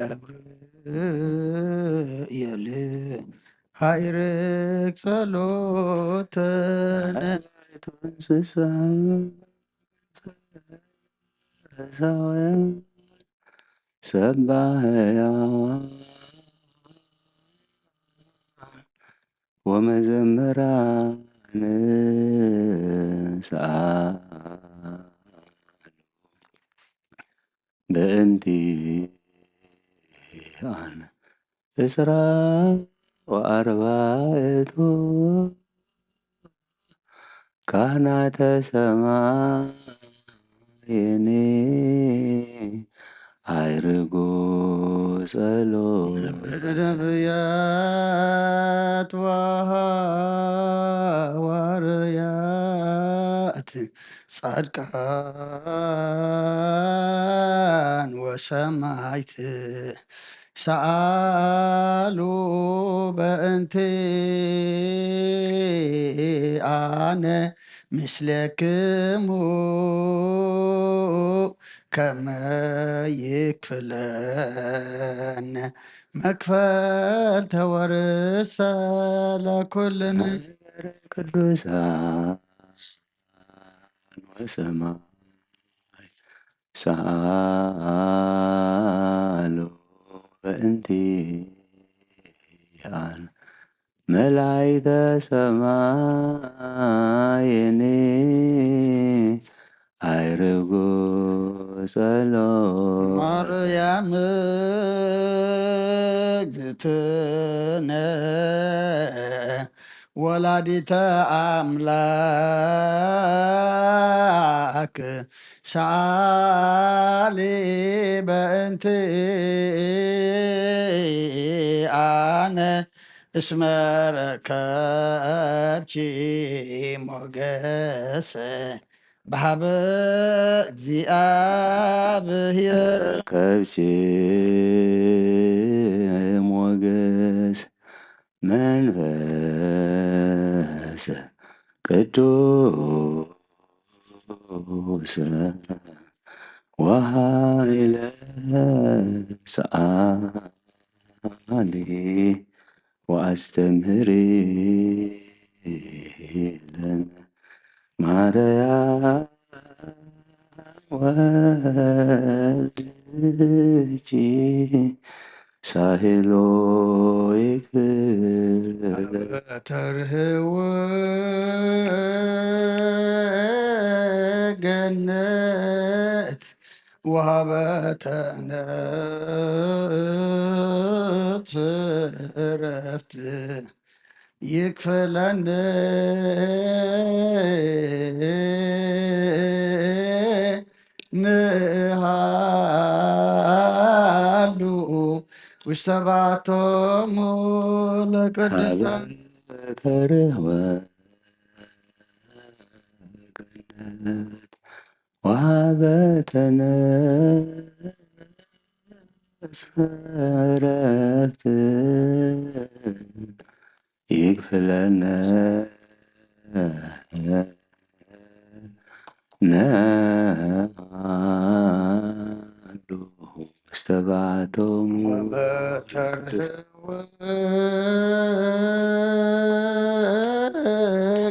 ገብርኤል ሃይርግ ጸሎተነ። ሰባህያ ወመዘምራን ሰኣሉ በእንቲኣን ዕስራ ወኣርባዕቱ ካህናተ ሰማይኒ ኣይርጉ ጸሎት። ነቢያት ወሃዋርያት ጻድቃን ወሰማይት ሰኣሉ በእንቲ ኣነ ምስሌክሙ ከመ ይክፍለነ መክፈልተ ወርሰ ለኩልነ ቅዱሳን ወሰማይ ሰኣሉ በእንቲኣን መላእክተ ሰማይኒ ኣይርጉ ጸሎት። ማርያም እግዝእትነ ወላዲተ ኣምላክ ሰኣሊ በእንቲ ኣነ እስመ ረከብኪ ሞገሰ በሃበ እግዚኣብሔር። ረከብኪ ሞገስ መንፈስ ቅዱስ ወሃይለ ሰኣሊ ወኣስተምህሪ ለነ ማርያም ወልድኪ ሳህሎ ይክል ተርህወ ገነት ወሃበተ ነፍስ ዕረፍት ይክፈለኒ ንሃሉ ውስተ ባቶም ለቅዱሳን ተርህወ ገነት ወሃበተ ነፍስ ዕረፍት ይክፍለነ ነሃሉ ውስተ ባቶም ወበተርህወ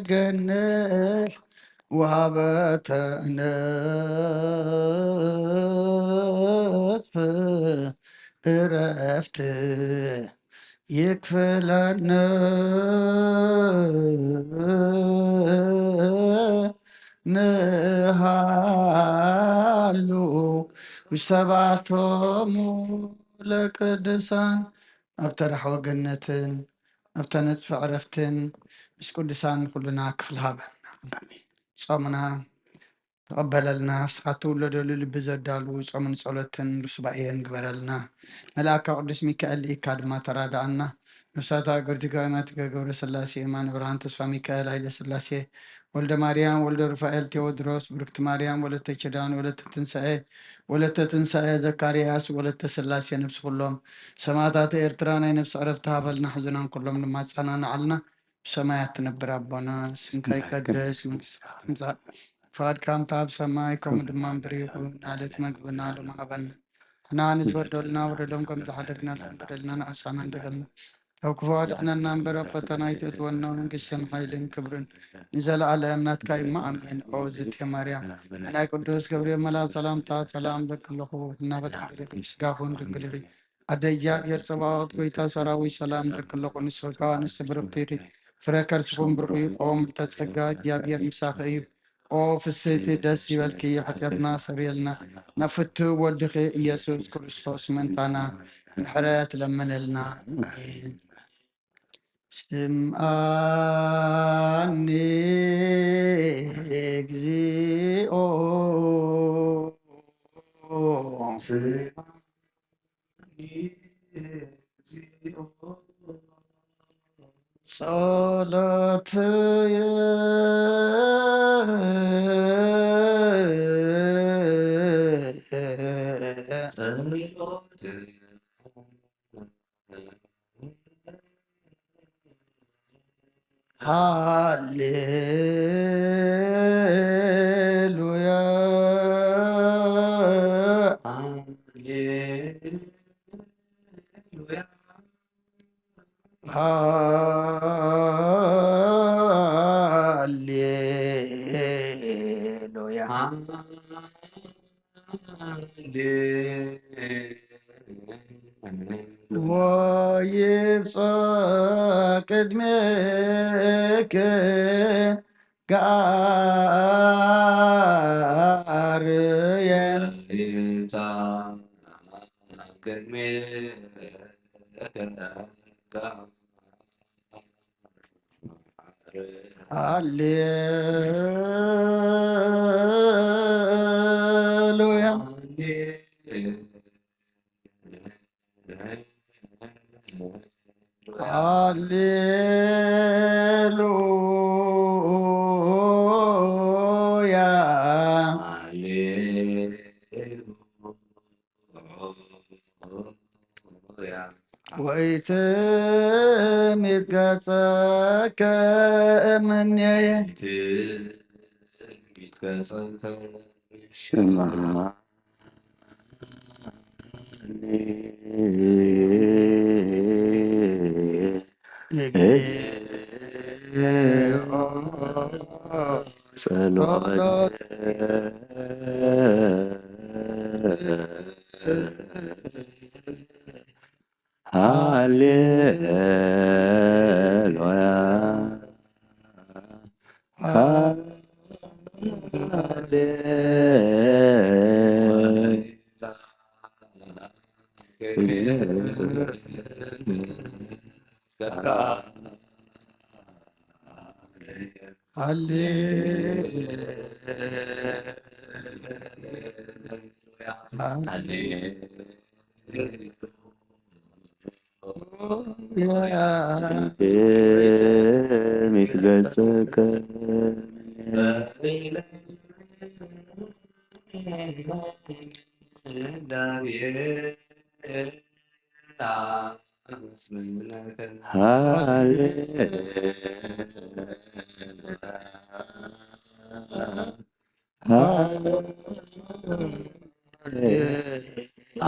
ገነት ወሃበተ ነፍስ ዕረፍት ይክፍለነ ንሃሉ ውስተ ባቶም ለቅዱሳን ኣብተ ራሕወ ገነትን ኣብተ ነጽፈ ዕረፍትን ምስ ቅዱሳን ኩልና ክፍሊ ሃበና። ጾምና ተቐበለልና። ንስኻ ትውለደሉ ልቢ ዘዳሉ ጾምን ጸሎትን ሱባኤን ግበረልና። መልኣካ ቅዱስ ሚካኤል ልኢካ ድማ ተራድኣና። ነፍሳት ኣእገርቲ ካህናት ገብረ ስላሴ፣ የማነ ብርሃን፣ ተስፋ ሚካኤል፣ ሃይለ ስላሴ፣ ወልደ ማርያም፣ ወልደ ሩፋኤል፣ ቴዎድሮስ፣ ብርክቲ ማርያም፣ ወለተ ኪዳን፣ ወለተ ትንሳኤ፣ ወለተ ትንሳኤ፣ ዘካርያስ፣ ወለተ ስላሴ፣ ነፍሲ ኩሎም ሰማዕታት ኤርትራ ናይ ነፍሲ ዕረፍቲ ሃበልና። ሕዙናን ኩሎም ድማ ኣጸናንዓልና። ብሰማያት ትነብር ኣቦና፣ ስምካ ይቀደስ፣ መንግስትካ ትምጻእ፣ ፍቓድካ ከምቲ ኣብ ሰማይ ከምኡ ድማ ምድሪ ይኹን። ናለት መግብና ሎም ሃበና፣ ንዓና ንዝበደሉና በደሎም ከም ዝሓደግና ንሕና በደልና ንዓና ንበድል። ካብ ክፉ ኣድሕነና እምበር ኣብ ፈተና ኣይተእትወና፣ መንግስትን ሓይልን ክብርን ንዘለኣለም ናትካ እዩ። እሞ ኣሜን። ኦ ዝቴ ማርያም፣ ናይ ቅዱስ ገብርኤል መልኣክ ሰላምታ ሰላም እብለኪ ኣለኹ። እናፈተና ስጋኹን ድንግል ኢኺ። ኣደ እግዚኣብሔር ጸባኦት፣ ጎይታ ሰራዊት ሰላም እብለኪ ኣለኹ። ንስኺ ከኣ ንስቲ ብርኽቲ ኢኺ፣ ፍረ ከርስኹም ብሩኽ እዩ። ኦ ምልዕተ ጸጋ፣ እግዚኣብሔር ምሳኺ እዩ። ኦ ፍስህቲ፣ ደስ ይበልኪ፣ ሓጢኣትና ሰሪየልና፣ ናብ ፍትው ወልድኺ ኢየሱስ ክርስቶስ ምእንታና ምሕረት ለምንልና። ኣሜን። ስምዓኒ እግዚኦ፣ ስምዓኒ እግዚኦ፣ ጸሎትየ፣ ጸሎትየ። ሃሌሉያ። ሃሌሉያ። ሃሌሉያ። ወይብጻሕ ቅድሜኪ ጋርየ። ሃሌሉያ። ሃሌሉያ። ወይትሚት ገጸከ እምኔየ። ስምዓኒ እግዚኦ ጸሎትየ። ሃሌሉያ። ሃሌሉያ። ሃሌሉያ። ትሚት ገጽከ ሃሌ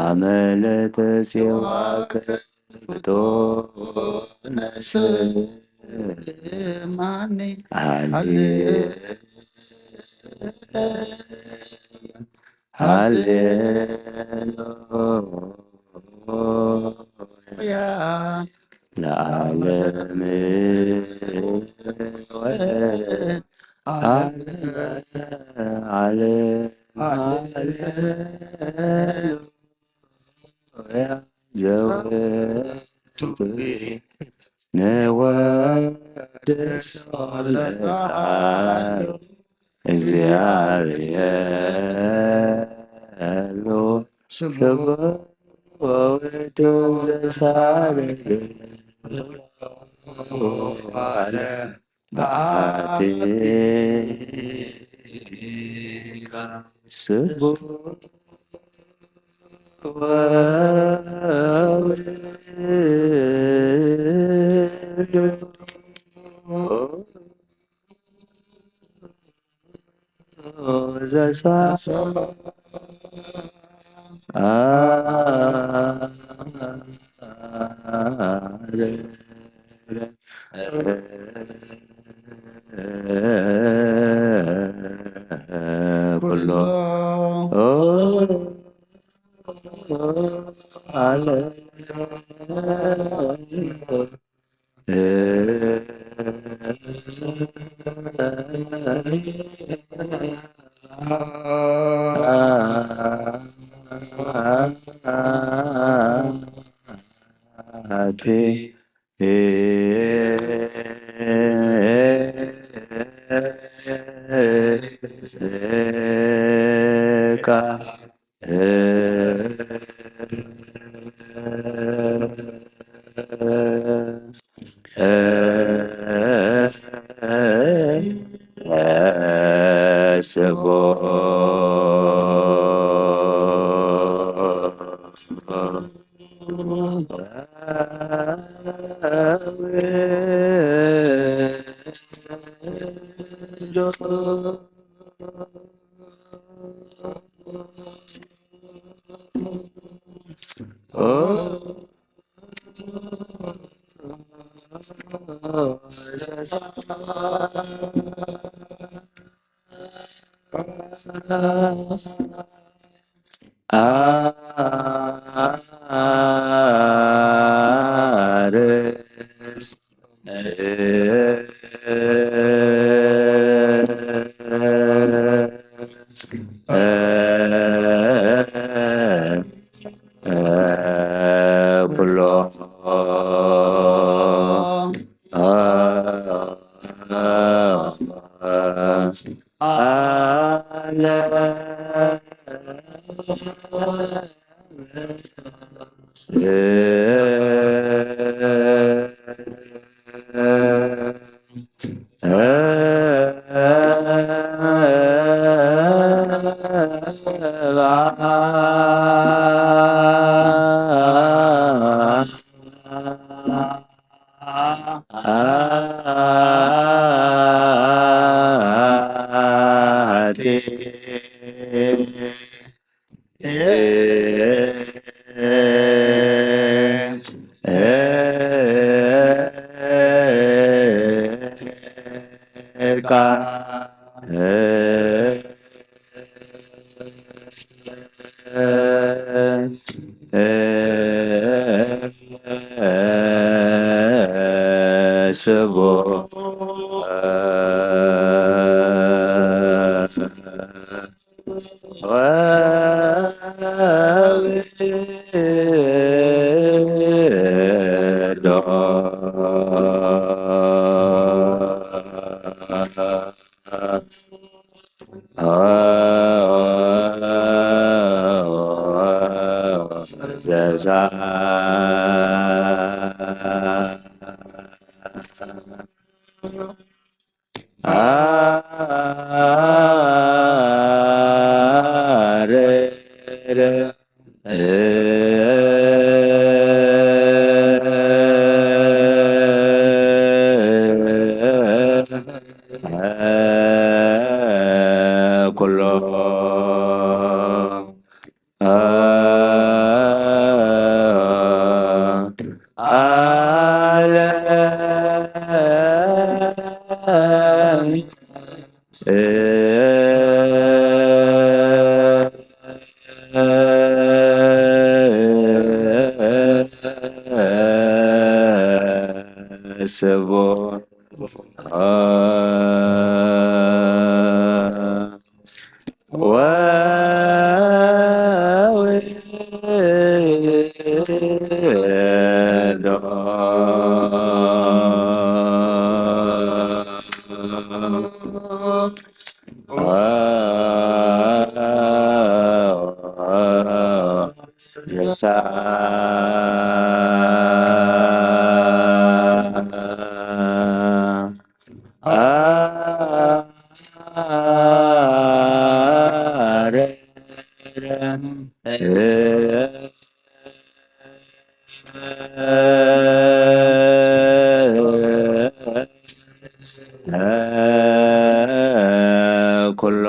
አመለተ ሲዋከ ብጦነ ስማኒ። ሃሌ ሃሌሉያ። ለዓለም ወለዓለም ዓለም ሃሌሉያ። ዘወቱ ንወድሶ ለዓሉ እግዚኣብሔር ሎ ስቡሕ ወወልድ ዘሳልል ዓለ ብዓቲ ስቡሕ ወወልድ ዘሳ ኩሎ ኩሎ ኩሎ ዓለም ስቡሕ ወውልዶ ዘሳ ኩሎ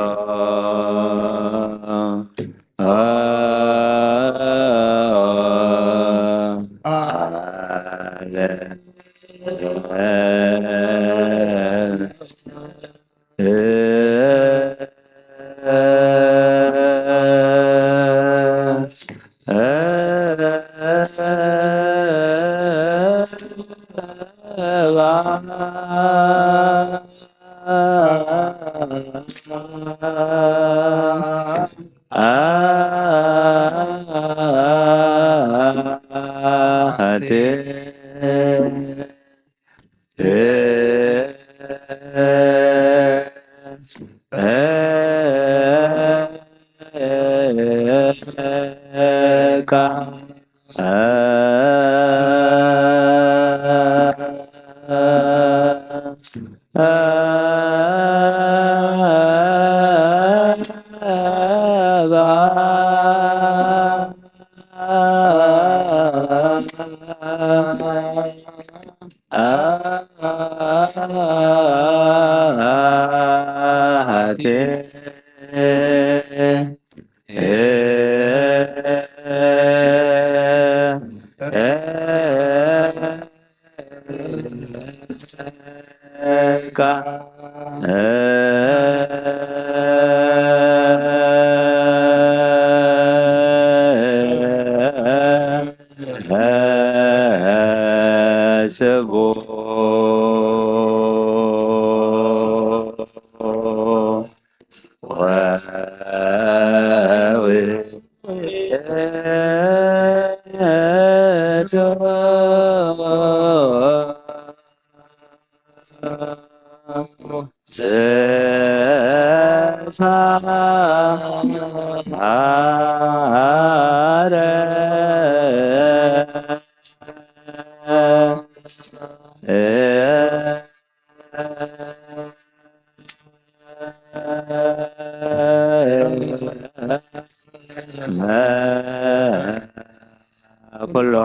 ኩሎ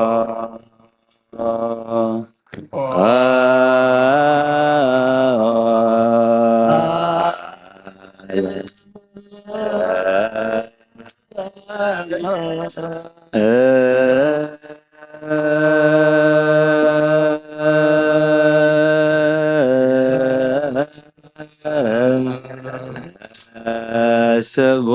ስቡ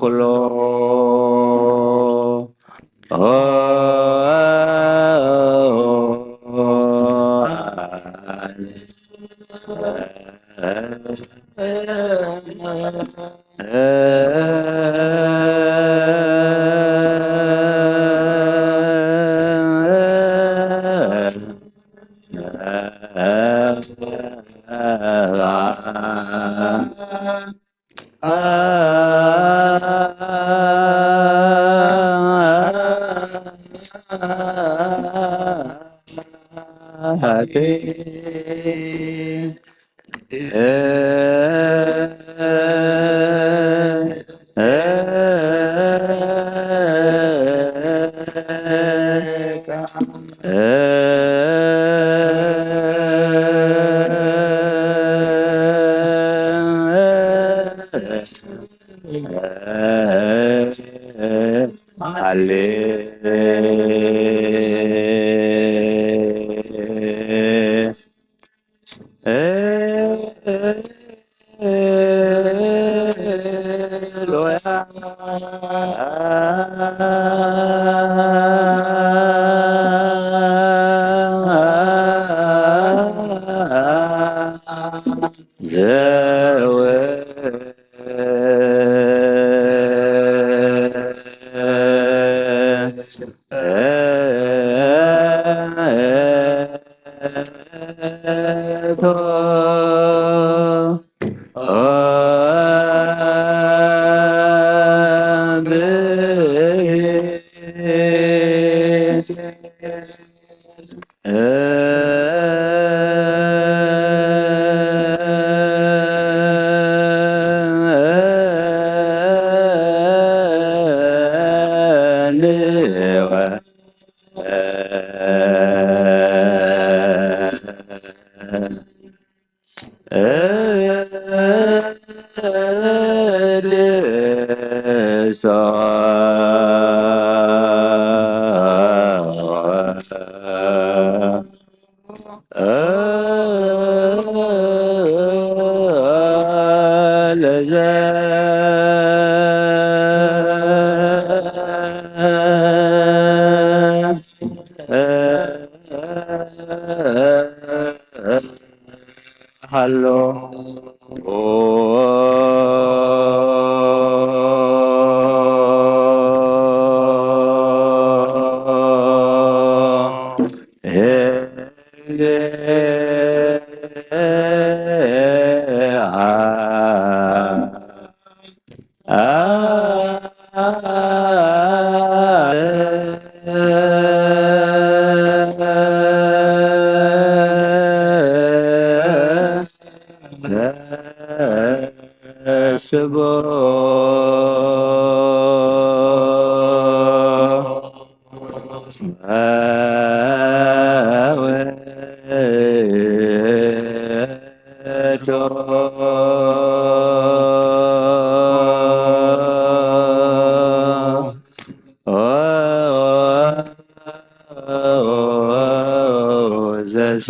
ኩሎ እድሶ ለዘ ሃሎ። ስቦ ዘሳ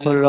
ኩሎ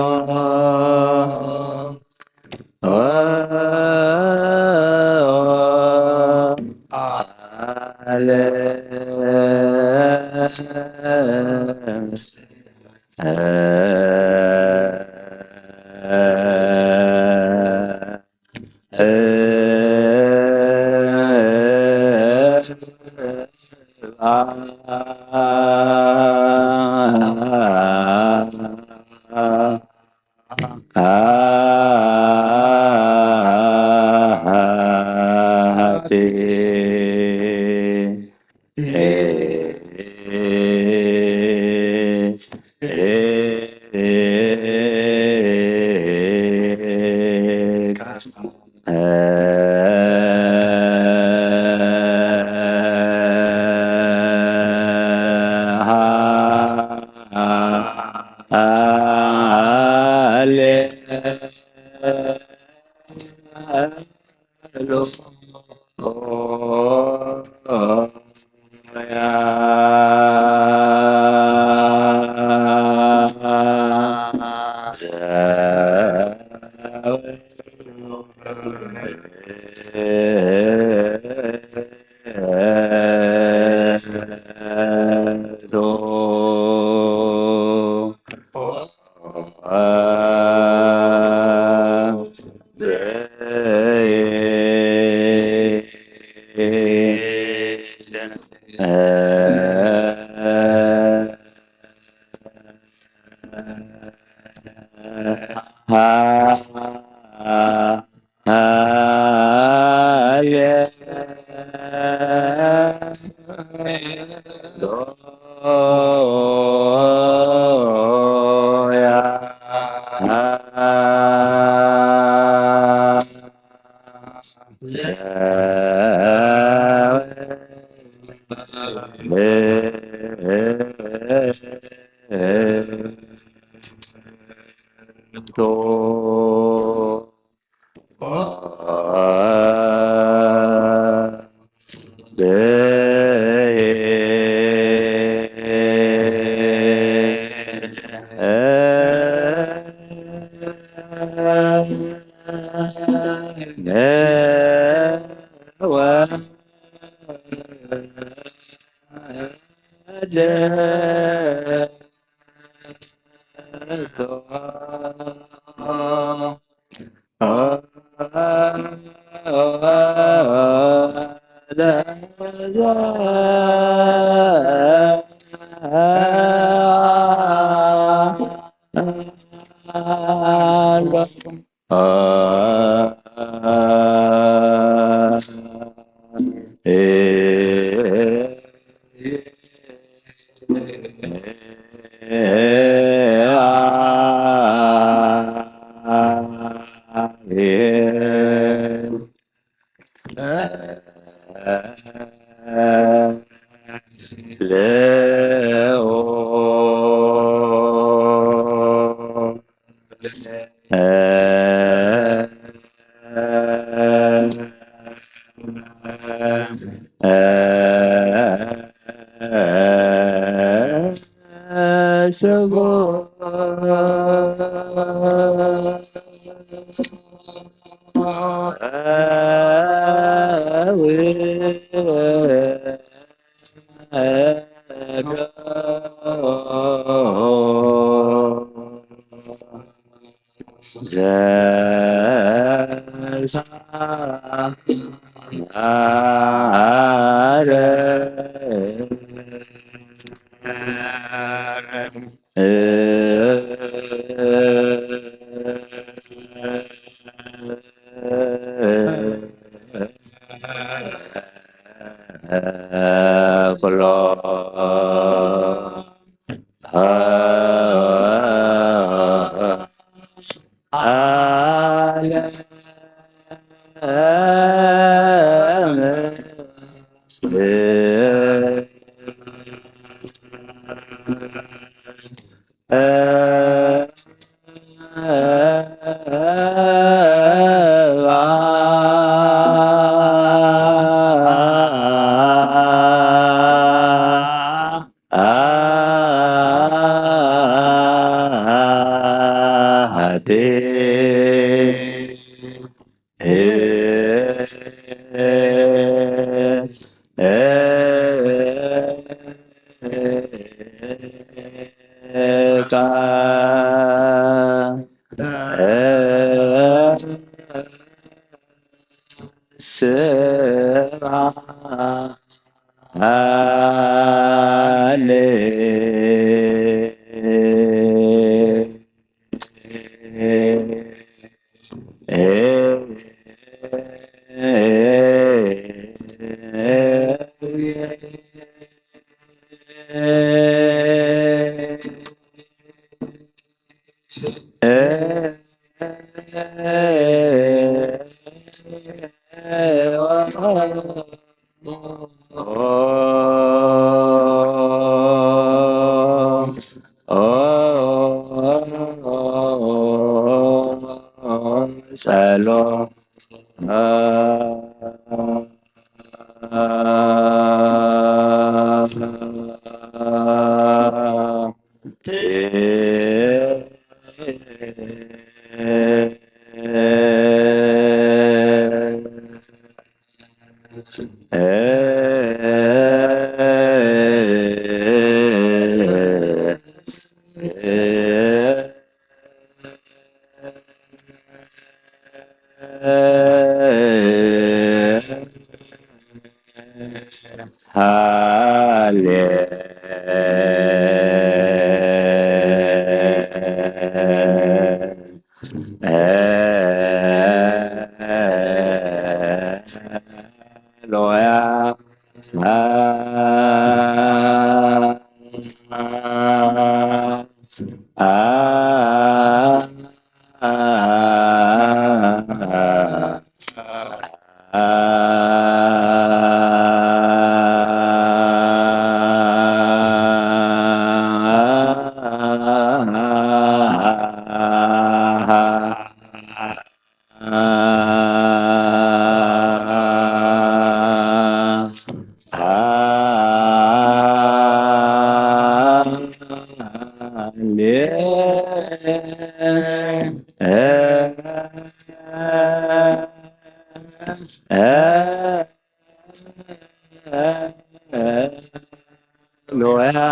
ለኦ ጸሎት ሃሌሉያ። ሃሌሉያ።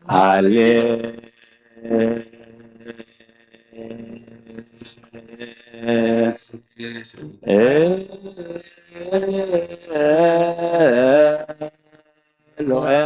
ሃሌ ሉያ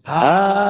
ሃሌ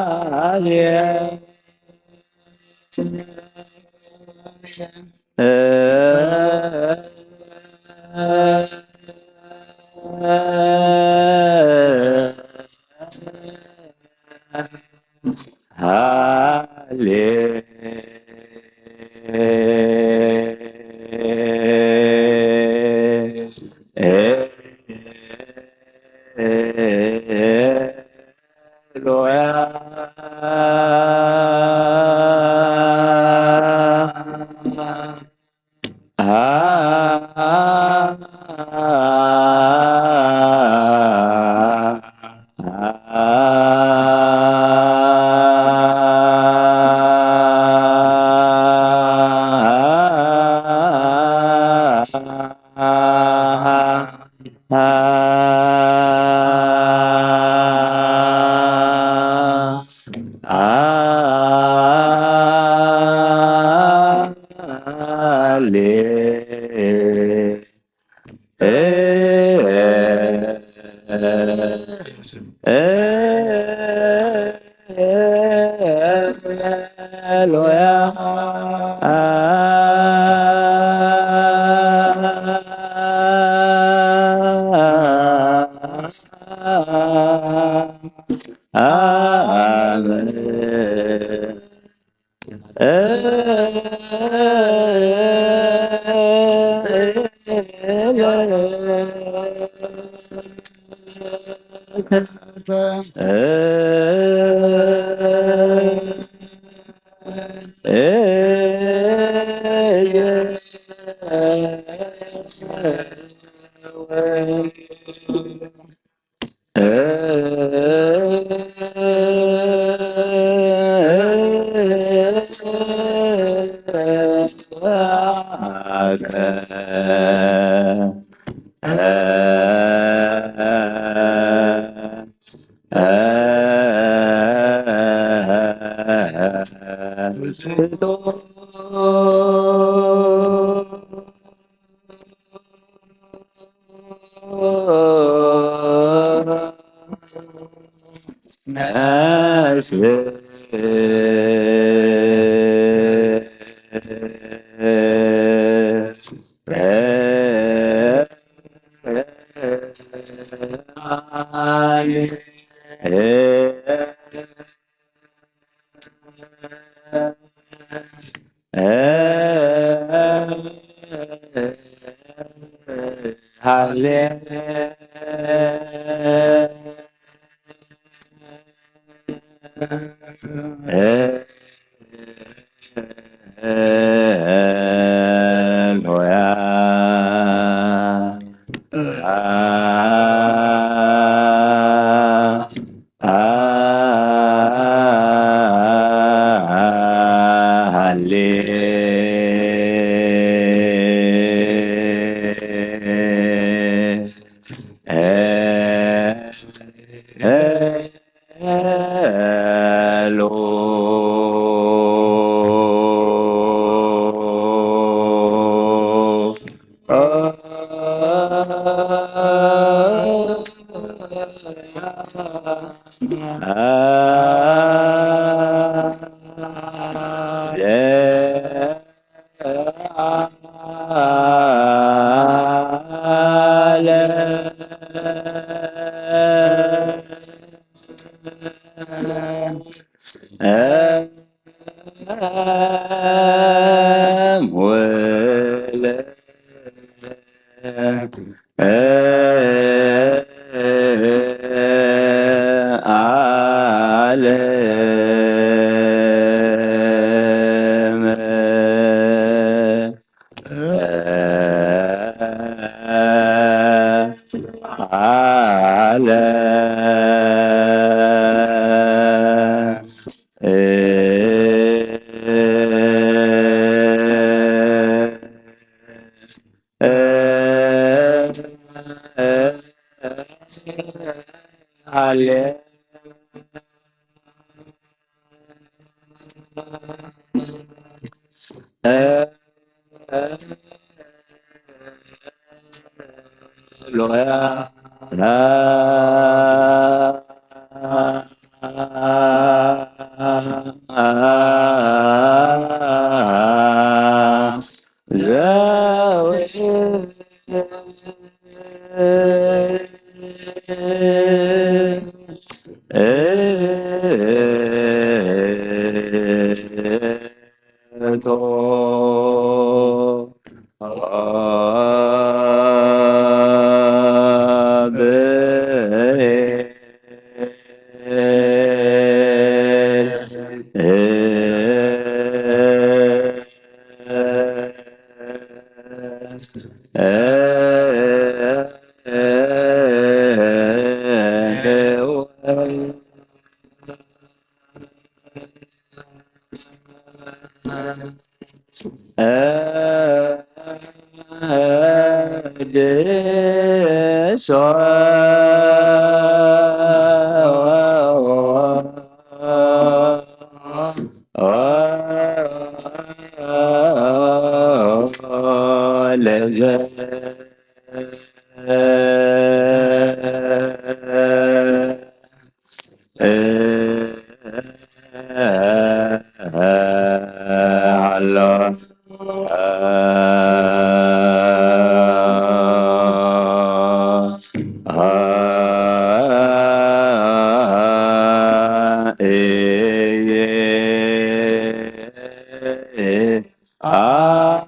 አ-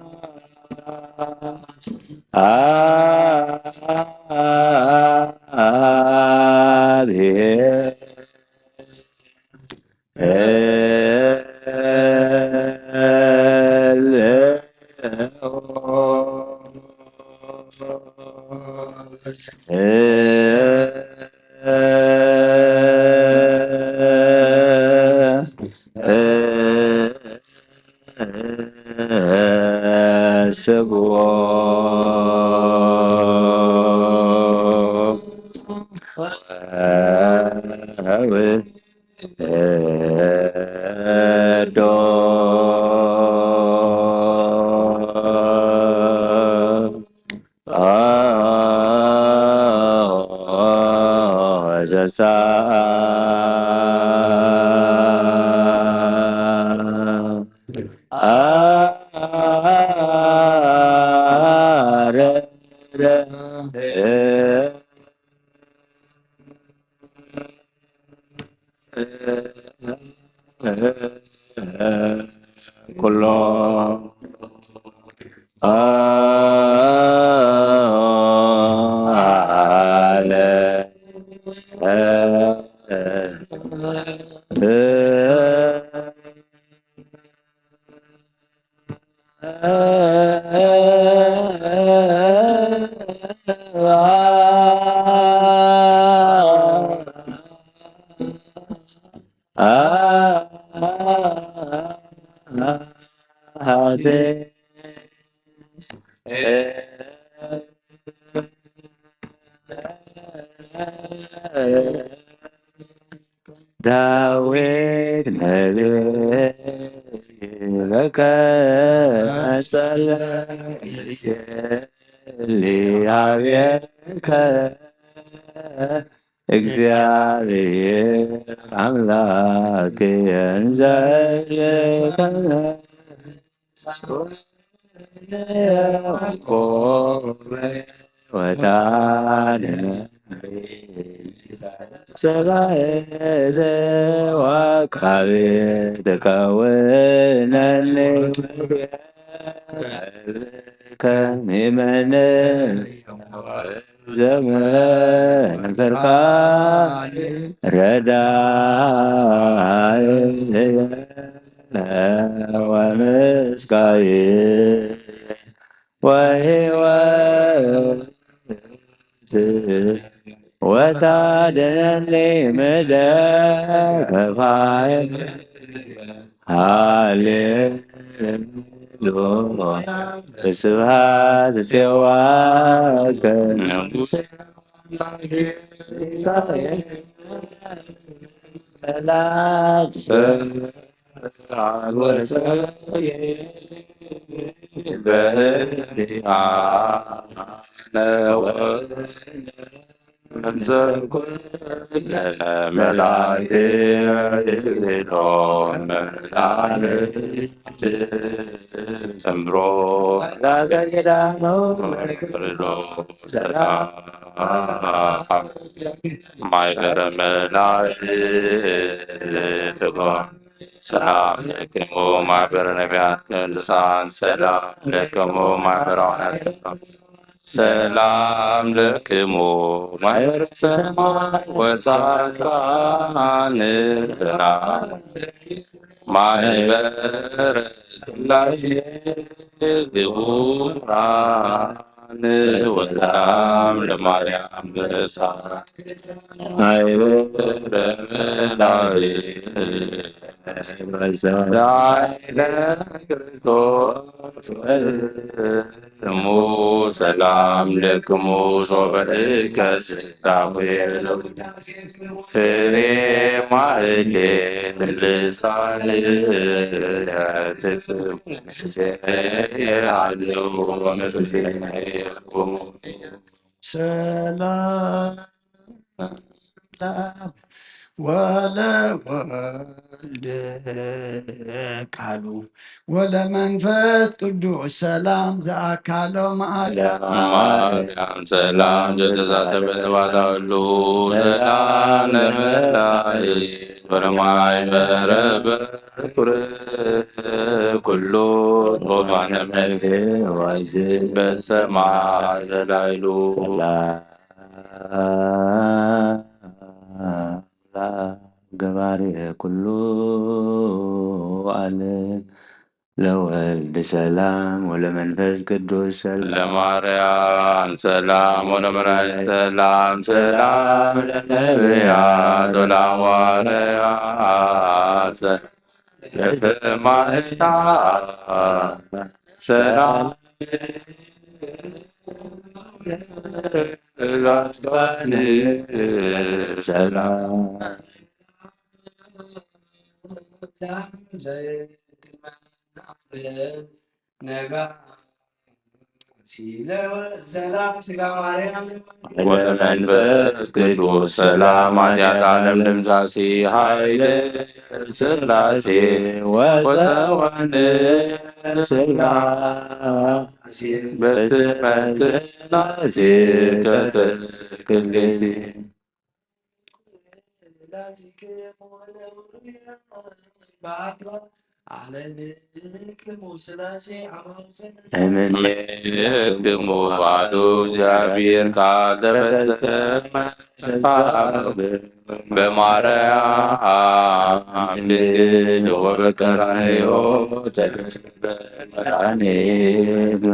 አ- አብሔር ስብዎ ወወ ዶ ዘሳ ኩሎ ዓለም ዳዊት ነቢይ ይብለከ ጸለ ይጼሊ ኣብየከ እግዚኣብሔር ኣምላክ እንዘልከ ወታደነ ሰባኤ ዘዋቃቤ ተካወነኒ ከሚመነ ዘመን ፈርካ ረዳይ ወምስካይ ወሕይወት ወታደነኒ ምደ ከፋይ ሃሌሉያ ስብሐት ሴዋከ ንጉሴ መላእክት ማይበረ መላእክት ሰላም ለክሙ ማህበረ ነቢያት ቅዱሳን ሰላም ለክሙ ማህበረ ሐዋርያት ሰላም ለክሙ ማህበረ ሰማይ ወጻድቃን ሰላም ማህበረ ስላሴ ግቡራን ወሰላም ለማርያም በሳ ማህበረ መላእክት ዳይነ ክርስቶስ እሙ ሰላም ለክሙ ሶበ ከስታፉ ፍሬ ማህሌት ልሳን አሉ ሰላም ወለወልድ ቃሉ ወለመንፈስ ቅዱስ ሰላም ዘአካሎ ማርያም ሰላም ዘተሳተፈ ተባታሉ ሰላም ለመላእክት በረማይ በረበኩር ኩሉ ሮማነ መልክ ዋይዝ በሰማ ዘላይሉ ሰላም ገባሪ ኩሉ ዓለም ለወልድ ሰላም ወለመንፈስ ቅዱስ ሰላም። ለማርያም ሰላም ወለመራይ ሰላም ሰላም ለነቢያት ወለሐዋርያት ለሰማዕታት ሰላም ለጻድቃን ሰላም ወመንፈስ ቅዱስ ሰላም ኃጢአት ዓለም ደምሳሲ ኃይለ ሥላሴ ወተዋሕዶ ሥላሴ በስመ ሥላሴ ከተክልሲ እምኔክሙ ባዶ እግዚአብሔር ቃል ተፈጸመ በማርያም ድንግል ወበቀራንዮ ተከበ መድኃኒት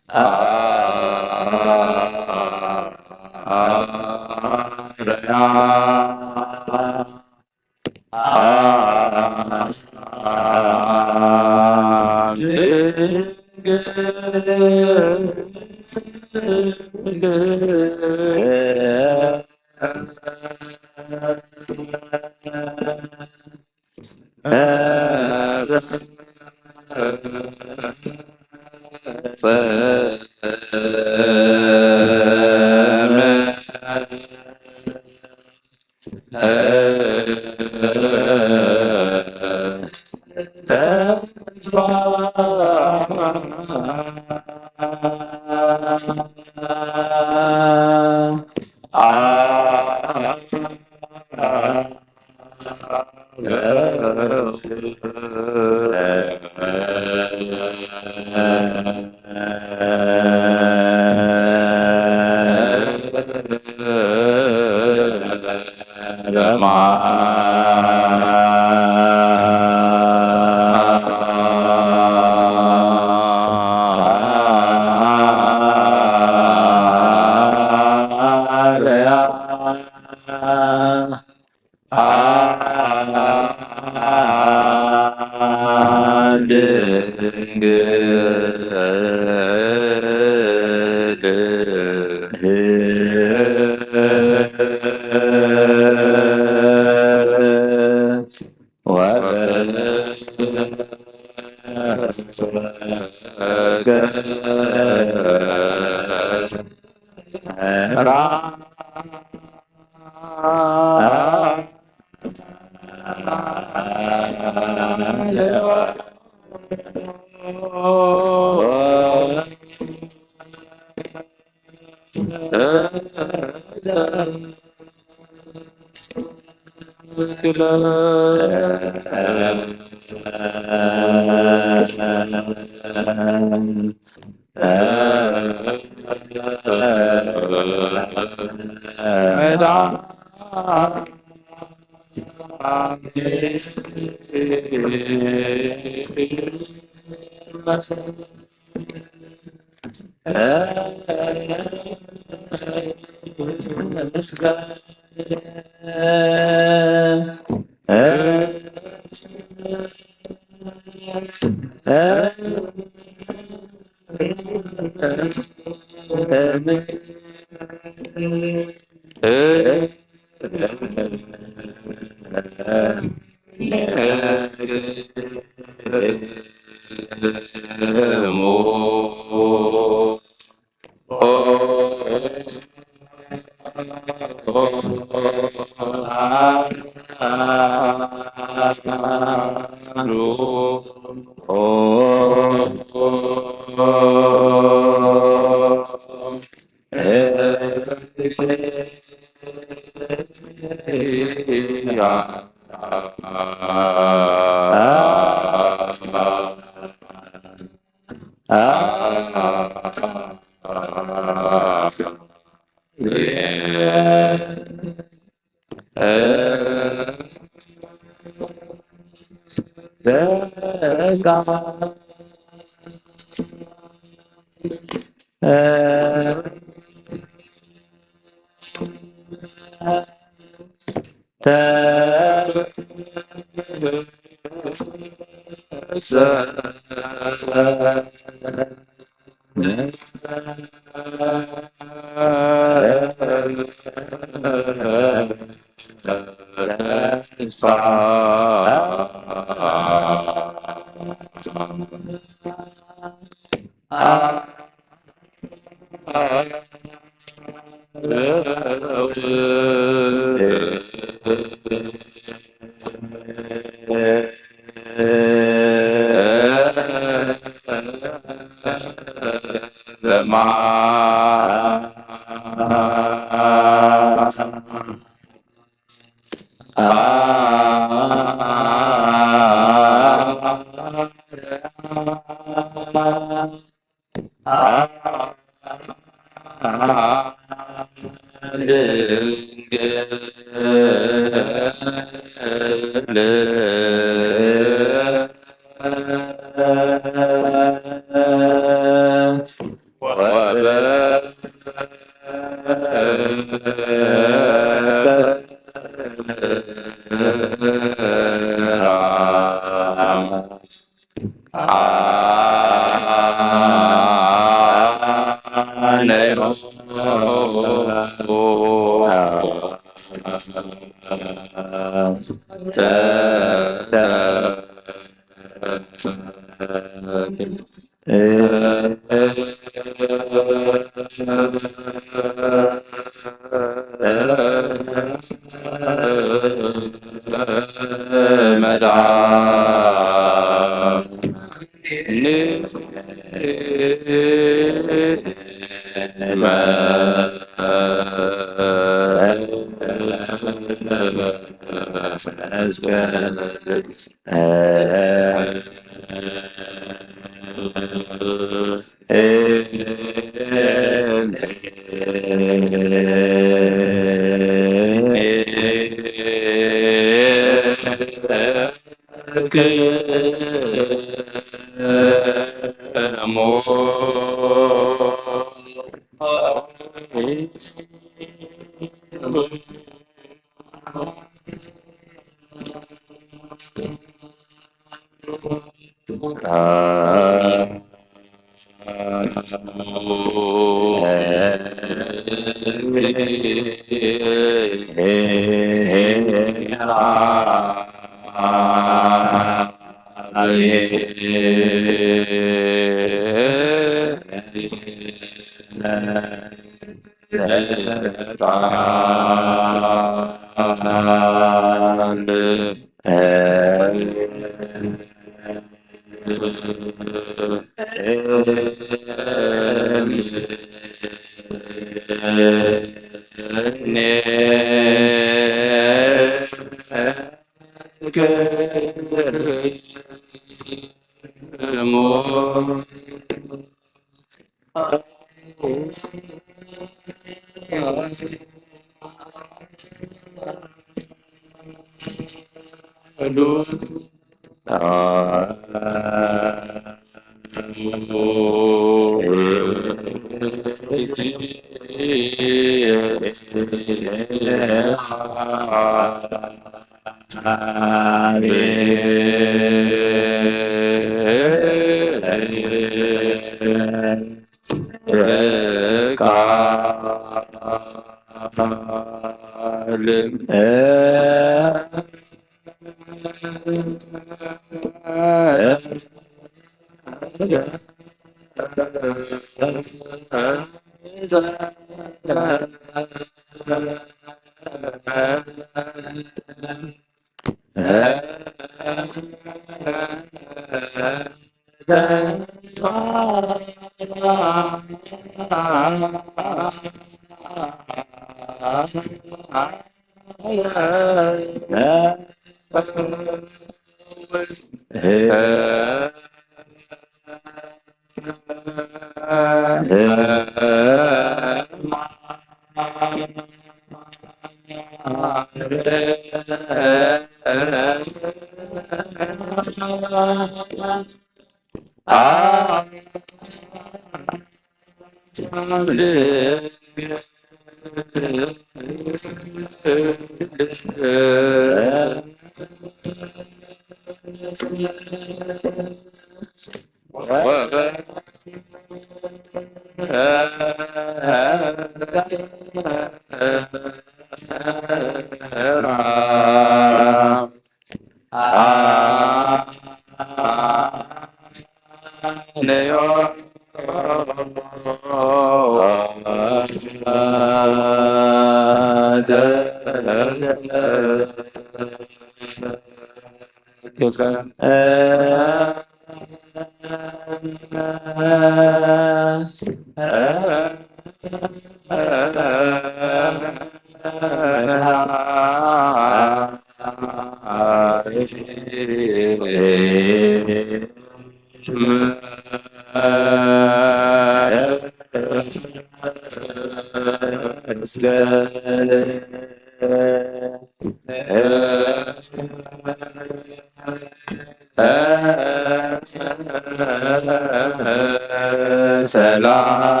ሰላም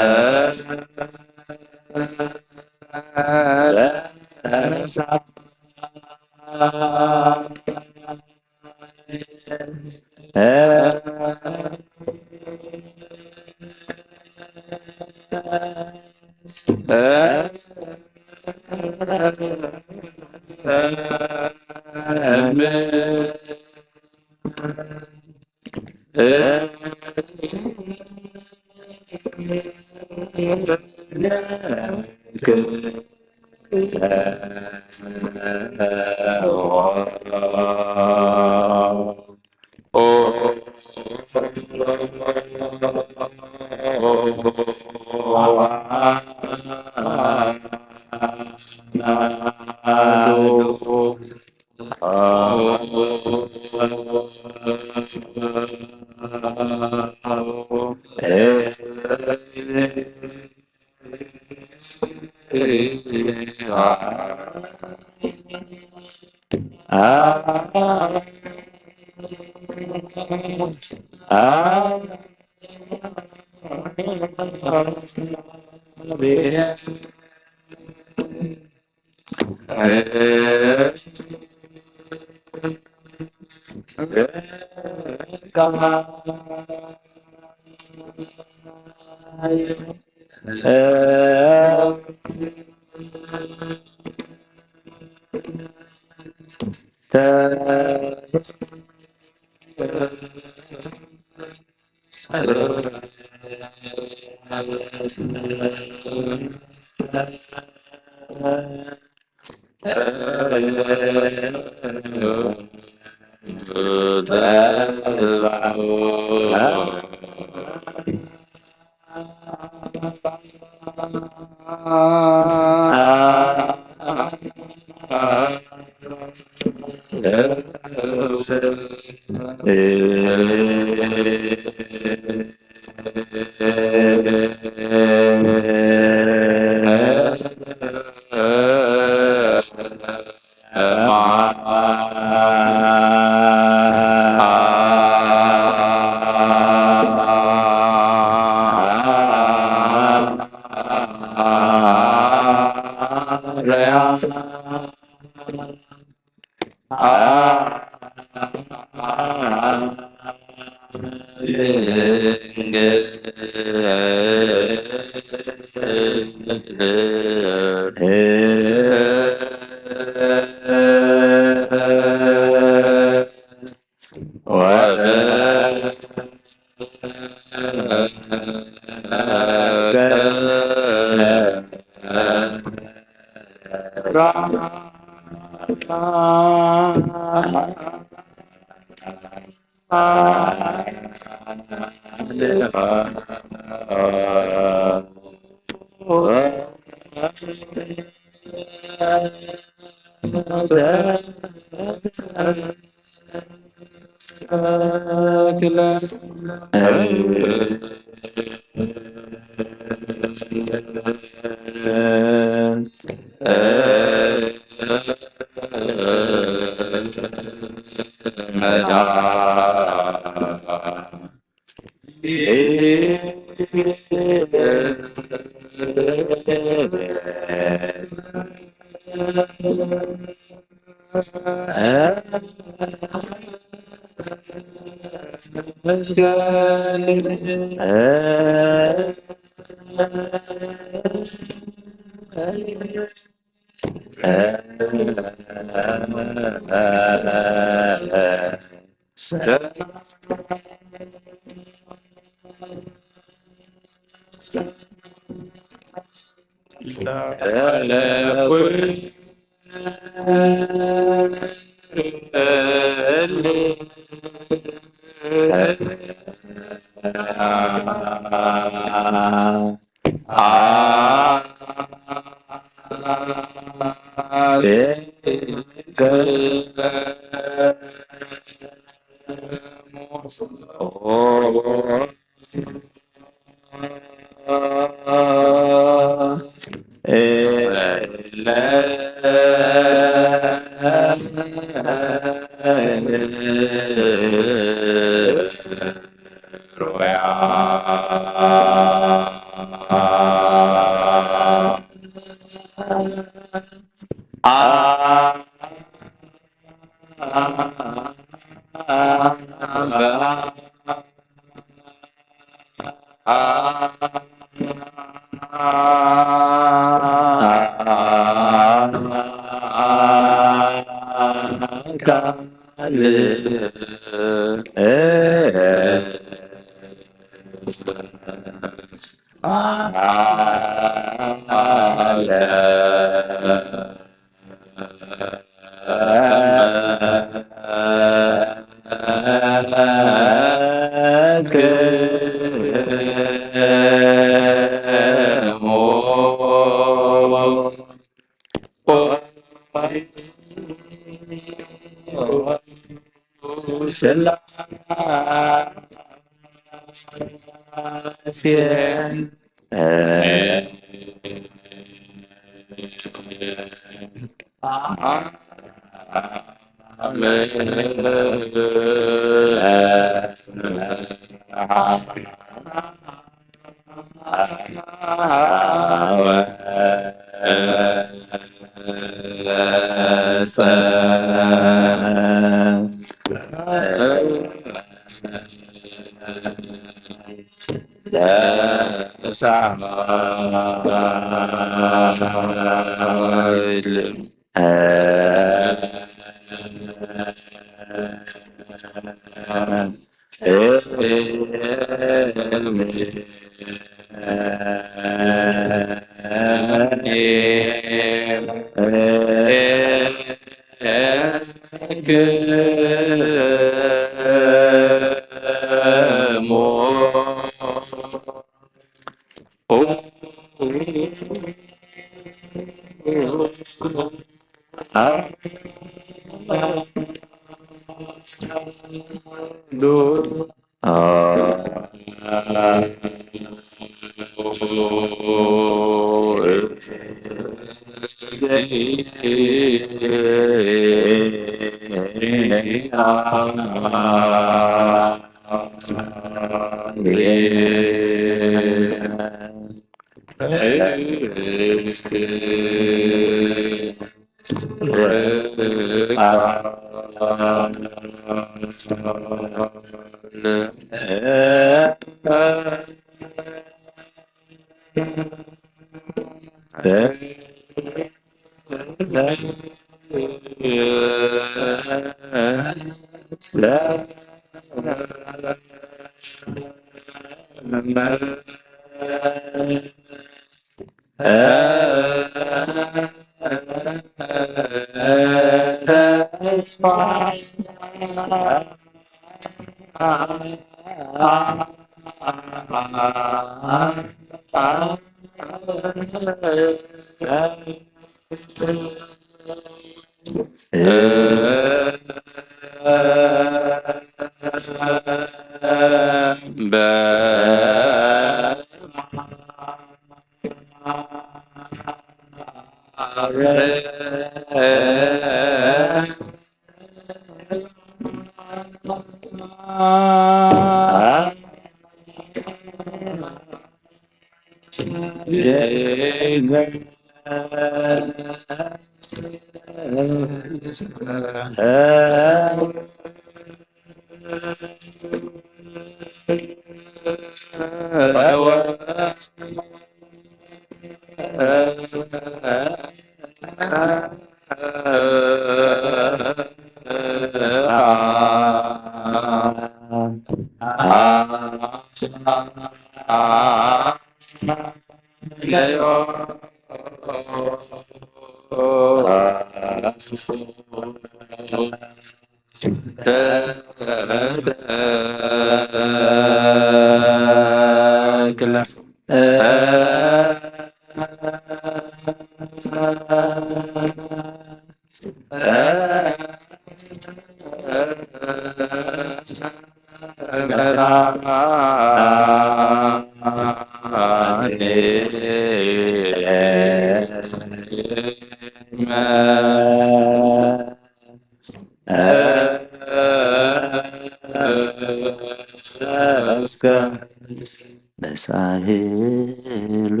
መሳሂልወ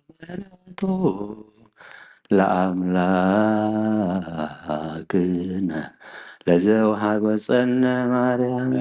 ምሕረቱ ለአምላክነ ለዘወሃበ ጸነ ማርያም።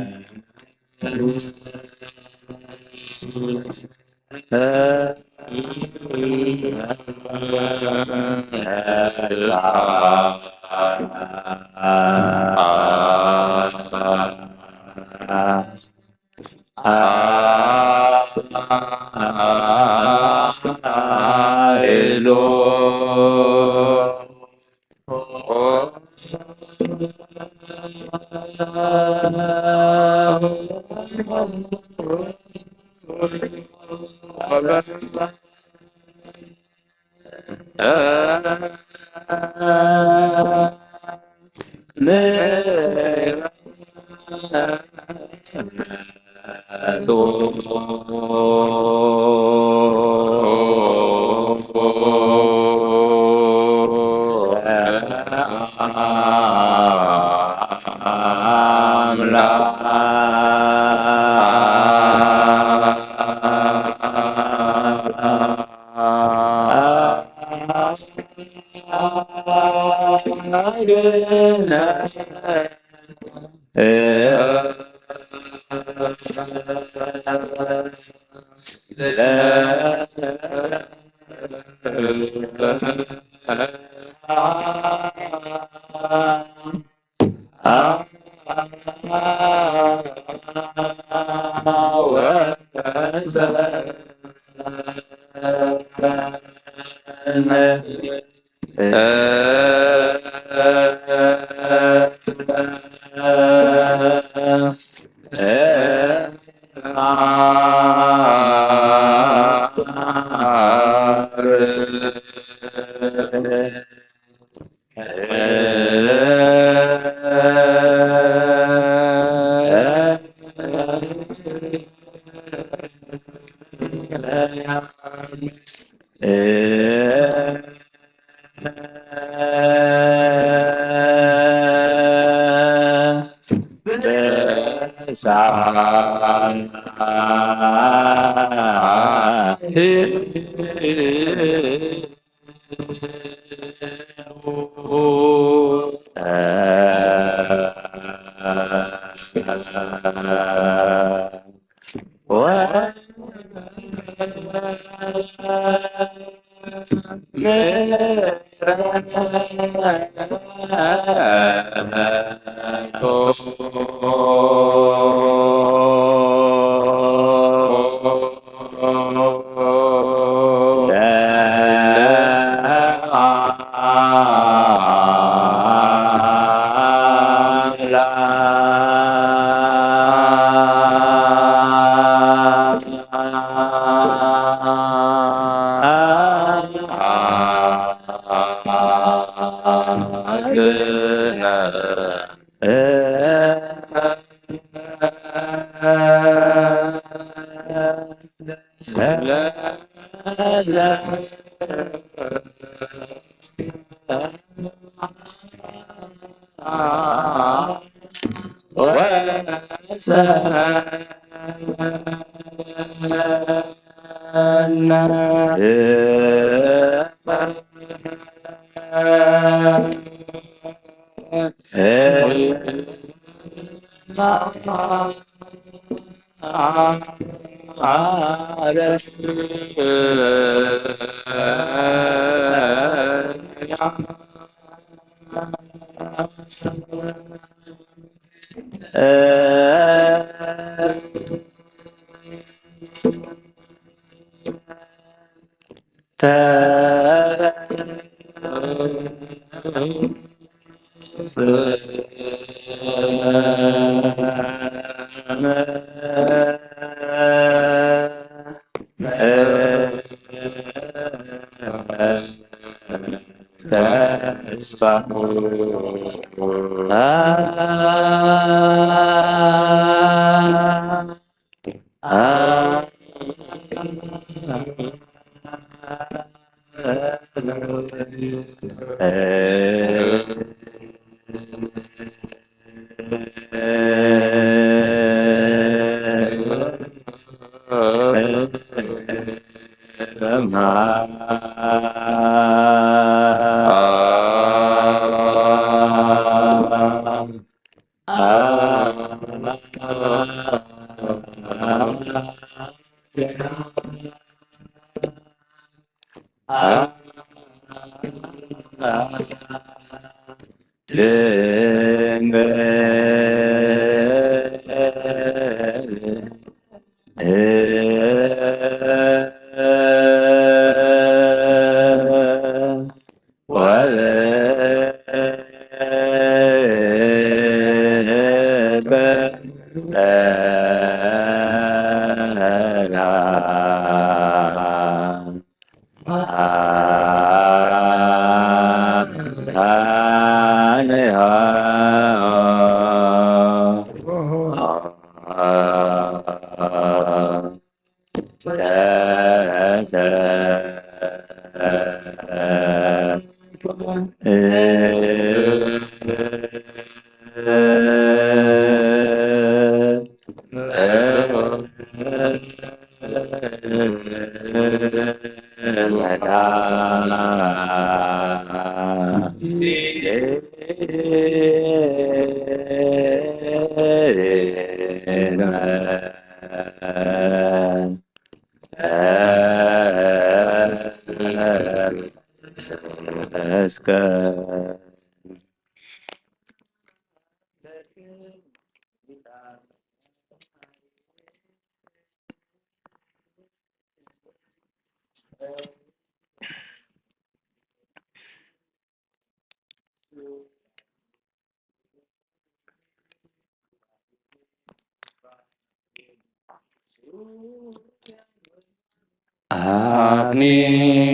አብኒ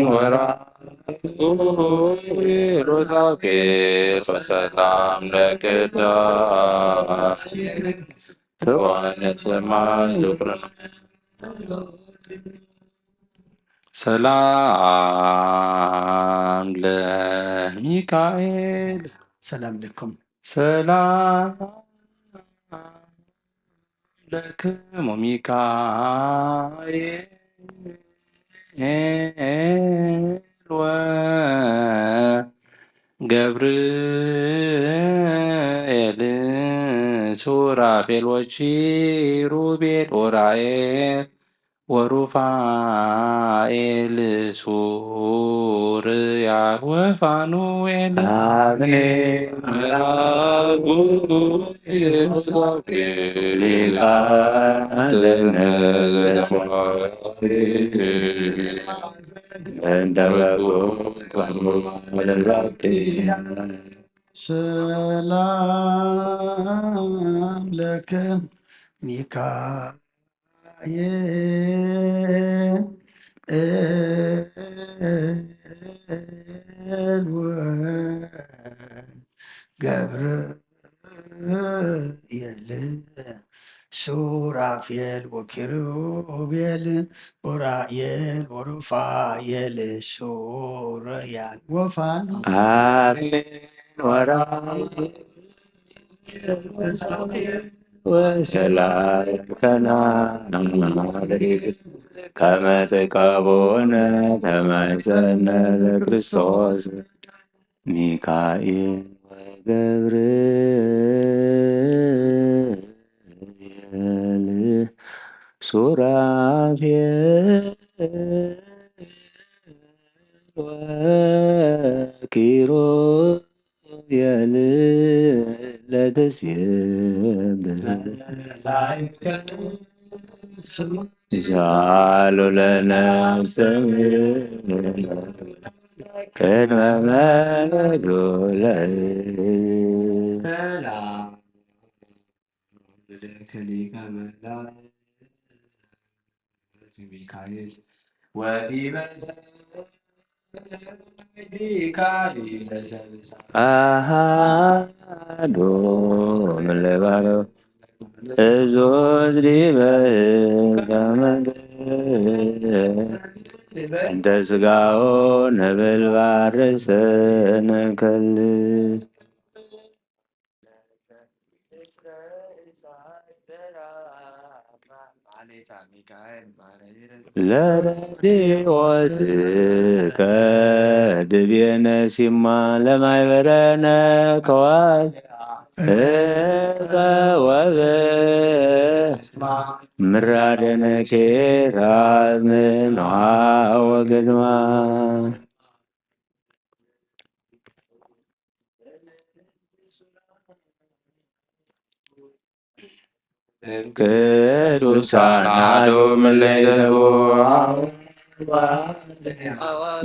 ወራጉ ሮዛቤ በሰላም ለቅዳሴ ተዋነት ለማን ዱክርና ሰላም ለሚካኤል ሰላም ለኩም ሰላም ለክሙ ሚካኤል ወገብርኤል ሱራፌል ወኪሩቤል ኡራኤል ወሩፋኤል ሱርያል ወፋኑኤል አብኔ ሊቃነ እንተ በጉ ሰላም ለክም ሚካኤል ወገብርኤል ሱራፌል ወኪሩቤል ኡራኤል ወሩፋኤል ሱርያል ወፋኑ አሜን ወራ ወሰላም ከና ከመ ተቀቦነ ተማይጸነ ለክርስቶስ ሚካኤል ወገብርኤል ሱራፌል ወኪሩቤል ለትሴብ ዛሉ ለነፍሰ ቅድመ መለዱ ለይ ሰላም ለከሊቀ መላእክት ሚካኤል ወዲበ ሰማይ ሚካኤል ለሰብሳ አሃዱ ምለባሎ እዞዝ ዲበ ህገ መንግስት እንተ ስጋው ንብል ባርሰ ነከል ለረድኦትከ ድቤነ ሲማ ለማይበረነ ከዋል እከ ወበስማ ምራደነ ኬራዝ ምንዋ ወግድማ ቅዱሳን አሐዱ እምለይዘቡ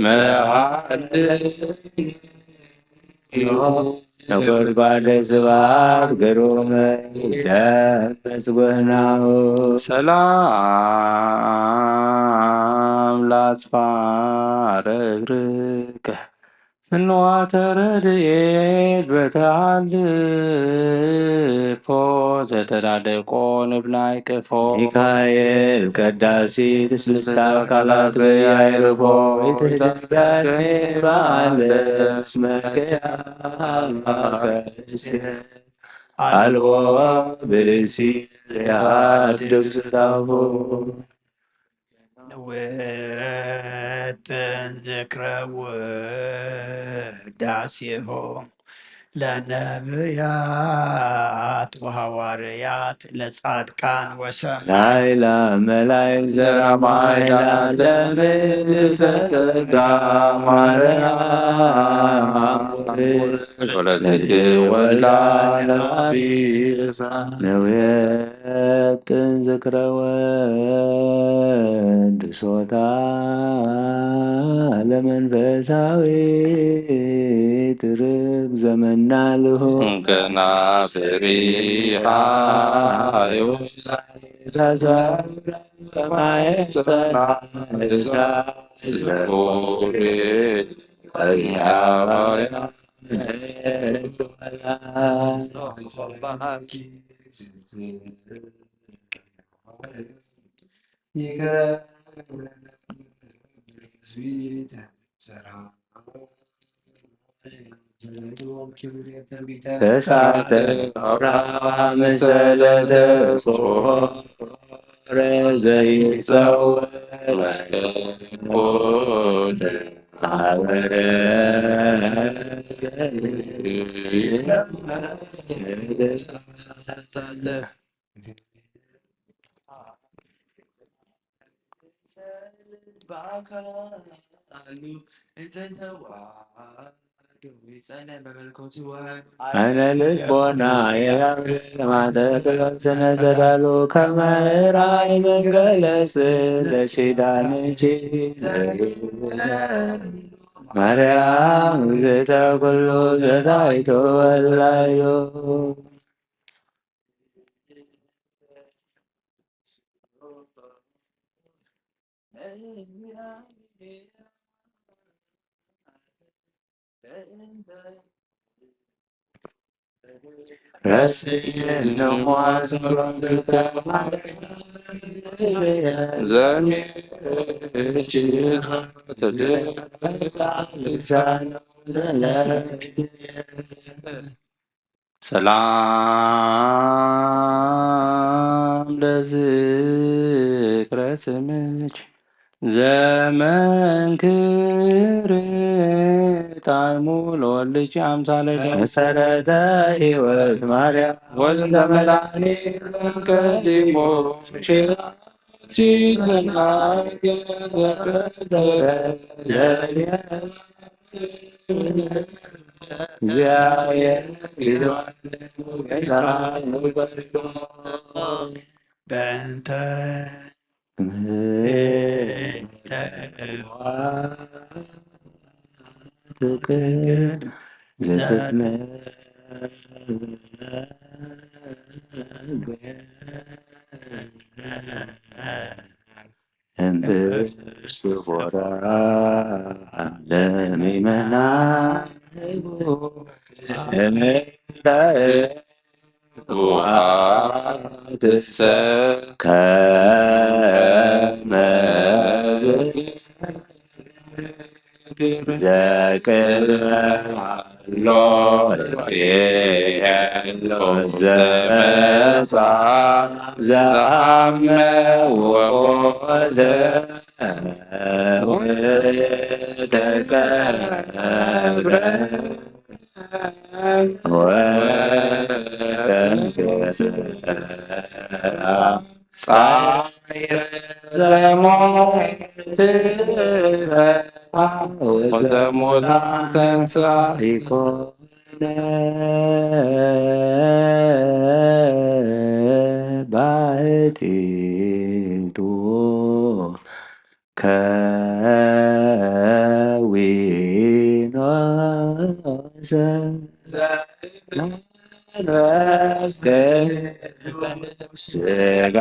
መዓልቲ ነጎድጓደ ስብሐት ግሩም ይደምስ ጎህናሁ። ሰላም ለአጽፋረ እግርከ ፍኖተ ረድኤት በተሃልፎ ዘተዳደቆ ንብናይ ቅፎ። ሚካኤል ቀዳሲ ስልስተ አካላት በያይርፎ ኢትትጋኔ በዓለ እስመ ገያ አልቦ ብእሲ ዘያድግ ስታፎ። ንውጥን ዝክረ ውዳሴሆ ለነብያት ወሃዋርያት ለጻድቃን ወሰማይ ላመላይ ዘራማይ ላለምን ተጸጋ ማርያም ወለትኪ ወልዳ ነባቢሳ ነውየ መጥን ዝክረ ወድሶታ ለመንፈሳዊት ርግ ዘመና ልሆ ከናፍሪኻ ተሰብረ ማየፀና እዛ ዝኩሪ ቀያባያ ተሳተ አውራ መሰለ ተጾረ ዘይጸወረ አይነ ልቦና የያብር ለማተ ጥበብ ስነ ዘዳሉ ከመ ራእይ መገለጽ ለኪዳንኪ ማርያም እግዝእተ ኩሉ ዘዳይቶ ወላዮ ረስየኒ ሞት ዘሚርኪ ትድረሳ ልሳኑ ዘለኪ ሰላም ለዝክረ ስምኪ ዘመንክር ጣዕሙ ለወልድኪ አምሳለ መሰረተ ሕይወት ማርያም ወልደ መድኃኒት ቀዲሞ ችራቲ ዘናገ ዘፈጠረ ለእግዚአብሔር ይዞ በእንተ ትቅድ ዘትነ እምብርስ ቦራ ለምእመናን ዘቅርብ ሎ ዘመጻ ዘአመ ወቦተ ወተቀብረ ወተንሥአ ጻዕረ ዘሞት ፈትሐ ወዘሙታን ተንሥአ ኢኮነ ባሕቲቱ ከዊኖ ሰ መንፈስ ቅዱስ ሥጋ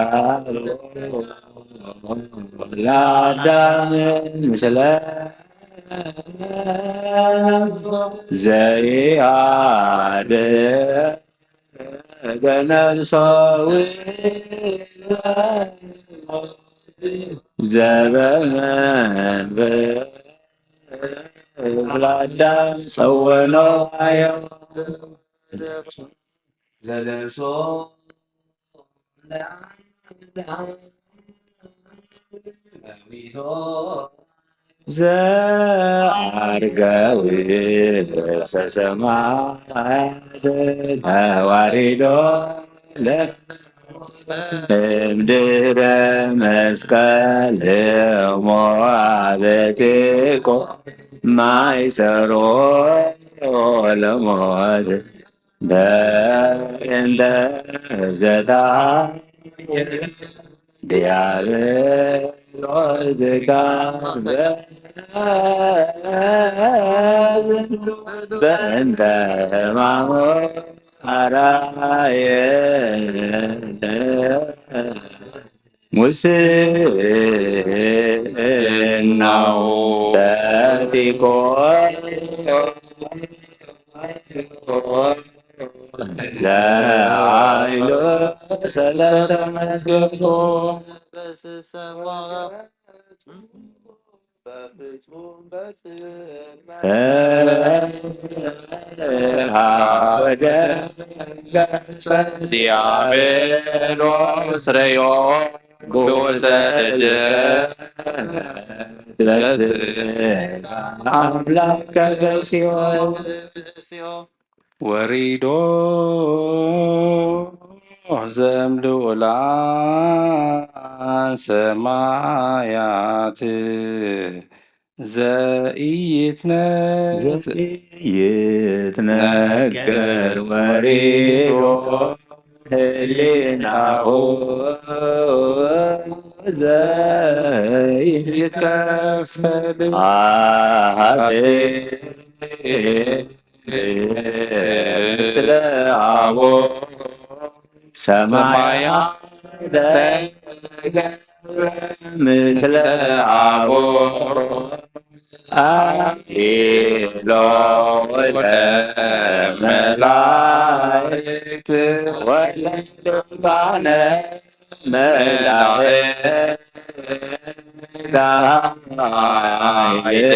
ለአዳም ምስለ ዘይአድግ በነፍሶ ዘበመንፈስ ለአዳም ጸወኖ አየው ዘለብሶ ለአዳም ለዊሶ ዘአርገዊ ሰሰማያት ተዋሪዶ ለ እምድረ መስቀል ሞአበቴቆ ማይሰሮ ለሞት በእንተ ዘታ ዲያብሎስ ዝጋበ በእንተ ሕማሙ አራየ ሙስናው በቲኮ ዘኃይሉ ሰለተመስገንኩ በፍጹም በጽድቅ ወደ ገጸ ዲያብሎስ ረዮ ጉተ እደ አምላከ በሲኦል ወሪዶ ዘምልኡላን ሰማያት ዘኢይትነ-፣ ዘኢይትነገር ወሪዶ ህሊናሁ ዘይትከፈል አሃዜ ምስለ አቦ ሰማያ ተገብረ ምስለ አቦ አኪሎ ለመላእክት ወለልባነ መላእክት ኃይል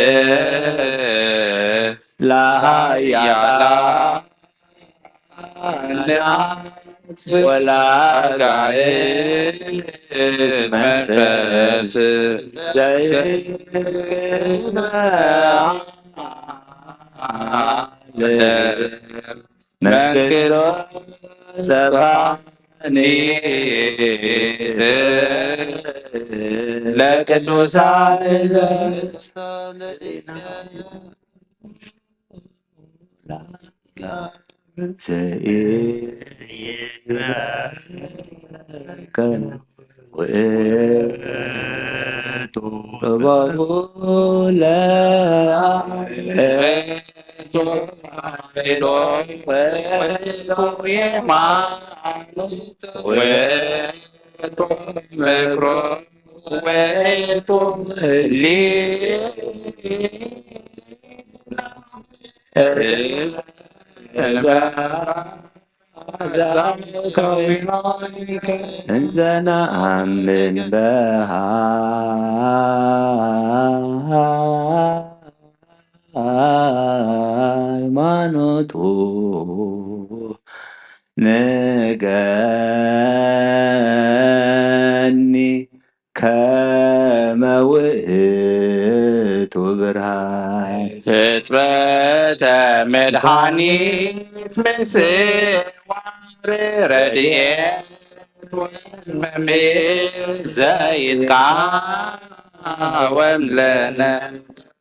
ለኃያላን ወላጋእት መንፈስ ዘይክል መንግስቶ ሰብአኒት ለቅዱሳን ዘ ዘኢይትረከብ ውእቱ ጥበቡ ለአብ ውእቱ ኃይሎ ውእቱ የማኑ ውእቱ ምክሮ ውእቱ ሊ እንዘ ነአምን በሃይማኖቱ ንገኒ ከመ ውእቱ ብርሃን። ሕጽበተ መድኃኒት ምስዋር ረድኤት ወመምር ዘይትቃወም ለነ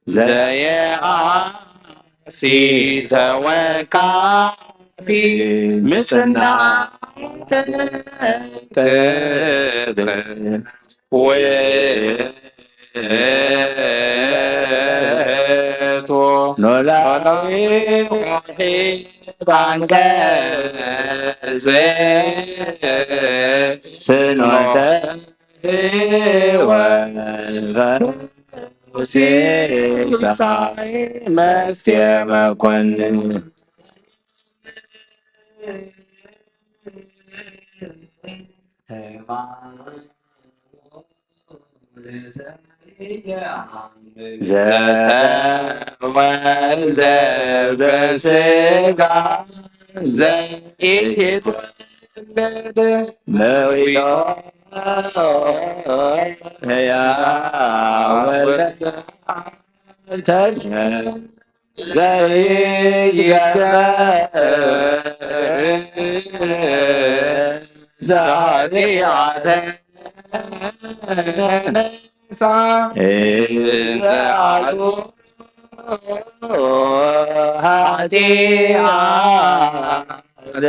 ዘየአሲ ተወካፊ ምጽናተ ቅጥር ውእቱ ኖላዊ ወሒድ አንቀጽ ፍኖተ ሕይወት ፈውሲ ሳይ መስቴ መኮንን ዘተወልደ በስጋ ዘኢትወ መዊቶ ሕያው ወልደ ተስፋ ዘይገበር ዘኃጢአተ ነሳ ዘአልቦ ኃጢአት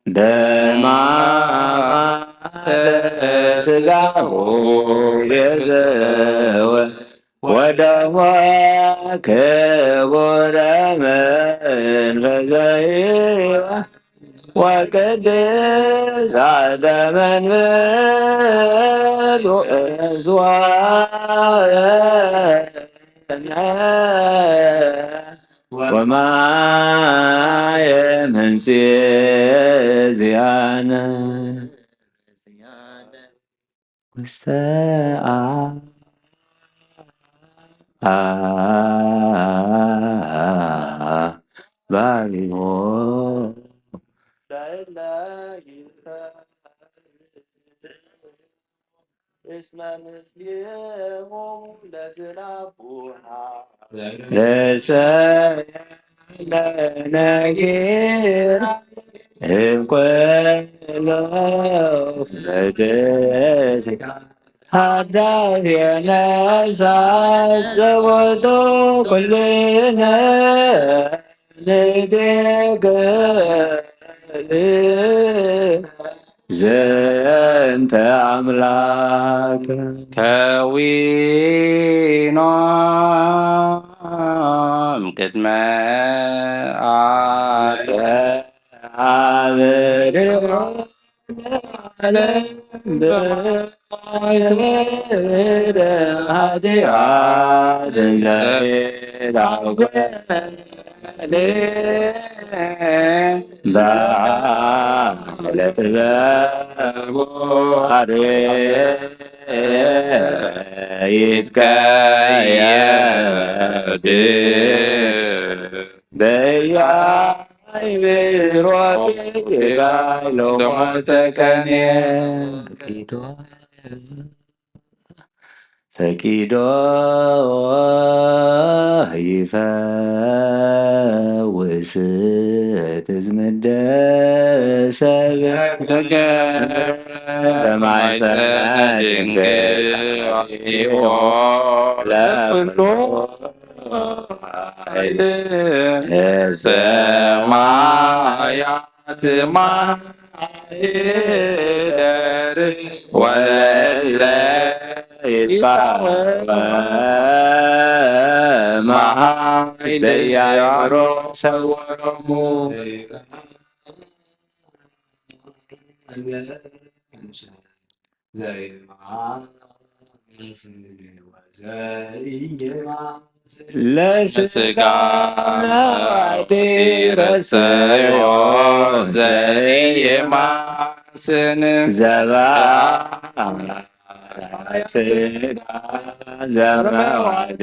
ደማ ስጋሁ ቤዘወ ወደሞ ክቡረ መንፈሰ ወቅድሳተ መንፈስ ወእዝዋነ ወማየ ምንጽየ ዚአነ ውስተ አ- አ- ባቢሎ እስመ ምስሌሆሙ ለዝላፉሃ ለሰ ለነጊር እምቆሎ ፍለደስ ሀዳፍ የነሳት ዘቦቶ ኩልነ ንዴገል ዘንተ አምላክ ከዊኖም ቅድመ አተ አብርሆ ዓለም በማይሰደ ኃጢአት ዘይታወቀ በዓለ ጥበቡ አርዌ ይትቀየድ በያይብሮ ይጋይ ሎሞተ ቀኔ ፈቂዶ ይፈውስ ትዝምደ ሰብ ተገ በማይፈ ድንግል ለኩሉ ኃይል ሰማያት ማይደር ወለእለ ይትቃወም ኃይል ያሮ ሰወሮሙ ለስጋ ለስጋ መዋቲ ረሰዮ ዘይማስን ዘባ ስጋ ዘመዋቲ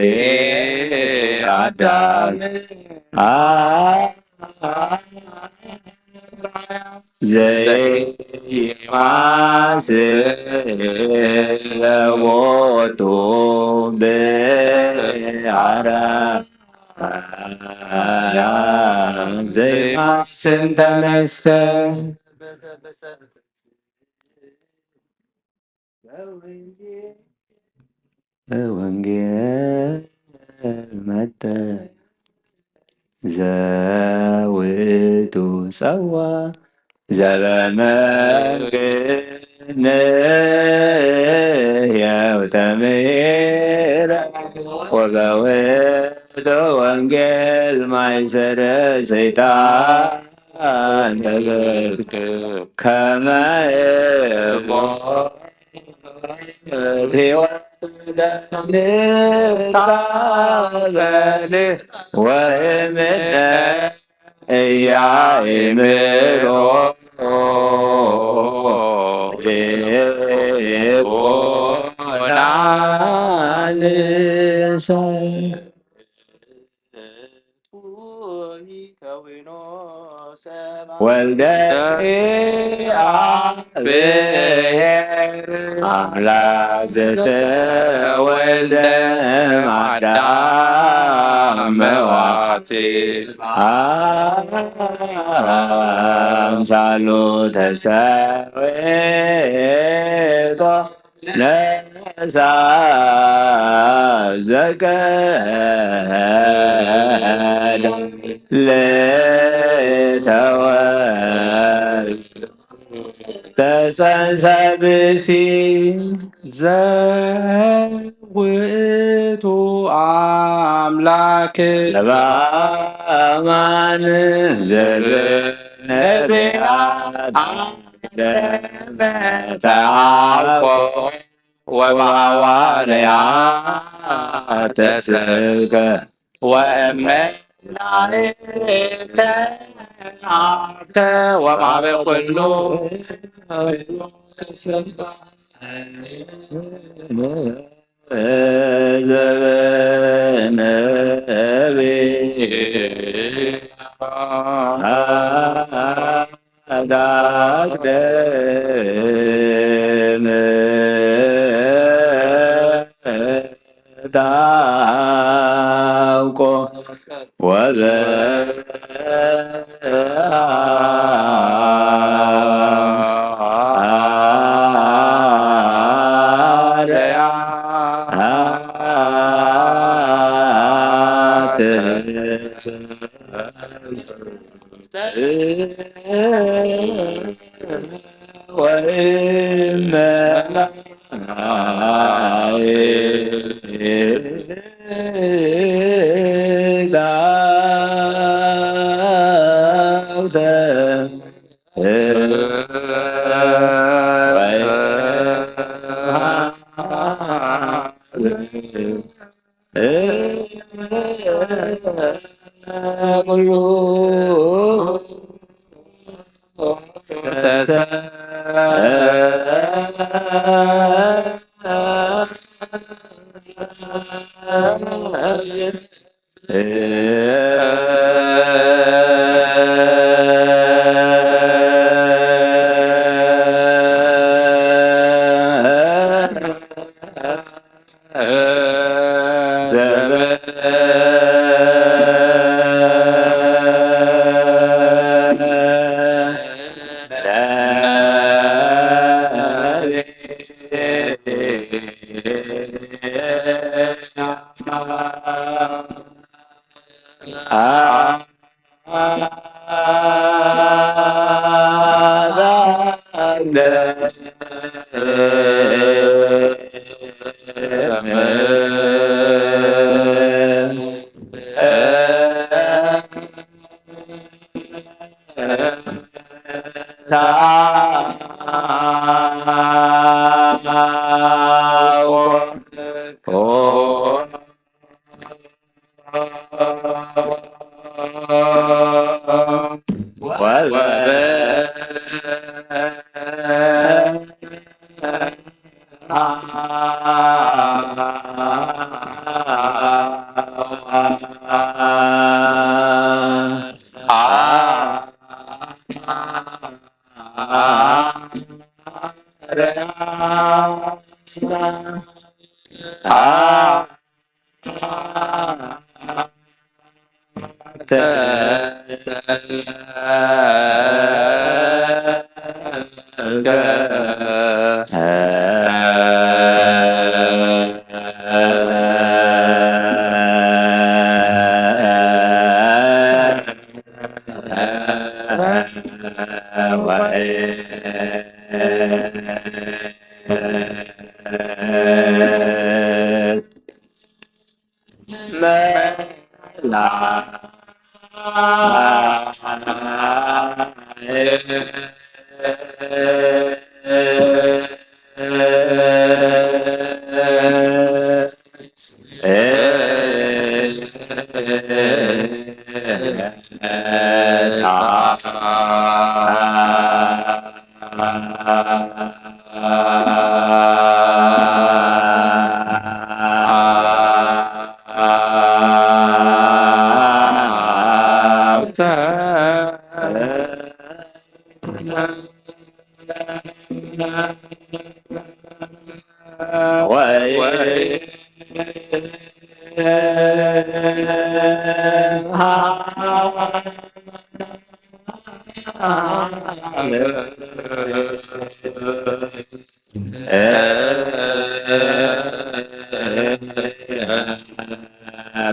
አዳም አ ዘይማስን ለቦቱ ብአራ ዘይማስን ተነስተ ወንጌል መጠ ዘውቱ ጸዋ ዘበመግን ህየው ተምረ ወበውእቱ ወንጌል ማይሰረ ሰይጣን ተበትክ ከመ እሞ ሕይወት ንታበል ወእምነ እያእምሮ ልቦና ንሰ ወልደ እግዚአብሔር ኣምላክ ዘተወልደ ማዳም መዋቲ ኣምሳሉ ተሰዌጦ ነሳ ዘገደ ለተወልደ ተጸንሰ ብሲ ዘውእቱ ኣምላክ ለባማን ዘብል ነቢያት ለመተዓቆ ወበሐዋርያት ተስብከ ወእመላእክተ አተ ወማበ ኩሉ ዘበነቢያት አዳግደም ታውቆ ወበ ኩሉ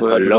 ኩሉ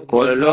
ኩሉ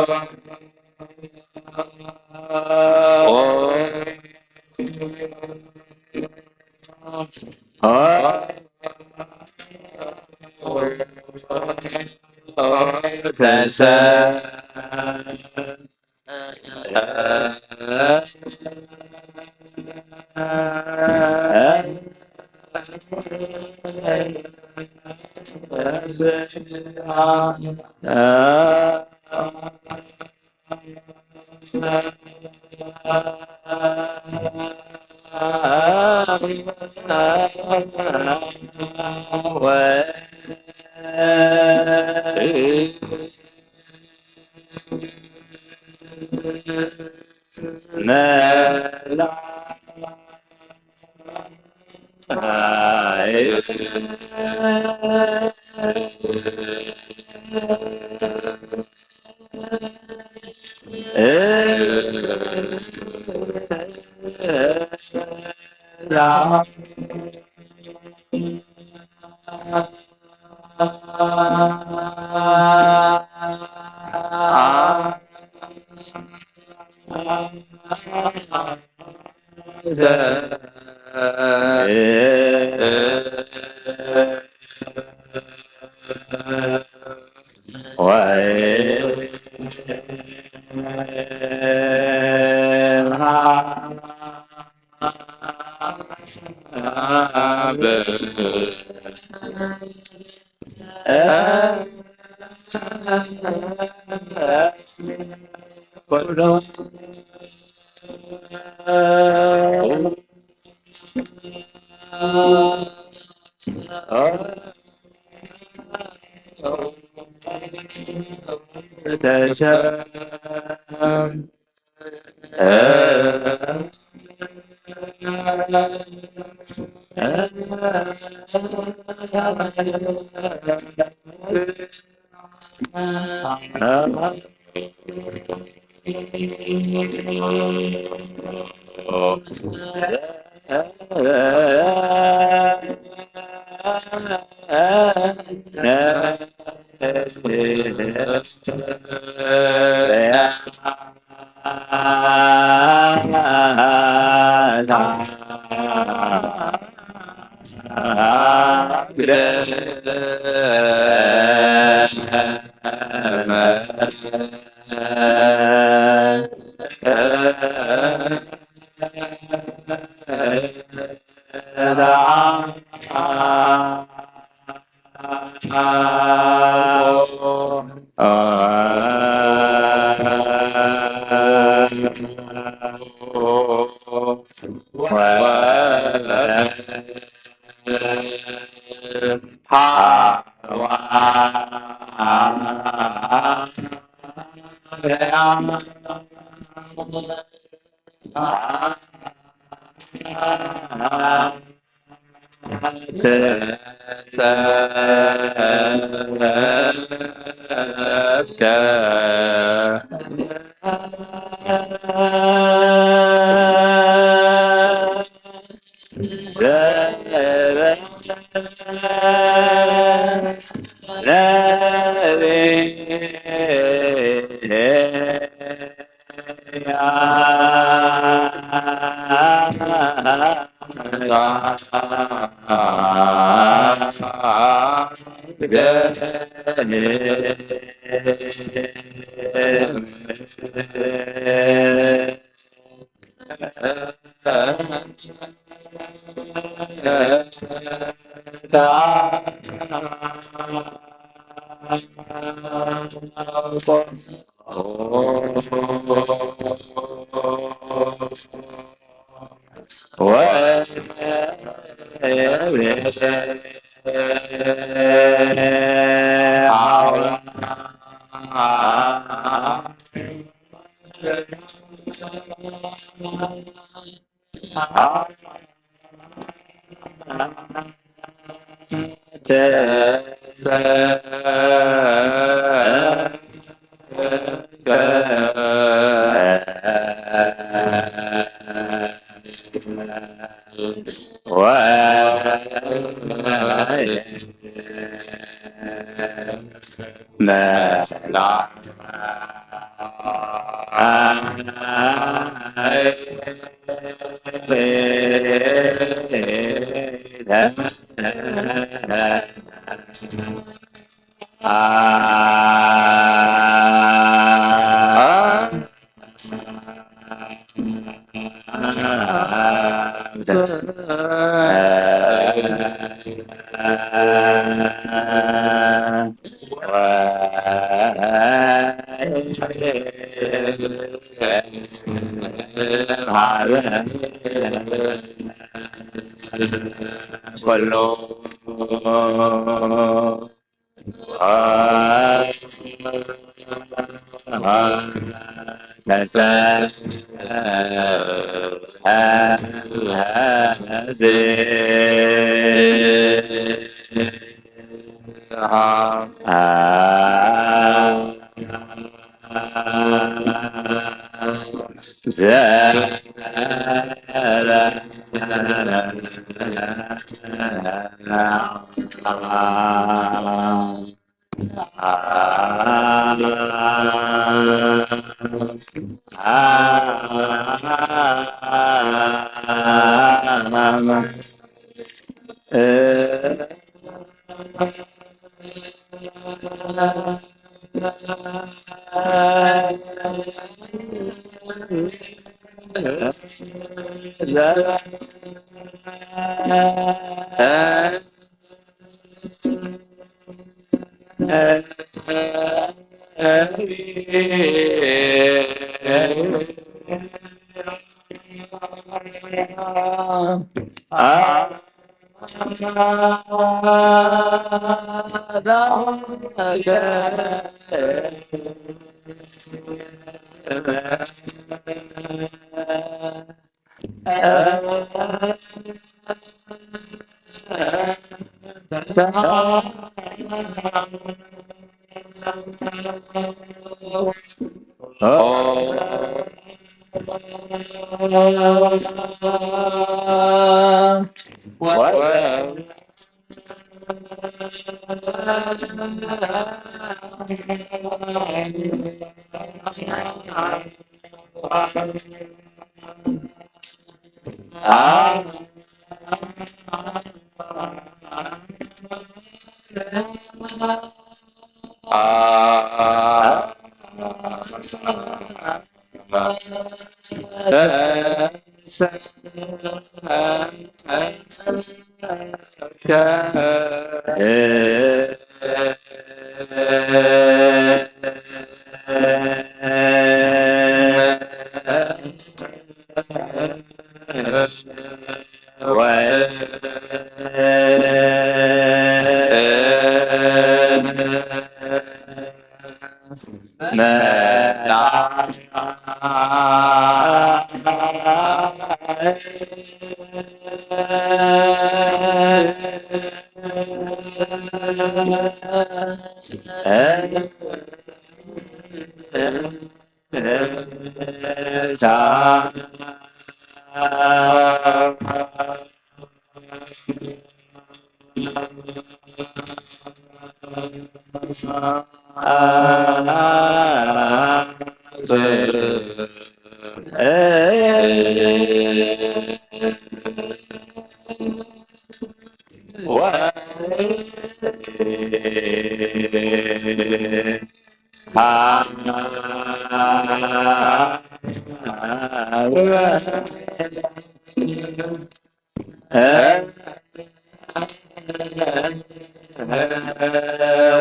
ኩሉ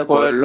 ኩሉ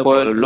ኩሉ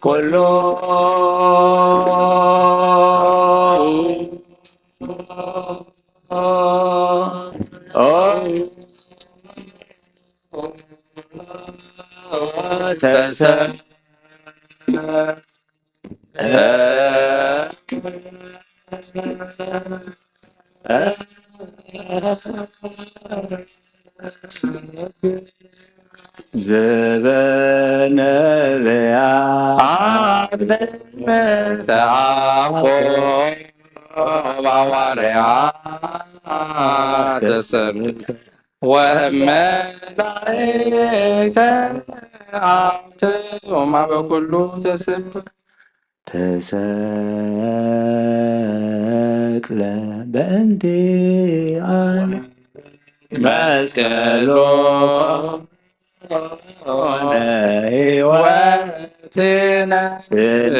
ኩሉ ተሰ ዝበነብያ ኣድመ ተዓቆብ ኣዋርያ ተሰምተ ወመላእክተ ኣትዮም ኣብ ኩሉ ተሰብከ። ተሰቅለ በእንቲኣነ መስቀሉ ኮነ ሕይወትነ ስለ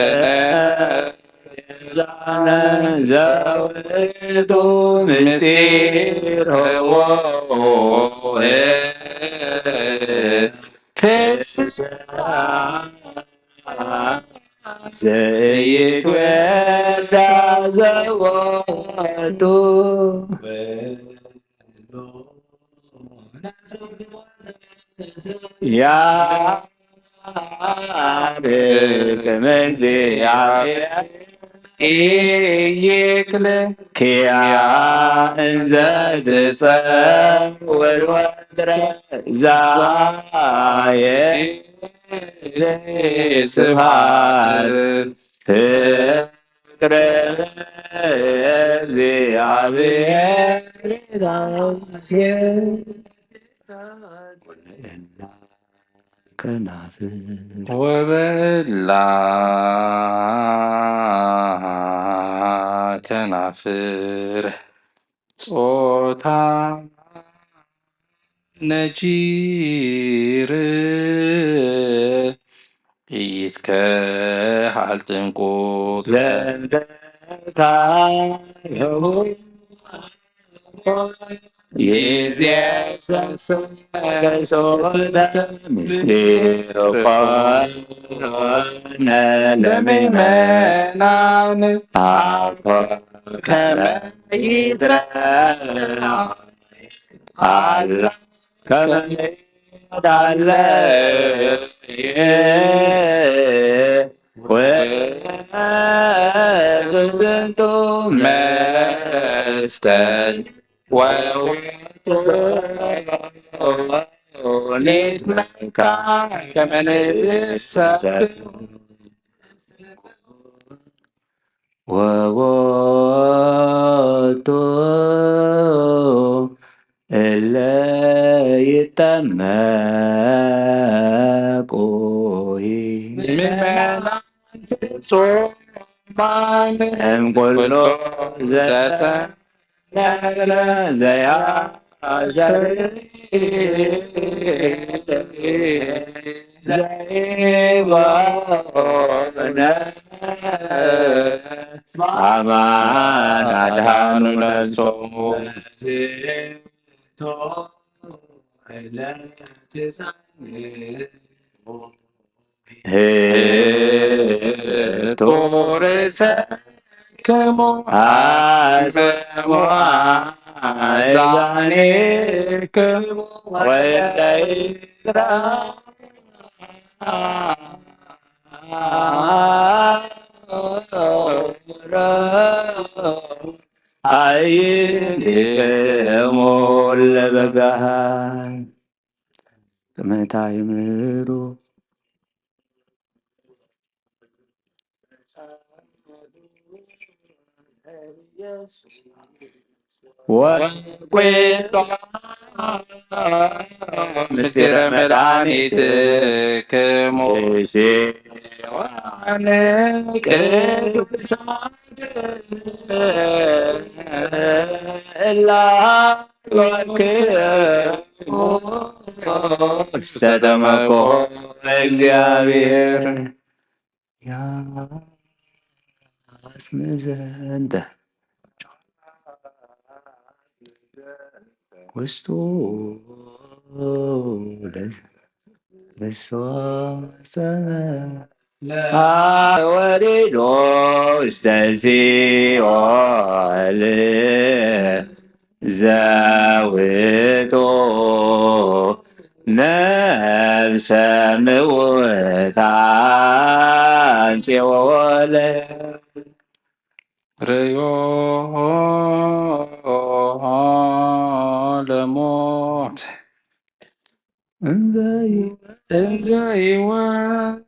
ቤዛነ ዘውእቱ ምስጢር ህቡእ ፍስሓ ዘይትወዳ ዘወቱ ያርግ እምእግዚአብሔር ኢይክል ኪያ እንዘ ትጸውር ወትረ ዛየ ስብሐት ፍቅር እግዚአብሔር ከናፍር ወበላ ከናፍር ጾታ ነኪር ይትከሃል ጥንቁቅ ዘንተታ ይዜሰሰ ሶለ ምስጢር ኮነ ለምእመናን ኣኮ ከመ ይትረዓል ከመ ይትረዓል ወዝንቱ መስቀል ወውእቱ ሊትመካ ከመ ንሰብክ ወቦቱ እለ ይጠመቁ ምእመናን ፍጹማን እምኩሉ ዘተ ዘያዘሪ ዘይቦነ አማን አድኃኑ ነፍሶሙ። ቱርሰክሙ አጽሙ አዛኒክሙ ወለይትራ አይንቲክሙ ብርሃን መታ ይምህሩ ወንጌሎ ምስጢረ መድኃኒትክሙ ዮሐንስ ቅዱሳት እላ ወክሙ ዝተጠመቆ እግዚአብሔር ያስምዘንተ ውስጡ ለሶሰ ወሪዶ ውስተ ሲኦል ዘውቶ ነፍሰ ምውታን ጽዮን ርእዮ ለሞት እንዘ ይወርድ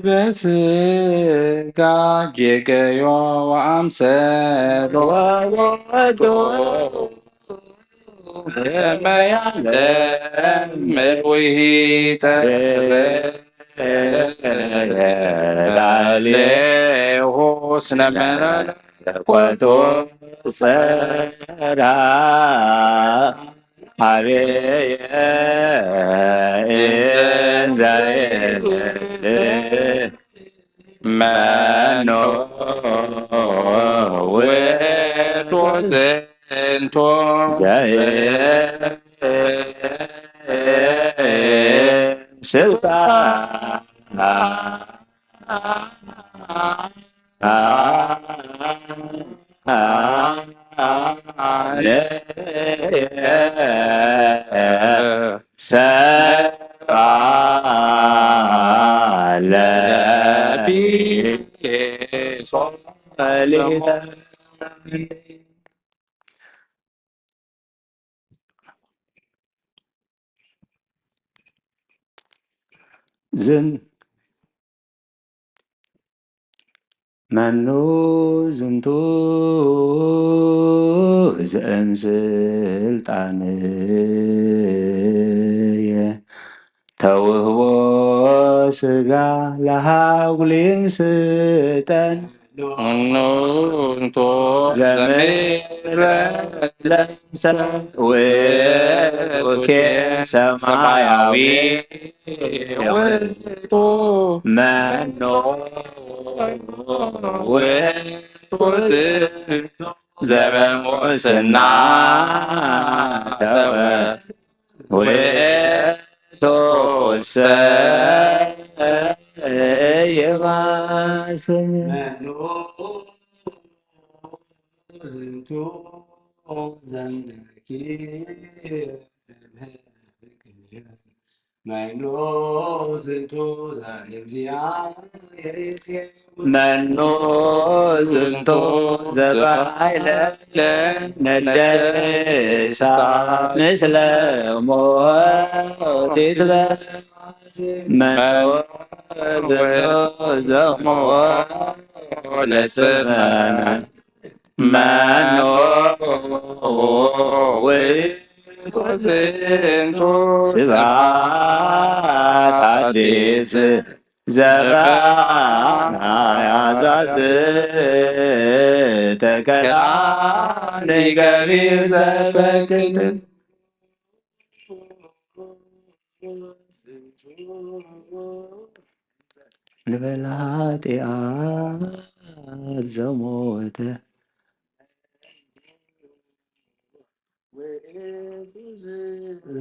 በስጋ ጌገዮ ወአምሰሎ ወወዶ ከመ ያለምድ ውሒጠ ላዕሌሁ ስነ መለኮቱ ጸራ ሀቤየ እንዘ ይብል መኖ ውእቱ ዝንቱ ዘእም ስልጣን ሰብአ ለቢሶ ዝን መኑ ዝንቱ ዘእም ስልጣንየ ተውህቦ ስጋ ለሃጉሊም ስጠን እኑ እንቶ ዘምረ ለምሰ ውእቱ ሰማያዊ ውእቱ መኖ ውእቱ ዘበሙስና ተወ ውእቱ ሰይማስም ዝንቱ ዘንኪ መኖ ዝንቱ መኑ ዝንቱ ዘባይለ ነደሳ ምስለ ሞቲት መኑ ዝንቱ ዘሞ ለጽመ መኖ ውእቱ ዝንቱ ስብሐት አዲስ ዘበአ ያዛዝ ተከላኒ ገቢር ዘበክት ንበላጢኣ ዘሞተ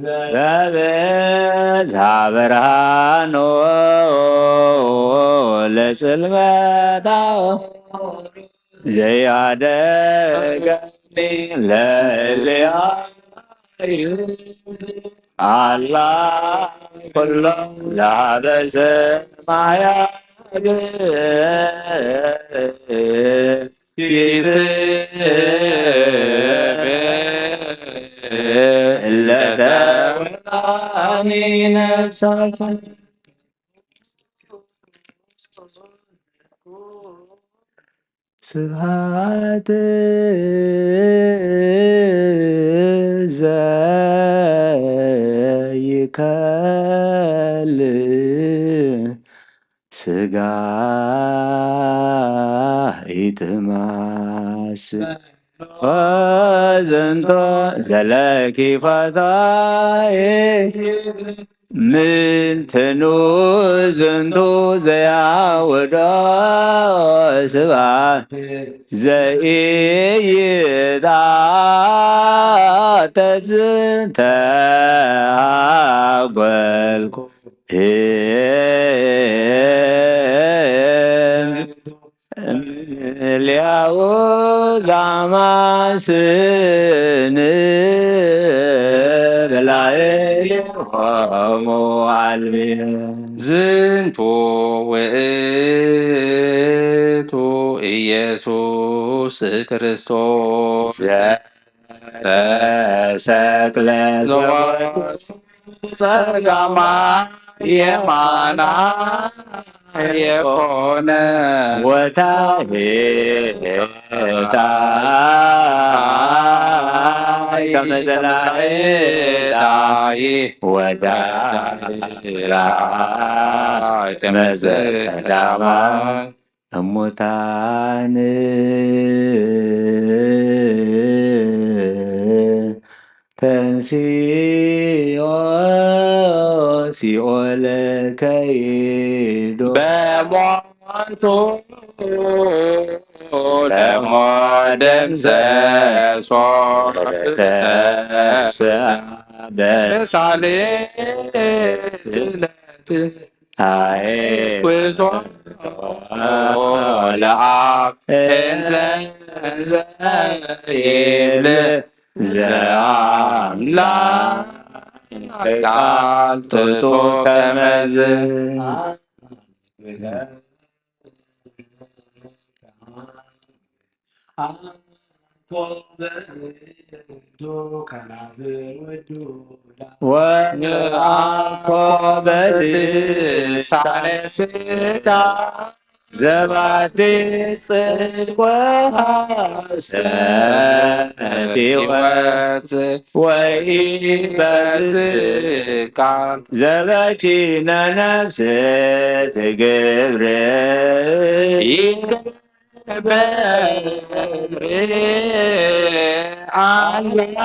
ዘበዛ ብርሃኖ ለጽልመታ ዘያደገኒ ለልያ አላ ኩሎ ላበሰ ማያት ይስእ ስብሐት ዘይከል ስጋ ኢትማስ ዝንቶ ዘለኪ ፈታይ ምንትኑ ዝንቱ ዘያውዶ ስባ ዘኢይጣተት ዝተሃጎልኩ እምልያው ዛማስን ብላዕሌሆሙ ኣልብየ። ዝንቱ ውእቱ ኢየሱስ ክርስቶስ ተሰቅለ ዘወቱ ጸጋማ የማና የኮነ ወታሄታይ ከመዘላሄታይ ወዳራይ ከመዘቀዳማይ እሙታን ተንሲኦ ሲኦል ከይዶ በሞቱ ደሞ ደምሰሶ ተስአ በሳሌ ስለት አይ ውእቶ ለአብ እንዘ እንዘ ይብል ዘአምላክ ቃል ትቶ ከመዝ ወአኮ በልሳነ ስጋ ዘባቲ ጽድቅ ወሐሰት ሕይወት ወኢበዝቃ ዘበኪነ ነፍስ ትግብር ይትገብር አላ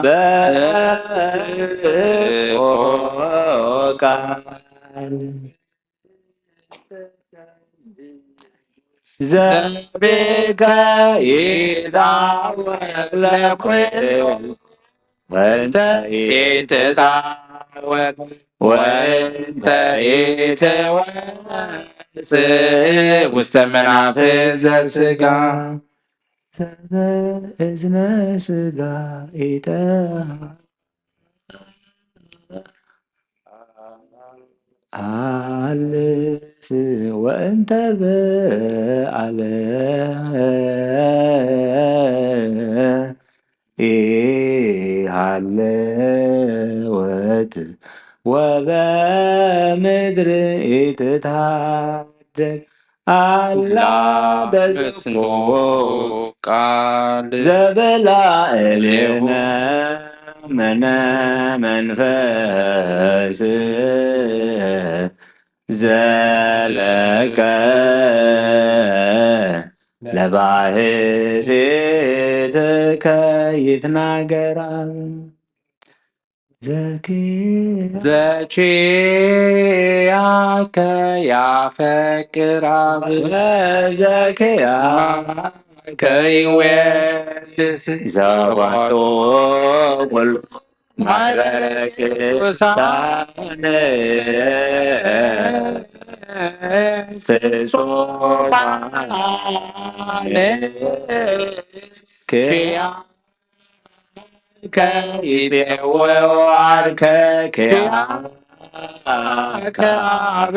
በዝቆ ቃል ዘቤከ ይትጣወቅ ለኩሉ ወንተ ኢትጣወቅ ወንተ ኢትወፅእ ውስተ መናፍስት ዘስጋ ሰበ እዝነ ስጋ ኢተ አልፍ ወእንተ በአለ ኢሃለወት ወበምድር ኢትትሃደግ አላ በዝንቱ ቃል ዘበላ እሌነ መነ መንፈስ ዘለቀ ለባህቲትከ ይትናገር አብ ዘኪ ዘኪያከ ያፈቅር አብ ዘኪያ ከይወድስ ዘወዶ ኩሉ ማሕበረ ቅዱሳን ፍጹማን ክያ ከይቤወው አርከ ክያከ አብ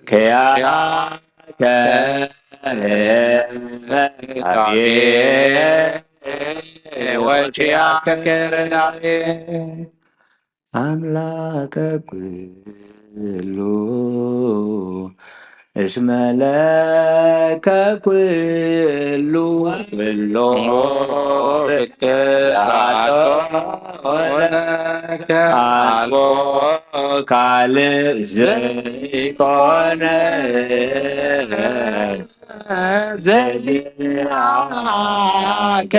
ክያከ አብዬ ወኪያከ ርዳዬ ኣምላከ ኩሉ እስመ ለከ ኩሉ ኩሉ ፍትሐቶ ለከ ኣልቦ ካልእ ዘይኮነ ዘዚኣከ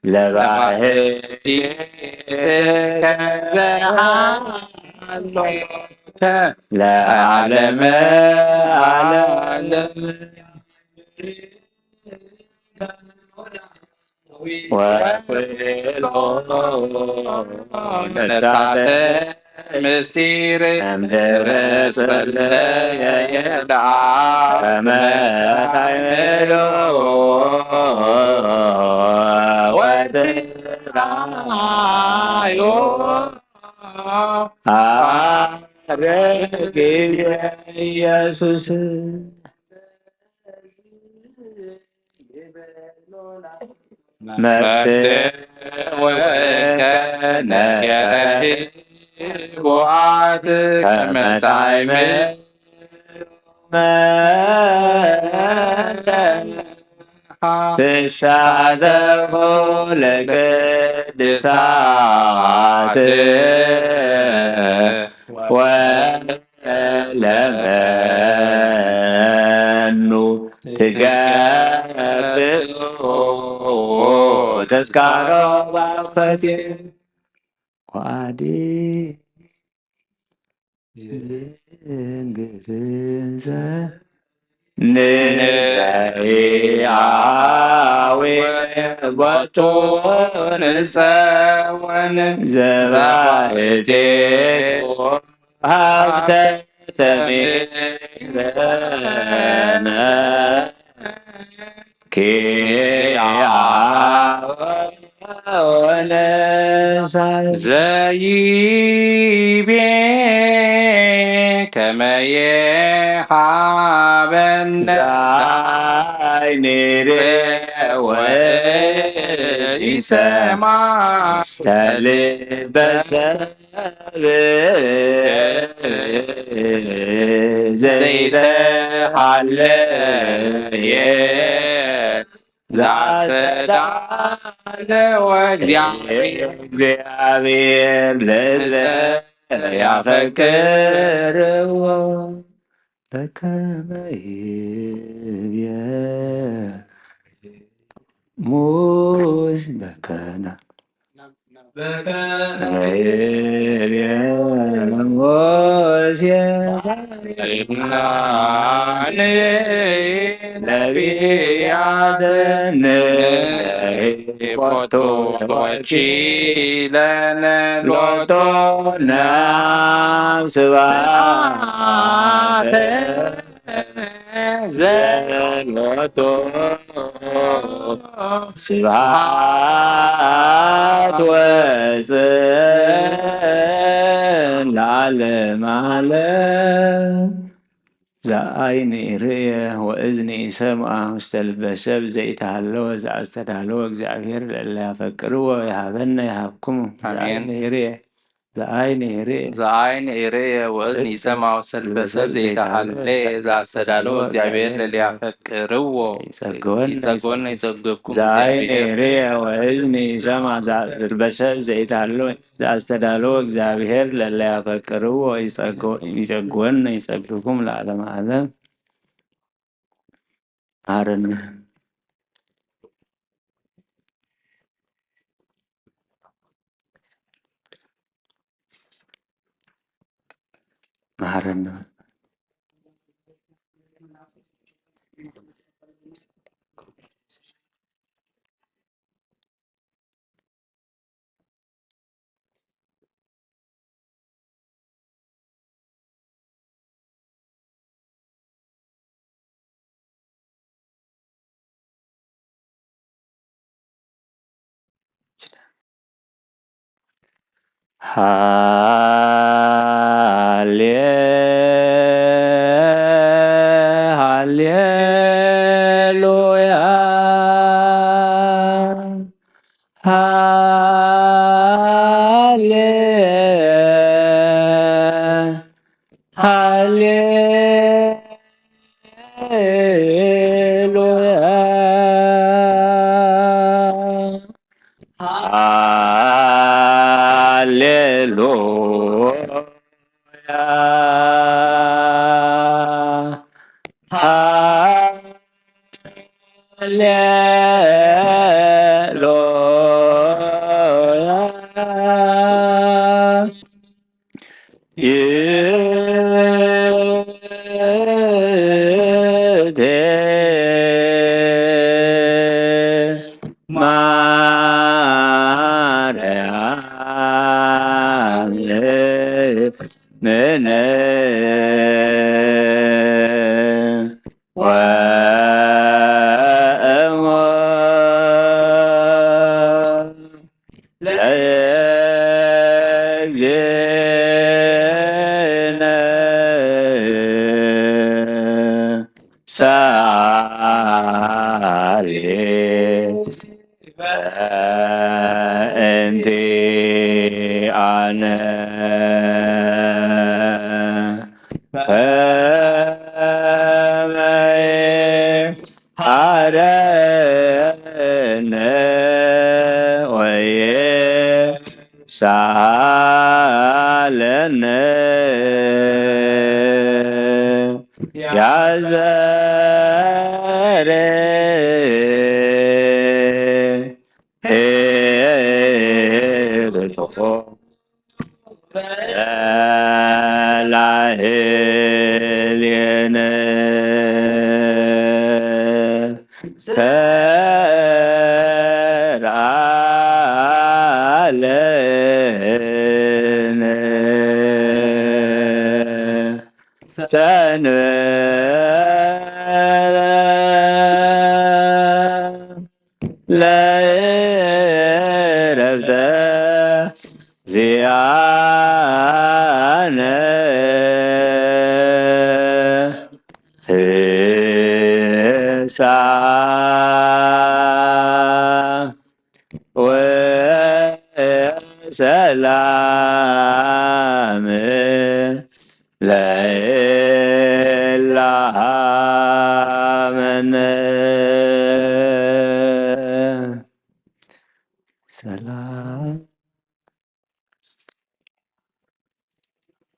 ለባህቲከ ዘሃሎከ ለዓለመ ዓለም። ወኩሉ ንታተ ምስጢር እምድረ ጸለየ የድዓ ከመ ታይምሮ ወትራዮ አረግ ኢየሱስ። መፍትወከ ነገረ ቡዓት ከመ ታይምሮ ትሳተፎ ለቅድሳት ወለመኑ ትገብኦ ተስካሮ ባኮቴ ወአዲ እንግርዘ ንለያዊ ቦቱ ንጸወን ዘባህቴ ሃብተ ተሜረነ ኪያ ወነሳ ዘይቤ ከመየ ሃበነ ዛይኔሬ ወኢሰማ ስተልበሰ ዘይተሃለየ ዘአስተዳለወ እግዚአብሔር ለዘ ያፈቅርዎ በከመ ይቤ ሙስ በከና በከመ ይቤ ሙሴ ነቢያት ንለይ ቦቱ ወኪለነ ሎቶ ናብ ስብሐተ ዘሎቶ ስብሐት ወፅን ለዓለመ ዓለም። ዘአይን ኢርእየ ወእዝን ኢሰምዐ ውስተ ልበ ሰብ ዘይተሃለወ ዘአስተዳለወ እግዚአብሔር ለእለ ያፈቅርዎ ይሃበነ ይሃብክሙ። አሜን። ዘአይን ኢርእየ ዘአይን ኢርእየ ዘአይን ኢርእየ ወእዝን ኢሰምዐ ውስተ ልበ ሰብ ዘይተሃለየ ዘአስተዳለወ እግዚአብሔር ለእለ ያፈቅርዎ ይጸግወነ ይጸግወነ ይጸግብኩም ዘአይን እግዚአብሔር። ኢርእየ ወእዝን ኢሰምዐ ዘ-፣ ልበ ሰብ ዘይተሃለወ ዘአስተዳለወ እግዚአብሔር ለእለ ያፈቅርዎ ይጸግወ-፣ ይጸግወነ ይጸግብኩም ለዓለመ ዓለም። መሃረነ። መሃረነ። ሃሌ-፣ ሃሌሉያ። ሃሌ- ሃሌሉያ፣ ሃሌሉያ፣ ሃሌሉያ። ይእቲ ማርያም እምነ ወእሞ ለእግዚእነ ሰአሊ በእንቲአነ ከመ ይሃረነ ወይሳለነ ያዘሬ ሄርቶ ላህሌነ ሰርአለነ ሰንበ ለእረፍተ ዚአነ ፍስሐ ወሰላም ለሃመነ ሰላም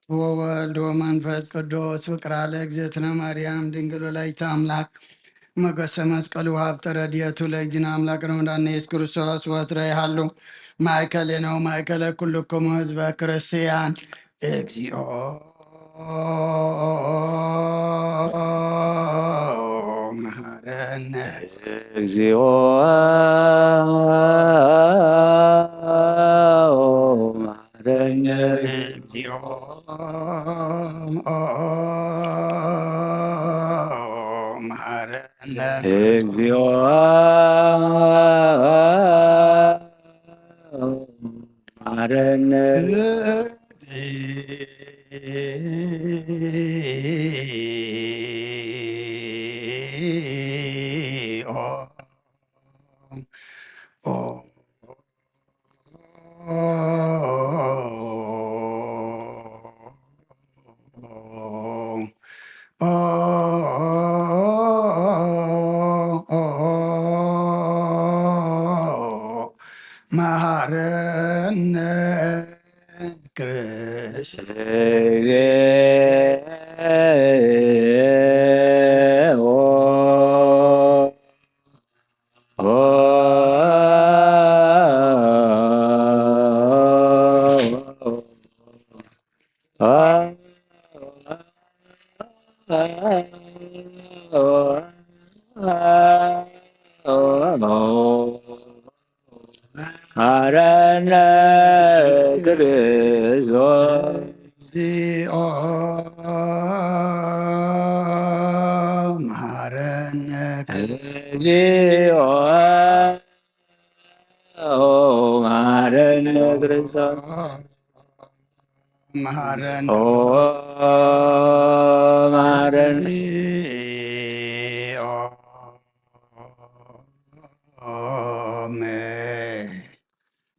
ወወልድ ወመንፈስ ቅዱስ ፍቅራ ለእግዝእትነ ማርያም ድንግል ወላዲተ አምላክ ሞገሰ መስቀሉ ሀብተ ረድኤቱ ለእግዚእነ አምላክ ረመዳን ኢየሱስ ክርስቶስ ወትረ ይሃሉ ማእከሌነ ወማእከለ ኩልክሙ ህዝበ ክርስቲያን። እግዚኦ መሐረነ። እግዚኦ መሐረነ። እግዚኦ መሐረነ። እግዚኦ መሐረነ። መሐረነ ክርስቶስ። መሐረነ ክርስቶስ። እግዚኦ መሐረነ። እግዚኦ መሐረነ ክርስቶስ። መሐረነ። ኦ መሐረነ።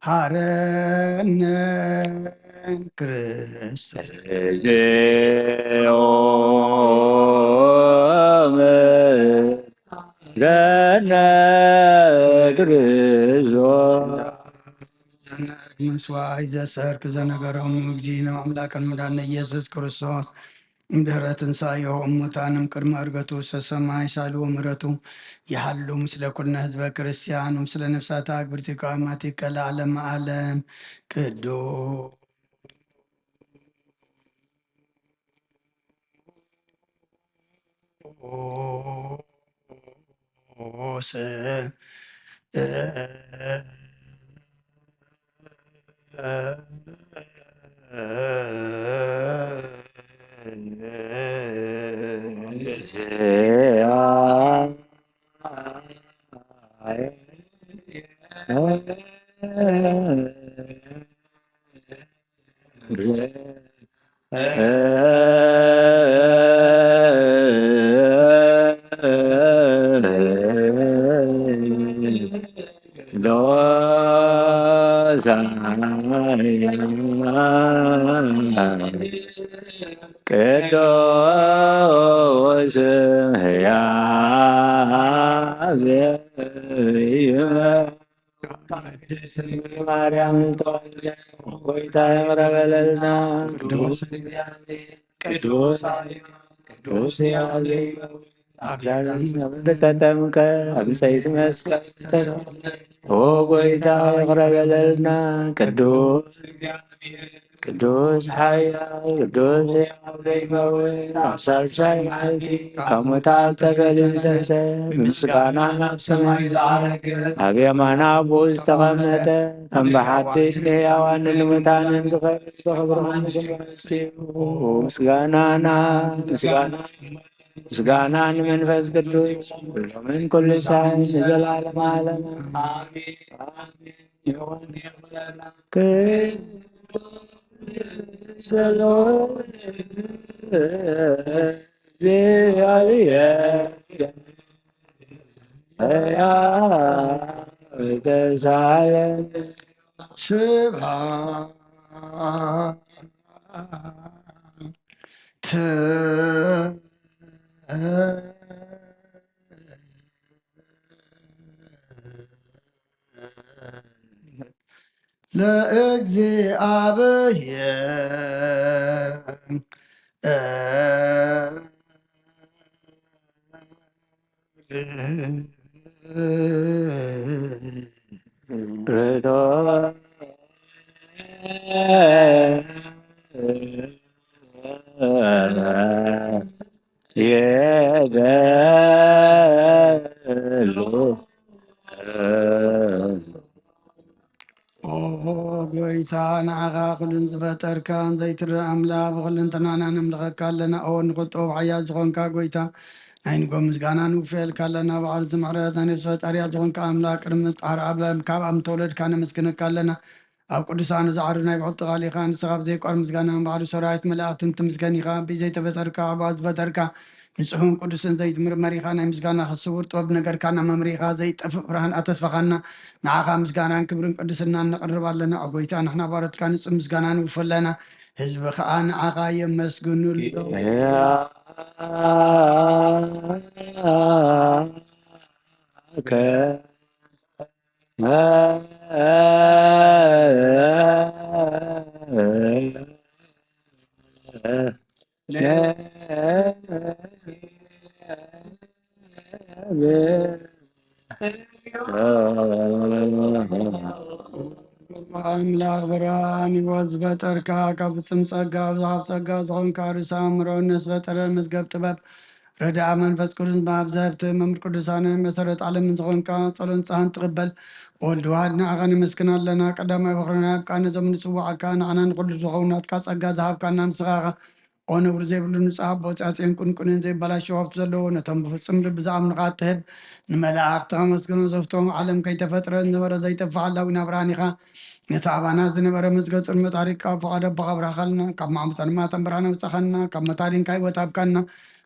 መሐረነ ክርስቶስ። እግዚኦ ገነ ክርስቶስ። ዘነግ መስዋዕይ ዘሰርክ ዘነገሮም እግዚእነ አምላክን መድኃኒነ ኢየሱስ ክርስቶስ እምድህረ ትንሳኤሁ እሙታን እምቅድመ ዕርገቱ ውስተ ሰማይ ሳሉ ወምሕረቱ ይሃሉ ምስለ ኩልነ ህዝበ ክርስቲያን ወምስለ ነፍሳተ አግብርቲከ አማቲከ ለዓለመ ዓለም። ቅዱስ ቅዱስ ሕያው ማርያም ተወልደ፣ ጎይታ ይቕረ በለልና። ቅዱስ እግዚአብሔር፣ ቅዱስ አብ ቅዱስ ያለ አብያዳን ተጠምቀ፣ አብፀይት መስቀል ተሰቅለ። ኦ ጎይታ ይቕረ በለልና። ቅዱስ ቅዱስ ሓያል ቅዱስ ሕያው ዘይመውት፣ ኣብ ሳልሳይ መዓልቲ ካብ ሙታን ተፈልሰ፣ ምስጋና ናብ ሰማይ ዝዓረገ፣ ኣብ የማና ኣቦኡ ዝተቐመጠ፣ ከም ብሓቂ ንሕያዋንን ንሙታንን ክፈርድ ብኽብሪ ክመጽእ እዩ። ምስጋናና ምስጋና ምስጋና ንመንፈስ ቅዱስ ሎምን ኩሉ ሳዕ ንዘለዓለመ ዓለም ኣሜን። ይኹን ይኹን። ጸሎት እግዚኣብሔር ተሳለን ስብሐት ለእግዚኣብሔር። ርቶ የደሉ። ኦ ጎይታ፣ ንዓኻ ኩሉን ዝፈጠርካን ዘይትረእ ኣምላኽ፣ ብኹልንተናና ነምልኸካ ኣለና። ኦ ንቁጠብ ሓያል ዝኾንካ ጎይታ፣ ናይ ንጎ ምስጋና ንውፍየልካ ኣለና። ባዕሉ ዝምሕረት ናይ ነፍሲ ፈጣሪያ ዝኾንካ ኣምላኽ፣ ቅድሚ ምፍጣር ዓለም ካብ ኣብ ምተወለድካ ነመስግነካ ኣለና። ኣብ ቅዱሳኑ ዝዓርፍ ናይ ብሕቲ ቃል ኢኻ። ንስኻ ብዘይቋር ምስጋና ባዕሉ ሰራዊት መላእኽትን ትምስገን ኢኻ። ብዘይተፈጠርካ፣ ብኣ ዝፈጠርካ፣ ንጹሕን ቅዱስን ዘይትምርመር ኢኻ። ናይ ምስጋናኻ ስውር ጥበብ ነገርካና መምሪኻ፣ ዘይጠፍእ ብርሃን ኣተስፋኻና። ንዓኻ ምስጋናን ክብርን ቅድስናን ነቕርብ ኣለና። ኦ ጎይታ፣ ንሕና ባሮትካ ንጹህ ምስጋና ንውፍ ኣለና። ህዝቢ ኸኣ ንዓኻ የመስግኑሎ። ኣምላኽ ብርሃን ህይወት ዝፈጠርካ፣ ካብ ፍጹም ጸጋ ብዙሓት ጸጋ ዝኾንካ፣ ርእሰ ኣእምሮ፣ ነፍሲ ፈጠረ፣ መዝገብ ጥበብ፣ ረድኣ መንፈስ ቅዱስ፣ መሃብ ዘህብቲ፣ መምህር ቅዱሳን፣ መሰረት ዓለምን ዝኾንካ፣ ጸሎን ንስሓን ትቕበል ወልድ ዋሕድ ንዓኻ ነመስግን ኣለና። ቀዳማይ በኹርና ኣብ ቃነ ዘመን ንጽዋዓካ፣ ንዓና ንኹሉ ዝኸውን ናትካ ጸጋ ዝሃብካና ንስኻ ኢኻ። ኦ ነውሪ ዘይብሉ ንጹሕ ኣቦ፣ ጻጽየን ቁንቁንን ዘይበላሸው ሃብቲ ዘለዎ፣ ነቶም ብፍጹም ልቢ ዝኣምኑኻ እትህብ፣ ንመላእኽቲ ከመስግኑ ዘፍቶም፣ ዓለም ከይተፈጥረ ዝነበረ ዘይጠፍእ ሓላዊ ናብራን ኢኻ። ነቲ ኣባና ዝነበረ መዝገብ ጽልመት ኣሪቅካ፣ ፍቓድ ኣቦኻ ኣብራኻልና። ካብ ማዕሙጻ ድማ እተን ብርሃን ኣውጻኻና፣ ካብ ሞት ኣድንካ ህይወት ሃብካና፣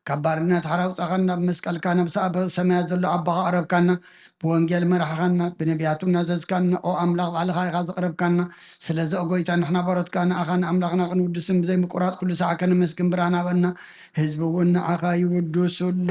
ካብ ባርነት ሓራ ኣውጻኻና፣ ብመስቀልካ ነብሲ ኣብ ሰማያት ዘሎ ኣቦኻ ኣቕረብካና። ብወንጌል መራሕኻና፣ ብነቢያቱ እናዘዝካና፣ ኦ ኣምላኽ ባዕልኻ ኢኻ ዘቕረብካና። ስለዚ ኦ ጎይታ ንሕና ባሮትካ ንኣኻ ንኣምላኽና ክንውድስን ብዘይ ምቁራጽ ኩሉ ሳዕ ከነመስግን ብርሃን ሃበና። ህዝቢ እውን ንዓኻ ይውድሱ ኣሎ።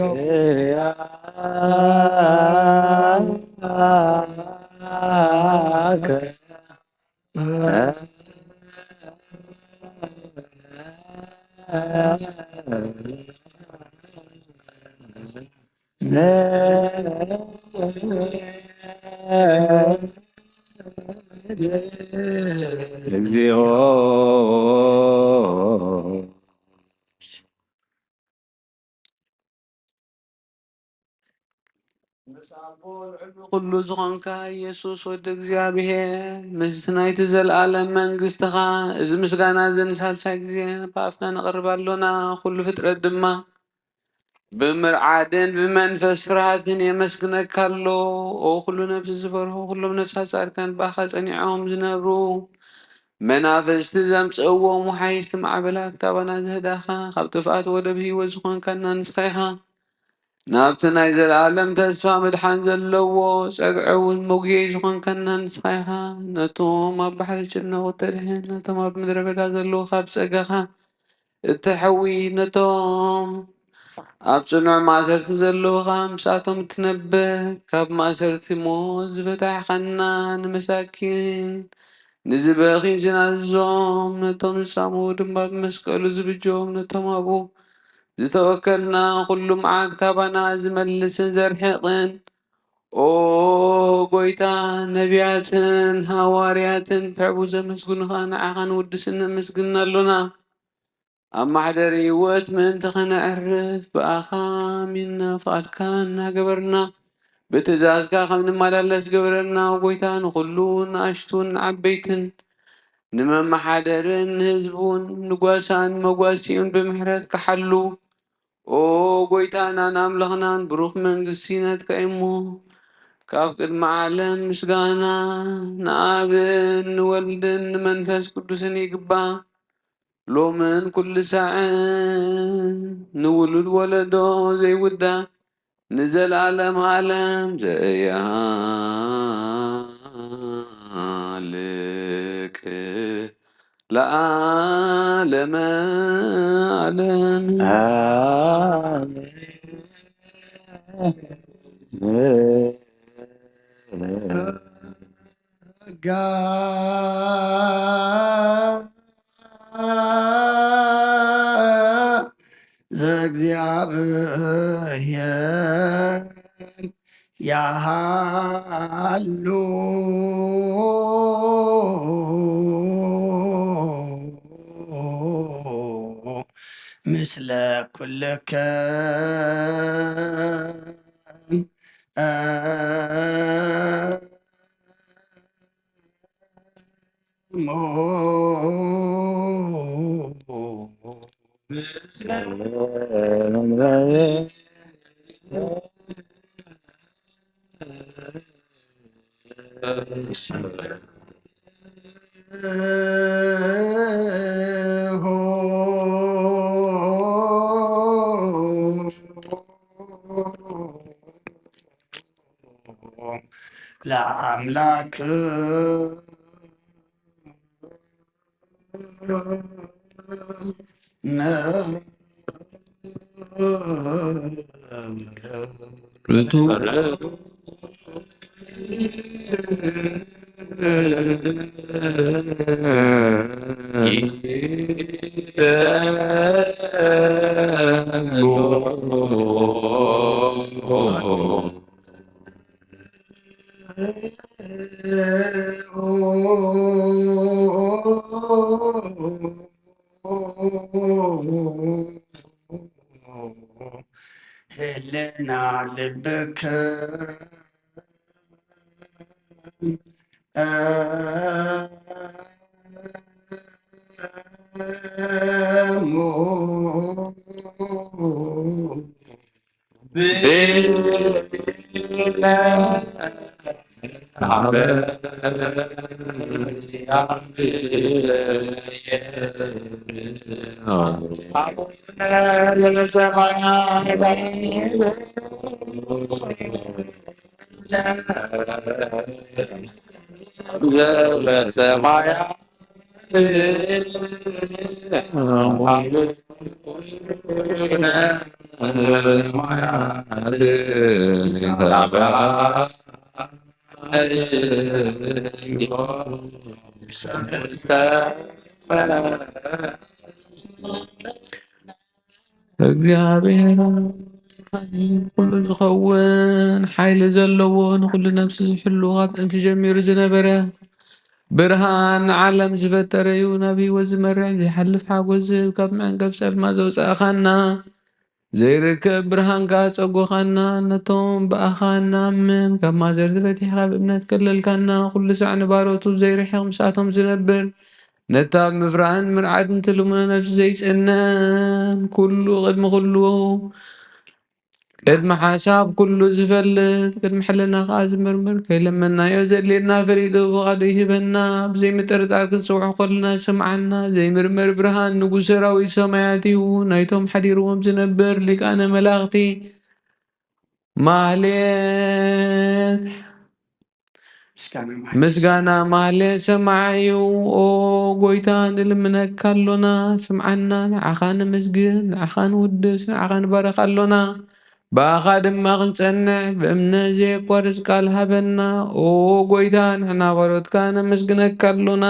እግዚኦ። ምስ ኣቦ ልዕሊ ኩሉ ዝኾንካ ኢየሱስ ወዲ እግዚኣብሔር ምስቲ ናይቲ ዘለኣለም መንግስትኻ እዚ ምስጋና እዚ ንሳልሳይ ግዜ ብኣፍና ነቕርብ ኣሎና። ኩሉ ፍጥረት ድማ ብምርዓድን ብመንፈስ ፍርሃትን የመስግነካ ኣሎ። ኦ ኩሉ ነፍሲ ዝፈርሁ ኩሎም ነፍሳት ጻድቃን ብኣኻ ጸኒዖም ዝነብሩ መናፍስቲ ዘምጽእዎም ወሓይስቲ ማዕበላት ካባና ዘህዳኻ ካብ ጥፍኣት ወደብ ህይወት ዝኾንካና ንስኻ ኢኻ። ናብቲ ናይ ዘለኣለም ተስፋ ምድሓን ዘለዎ ጸግዒ እውን መጉየይ ዝኾንካና ንስኻ ኢኻ። ነቶም ኣብ ባሕሪ ጭነቑ ተድሕን፣ ነቶም ኣብ ምድረ በዳ ዘለዉ ካብ ጸጋኻ እተሕዊ፣ ነቶም ኣብ ጽኑዕ ማእሰርቲ ዘለዉ ኸኣ ምስኣቶም እትነብር፣ ካብ ማእሰርቲ ሞት ዝፈታሕኻና፣ ንመሳኪን ንዝበኽዩን ዝናዝዞም፣ ነቶም ዝጻምኡ ድማ ብመስቀሉ ዝብጀዎም፣ ነቶም ኣብኡ ዝተወከልና ኩሉ መዓት ካባና ዝመልስን ዘርሕቕን፣ ኦ ጎይታ፣ ነቢያትን ሃዋርያትን ብሕቡ ዘመስግኑኻ ንዓኻ ንውድስን ነመስግን ኣሎና። ኣብ ማሕደር ህይወት ምእንቲ ኸነዕርፍ ብኣኻ ኣሚንና ፍቓድካ እናገበርና ብትእዛዝካ ከም ንመላለስ ግበረና። ኦ ጎይታ፣ ንኹሉ ንኣሽቱን ንዓበይትን ንመመሓደርን ንህዝቡን ንጓሳን መጓሲኡን ብምሕረትካ ሓሉ። ኦ ጎይታናን ኣምላኽናን ብሩኽ መንግስቲ ናትካ እዩ እሞ ካብ ቅድሚ ዓለም ምስጋና ንኣብን ንወልድን ንመንፈስ ቅዱስን ይግባእ ሎምን ኩሉ ሳዕን ንውሉድ ወለዶ ዘይውዳእ ንዘለኣለም ዓለም ዘይሃልቅ ለዓለመ ዓለም። ኣሜን። ጸጋ ዘእግዚኣብሔር ያሃሉ ምስለ ኩልከ ለአምላክ ህልና ልብከ ዘበሰማያት እግዚኣብሔር ኩሉ ዝኸውን ሓይሊ ዘለዎ ንኹሉ ነፍሲ ዝሕሉ ካብ ጥንቲ ጀሚሩ ዝነበረ ብርሃን ንዓለም ዝፈጠረ እዩ። ናብ ህይወት ዝመርሕ ዘይሓልፍ ሓጎስ ዝህብ ካብ መዕንቀፍ ጸልማ ዘውጻእኻና ዘይርከብ ብርሃንካ ጸጎኻና ነቶም ብኣኻ እናኣምን ካብ ማእሰርቲ ፈቲሕካ ብእምነት ከለልካና ኩሉ ሳዕ ንባሮቱ ዘይርሕቕ ምስኣቶም ዝነብር ነታ ምፍራህን ምርዓድን ትልሙና ነፍሲ ዘይጸነን ኩሉ ቅድሚ ኩሉ ቅድሚ ሓሳብ ኩሉ ዝፈልጥ ቅድሚ ሕልና ከኣ ዝምርምር ከይለመናዮ ዘድልየና ፈሊጡ ፍቓዱ ይህበና። ብዘይ ምጥርጣር ክንጽውዖ ከለና ዝሰምዓና ዘይምርመር ብርሃን ንጉስ ሰራዊት ሰማያት እዩ። ናይቶም ሓዲርዎም ዝነብር ሊቃነ መላእኽቲ ማህሌት ምስጋና ማህሌት ሰማዕ እዩ። ኦ ጎይታ ንልምነካ ኣሎና፣ ስምዓና፣ ንዓኻ ነመስግን፣ ንዓኻ ንውድስ፣ ንዓኻ ንባረኽ ኣሎና። ብኣኻ ድማ ክንጸንዕ ብእምነት ዘየቋርጽ ቃል ሃበና። ኦ ጎይታ ንሕና ባሮትካ ነመስግነካ ኣሎና።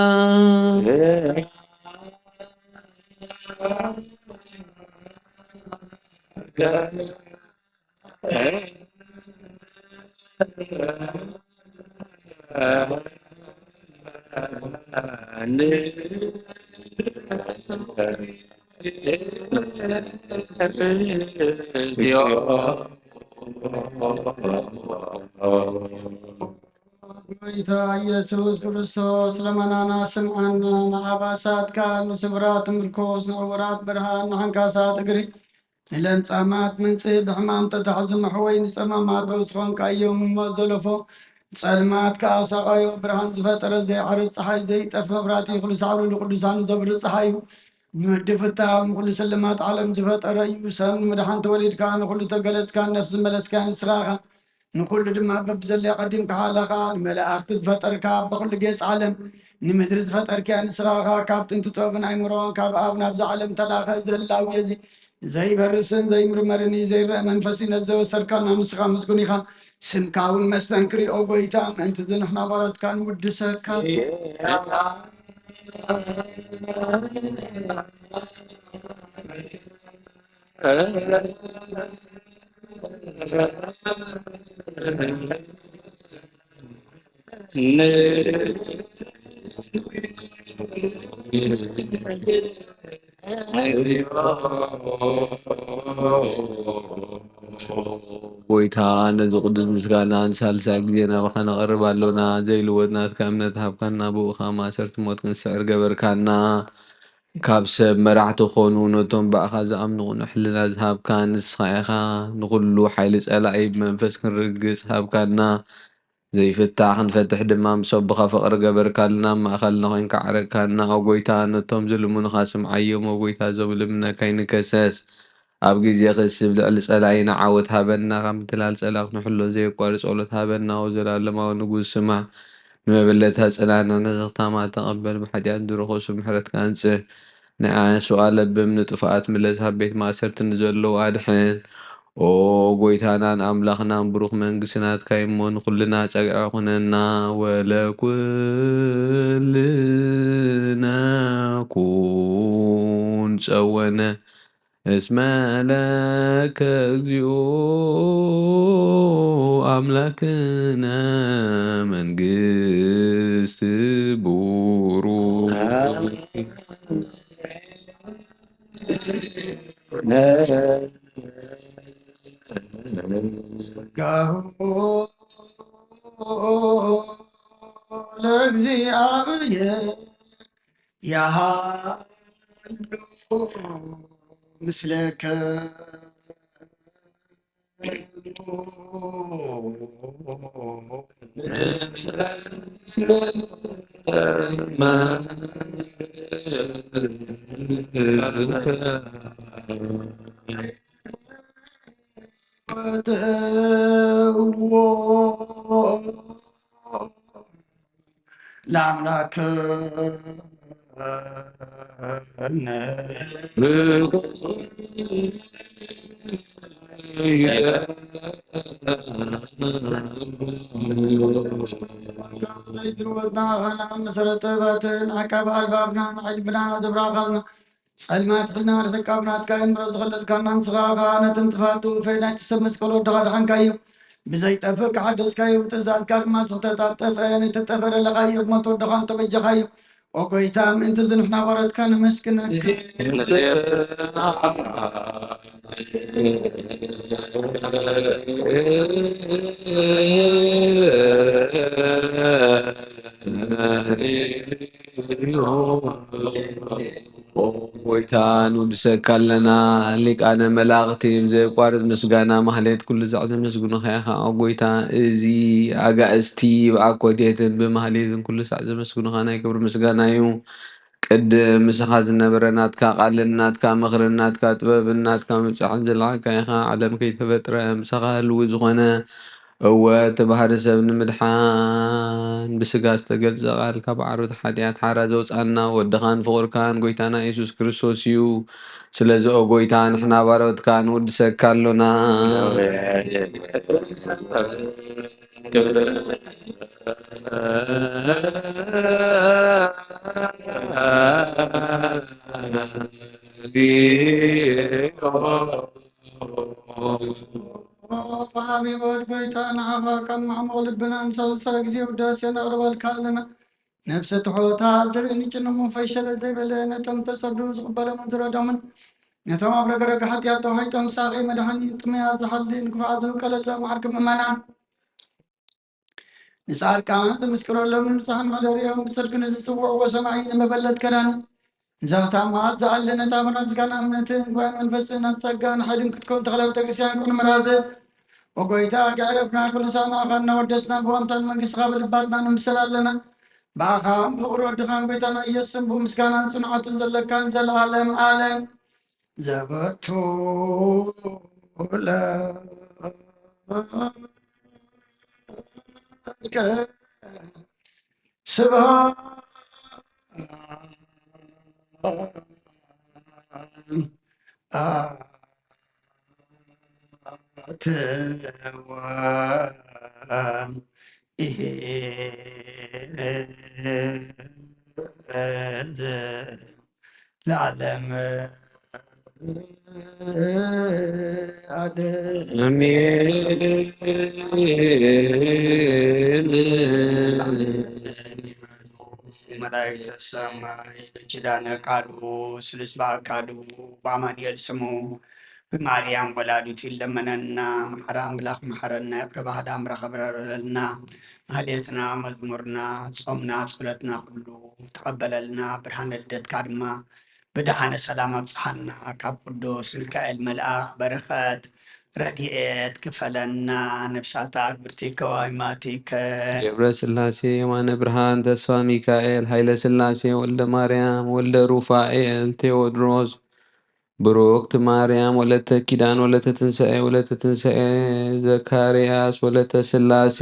ጎይታ ኢየሱስ ክርስቶስ ለመናና ስምዓና፣ ንዓባሳትካ ንስብራት ምርኮስ፣ ንዕውራት ብርሃን፣ ንሓንካሳት እግሪ፣ ንለምጻማት ምንጽህ፣ ብሕማም ተታሕዚ መሕወይ፣ ንጸማማት ዶ ዝኾንካዮም እሞ ዘለፎ ጸልማት ከኣ ሳቓዮ፣ ብርሃን ዝፈጠረ ዘይዓርብ ጸሓይ፣ ዘይጠፍ መብራህቲ፣ ኩሉ ሳዕሩ ንቅዱሳን ዘብሪ ጸሓዩ፣ ብድፍታው ንኹሉ ስልማት ዓለም ዝፈጠረ እዩ። ሰብ ንምድሓን ተወሊድካ፣ ንኹሉ ተገለጽካ፣ ነፍሲ ዝመለስካ ንስኻ ኢኻ። ንኹሉ ድማ በብዘለዮ ቀዲምካ ሓላኻ፣ ንመላእኽቲ ዝፈጠርካ፣ ብኹሉ ጌጽ ዓለም ንምድሪ ዝፈጠርክያ ንስኻ ኢኻ። ካብ ጥንቲ ጥበብን ኣይምሮን ካብ ኣብ ናብዛ ዓለም ተላኸ፣ እዚ ህላዌ እዚ ዘይበርስን ዘይምርመርን እዩ። ዘይረአ መንፈስ እዩ ነዚ ዘበሰርካና ንስኻ ምስጉን ኢኻ። ስምካ እውን መስተንክር እዩ፣ ኦ ጎይታ። ምእንቲ እዚ ንሕና ባሮትካ ንውድሰካ። ጎይታ፣ ነዚ ቅዱስ ምስጋና ንሳልሳይ ግዜ ናባኻ ነቐርብ ኣሎና። ዘይልወጥ ናትካ እምነት ሃብካና፣ ብኡ ኸኣ ማእሰርቲ ሞት ክንስዕር ገበርካና። ካብ ሰብ መራሕቲ ኾኑ ነቶም ብኣኻ ዝኣምኑ ቅኑዕ ሕልና ዝሃብካ ንስኻ ኢኻ። ንኹሉ ሓይሊ ጸላኢ ብመንፈስ ክንርግጽ ሃብካና። ዘይፍታሕ ክንፈትሕ ድማ ምስ ኣቦኻ ፍቕሪ ገበርካልና፣ ኣብ ማእከልና ኾይንካ ዓረቅካና። ኦ ጎይታ፣ ነቶም ዝልምኑኻ ስምዓዮም። ኦ ጎይታ፣ እዞም ልምነካ ይንከሰስ። ኣብ ግዜ ክስብ ልዕሊ ጸላኢና ዓወት ሃበና። ካብ ምትላል ጸላእ ክንሕሎ ዘየቋርጽ ጸሎት ሃበና። ኦ ዘላለማዊ ንጉስ፣ ስማዕ። ንመበለታ ጽናና፣ ንዝኽታማ ተቐበል። ብሓጢኣት ዝረኸሱ ምሕረትካ ኣምጽእ። ንኣንስኡ ኣለብም፣ ንጥፉኣት ምለስ፣ ኣብ ቤት ማእሰርቲ ንዘለዉ ኣድሕን። ኦ ጎይታናን ኣምላኽናን፣ ብሩኽ መንግስቲ ናትካ እዩ እሞ፣ ንኹልና ጸግዒ ኩነና። ወለኩልነ ኩን ጸወነ፣ እስመ ለከ እግዚኦ ኣምላክነ መንግስት ቡሩክ። ጸጋሁ ለእግዚኣብሔር ያሃሉ ምስለከ። ወተዎ ለአምላክ ዘይትርወጽና ኻና መሰረተ ባትን ዓቃብ ኣልባብና ንዓይ ልብናና ዘብራኻልና ጸልማት ሕልና ርሕቃብ ናትካ እምሮ ዝኸለልካና ንስኻ ኸዓ ነትን ጥፋቱ ፈይ ናይቲ ሰብ መስቀል ወድኻ ድሓንካዮ። ብዘይጠፍእ ክሓደስካዮ ብትእዛዝካ ድማ ዝተጣጠፈ ነተጠፈ ለለኻዮ ብሞት ወድኻ እንተበጀኻዮ። ኦ ጎይታ ምእንቲ ዝንሕና ባሮትካ ነመስግነካ። ጎይታ ንውድሰካ ኣለና። ሊቃነ መላእኽቲ ብዘየቋርጽ ምስጋና ማህሌት ኩሉ ሳዕ ዘመስግኑኻ ኢኻ። ኦ ጎይታ፣ እዚ ኣጋእዝቲ ብኣኮቴትን ብማህሌትን ኩሉ ሳዕ ዘመስግኑኻ ናይ ክብሪ ምስጋና እዩ። ቅድም ምሳኻ ዝነበረ ናትካ ቃልን ናትካ ምኽርን ናትካ ጥበብን ናትካ ምብጻሕን ዘለዓካ ኢኻ። ዓለም ከይተፈጥረ ምሳኻ ህልዊ ዝኾነ እወ እቲ ባህሪ ሰብ ንምድሓን ብስጋ ዝተገልጸ ቃል ካብ ዓሩት ሓጢኣት ሓራ ዘውጻና ወድኻን ፍቕርካን ጎይታና የሱስ ክርስቶስ እዩ። ስለዚ ኦ ጎይታ ንሕና ባሮትካ ንውድሰካ ኣሎና። ወሃቢ ህይወት ጎይታ ንዓኻ ካብ ማዕሙቕ ልብና ንሳልሳይ ግዜ ውዳሴ ነቕርበልካ ኣለና። ነፍሰ ትሑታ ዝርኢ ንጭንቕ ፈሸለ ዘይበለ ነቶም ተሰዱ ዝቕበሎምን ዝረዶምን ነቶም ኣብ ረገረገ ሓጢኣት ተዋሒጦም ሳቒ መድሓኒ ጥሙያት ዝሓሊ ንክፉኣት ዝውቀለሎም ዓርኪ ምእመናን ንጻድቃን ዝምስክረሎም ንጹሓን መደሪኦም ብጽድቂ ንዝጽውዕዎ ሰማዒ ንመበለት ከዳን ንዛታ መዓት ዝኣለ ነታ ብናብዝጋና እምነትን ጉባኤ መንፈስን ኣብ ጸጋን ሓይልን ክትከውን ተኽለ ቤተክርስትያን ቅኑ ምራዘ ወጎይታ ከዕረፍና ቅዱሳን ኣኻልና ወደስና ብዋምታን መንግስትኻ ብልባትና ንምስል ኣለና ብኣኻ ብፍቕሪ ወድኻን ጎይታና ኢየሱስን ብምስጋናን ጽንዓቱን ዘለካን ዘለዓለም ዓለም ዘበቱ ለከ ስብሐት ወወልድ ለዓለም ዓለም። መላእክተ ሰማይ ኪዳነ ቃሉ ስሉስ በአካሉ በአማኑኤል ስሙ ብማርያም ወላዲቱ ይለመነና። መሓራ ኣምላኽ መሓረና፣ ይቕረ በሃሊ ኣምላኽ ይቕረበልና። ማህሌትና፣ መዝሙርና፣ ጾምና፣ ጸሎትና ኩሉ ተቐበለልና። ብርሃነ ልደትካ ድማ ብደሓነ ሰላም ኣብጽሓና። ካብ ቅዱስ ሚካኤል መልኣኽ በረኸት ረድኤት ክፈለና። ነፍሳታ ኣክብርቲ ከዋይማቲከ ገብረ ስላሴ የማነ ብርሃን ተስፋ ሚካኤል ሃይለ ስላሴ ወልደ ማርያም ወልደ ሩፋኤል ቴዎድሮስ ብሩክት ማርያም ወለተ ኪዳን ወለተ ትንሳኤ ወለተ ትንሳኤ ዘካርያስ ወለተ ስላሴ።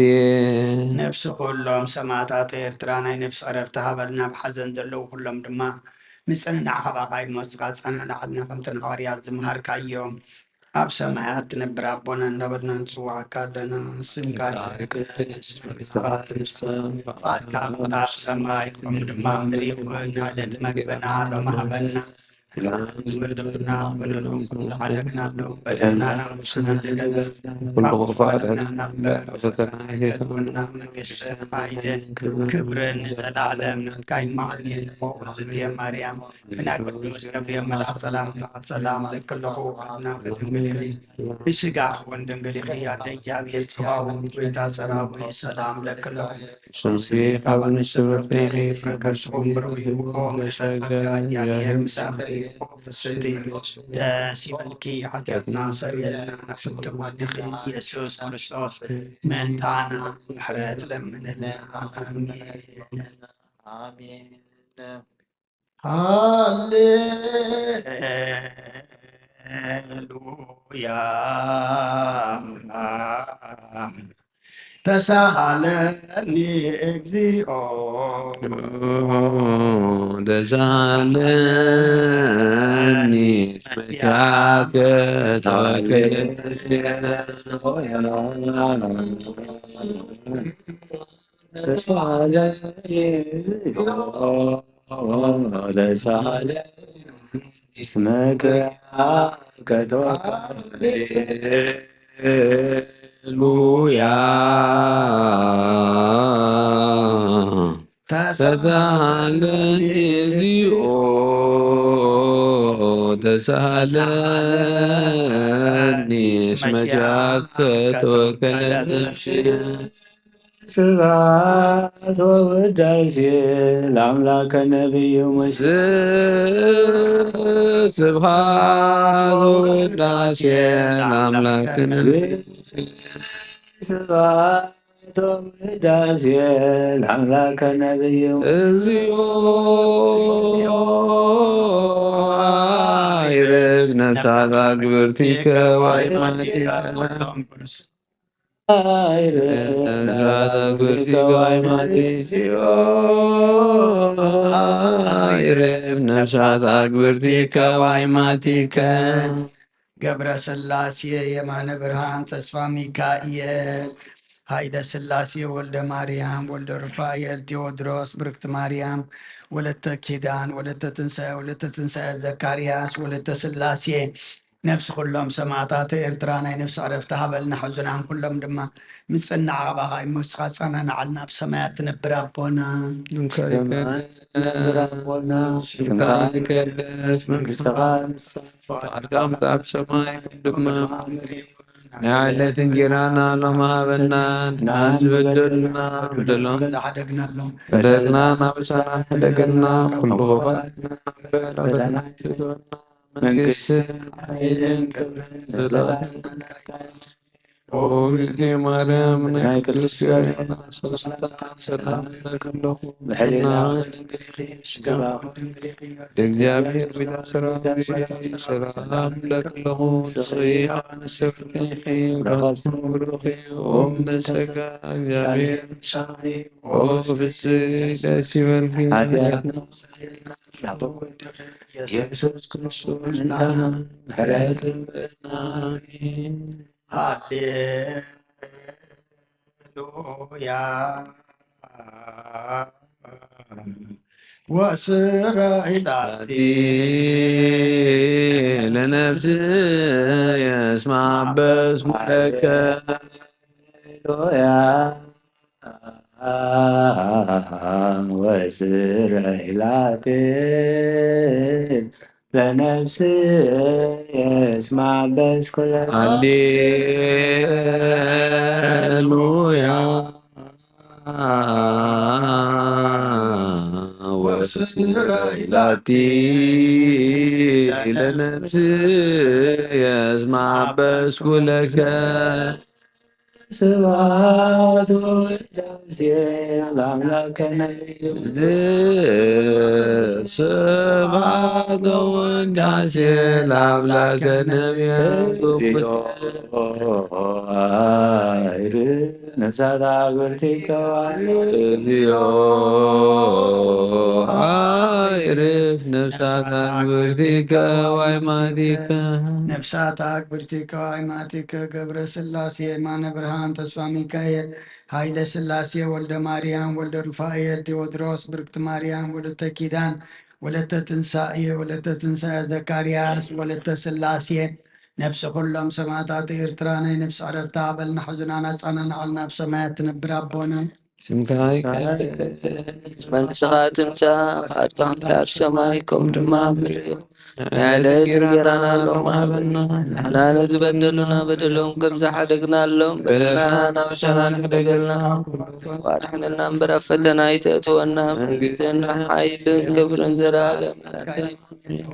ነፍሲ ኩሎም ሰማእታት ኤርትራ ናይ ነፍሲ ዕረፍቲ ሃበልና። ኣብ ሓዘን ዘለዉ ኩሎም ድማ ምጽንናዕ ካባኻ ይመጽእ። ጻንዕ ንዓድና ከምተን ሃዋርያት ዝመሃርካዮም ኣብ ሰማያት ትነብር ኣቦና እንዳበልና ንጽውዓካ ኣለና። ስምካ ይቀደስ፣ መንግስትኻ ትምጻእ፣ ፍቓድካ ኣብ ሰማይ ከም ድማ ምድሪ ይኹን። ዕለት መግብና ሎሚ ሃበና። ዝበደሉና በደሎም ዝሓለፍናሎም በደልና ንስና ንገዛ ኩሉ ክፉእ ኣድሕነና እምበር ፈተና ኣይተእትወና። መንግስትን ሓይልን ክብርን ንዘለዓለም ናትካ እዩ። ኣሜን። ኦ እግዝእትየ ማርያም፣ ብናይ ቅዱስ ገብርኤል መልኣኽ ሰላምታ ሰላም እለኪ ኣለኹ። ኣድናኺ ድንግል ኢኺ፣ ብስጋኺ እውን ድንግል ኢኺ። ኣደ እግዚኣብሔር ጸባኦት፣ ጎይታ ሰራዊት፣ ሰላም እለኪ ኣለኹ። ሰንፊ ካብ ኣንስቲ ፍርቂ ፍረ ከርስኹም ብሩክ እዩ። ጸጋ እግዚኣብሔር ምሳኺ እዩ። ፍስሕቲ ደስ ይበልኪ፣ ሓጢኣትና ሰሪየልና፣ ፍቅር ወድኺ ኢየሱስ ክርስቶስ ምእንታና ምሕረት ለምንልና። ኣሜን። ኣሜን። ሃሌሉያ። ተሳሃለኒ እግዚኦ ተሳሃለኒ መሻከ ተወክል ተሳሃለኒ ተሳሃለኒ ስመከ ከተወክል ሃሌሉያ ተሳሃለኒ እግዚኦ ተሳሃለኒ እስመ ጃከ ተወከለት ነፍሲ ስብሐት ወውዳሴ ለአምላከ ነቢዩ ሙሴ። ስብሐት ወውዳሴ ለአምላከ ነቢዩ ስብሐት ወውዳሴ ለአምላከ ነቢዩ እግዚኦ ይረድ ነፍሳት አግብርቲከ ዋይማቲከ ነፍሳት አግብርቲከ ዋይማቲከ ገብረ ስላሴ የማነ ብርሃን ተስፋ ሚካኤል ኃይለ ስላሴ ወልደ ማርያም ወልደ ሩፋኤል ቴዎድሮስ ብርክት ማርያም ወለተ ኪዳን ወለተ ትንሳኤ ወለተ ትንሳኤ ዘካርያስ ወለተ ስላሴ ነፍሲ ኩሎም ሰማዕታተ ኤርትራ ናይ ነፍሲ ዕረፍቲ ሃበልና። ሕዙናን ኩሎም ድማ ምጽናዕ ኣባኻ እዩ። ምስኻ ጸናናዓልና ኣብ ሰማያት ትነብር ኣቦና። ትነብር ኣቦና። ስምካ ይቀደስ፣ መንግስትኻ ትምጻእ፣ ፍቓድካ ኣብ ሰማይ ከም ድማ ናይ ዕለት እንጀራና ሎም ሃበና። ንዓን ዝበደሉና በደሎም በደልና ናብ ምሳና ሕደገና፣ ኩሉ ክፋትና በረኸትና ኣይትግበና። መንግስትን ሓይልን ክብርን ዘለኣለምን ናትካ እዩ። ኦ እግዝእትየ ማርያም ናይ ቅዱስ ገብርኤል ሰላምታ ሰላም እብለኪ ኣለኹ። ብሕሊና ድንግል ኢኺ፣ ስጋ ድንግል ኢኺ። እግዚኣብሔር ቤተ ሰራዊት ሰላም እብለኪ ኣለኹ። ንስኺ ኣብ ኣንስቲ ፍርቂ ኢኺ፣ ብሩኽ እዩ። ኦ እመ ጸጋ እግዚኣብሔር ምሳኺ፣ ኦ ብፅዕት ደስ ይበልኪ። ሓጢኣትና ኢየሱስ ክርስቶስ ንዓና ምሕረት ይግበረልና። አሜን። ሃሌሉያ። ወስረይ ላቲ ለነፍስየ እስመ ሐበስኩ ለከ። ሃሌሉያ። ወስረይ ላቲ ለነፍስየ እስመ ሐበስኩ ለከ። ሃሌሉያ። ወስረይ ላቲ ለነፍስየ እስመ ሐበስኩ ለከ። ስብሐት ወውዳሴ ለአምላከ ነቢዩ። ስብሐት ወውዳሴ ለአምላከ ነቢዩ። ነፍሳት አግብርቲከ ዋይ እግዚኦ አይርፍ ነፍሳት አግብርቲከ ዋይ ማቲከ። ነፍሳት አግብርቲከ ዋይ ማቲከ ገብረ ስላሴ የማነ ብርሃን ተስፋ ሚካኤል ኃይለ ስላሴ ወልደ ማርያም ወልደ ሩፋኤል ቴዎድሮስ ብርክት ማርያም ወለተ ኪዳን ወለተ ትንሳኤ ወለተ ትንሳኤ ዘካርያስ ወለተ ስላሴ ነፍሲ ኩሎም ሰማዕታት ኤርትራ ናይ ነፍሲ ዕረፍቲ ሃበልና፣ ሕዙናን ኣጻናንዓልና፣ ኣብ ሰማያት ትነብር ኣቦና። ስምካ ይቀደስ፣ መንግስትኻ ትምጻእ፣ ፍቓድካ ኣብ ሰማይ ከም ድማ ኣብ ምድሪ። ናይ ዕለት እንጀራና ሎሚ ሃበና። ንሕና ነዝበደሉና በደሎም ከም ዝሓደግናሎም በደልና ናብ ምሳና ንሕደገልና። ዋድሕንና እምበር ኣብ ፈተና ኣይተእትወና። መንግስትን ሓይልን ክብርን ዘላለም ናትካ እዩ።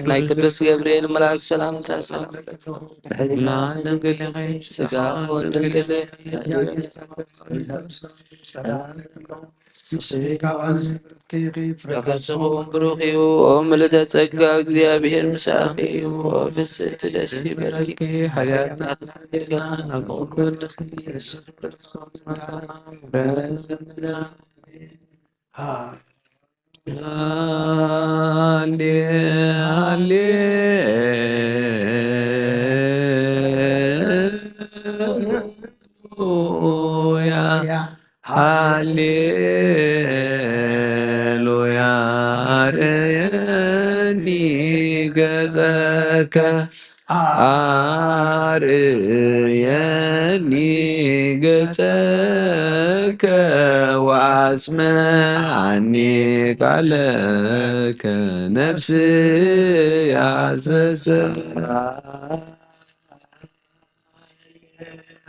ናይ ቅዱስ ገብርኤል መልኣክ ሰላምታ ሰላም። ብሕልና ድንግል ኢኺ፣ ስጋ ወድንግል ኢኺ። ፍረ ከርስኹም ብሩኽ እዩ። ምልዕተ ጸጋ፣ እግዚኣብሔር ምሳኺ እዩ። ፍስሕቲ ደስ ይበልኪ፣ ኃጢአትና ተሰሪዐ፣ ናብ ኩሉ ሃሌ፣ ሃሌ፣ ሉያ፣ ሃሌ፣ ሉያ። አርየኒ ገጸከ፣ አርየኒ ገጸከ፣ ወአስምዓኒ ቃለከ፣ ነፍስየ ሐሰሰት።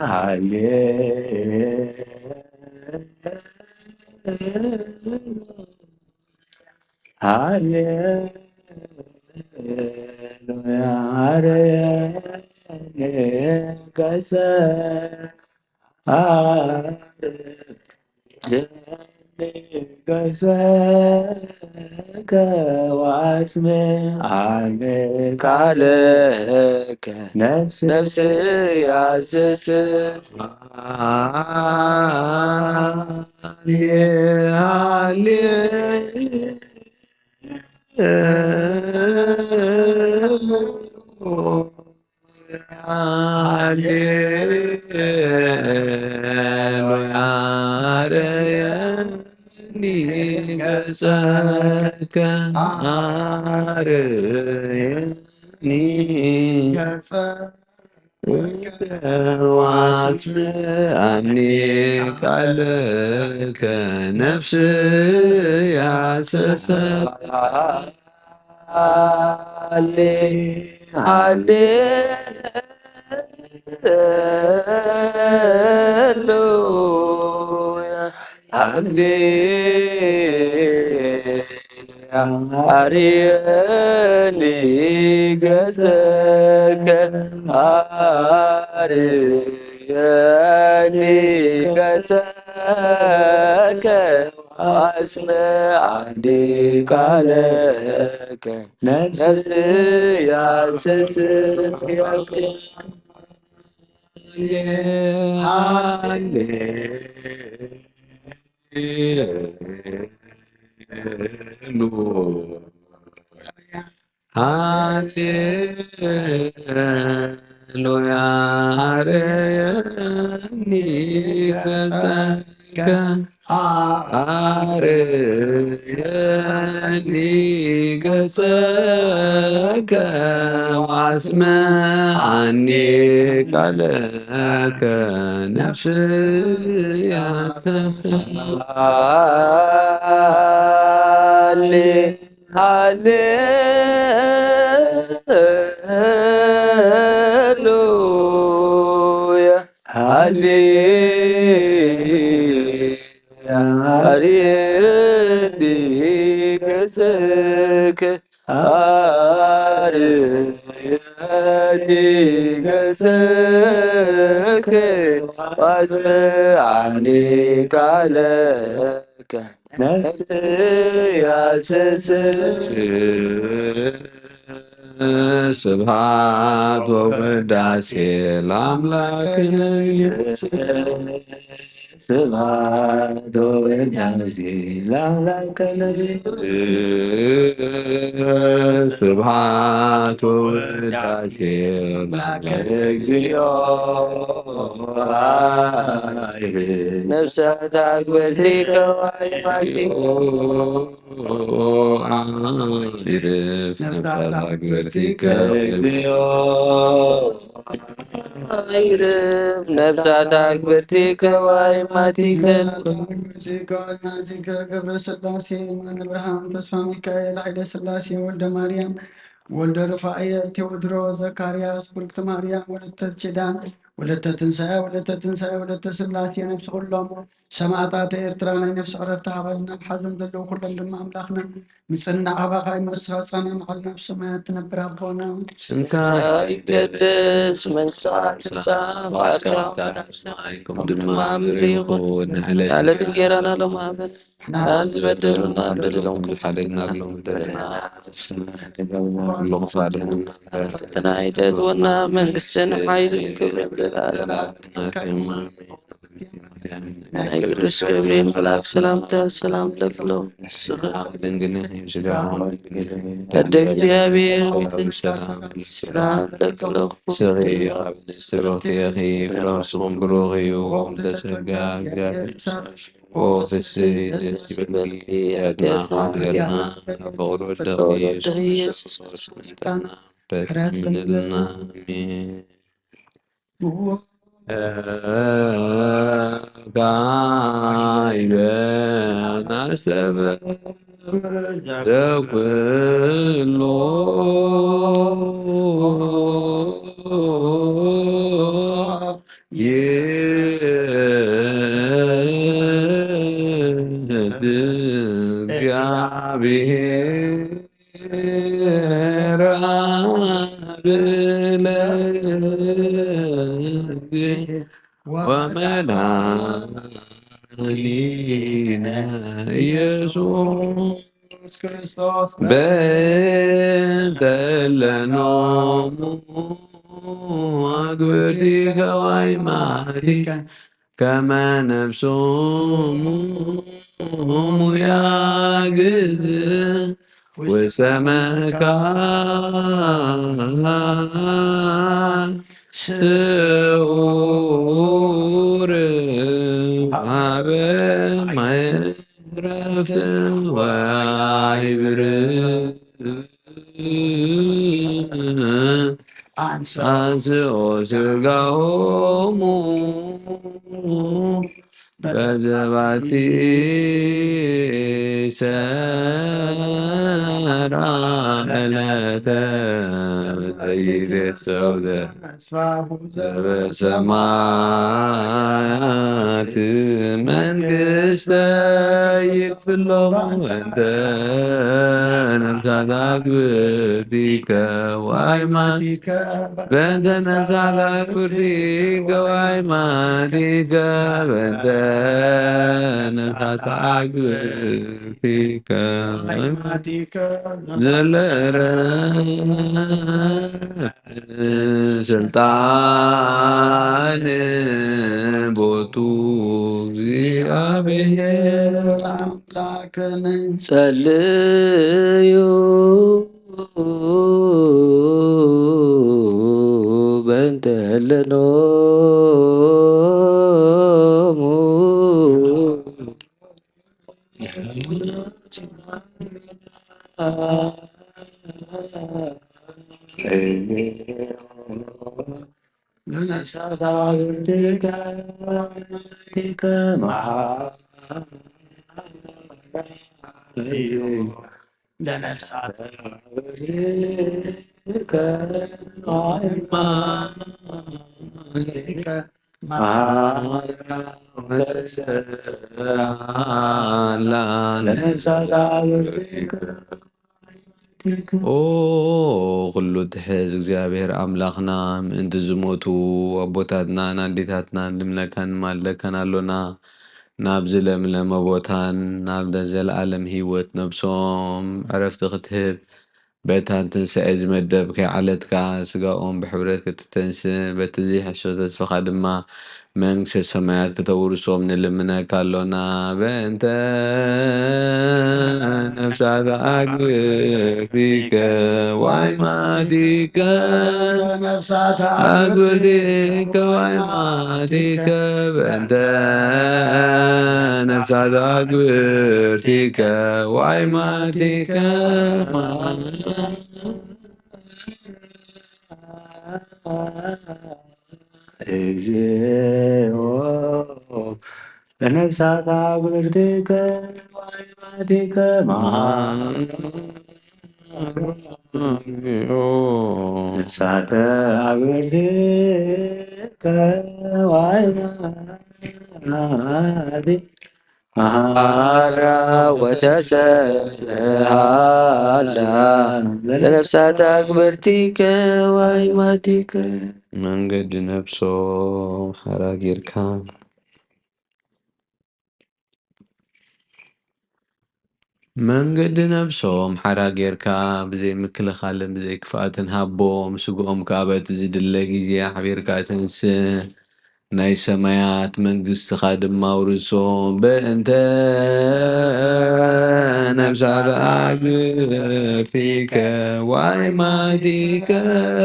ሃሌ፣ ሃሌ፣ ሃሌሉያ። አርየኒ ገጸከ፣ አርየኒ ገጸከ፣ ወአስምዓኒ ቃለከ፣ ነፍስ፣ ነፍስየ ሐሰሰት። ሃሌ፣ ሃሌ፣ ሃሌሉያ። አርየኒ ገጸከ፣ አርየኒ ገጸከ፣ ወአስምዓኒ ቃለከ፣ ነፍስየ ሐሰሰት። ሃሌ፣ ሃሌሉያ፣ ሃሌሉያ። አርየኒ ገጸከ፣ አርየኒ ገጸከ፣ አስምዓኒ ቃለከ፣ ነፍስየ ሐሰሰት። ሃሌ፣ ሃሌሉያ። ሃሌሉያ። አርየኒ ገጸከ፣ አርየኒ ገጸከ፣ ወአስምዓኒ ቃለከ፣ ነፍስየ ሐሰሰት። ሃሌ፣ ሃሌሉያ፣ ሃሌሉያ። አርየኒ ገጸከ፣ አርየኒ ገጸከ፣ ወአስምዓኒ ቃለከ፣ ነፍስየ ሐሰሰት። ስብሐት ወውዳሴ ለአምላክነ። ስብሐት ወውዳሴ ለአምላክነ። ስብሐት ወውዳሴ ለአምላክነ። እግዚኦ። ነፍሳት አክብርቲከ ወአይማቲከ። ይርፍ ነፍሳት አክብርቲከ። እግዚኦ። ይርፍ ነፍሳት አክብርቲከ ወአይማቲከ። ገብረ ሥላሴ፣ የማነ ብርሃን፣ ተስፋ ሚካኤል፣ ኃይለ ሥላሴ፣ ወልደ ማርያም፣ ወልደ ሩፋኤል፣ ቴዎድሮስ፣ ዘካርያስ፣ ብርክት ማርያም፣ ወለተ ኪዳን፣ ወለተ ትንሣኤ፣ ወለተ ትንሣኤ፣ ወለተ ሥላሴ፣ ነፍስ ኩሎም ሰማእታት ኤርትራ ናይ ነፍሲ ዕረፍቲ ሃበልና። ኣብ ሓዘን ዘለዉ ኩሎም ድማ ኣምላኽና ንጽናዕ ኣባኻ እዩ። ንስኻ ጻና ንዓል ናብ ሰማያት ትነብር ኣቦና። ስምካ ይቀደስ፣ መንግስትኻ ትምጻእ፣ ፍቓድካ ኣብ ሰማይ ከም ድማ ምድሪ ይኹን። ንዕለት እንጌራና ሎም ሃበን። ንዓል ዝበደሉና በደሎም ክሓደግና ሎም በደልና። ኩሎም ፋድና ፈተና ኣይተእትወና፣ መንግስትን ሓይልን ክብርን ለዓለም ናይ ቅዱስ ገብርኤል መልኣክ ሰላምታ ሰላም ለክሎ። ስጋ ድንግል ስጋ ወደ እግዚአብሔር ቤተ ሰላም ለክሎ። ስሪ ስሎትኪ ፍረስኹም ብሩኽ እዩ። ተሰጋ እግዚአብሔር ኦ ፍስሕቲ ደስ ይበልኪ፣ ጸጋ ጌርና ፍቕሩ ወደኺ ኢየሱስ ክርስቶስ ምሕረት ምንልና። ኣሜን። ጋይበ ናሰበ ዘኩሎ ይእግዚአብሔር አብ ለእግዚእ ወመድኃኒነ ኢየሱስ ክርስቶስ በእንተ ለኖሙ አግብርቲከ ወአይማቲከ ከመ ነፍሶሙ ያግዝ ውስተ መካን ስዑር ሀበ ማይ ረፍት ወአይብር አንስኦ ስጋሆሙ በዘባቲ ሰራ ዕለተ ዘይቤት ሰው ዘበሰማያት መንግስተ ይክፍሎ እንተ ነፍሳት አግብርቲከ ወአይማቲከ በእንተ ነፍሳት አግብርቲከ ወአይማቲከ በእንተ ነፍሳት አግብርቲከ ዘለረ ስልጣን ቦቱ እግዚአብሔር አምላክነ ጸልዩ በእንተ ለኖሙ ኦ ኩሉ ትሕዝ እግዚኣብሔር ኣምላኽና፣ ምእንቲ ዝሞቱ ኣቦታትናን ኣዴታትናን ንምነካን ንማልደካን ኣሎና። ናብዚ ለምለመ ቦታን ናብ ዘለኣለም ህይወት ነብሶም ዕረፍቲ ክትህብ፣ በታን ትንሳኤ ዝመደብካይ ዓለት ከኣ ስጋኦም ብሕብረት ክትተንስእ፣ በቲ ዘይሕሰብ ተስፋኻ ድማ መንግስተ ሰማያት ክተውርሶም ንልምነካ ኣሎና። በእንተ ነፍሳት ኣግብርቲከ ወአይማቲከ፣ ነፍሳት ኣግብርቲከ ወአይማቲከ፣ በእንተ ነፍሳት ኣግብርቲከ ወአይማቲከ እግዚኦ ለነፍሳት አግብርቲከ ወአይማቲከ መሃ ነፍሳተ አግብርቲከ ወአይማቲከ መሃራ ወተሰሃላ ለነፍሳት ኣክብርቲከ ዋይማቲከ። መንገዲ ነብሶም ሓራ ጌርካ መንገዲ ነብሶም ሓራ ጌርካ ብዘይ ምክልኻልን ብዘይ ክፍኣትን ሃቦም። ስግኦም ከኣ በቲ ዝድለ ግዜ ኣሕቢርካ ተንስእ። ናይ ሰማያት መንግስትኻ ድማ ኣውርሶም። በእንተ ነብሳት ኣግብርቲከ ዋይማቲከ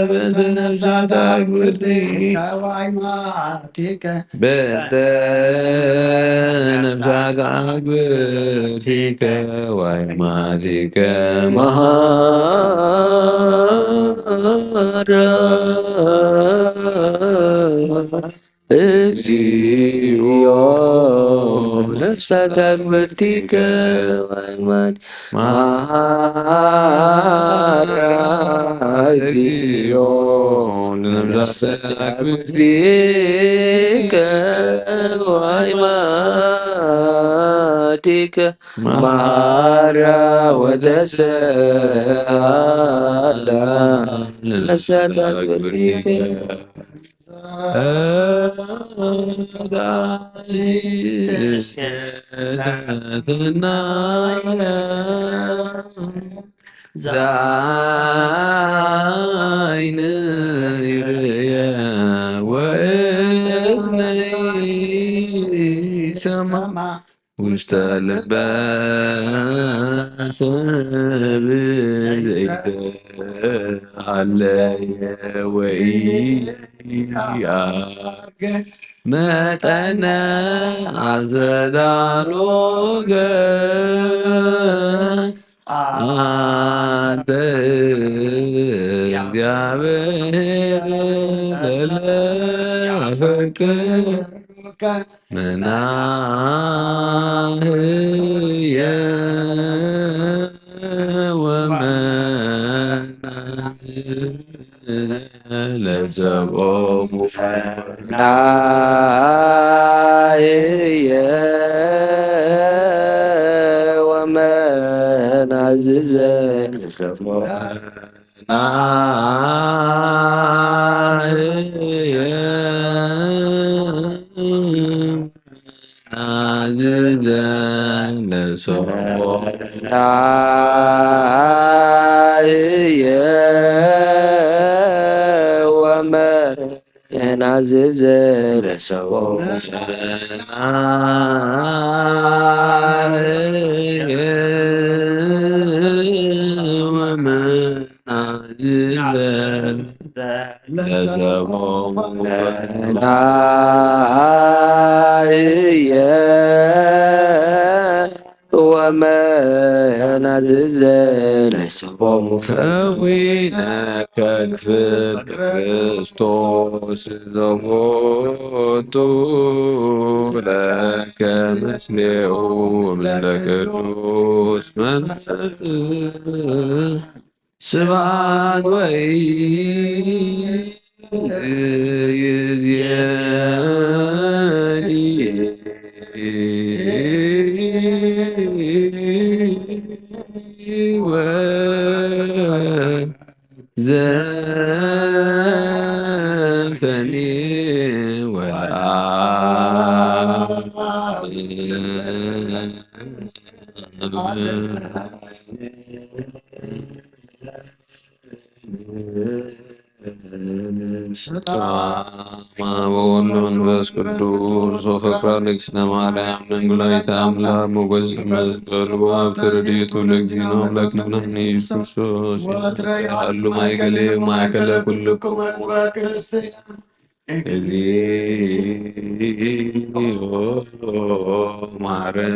በእንተ ነብሳት ኣግብርቲከ ዋይማቲከ በእንተ ነብሳት ኣግብርቲከ ዋይማቲከ መሃራ እግዚኦ ነፍሳት ኣግብርቲከ ዋይማት መሃራ እግዚኦ ነፍሳት ኣግብርቲከ ዋይማቲከ መሃራ ወተሰሃላ ነፍሳት ኣግብርቲከ ዛይነይ ርእየ ወእዝነይ ሰማ ውስተ ልበ ሰብ ዘይተሃለየ ወኢያገ መጠነ ኣዘዳሎገ ኣንተ እግዚኣብሔር ለለፈቅር መናህየ ወመናህየ ለሰብኦሙ ናህየ ወመናዝዘ ለሰብኦሙ ናህየ ናዝዘ ለሰብኦሙ ናህየ ወመናዝዘ ለሰብኦሙ ናህየ ወመናዝዘ ለሰብኦሙ ናህየ ወመናዝዘ ለሰብኦሙ ፈዊነ ከክፍል ክርስቶስ ዘቦቱ ለከ ምስሌሁ ምስለ ቅዱስ መንፈስ ስብሐት ወይ ይዝየኒ ወዘፈኒ ወአ በስመ አብ ወወልድ ወመንፈስ ቅዱስ ወፍቅረ ለእግዝእትነ ማርያም ድንግላዊተ አምላክ ሞገስ መስቀሉ ሀብተ ረድኤቱ ለእግዚእነ አምላክነ ኢየሱስ ክርስቶስ ወትረ ያሉ ማእከሌ ማእከለ ኩልክሙ ህዝበ ክርስቲያን እግዚኦ መሐረነ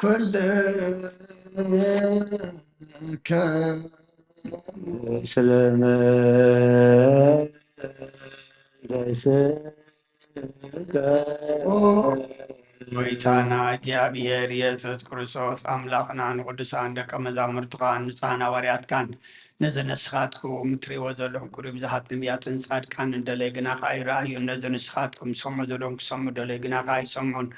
ኩልከ ስለመ ጎይታና እግዚኣብሔር የሱስ ክርስቶስ ኣምላኽና ንቅዱሳን ደቀ መዛሙርትኻን ንጹሓን ሃዋርያትካን ነዚ ንስኻትኩም እትርእይዎ ዘለኹም ቁሩብ ብዙሓት ነቢያትን ጻድቃንን ደለይ ግና ከኣ ይረኣዩን ነዚ ንስኻትኩም ትሰምዑ ዘለኹም ክሰምዑ ደለይ ግና ከኣ ኣይሰምዑን።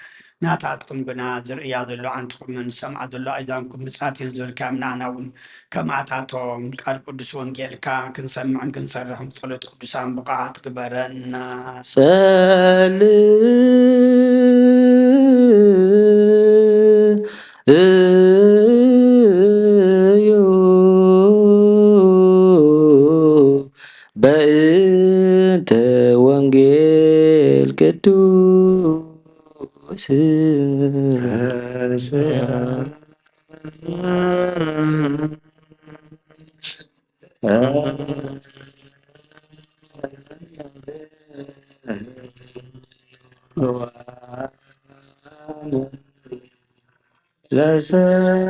ናታትኩም ግና ዝርእያ ዘሎ ኣንትኹምን ዝሰምዓ ዘሎ ኣእዛንኩም ብጻት እየን ዝበልካዮም ንዓና እውን ከምኣታቶም ቃል ቅዱስ ወንጌልካ ክንሰምዕን ክንሰርሕን ጸሎት ቅዱሳን ብቕዓት ግበረና። ጸልዩ በእንተ ወንጌል ቅዱስ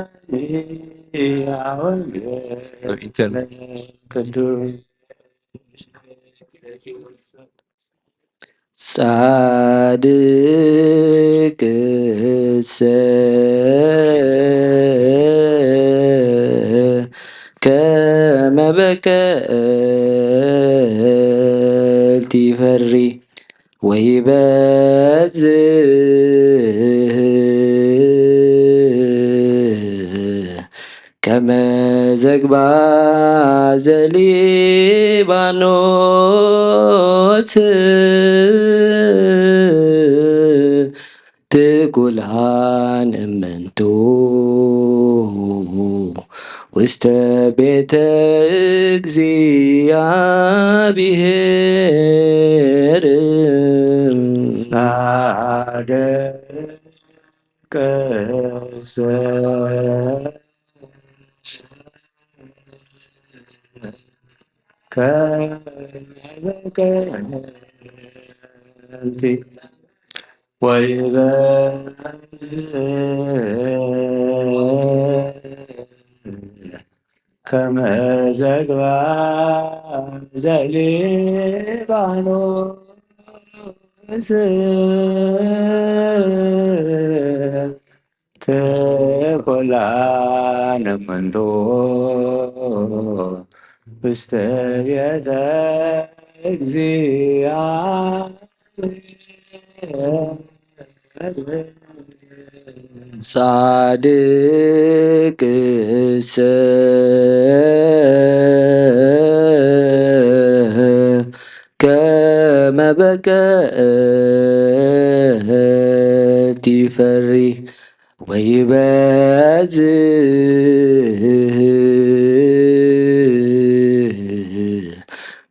ለሰሚዐ ወንጌል ቅዱስ ጻድቅሰ ከመ በቀልት ይፈሪ ወይበዝህ ከመ ዝግባ ዘሊባኖስ ትኩላን እምንቱ ውስተ ቤተ እግዚአብሔር። ጻድቅሰ ከመ በቀልት ወይበዝህ ከመ ዝግባ ዘሊባኖስ ትኩላን እምንቱ ውስተ ቤተ እግዚአብሔር። ጻድቅሰ ከመ በቀልት ይፈሪ ወይበዝህ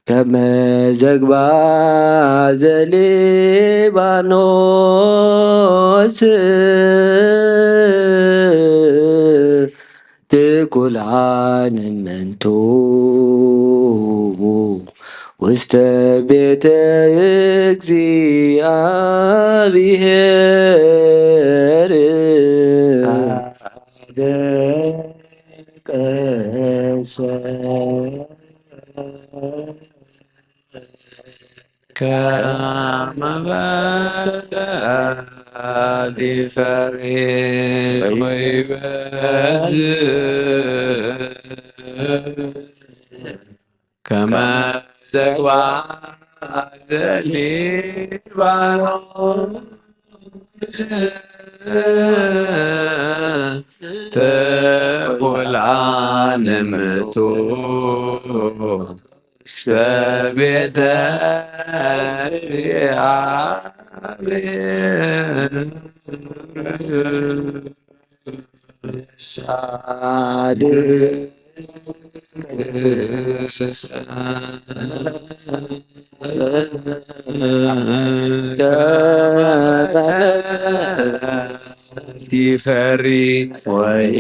ከመ ዝግባ ዘሊባኖስ ትኩላን እምንቱ ውስተ ቤተ እግዚአብሔር። ጻድቅሰ ከመ በቀልት ይፈሪ ወይበዝህ ከመ ዝግባ ዘሊባኖስ ትኩላን እምንቱ ውስተ ቤተ እግዚአብሔር። ጻድቅሰ ከመ ይፈሪ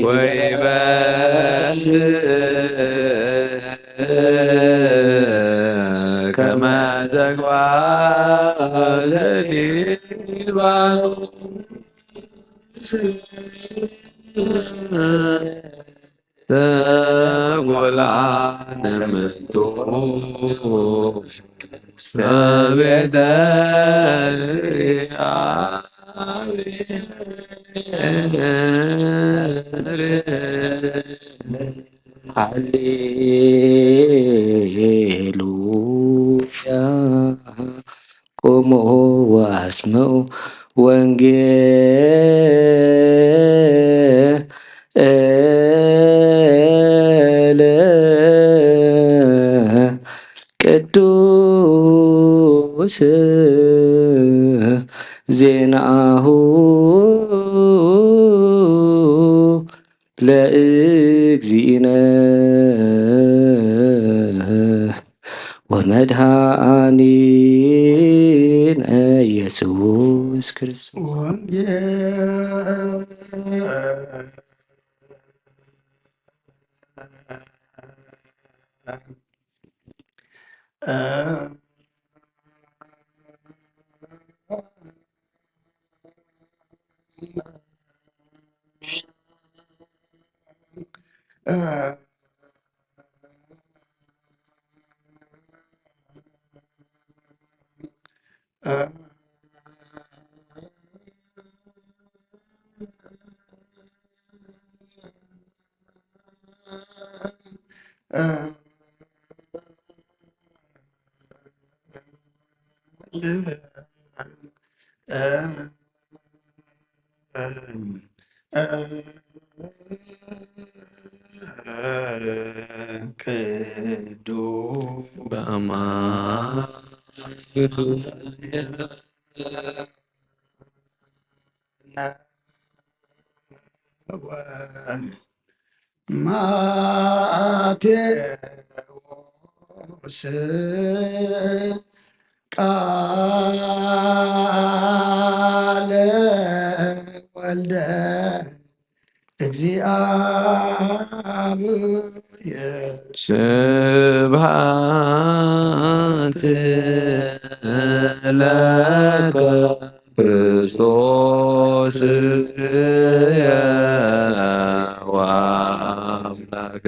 ወይበዝህ ከመ ዘግባ ዘሊባኖስ ተጎላ ንምንቱ ሰቤተ ሃሌሉያ። ቁሙ ወአስምዑ ወንጌለ ቅዱስ ዜናሁ ለእግዚእነ ወመድኃኒነ ኢየሱስ ክርስቶስ። ወንጌል ቅዱስ በአማን ቅዱስ ማቴዎስ ቃለ ወልደ እግዚአብሔር። ስብሐት ለከ ክርስቶስ ወአምላክ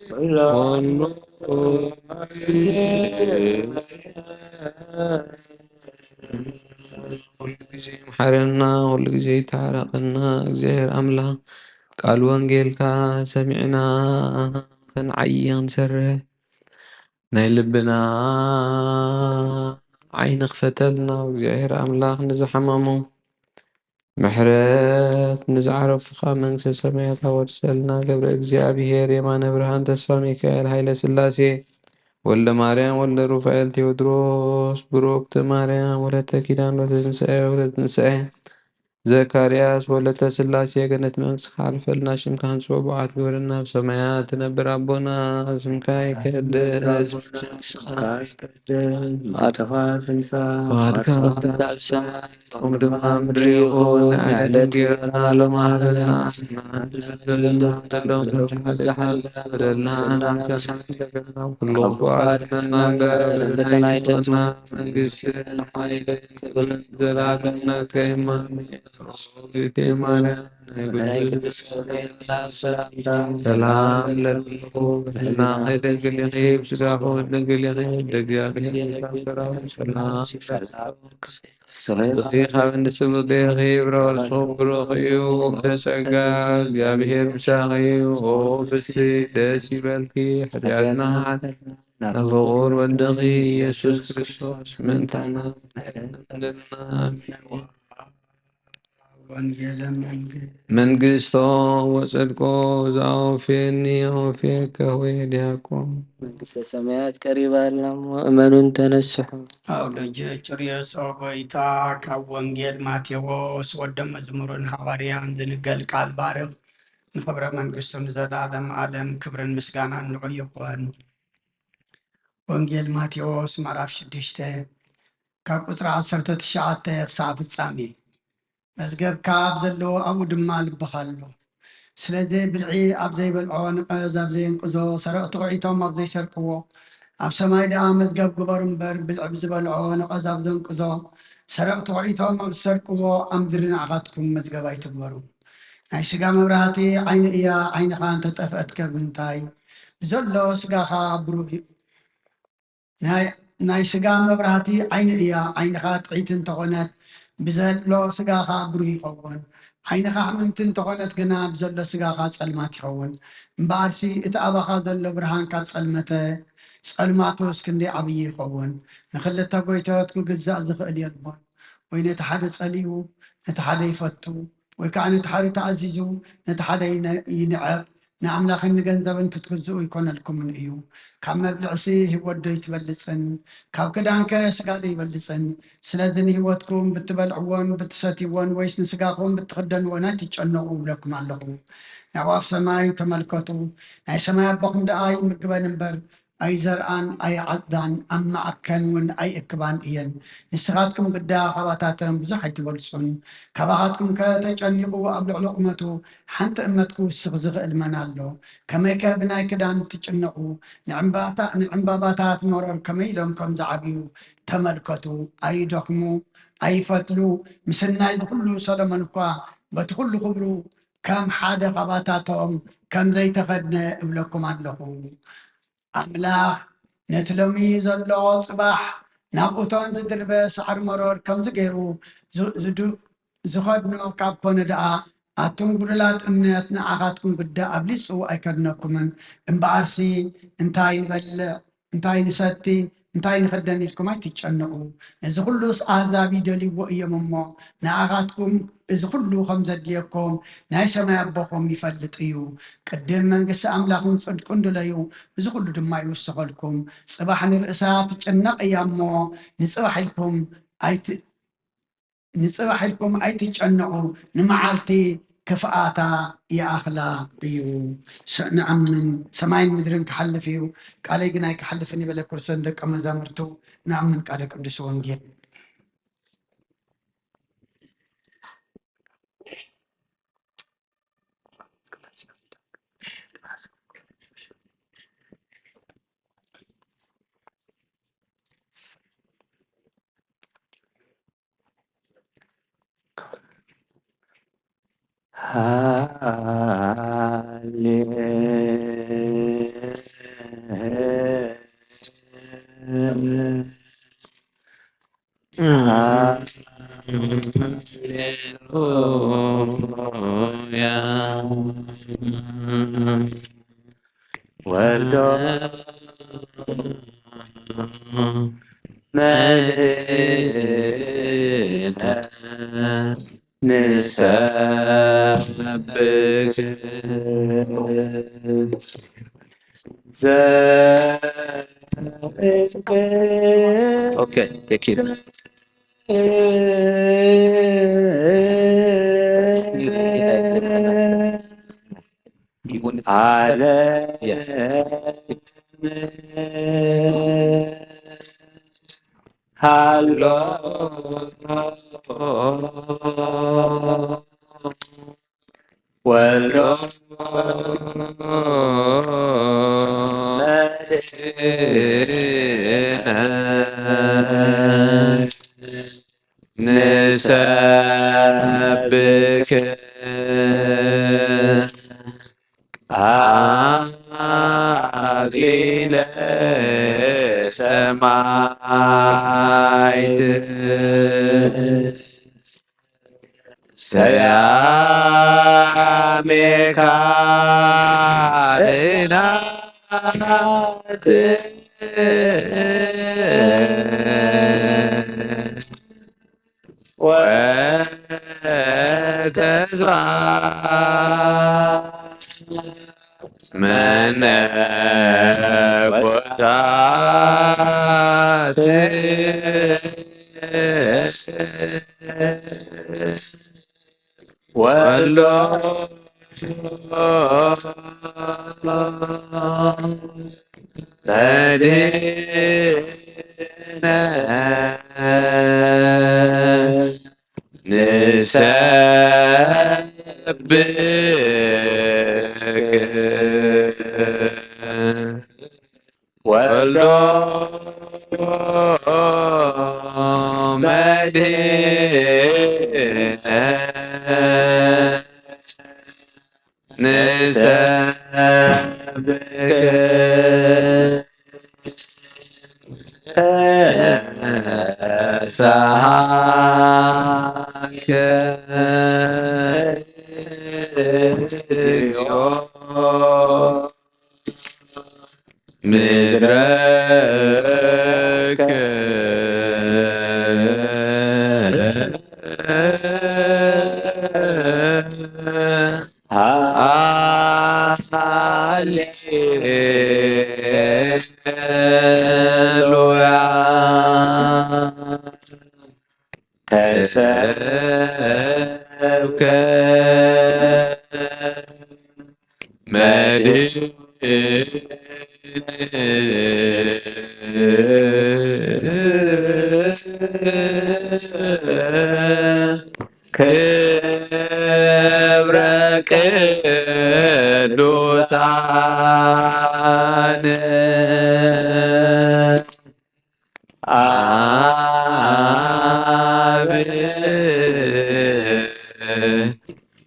ኩሉ ኩሉ ግዜ መሓረና፣ ኩሉ ግዜ ይተዓረቀና። እግዚኣብሔር ኣምላኽ ቃል ወንጌልካ ሰሚዕና ክንዓዪ ክንሰርሕ ናይ ልብና ዓይኒ ክፈተልና። እግዚኣብሔር ኣምላኽ ንዝሓመሙ ምሕረት፣ ንዝዓረፉ ካብ መንግስተ ሰማያት ኣወርሰልና። ገብረ እግዚኣብሔር፣ የማነ ብርሃን፣ ተስፋ ሚካኤል፣ ሃይለ ስላሴ፣ ወልደ ማርያም፣ ወልደ ሩፋኤል፣ ቴዎድሮስ፣ ብሩክቲ ማርያም፣ ወለተ ኪዳን፣ ወለተ ትንሳኤ፣ ወለተ ትንሳኤ፣ ዘካርያስ፣ ወለተ ስላሴ፣ ገነት መንግስት ሓልፈልና፣ ሽምካ ህንጽዎ፣ ብዓት ግበረና፣ ኣብ ሰማያት ትነብር ኣቦና፣ ስምካ ይቀደስ፣ መዓልትኻ ትምጻእ፣ ፍቓድካ ኣብ ሰማይ ከም ድማ ምድሪ ይኹን። ንዕለት እንጀራና ሎሚ ሃበና፣ በደልና፣ ኩሉ እኳ ኣድሕነና፣ ፈተና ኣይተእትወና፣ መንግስትን ሓይልን ክብርን ዘላለምና ከይማን። እግዝእትየ ማርያም ናይ ቅዱስ ገብርኤል መልኣክ ሰላምታ ሰላም ለኪ፣ ብሕልናኺ ድንግል ኢኺ፣ ብስጋኺ እውን ድንግል ኢኺ። ወልደ እግዚኣብሔር ሰላም ሰላም። ብኺ ካብ እንስም ውፅኢኺ ብረወልኹ ብሩኽ እዩ። ብተጸጋ እግዚኣብሔር ምሳኺ እዩ። ኦ ብስቲ ደስ ይበልኪ፣ ኃጢኣትና ናብ ፍቑር ወልድኺ ኢየሱስ ክርስቶስ ምእንታና ምሕረትና ወንጌለ መንግስቶ ወጽድቆ ዘአውፌኒ አውፌከ ሆይ ዲያቆን። መንግስተ ሰማያት ቀሪባ ኣላ እሞ እመኑን ተነስሑ። ኣውሎጀ ጭርዮስ ኦጎይታ ካብ ወንጌል ማቴዎስ ወደ መዝሙርን ሃዋርያን ዝንገል ቃል ባርኽ። ንኽብረ መንግስቱ ንዘላለም ዓለም ክብርን ምስጋናን ንዑ ይኹን። ወንጌል ማቴዎስ ምዕራፍ ሽዱሽተ ካብ ቁጽሪ ዓሰርተ ትሽዓተ ክሳዕ ፍጻሜ። መዝገብካ ኣብ ዘለዎ ኣብኡ ድማ ልብኻ ኣሎ። ስለዚ ብልዒ ኣብ ዘይበልዖ፣ ንቐዝ ኣብ ዘየንቅዞ፣ ሰረቕቲ ኹዒቶም ኣብ ዘይሰርቅዎ፣ ኣብ ሰማይ ደኣ መዝገብ ግበሩ እምበር፣ ብልዒ ብዝበልዖ፣ ንቐዝ ኣብ ዘንቅዞ፣ ሰረቕቲ ውዒቶም ኣብ ዝሰርቅዎ ኣብ ምድሪ ንዓኻትኩም መዝገብ ኣይትግበሩ። ናይ ስጋ መብራህቲ ዓይኒ እያ፣ ዓይንኻ እንተጠፍአት ከ ብምንታይ? ብዘሎ ስጋኻ ብሩህ እዩ። ናይ ናይ ስጋ መብራህቲ ዓይኒ እያ። ዓይንኻ ጥዕይቲ እንተኾነት ብዘሎ ስጋኻ ብሩህ ይኸውን። ዓይንኻ ሕምምቲ እንተኾነት ግና ብዘሎ ስጋኻ ጸልማት ይኸውን። እምበኣርሲ እቲ ኣባኻ ዘሎ ብርሃን ካብ ጸልመተ፣ ጸልማቱ እስክንደይ ዓብዪ ይኸውን። ንኽልተ ጎይቶት ክግዛእ ዝኽእል የልቦን። ወይ ነቲ ሓደ ጸሊኡ ነቲ ሓደ ይፈቱ፣ ወይ ከኣ ነቲ ሓደ ተኣዚዙ ነቲ ሓደ ይነ- ይንዕቕ። ንኣምላኽን ንገንዘብን ክትግዝኡ ኣይኮነልኩምን እዩ። ካብ መብልዕሲ ህይወት ዶ ኣይትበልጽን? ካብ ክዳንከ ስጋ ዶ ይበልጽን? ስለዚ ንህይወትኩም ብትበልዕዎን ብትሰትይዎን ወይስ ንስጋኹም ብትኽደንዎን ኣይትጨነቑ እብለኩም ኣለኹ። ናብ ኣፍ ሰማይ ተመልከቱ። ናይ ሰማይ ኣቦኹም ደኣ ይምግበን እምበር ኣይዘርኣን ኣይዓጽዳን፣ ኣብ ማዕከን እውን ኣይእክባን እየን። ንስኻትኩም ግዳ ካባታተን ብዙሕ ኣይትበልጹን። ካባኻትኩም ከ ተጨኒቑ ኣብ ልዕሊ ቁመቱ ሓንቲ እመት ክውስኽ ዝኽእል መን ኣሎ? ከመይከ ብናይ ክዳን ትጭነቑ? ንዕምባታ- ንዕምባባታት መሮር ከመይ ኢሎም ከም ዝዓብዩ ተመልከቱ። ኣይደኽሙ፣ ኣይፈትሉ። ምስናይ ብኹሉ ሰሎሞን እኳ በቲ ኩሉ ክብሩ ከም ሓደ ካባታቶም ከም ዘይተኸድነ እብለኩም ኣለኹ። ኣምላኽ ነቲ ሎሚ ዘሎ ጽባሕ ናብ እቶን ዝድርበ ሳዕሪ መሮር ከምዚ ገይሩ ዝ- ዝዱ- ዝኸድኖ ካብ ኮነ ደኣ፣ ኣቱም ጉዱላት እምነት፣ ንዓኻትኩም ግዳ ኣብሊጹ ኣይከድነኩምን። እምበኣርሲ እንታይ ንበልዕ፣ እንታይ ንሰቲ፣ እንታይ ንኽደን ኢልኩም ኣይትጨነቑ። ነዚ ኩሉስ ኣህዛብ ይደልይዎ እዮም እሞ፣ ንኣኻትኩም እዚ ኩሉ ከም ዘድልየኩም ናይ ሰማይ ኣቦኹም ይፈልጥ እዩ። ቅድም መንግስቲ ኣምላኽን ጽድቁን ድለዩ፣ እዚ ኩሉ ድማ ይውሰኸልኩም። ጽባሕ ንርእሳ ትጭነቕ እያ እሞ፣ ንጽባሕ ኢልኩም ኣይት- ንጽባሕ ኢልኩም ኣይትጨነቑ፣ ንመዓልቲ ክፍኣታ ይኣኽላ እዩ። ሰ- ንኣምን ሰማይን ምድርን ክሓልፍ እዩ፣ ቃለይ ግን ኣይክሓልፍን ይበለ ክርስቶስ ንደቀ መዛሙርቱ። ንኣምን ቃለ ቅዱስ ወንጌል። ሃሌሉያ። ወልዶ መድኃኒነ ንሰብክ። Okay, thank you. ዓለም ሃሎ ወልዶ መድኃኒነ ንሰብክ። አክሊለ ሰማዕት ሰያሜ ካህናት ወተስፋ መነኮሳት ወሎ መድኃኒነ ንሰብክ ወልዶ ንሰብክ ንስሓከ እግዚኦ ምድረከ ሃሌሉያ። ተሰብከ መድን ክብረ ቅዱሳን አብ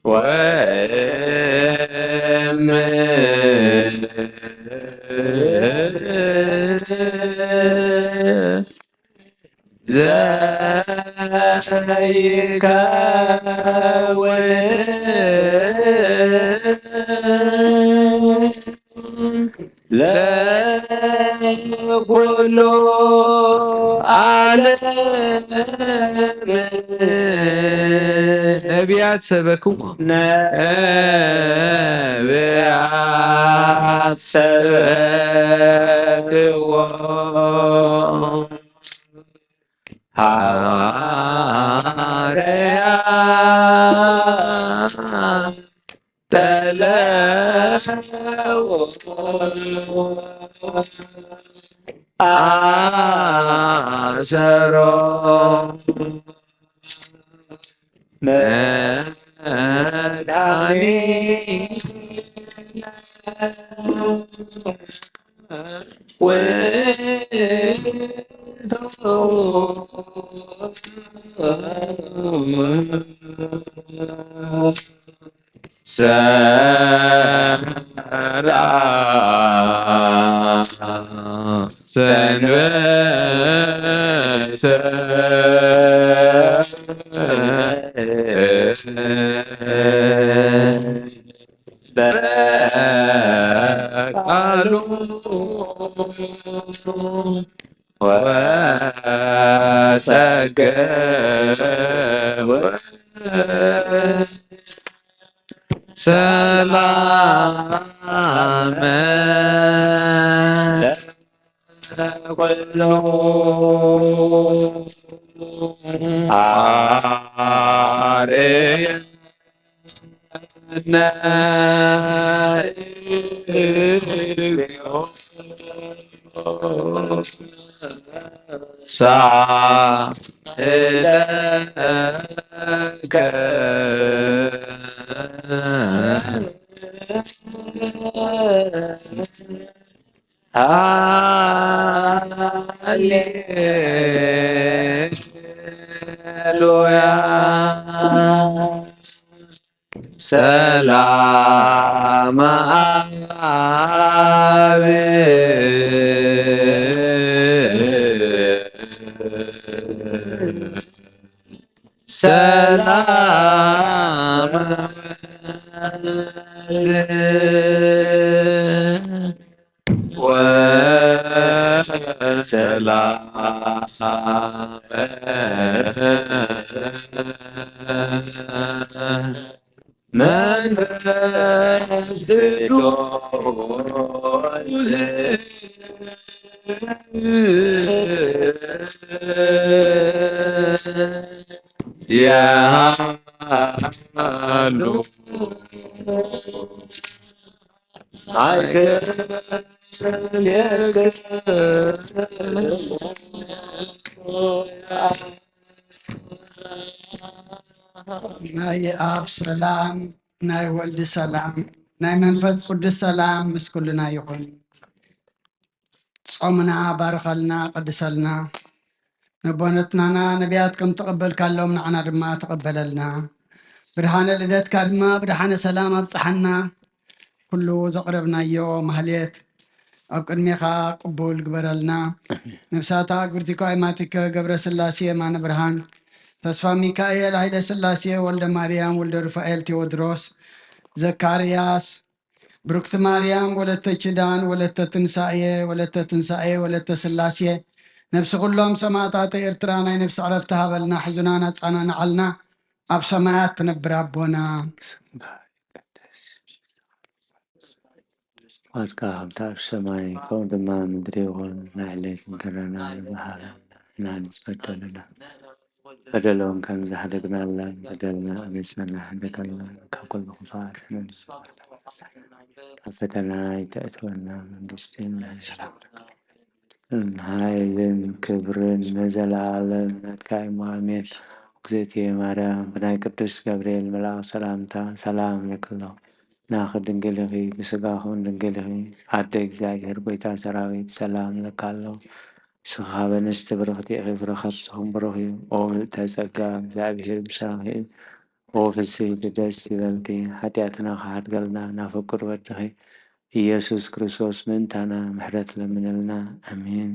ወእም ዘይከውን ለኩሉ ዓለም ነቢያት ሰበክዎ። ነቢያት ሰበክዎ። ሃዋርያት ተለዎ። አሰሮ መድኃኒነ ውእቱ ሰርዐ ሰንበተ በቃሉ ወጸገወ ሰላመ ለኩሉ አርየ ሳእለከ ሃሌሉያ። ሰላም አብ ሰላም ወሰላም መንፈስ ቅዱስ የሃሉ ናይ ኣብ ሰላም፣ ናይ ወልድ ሰላም፣ ናይ መንፈስ ቅዱስ ሰላም ምስ ኩልና ይኹን። ጾምና ባርኸልና፣ ቀድሰልና። ነቦነትናና ነቢያት ከም ተቐበልካሎም ንዓና ድማ ተቐበለልና። ብርሃነ ልደትካ ድማ ብደሓነ ሰላም ኣብጽሓና። ኩሉ ዘቕረብናዮ ማህሌት ኣብ ቅድሜኻ ቅቡል ግበረልና። ነፍሳታ ግብርቲካ ኣይማቲከ ገብረ ስላሴ የማነ ብርሃን፣ ተስፋ ሚካኤል ኃይለ ስላሴ ወልደ ማርያም ወልደ ሩፋኤል ቴዎድሮስ ዘካርያስ፣ ብሩክቲ ማርያም ወለተ ኪዳን ወለተ ትንሳኤ ወለተ ትንሳኤ ወለተ ስላሴ፣ ነፍሲ ኩሎም ሰማዕታተ ኤርትራ ናይ ነፍሲ ዕረፍቲ ሃበልና፣ ሕዙናን ኣጻናንዓልና፣ ኣብ ሰማያት ትነብር ኣቦና። ዋትካ ከምቲ ኣብ ሰማይ ከምኡ ድማ ምድሪ ይኹን። ናይ ዕለት እንጀራና ንበሃበና ንሕና ንዝበደሉና በደሎም ከም ዝሓደግናላ በደልና ኣመፅና ሓደገልና ካብ ኩሉ ክፋት ካብ ፈተና ይተእትወና መንግስትን ናይ ሰላም ሓይልን ክብርን ንዘለዓለም ናትካ እዩ። ኣሜን። እግዝእትየ ማርያም ብናይ ቅዱስ ገብርኤል መልኣኽ ሰላምታ ሰላም እልክሎ። ናኺ ድንግል ኢኺ፣ ብስጋኹን ድንግል ኢኺ። ኣደ እግዚኣብሔር ጎይታ ሰራዊት ሰላም እልካ ኣለኹ። ንስኺ ካብ ኣንስቲ ብርኽቲ ኢኺ፣ ፍረ ከርሥኽን ብሩኽ እዩ። ኦ ምልዕተ ጸጋ እግዚኣብሔር ምሳኺ እዩ። ኦ ፍስሕቲ ደስ ይበልኪ፣ ሓጢኣትና ክሓድገልና ናፍቅር ወድኺ ኢየሱስ ክርስቶስ ምእንታና ምሕረት ለምነልና። ኣሜን።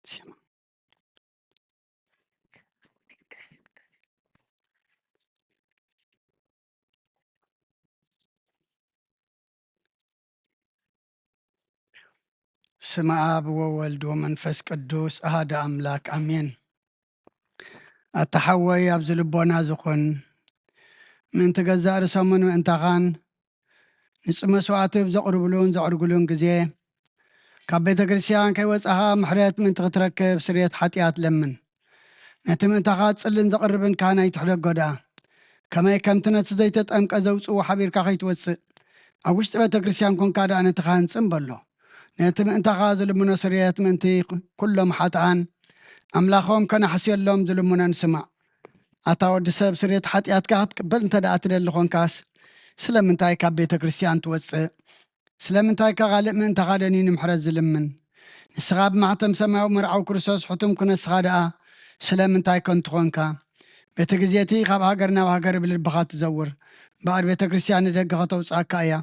ስመ ኣብ ወወልድ ወመንፈስ ቅዱስ ኣሃደ ኣምላክ ኣሜን። ኣታ ሓወይ ኣብዚ ልቦና ዝኹን ምእንቲ ገዛእ ርእሶምን ምእንታኻን ንጽ መስዋዕቲ ብዘቕርብሉን ዘዕርግሉን ግዜ ካብ ቤተ ክርስቲያን ከይወጻኻ ምሕረት ምእንቲ ክትረክብ ስርየት ሓጢኣት ለምን። ነቲ ምእንታኻ ጽልን ዘቕርብን ካህን ኣይትሕደጎ ደኣ። ከመይ ከምቲ ነቲ ዘይተጠምቀ ዘውጽኡ ሓቢርካ ከይትወጽእ ኣብ ውሽጢ ቤተ ክርስቲያን ኮንካ ደኣ ነቲ ካህን ጽን በሎ። ነቲ ምእንታኻ ዝልምኖ ስርየት ምእንቲ ኩሎም ሓጥኣን ኣምላኾም ከነሕስየሎም ዝልምኖን ስማዕ። ኣታ ወዲ ሰብ ስርየት ሓጢኣትካ ክትቅበል እንተ ደኣ ትደሊ ኾንካስ ስለምንታይ ካብ ቤተ ክርስቲያን ትወጽእ? ስለምንታይ ከ ካልእ ምእንታኻ ደንዩ ንምሕረት ዝልምን? ንስኻ ብማሕተም ሰማያዊ መርዓዊ ክርስቶስ ሕቱም ክነስኻ ደኣ ስለምንታይ ከንቱ ኾንካ? በቲ ግዜ እቲ ካብ ሃገር ናብ ሃገር ብልብኻ ትዘውር። ባዕድ ቤተ ክርስቲያን ንደገ ከተውጽኣካ እያ።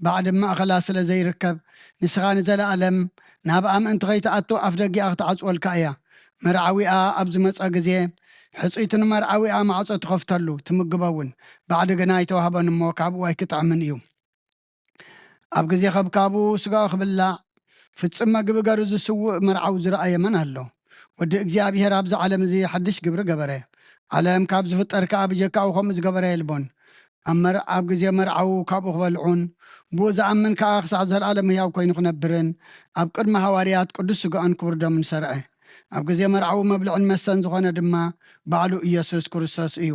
ባዕድ ማእኸላ ስለ ዘይርከብ ንስኻ ንዘለኣለም ናብኣ ምእንቲ ከይትኣቱ ኣፍ ደጊኣ ክትዓጽወልካ እያ። መርዓዊኣ ኣብ ዝመጸ ግዜ ሕጹይቲ ንመርዓዊኣ ማዕጾ ትኸፍተሉ ትምግቦ እውን። ባዕዲ ግና ኣይተዋህቦን እሞ ካብኡ ኣይክጥዕምን እዩ። ኣብ ግዜ ከብካቡ ስጋኡ ክብላዕ ፍጹም መግቢ ገሩ ዝስውእ መርዓዊ ዝረኣየ መን ኣሎ? ወዲ እግዚኣብሔር ኣብዚ ዓለም እዚ ሓድሽ ግብሪ ገበረ። ዓለም ካብ ዝፍጠር ከኣ ብጀካኡ ከምኡ ዝገበረ የልቦን። ኣብ መር ኣብ ግዜ መርዓዊ ካብኡ ክበልዑን ብኡ ዝኣምን ከኣ ክሳዕ ዘለኣለም ህያው ኮይኑ ክነብርን ኣብ ቅድሚ ሃዋርያት ቅዱስ ስጋኡን ክቡር ደሙን ሰርዐ። ኣብ ግዜ መርዓዊ መብልዕን መስተን ዝኾነ ድማ ባዕሉ ኢየሱስ ክርስቶስ እዩ።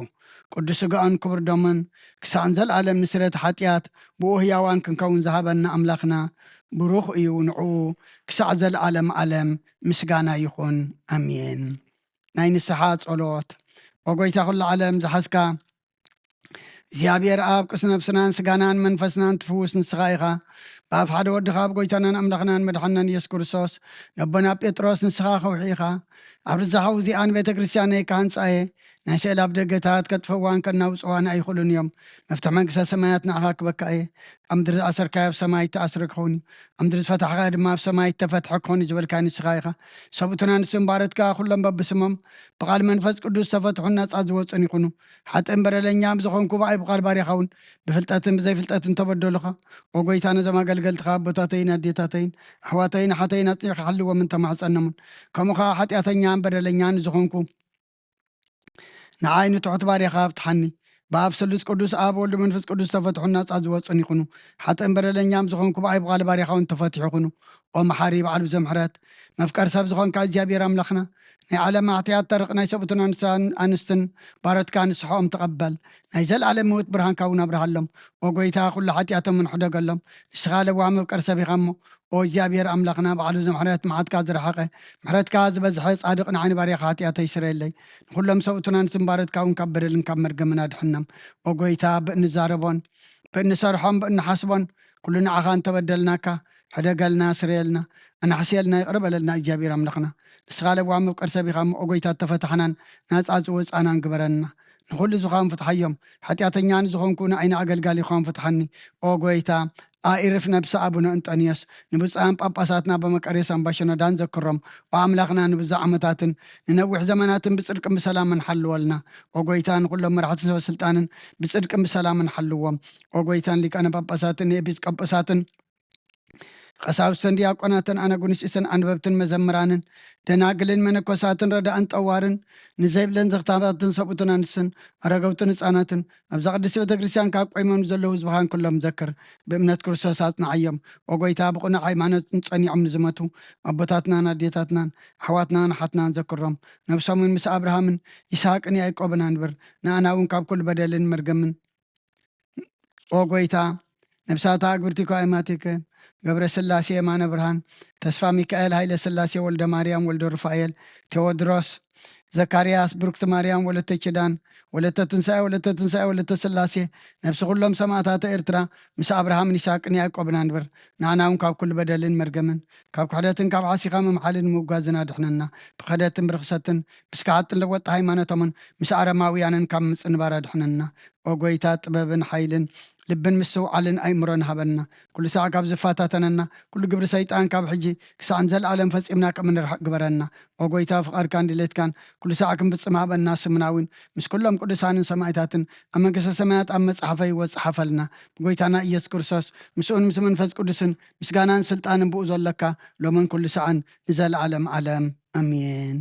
ቅዱስ ስጋኡን ክቡር ደሙን ክሳዕ ንዘለኣለም ንስርየት ሓጢኣት ብኡ ህያዋን ክንከውን ዝሃበና ኣምላኽና ብሩኽ እዩ። ንዕኡ ክሳዕ ዘለኣለም ዓለም ምስጋና ይኹን። ኣሜን። ናይ ንስሓ ጸሎት። ኦ ጎይታ ኩሉ ዓለም ዝሓዝካ እግዚኣብሔር ኣብ ቅስ ነፍስናን ስጋናን መንፈስናን ትፍውስ ንስኻ ኢኻ። ብኣፍ ሓደ ወድኻ ኣብ ጎይታናን ኣምላኽናን መድሓናን ኢየሱስ ክርስቶስ ነቦና ጴጥሮስ ንስኻ ከውሒ ኢኻ። ኣብ ርዛኻ ውዚኣን ቤተ ክርስቲያነይ ክሃንጻ እየ። ናይ ስዕል ኣብ ደገታት ከጥፍእዋን ከናውጽዋን ኣይኽእሉን እዮም። መፍትሕ መንግስተ ሰማያት ንኣኻ ክበካ እየ። ኣብ ምድሪ ዝኣሰርካዮ ኣብ ሰማይ ተኣስረ ክኸውን እዩ። ኣብ ምድሪ ዝፈታሕካዮ ድማ ኣብ ሰማይ ተፈትሐ ክኾን እዩ ዝበልካዮ ንስኻ ኢኻ። ሰብኡትን ኣንስትን ባረትካ ኩሎም በብስሞም ብቓል መንፈስ ቅዱስ ዝተፈትሑን ናጻ ዝወጹን ይኹኑ። ሓጥእን በደለኛን ብዝኾንኩ ብኣይ ብቓል ባሪኻ እውን ብፍልጠትን ብዘይፍልጠትን ተበደሉኻ። ኦ ጎይታ ነዞም ኣገልገልትኻ ኣቦታተይን ኣዴታተይን ኣሕዋተይን ኣሓተይን ኣጽኒዕካ ሓልዎም እንተማሕጸኖምን ከምኡ ኸዓ ሓጢኣተኛን በደለኛን ዝኾንኩ ንዓይ ንትሑት ባሪኻ ፍትሓኒ። ብኣብ ስሉስ ቅዱስ ኣብ ወልድ መንፈስ ቅዱስ ተፈትሑን ናጻ ዝወጹን ይኹኑ። ሓጥእን በደለኛም ዝኾንኩ ብኣይ ብቓል ባሪኻ እውን ተፈቲሑ ይኹኑ። ኦ መሓሪ በዓል ብዙሕ ምሕረት መፍቀር ሰብ ዝኾንካ እግዚኣብሔር ኣምላኽና ናይ ዓለም ሓጢኣት ተርቕ ናይ ሰብኡትን ኣንስትን ኣንስትን ባሮትካ ንስሕኦም ተቐበል። ናይ ዘለኣለም ህይወት ብርሃንካ እውን ኣብርሃሎም። ኦ ጎይታ ኩሉ ሓጢኣቶም እንሕደገሎም። ንስኻ ለዋህ መፍቀር ሰብ ኢኻ እሞ ኦ እግዚኣብሔር ኣምላኽና በዓል ብዙሕ ምሕረት መዓትካ ዝረሓቐ ምሕረትካ ዝበዝሐ ጻድቕ ንዓይ ንባርያኻ ሓጢኣተይ ስረየለይ። ንኹሎም ሰብኡትን ኣንስትን ባሮትካ እውን ካብ በደልን ካብ መርገምን ኣድሕኖም። ኦ ጎይታ ብእንዛረቦን ብእንሰርሖን ብእንሓስቦን ኩሉ ንዓኻ እንተበደልናካ ሕደገልና ስረየልና ኣናሕስየልና ይቕረ በለልና እግዚኣብሔር ኣምላኽና። ንስኻ ለዋህ መፍቀር ሰብ ኢኻ እሞ ኦ ጎይታ እተፈታሕናን ናጻ ዝወጻናን ግበረና። ንኹሉ ዝኻን ፍትሓዮም። ሓጢኣተኛ ንዝኾንኩ ንዓይኒ ኣገልጋሊኻን ፍትሓኒ። ኦ ጎይታ ኣኢርፍ ነብሲ ኣቡነ እንጠንዮስ ንብፁዓን ጳጳሳትና በመቀሬስ ኣምባሸኖዳን ዘክሮም። ኦ ኣምላኽና ንብዙሕ ዓመታትን ንነዊሕ ዘመናትን ብጽድቅን ብሰላምን ሓልወልና። ኦ ጎይታ ንኹሎም መራሕቲ ሰበ ስልጣንን ብጽድቅን ብሰላምን ሓልዎም። ኦ ጎይታን ሊቃነ ጳጳሳትን ንኤጲስቆጶሳትን ቀሳውስትን ዲያቆናትን ኣነጉንስትን ኣንበብትን መዘምራንን ደናግልን መነኮሳትን ረዳእን ጠዋርን ንዘይብለን ዘኽታማትን ሰብኡትን ኣንስትን ኣረገውትን ህፃናትን ኣብዛ ቅድስቲ ቤተ ክርስቲያን ካብ ቆይሞም ዘለዉ ህዝብኻን ኩሎም ዘክር። ብእምነት ክርስቶስ ኣጽንዓዮም። ኦ ጎይታ ብቕኑዕ ሃይማኖት ጸኒዖም ንዝመቱ ኣቦታትናን ኣዴታትናን ኣሕዋትናን ኣሓትናን ዘክሮም። ነብሶምን ምስ ኣብርሃምን ይስሃቅን ያዕቆብን ኣንብር። ንኣና እውን ካብ ኩሉ በደልን መርገምን ኦ ጎይታ ነብሳታ ኣግብርቲ ኳ ኤማቲከ ገብረ ስላሴ የማነ ብርሃን ተስፋ ሚካኤል ሃይለ ስላሴ ወልደ ማርያም ወልደ ሩፋኤል ቴዎድሮስ ዘካርያስ ብሩክቲ ማርያም ወለተ ኪዳን ወለተ ትንሳኤ ወለተ ትንሳኤ ወለተ ስላሴ ነብሲ ኩሎም ሰማእታተ ኤርትራ ምስ ኣብርሃምን ይስሐቅን ያዕቆብን ኣንብር። ንኣና እውን ካብ ኩሉ በደልን መርገምን ካብ ክሕደትን ካብ ዓሲኻ ምምሓልን ምውጋዝን ኣድሕነና። ብክሕደትን ብርኽሰትን ምስ ከሓጥን ለወጥቲ ሃይማኖቶምን ምስ ኣረማውያንን ካብ ምጽንባር ኣድሕነና። ኦ ጎይታ ጥበብን ሓይልን ልብን ምስትውዓልን ኣእምሮን ሃበና። ኩሉ ሳዕ ካብ ዝፈታተነና ኩሉ ግብሪ ሰይጣን ካብ ሕጂ ክሳዕ ንዘለኣለም ፈጺምና ከም እንርሕቕ ግበረና። ኦ ጎይታ፣ ፍቓድካን ድሌትካን ኩሉ ሳዕ ክንፍጽም ሃበና። ስምና እውን ምስ ኩሎም ቅዱሳንን ሰማዕታትን ኣብ መንግስተ ሰማያት ኣብ መጽሓፈ ህይወት ጸሓፈልና። ብጎይታና ኢየሱስ ክርስቶስ ምስኡን ምስ መንፈስ ቅዱስን ምስጋናን ስልጣንን ብኡ ዘለካ ሎምን ኩሉ ሳዕን ንዘለኣለም ዓለም። ኣሜን።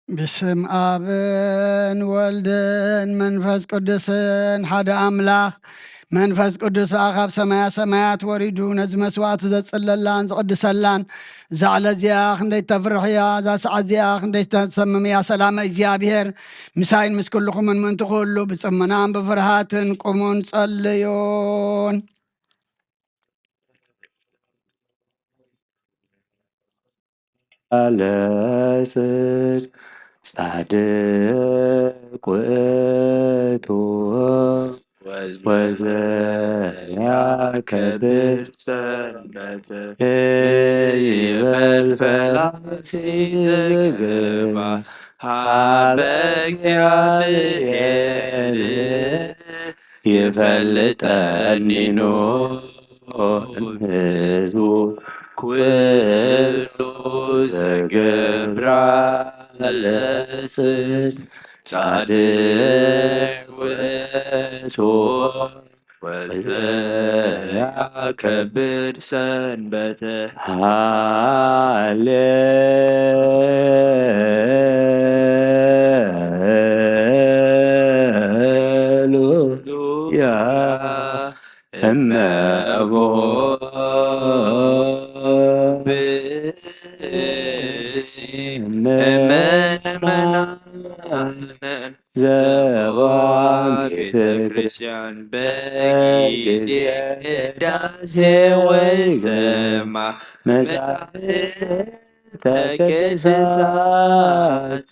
ብስም ኣብን ወልድን መንፈስ ቅዱስን ሓደ ኣምላኽ። መንፈስ ቅዱስ ብኣኻ ኣብ ሰማያ ሰማያት ወሪዱ ነዚ መስዋዕቲ ዘጽለላን ዝቕድሰላን። እዛ ዕለት እዚኣ ክንደይ ተፍርሕ እያ፣ እዛ ሰዓት እዚኣ ክንደይ ተሰምም እያ። ሰላም እግዚኣብሔር ምሳይን ምስ ኩልኹምን ምእንቲ ኩሉ ብጽሞናን ብፍርሃትን ቁሙን ጸልዩን። ለጽድቅ ጻድቅ ውእቱ ወዘያከብር ሰንበተ ይበል ፈላሲ ዘግባ ሀበ እግዚአብሔር ይፈልጠኒኑ ህዝቡ ኩሉ ዘገብራ ለጽድቅ ጻድቅ ውእቱ ወዘያከብር ሰንበተ። ሃሌሉያ። እመቦ ብእሲ ምእመናን ዘዋን ቤተ ክርስቲያን በጊዜ ቅዳሴ ወይ ዘማ መጻሕፍተ ቅዱሳት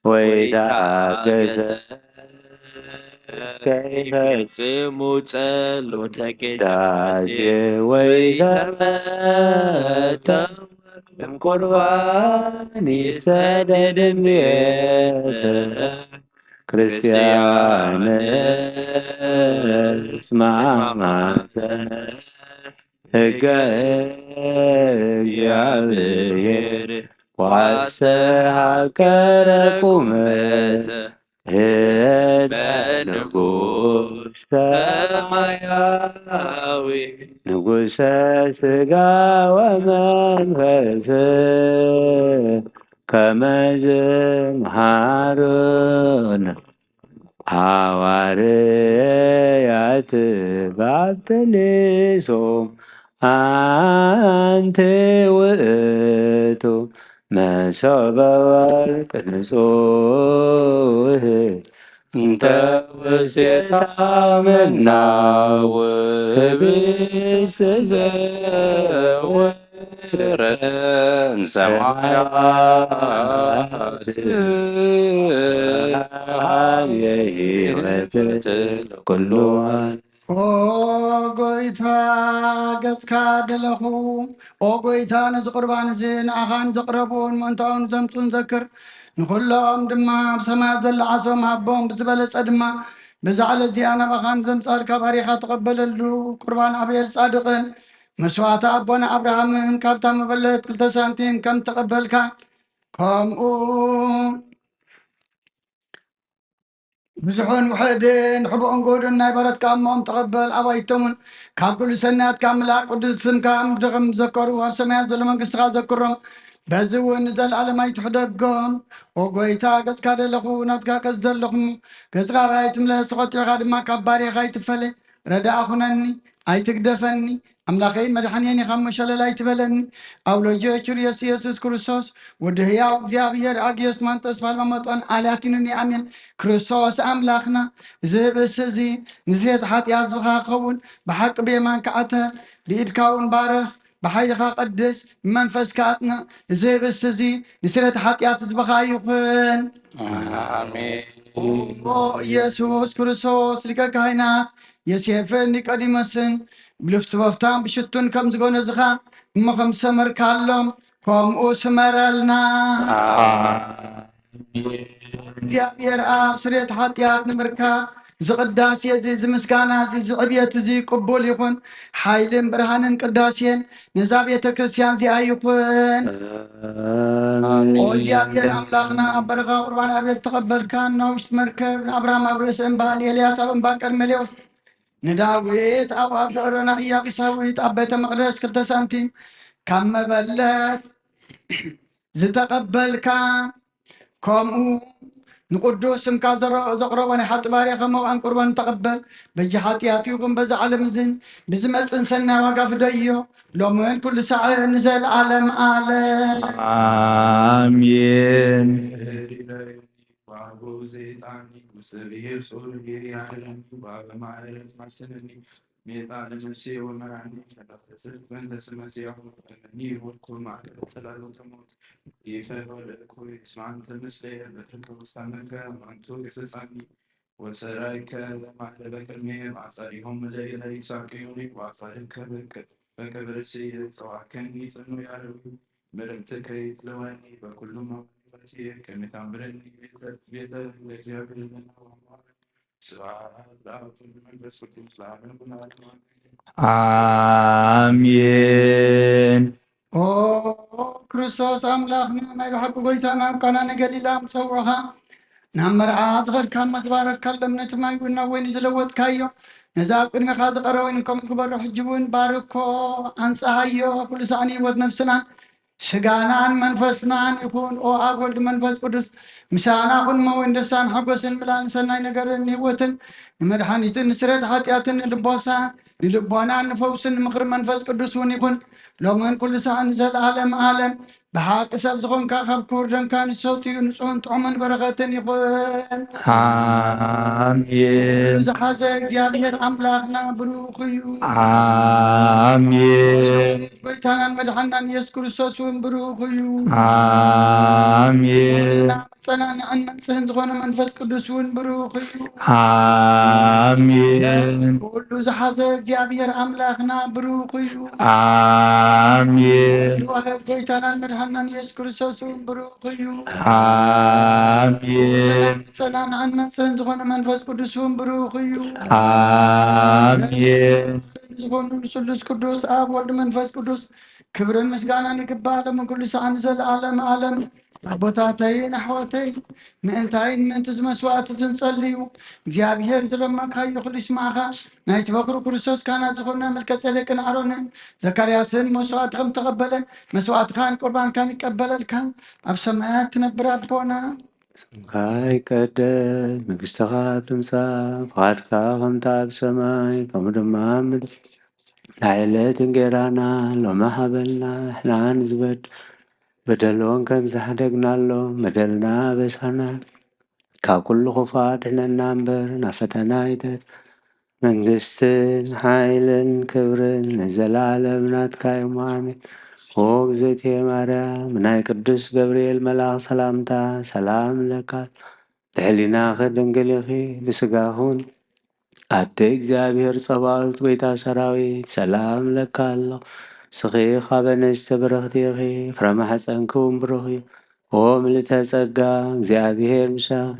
ወይ ዳገሰ ከይፈጽሙ ጸሎተ ቅዳሴ ወይ ተመተው እምቁርባን ይሰደድን ቤተ ክርስቲያን እስማማሰነ ሕገ እግዚኣብሔር ዋስተሃቀረ ቁመተ ህበ ንጉሥ ሰማያዊ ንጉሠ ሥጋ ወመንፈስ ከመ ዝምሃሩነ ሐዋርያት ባብኔሶም አንቲ ውእቱ መሶበ ወርቅ ንጹሕ እንተ ውስቴታ መና ወህብስት ዘወረደ እምሰማያት ሀብየ ሕይወት ለኩሉ ዓለም። ኦ ጎይታ፣ ገጽካ ደለኹ። ኦ ጎይታ፣ ነዚ ቁርባን እዚ ንኣኻን ዘቕረቡን ምእንታኡን ዘምጹን ዘክር። ንኹሎም ድማ ኣብ ሰማያት ዘለዓሶም ሃቦም፣ ብዝበለጸ ድማ በዛ ዕለት እዚኣ ናባኻን ዘምጻልካ ባሪኻ ተቐበለሉ። ቁርባን ኣቤል ጻድቕን መስዋዕቲ ኣቦና ኣብርሃምን ካብታ መበለት ክልተ ሳንቲም ከም ተቐበልካ፣ ከምኡ ብዙሑን ውሕድን ሕቡእን ጎዱን ናይ በረትካ እሞም ተቐበል። ኣባይቶምን ካብ ኩሉ ሰናያትካ ምላእ ቅዱስ ስምካ ምድሪ ከም ዘከሩ ኣብ ሰማያት ዘሎ መንግስትኻ ዘክሮም። በዚ እውን ንዘለኣለም ኣይትሕደጎም። ኦ ጎይታ፣ ገጽካ ደለኹ፣ ናትካ ገጽ ዘለኹ፣ ገጽካ ኣባይ ኣይትምለስ፣ ተቖጢዕካ ድማ ካብ ባሪኻ ኣይትፈለ። ረዳኣ ኩነኒ፣ ኣይትግደፈኒ። ኣምላኸይ መድሓንየን ኢኻ እሞ ሸለል ኣይትበለኒ። ኣውሎጆ ቹርዮስ ኢየሱስ ክርስቶስ ወዲ ህያው እግዚኣብሔር ኣግዮስ ማንጠስ ፋልማ መጦን ኣልያቲኑኒ ኣሜን። ክርስቶስ ኣምላኽና፣ እዚ ህብስቲ እዚ ንስርየት ሓጢኣት ዝኻ ክኸውን ብሓቂ ብየማን ከዓተ ብኢድካ እውን ባረኽ። ብሓይልኻ ቀድስ ብመንፈስካ ኣጽንዕ። እዚ ህብስቲ እዚ ንስርየት ሓጢኣት ህዝብኻ ይኹን። ኣሜን። ኦ ኢየሱስ ክርስቶስ ሊቀ ካህናት ዮሴፍን ኒቆዲሞስን ብልፍቲ በፍታን ብሽቱን ከም ዝጎነዝኻ እሞ ከም ዝሰመርካሎም ከምኡ ስመረልና። እግዚኣብሔር ኣብ ስርየት ሓጢኣት ንምርካብ እዚ ቅዳሴ እዚ፣ እዚ ምስጋና እዚ፣ እዚ ዕብየት እዚ ቅቡል ይኹን። ሓይልን ብርሃንን ቅዳሴን ነዛ ቤተ ክርስቲያን እዚኣ ይኹን። ኣሜን። ኦ እግዚኣብሔር ኣምላኽና፣ ኣብ በረኻ ቁርባን ኣቤል ተቐበልካ፣ ናብ ውሽጢ መርከብ ንኣብርሃም ኣብ ርእሲ እምባ፣ ንኤልያስ ኣብ እምባ ቀርሜሌዎስ፣ ንዳዊት ኣብ ኣብ ደብረ ኢያቡሳዊት ኣብ ቤተ መቕደስ ክልተ ሳንቲም ካብ መበለት ዝተቐበልካ፣ ከምኡ ንቅዱስ ስምካ ዘረ-፣ ዘቕረቦ ናይ ሓጢ ባርያ ከም መባእን ቁርባን ተቐበል። በጃ ሓጢኣቱ ይኹን በዛ ዓለም እዝን ብዝመጽእን ሰናይ ዋጋ ፍደዮ። ሎምን ኩሉ ሳዕ ንዘለዓለም ዓለም። ኣሜን። ሜጣ ለነፍሴ ወመራኒ መለክተ ጽድቅ በእንተ ስመ ሲያሁ እነኒ ወኩ ማዕከለ ጸላሎተ ሞት ይፈወለኩ ይስማንተ ምስሌ በትርከ ውስታነከ ማንቱ ገሰጻኒ ወሰራይከ ለማዕለ በቅድሜ አጻሪሆም ለኢለ ይሳቅዩኒ ወአጻድከ በክብር ስየ ጸዋከኒ ጽኑ ያለዊ ምርምትከ ይትለወኒ በኩሉ መዋቲ ከመታምረኒ ቤተ ቤተ ለእግዚአብሔር ለና ስብሐት ለአብ ወወልድ ወመንፈስ ቅዱስ ለዓለሙ ለዓለም አሜን። ኦ ክርስቶስ ኣምላኽና ናይ ብሓቂ ጎይታና ኣብ ቃና ንገሊላ ምስ ጸውዑኻ ናብ መርዓ ዝኸድካ እሞ ዝባረካሎም ነቲ ማይ እውን ናብ ወይኒ ዝለወጥካዮ ነዚ ኣብ ቅድሜኻ ዝቐረበ ወይኒ ከምኡ ግበሮ። ሕጂ እውን ባርኮ ኣንጽሃዮ ኩሉ ሳዕ ንህይወት ነፍስናን ስጋናን መንፈስናን ይኹን። ኦ ኣብ ወልድ መንፈስ ቅዱስ ምሳና ኩን እሞ ወይን ደስታን ሓጎስን ምላእን ሰናይ ነገርን ህይወትን ንመድሓኒትን ንስረት ሓጢኣትን ንልቦሳ ንልቦናን ንፈውስን ንምኽሪ መንፈስ ቅዱስ እውን ይኹን ሎምን ኩሉ ሰዓን ንዘለዓለም ዓለም። ብሓቂ ሰብ ዝኾንካ ካብ ክቡር ደምካ ንሰትዩ ንጹህን ጥዑምን በረኸትን ይኹን። ኣሜን። ዝሓዘ እግዚኣብሔር ኣምላኽና ብሩኽ እዩ። ኣሜን። ጎይታናን መድሓናን ኢየሱስ ክርስቶስ እውን ብሩኽ እዩ። ኣሜን። መጸናንዕን መንጽህን ዝኾነ መንፈስ ቅዱስ እውን ብሩኽ እዩ። ኣሜን። ኩሉ ዝሓዘ እግዚኣብሔር ኣምላኽና ብሩኽ እዩ። ኣሜን። ዋህብ ጎይታናን መድሓናን ኢየሱስ ክርስቶስ እውን ብሩኽ እዩ። ኣሜን። መጸናንዕን መንጽህን ዝኾነ መንፈስ ቅዱስ እውን ብሩኽ እዩ። ኣሜን። ዝኾኑ ንስሉስ ቅዱስ ኣብ ወልድ መንፈስ ቅዱስ ክብርን ምስጋናን ይግባእ ሎምን ኩሉ ሰዓን ንዘለዓለም ዓለም። ኣቦታተይን ኣሕዋተይን ምእንታይን ምእንቲ እዚ መስዋዕቲ ዝንጸልዩ እግዚኣብሔር ዝለመንካዮ ኩሉ ይስማዕኻ። ናይቲ በኩሩ ክርስቶስ ካህናት ዝኾነ መልከ ጼዴቅን ኣሮንን ዘካርያስን መስዋዕቲ ከም ተቐበለ መስዋዕትኻን ቁርባንካን ይቀበለልካ። ኣብ ሰማያት ትነብር ኣቦና ስምካ ይቀደስ፣ መንግስትኻ ትምጻእ፣ ፍቓድካ ከምቲ ኣብ ሰማይ ከምኡ ድማ ኣብ ምድሪ። ዕለት እንጌራና ሎሚ ሃበና፣ ንሕና ንዝበድ በደሎን ከም ዝሓደግናሎም በደልና ኣበሳና፣ ካብ ኩሉ ክፉእ ኣድሕነና እምበር ናብ ፈተና ኣይተት መንግስትን ሓይልን ክብርን ንዘለዓለም ናትካ እዮም። ኣሜን። ኦ እግዝእትየ ማርያም፣ ናይ ቅዱስ ገብርኤል መልኣኽ ሰላምታ ሰላም እለካ። ብሕሊናኺ ድንግል ኢኺ፣ ብስጋኹን ኣደ እግዚኣብሔር ጸባኦት ጎይታ ሰራዊት ሰላም እለካ ኣሎ። ንስኺ ካብ ኣንስቲ ብርኽቲ ኢኺ፣ ፍረ ማሕፀንኪ እውን ብሩኽ እዩ። ኦ ምልዕተ ጸጋ፣ እግዚኣብሔር ምሳኺ።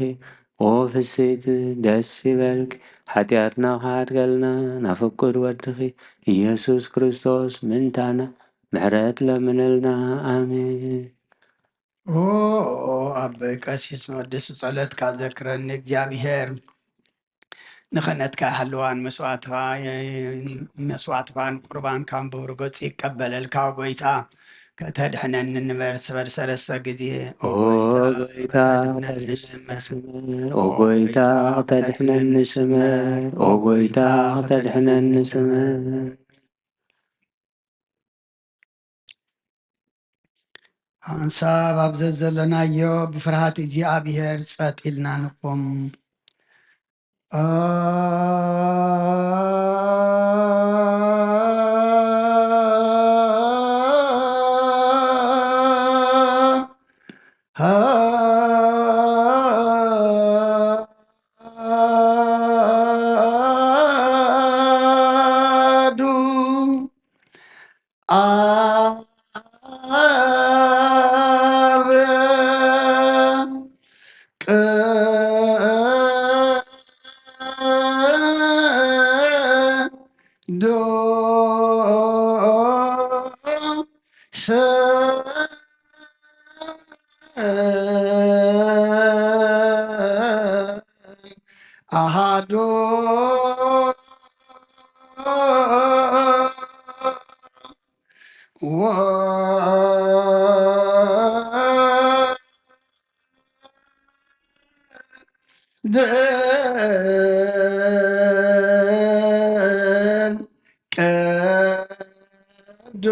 ኦ ፍስሕቲ፣ ደስ ይበልኪ። ሓጢኣትና ክሓድገልና ናብ ፍቁድ ወድኺ ኢየሱስ ክርስቶስ ምእንታና ምሕረት ለምነልና። ኣሜን። ኦ ኣቦይ ቀሲስ መወድስ ጸሎትካ ዘክረኒ እግዚኣብሔር። ንኽህነትካ ይሃልዋን መስዋዕትኻ፣ መስዋዕትኻን ቁርባንካን ብብሩህ ገጹ ይቀበለልካ። ኦ ጎይታ፣ ከተድሕነኒ ንበር ስበር ሰለስተ ግዜ። ኦ ኦ ጎይታ፣ ጎይታ፣ ከተድሕነኒ ስምር። ኦ ጎይታ፣ ከተድሕነኒ ስምር። ኦ ጎይታ፣ ከተድሕነኒ ስምር። ሓንሳብ ኣብ ዘዘለናዮ ብፍርሃት እግዚኣብሔር ጸጥ ኢልና ንቁም። ኣዱ ኣብ ቅዱስ ደም ቀዶ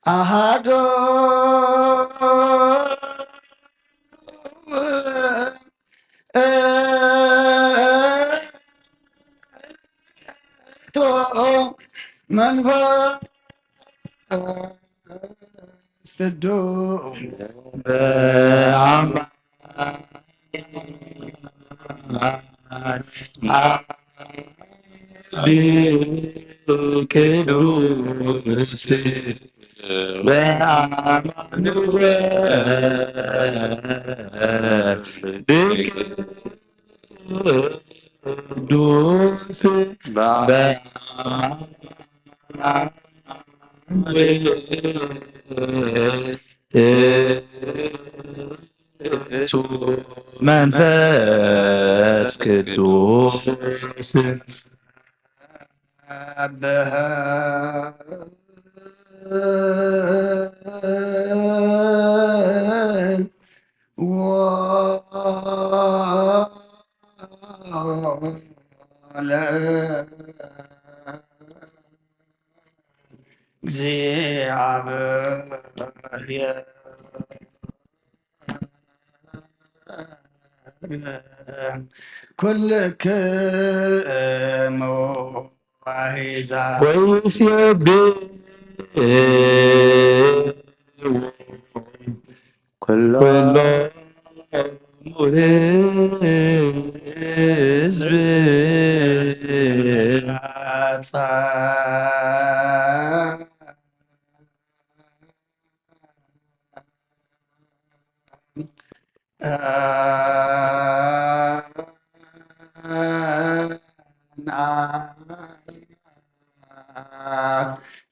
ኣሃዶ መንፈስ ቅዱስ ቅዱስ በአማኑኤል ቅዱስ በአማኑኤል መንፈስ ቅዱስ ኩልክሙ አሕዛብ ወይሴብሑ ኩሎሙ ህዝብ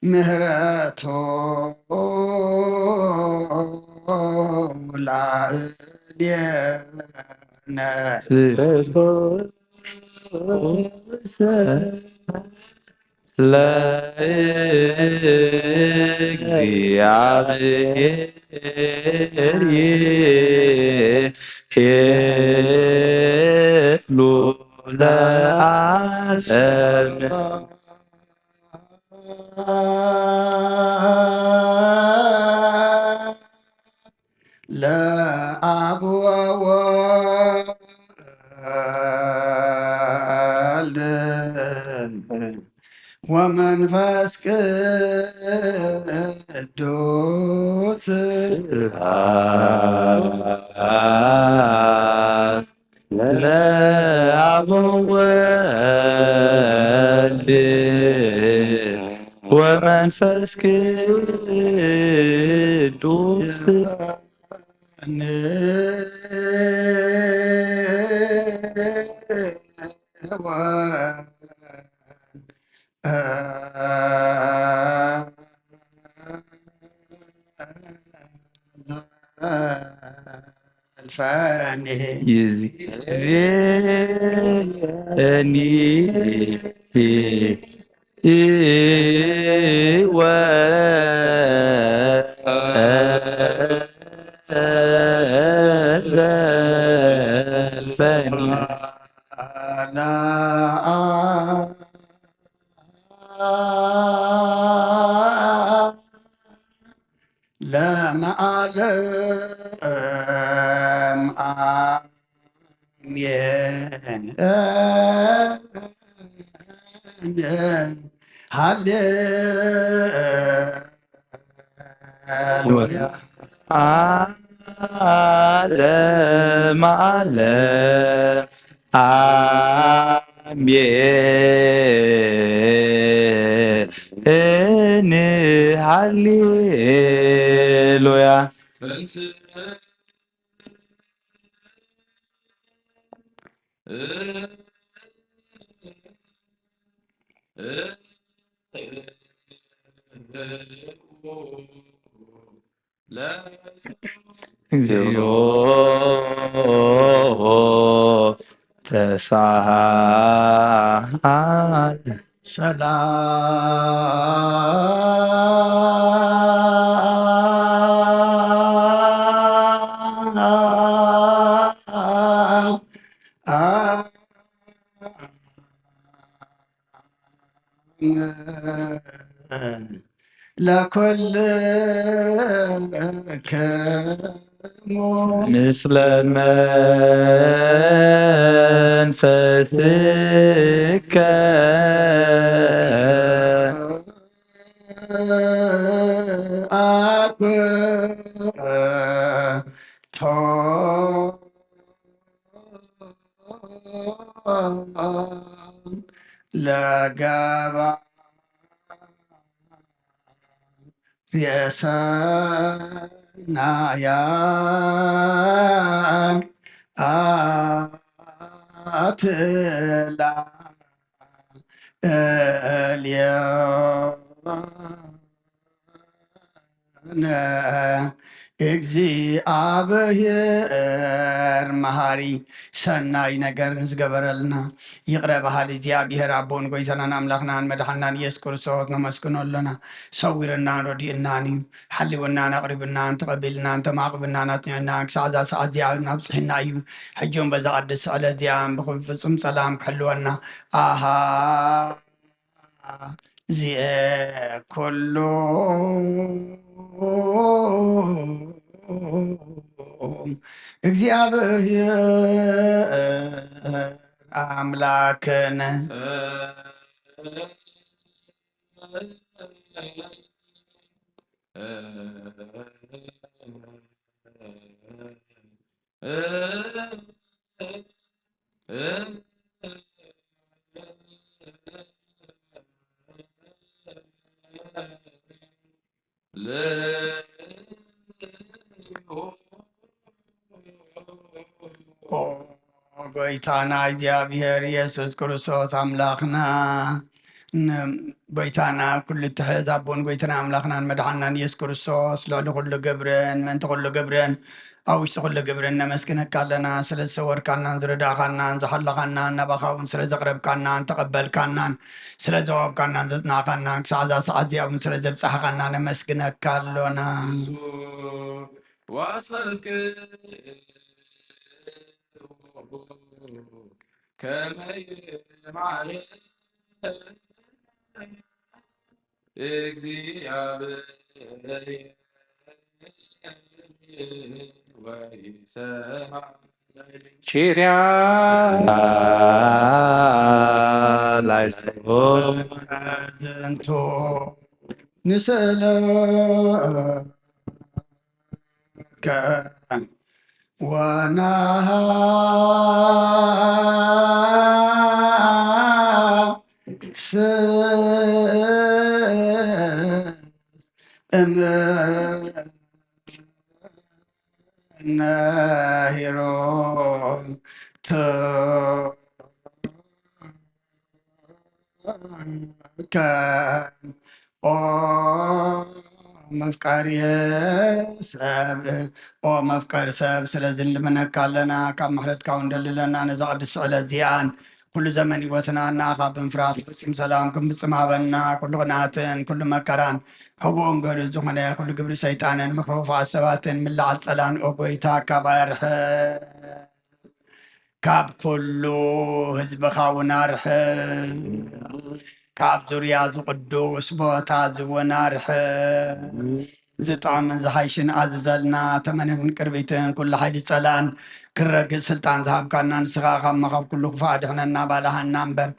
ምህረቱ ላዕሌነ ለእግዚአብሔር ይቤሉ ለዓለም። ለአብ ወወልድ ወመንፈስ ቅዱስ ለአብ ወወልድ ወመንፈስ ቅዱስ ዘልፈኒ ይዜኒ ወዘልፈኒ ለዓለመ ዓለም። አሜን። ሃሌሉያ። ዓለመ ዓለም። አሜን። ሃሌሉያ። እግዚኦ ተሳሃለ። ሰላም ለኩልክሙ ምስለ መንፈስከ አኩቶ ለገባ የሰናያ አትላ እልዮ እግዚኣብሔር መሃሪ ሰናይ ነገር ንዝገበረልና ይቕረ በሃሊ እግዚኣብሔር ኣቦን ጎይታናን ኣምላኽናን መድሓናን ኢየሱስ ክርስቶስ ነመስግኖ ኣሎና። ሰዊርናን ረዲእናን እዩ። ሓሊውናን ኣቕሪብናን ተቐቢልናን ተማቕብናን ኣጽኒዕናን ክሳዕ እዛ ሰዓት እዚኣ ኣብጽሒና እዩ። ሕጂ እውን በዛ ቅድስቲ ዕለት እዚኣ ብፍጹም ሰላም ክሕልወና ኣሃ ዚኤ ኩሉ እግዚኣብሔር ኣምላክነ ኦ ጎይታና እግዚኣብሔር ኢየሱስ ክርስቶስ ኣምላኽና፣ ን-፣ ጎይታና ኩሉ እትሕዝ ኣቦን ጎይታና ኣምላኽናን መድሓናን ኢየሱስ ክርስቶስ፣ ልዕሊ ኩሉ ግብርን ምእንቲ ኩሉ ግብርን ኣብ ውሽጢ ኩሉ ግብርን ነመስግነካ ኣለና። ስለ ዝሰወርካናን ዝረዳእካናን ዝሓለኻናን፣ ናባኻ እውን ስለ ዘቕረብካናን ተቐበልካናን ስለ ዘዋብካናን ዘጽናዕካናን ክሳዕ እዛ ሰዓት እዚኣ እውን ስለ ዘብጻሕካና ነመስግነካ ኣሎና። ዋሰልክ ከመይ ማዕረ እግዚኣብሔር ወይ ሰማይ ቺርያ ላይሶ ዝንቱ ንስእለ ከ ወናሃ ስእም ነሂሮ ከ ኦ መፍቀሪ ሰብ፣ ኦ መፍቀሪ ሰብ፣ ስለዚ ንልምነካ ኣለና፣ ካብ ምሕረትካ እውን ደልለና፣ ነዛ ቅድስቲ ዕለት እዚኣን ኩሉ ዘመን ህይወትና ንኣኻ ብምፍራስ ፍጹም ሰላም ክንፍጽም ሃበና። ኩሉ ቅንኣትን ኩሉ መከራን ሕቡእን ገሉን ዝኾነ ኩሉ ግብሪ ሰይጣንን ምክፍፋል ሰባትን ምልዓል ጸላን፣ ኦ ጎይታ፣ ካባይ ኣርሕቕ። ካብ ኩሉ ህዝብኻ እውን ኣርሕቕ፣ ካብ ዙርያ እዚ ቅዱስ ቦታ እዚ እውን ኣርሕቕ። ዝጥዕምን ዝሓይሽን ኣዝዘልና፣ ተመንን ቅርቢትን ኩሉ ሓይሊ ጸላእን ክረግጽ ስልጣን ዝሃብካና ንስኻ፣ ካብ መኻብ ኩሉ ክፉእ ኣድሕነና፣ ባልሃና እምበር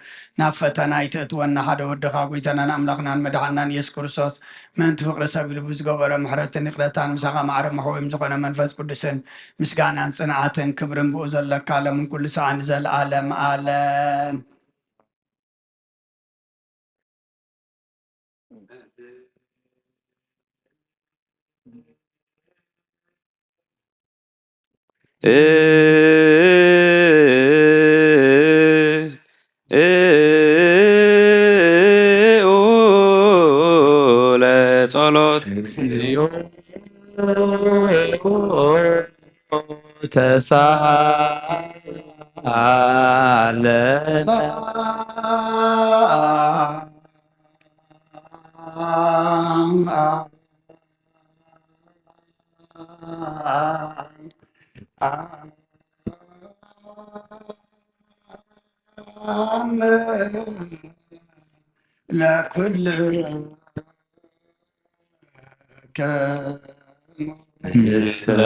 ናብ ፈተና ኣይተእትወና። ሓደ ወድኻ ጎይታናን ኣምላኽናን መድሓናን ኢየሱስ ክርስቶስ ምእንቲ ፍቕሪ ሰብ ኢሉ ብዝገበሮ ምሕረትን ይቕረታን፣ ምሳኻ ማዕረ መሕወይም ዝኾነ መንፈስ ቅዱስን ምስጋናን ጽንዓትን ክብርን ብኡ ዘለካ ለምን ኩሉ ሰዓን ንዘለዓለም ዓለም። ለጸሎት ተሳ ኣለና። ለኩልከ ምስለ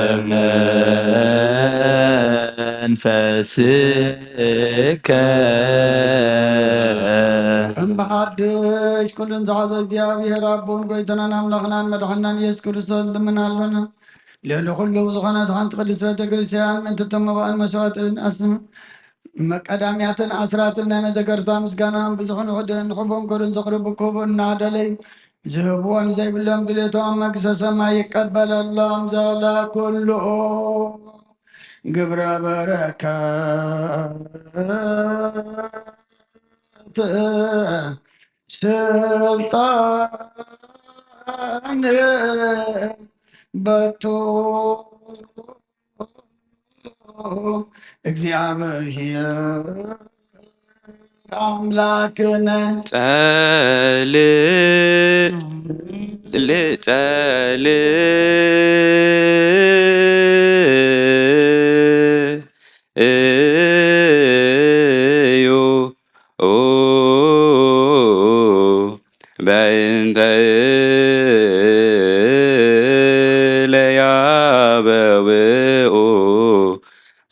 መንፈስከ። እምብሓድሽ ኩሉን ዝሓዘ እግዚኣብሔር ኣቦን ጎይታናን ኣምላኽናን መድሓናን ኢየሱስ ክርስቶስ ልምና ኣሎና። ልዕሊ ኩሉ ዝኾነት ሓንቲ ቅድስት ቤተ ክርስቲያን ምእንቲ ተመባእን መስዋዕትን ኣስም መቀዳምያትን ኣስራትን ናይ መዘከርታ ምስጋና ብዙሕን ውሕድን ንኽቦን ክብርን ዘቕርቡ ክቡር እናደለዩ ዝህብዎ ንዘይብሎም ድሌቶም መንግስተ ሰማይ ይቀበለሎም። ዘለ ኩሉ ግብረ በረከት ስልጣን በቱ እግዚኣብሔር ኣምላክነ። ጸል ጸል እዩ በእንተ ለያበውኡ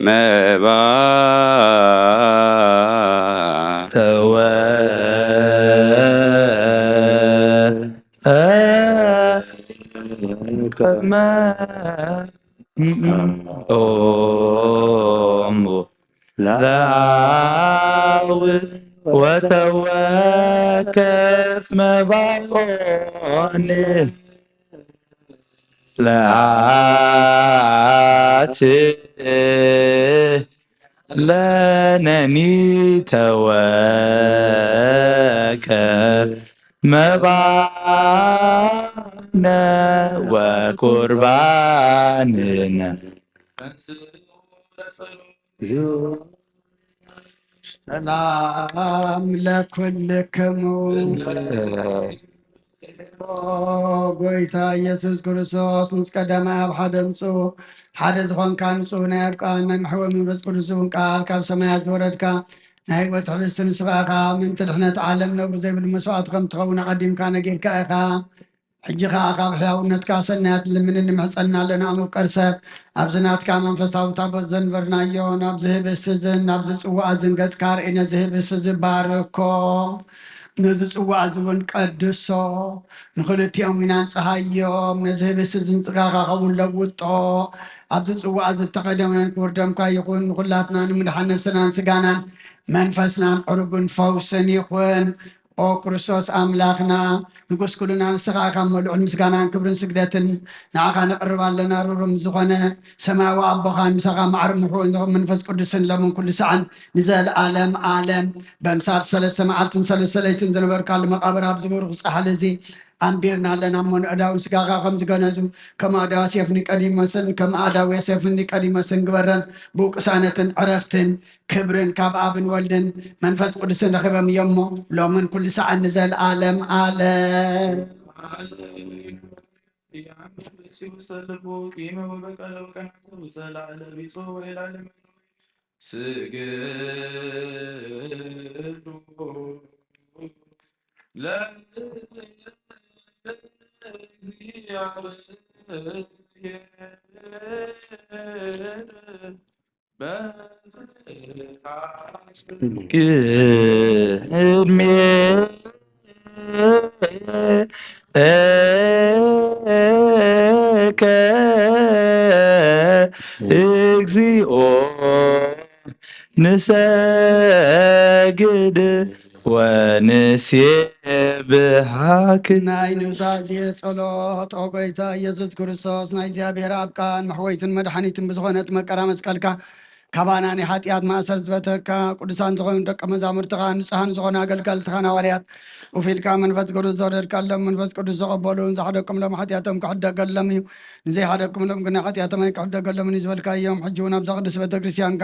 መባ ተወ ከመ ኦሙ ለአብ ወተወከፍ መባኦን ለአት ለነኒ ተወከፍ መባነ ወቁርባንነ። ሰላም ለኩልክሙ። ኦ ጎይታ ኢየሱስ ክርስቶስ ምስ ቀዳማይ ኣብ ሓደ ምጹ ሓደ ዝኾንካ ንጹህ ናይ ኣብ ቃል ናይ መሕወ መንፈስ ቅዱስ እውን ቃል ካብ ሰማያት ዝወረድካ ናይ ህይወት ሕብስቲ ንስኻ ኢኻ። ምእንቲ ድሕነት ዓለም ነውሪ ዘይብሉ መስዋዕቲ ከም ትኸውን ኣቐዲምካ ነጊርካ ኢኻ። ሕጂ ኸኣ ካብ ሕያውነትካ ሰናያት ልምንን ንምሕጸና ኣለና። መፍቀር ሰብ ኣብዚ ናትካ መንፈሳዊ ታቦት ዘንበርናዮ ናብዚ ህብስቲ እዝን ናብዚ ጽዋእ እዝን ገጽካ ርኢ። ነዚ ህብስቲ እዚ ባርኮ፣ ነዚ ጽዋእ እዚ እውን ቀድሶ፣ ንኽልቲኦም ኢና ንጽሃዮም። ነዚ ህብስቲ እዚ ንጽጋኻ ኸውን ለውጦ። ኣብዚ ጽዋእ እዚ እተኸደመን ክቡር ደምካ ይኹን። ንኹላትና ንምድሓን ነብስናን ስጋናን መንፈስናን ዕሩብን ፈውስን ይኹን። ኦ ክርስቶስ ኣምላኽና ንጉስ ኩልና፣ ንስኻ ኢኻ እሞ ልዑል ምስጋናን ክብርን ስግደትን ንዓኻ ነቕርብ ኣለና። ርሩም ዝኾነ ሰማያዊ ኣቦኻን ምሳኻ ማዕረ ምሕወን ዝኾነ መንፈስ ቅዱስን ሎምን ኩሉ ሰዓን ንዘለኣለም ኣለም በምሳል ሰለስተ መዓልትን ሰለስተ ለይትን ዝነበርካሉ መቓብር ኣብዚ ብሩኽ ጻሕሊ እዚ ኣንቢርና ኣለና እሞ ንኣእዳውን ስጋኻ ከም ዝገነዙ ከም ኣእዳው ዮሴፍ ኒቆዲሞስን ከም ኣእዳው ዮሴፍ ኒቆዲሞስን ግበረን። ብቅሳነትን ዕረፍትን ክብርን ካብ ኣብን ወልድን መንፈስ ቅዱስን ረኺቦም እዮም እሞ ሎምን ኩሉ ሰዓን ንዘለኣለም ኣለም። ስግዱ ለእግዚአብሔር። ቅድሜከ እግዚኦ ንሰግድ ወንሴብሐክ። ናይ ኑዛዜ ጸሎት። ኦ ጎይታ ኢየሱስ ክርስቶስ፣ ናይ እግዚኣብሔር ኣብ ቃል መሕወይትን መድሓኒትን ብዝኾነት መቀራ መስቀልካ ካባና ናይ ሓጢኣት ማእሰር ዝበተካ፣ ቅዱሳን ዝኾኑ ደቀ መዛሙርትኻ፣ ንጹሃን ዝኾኑ ኣገልገልትኻን ሃዋርያት፣ ኮፍ ኢልካ መንፈስ ቅዱስ ዘውረድካሎም፣ መንፈስ ቅዱስ ዘቐበሉን ዝሓደግኩምሎም ሓጢኣቶም ክሕደገሎም እዩ፣ ንዘይሓደግኩምሎም ግን ናይ ሓጢኣቶም ኣይክሕደገሎምን እዩ ዝበልካዮም፣ ሕጂ እውን ኣብዛ ቅድስት ቤተ ክርስቲያንካ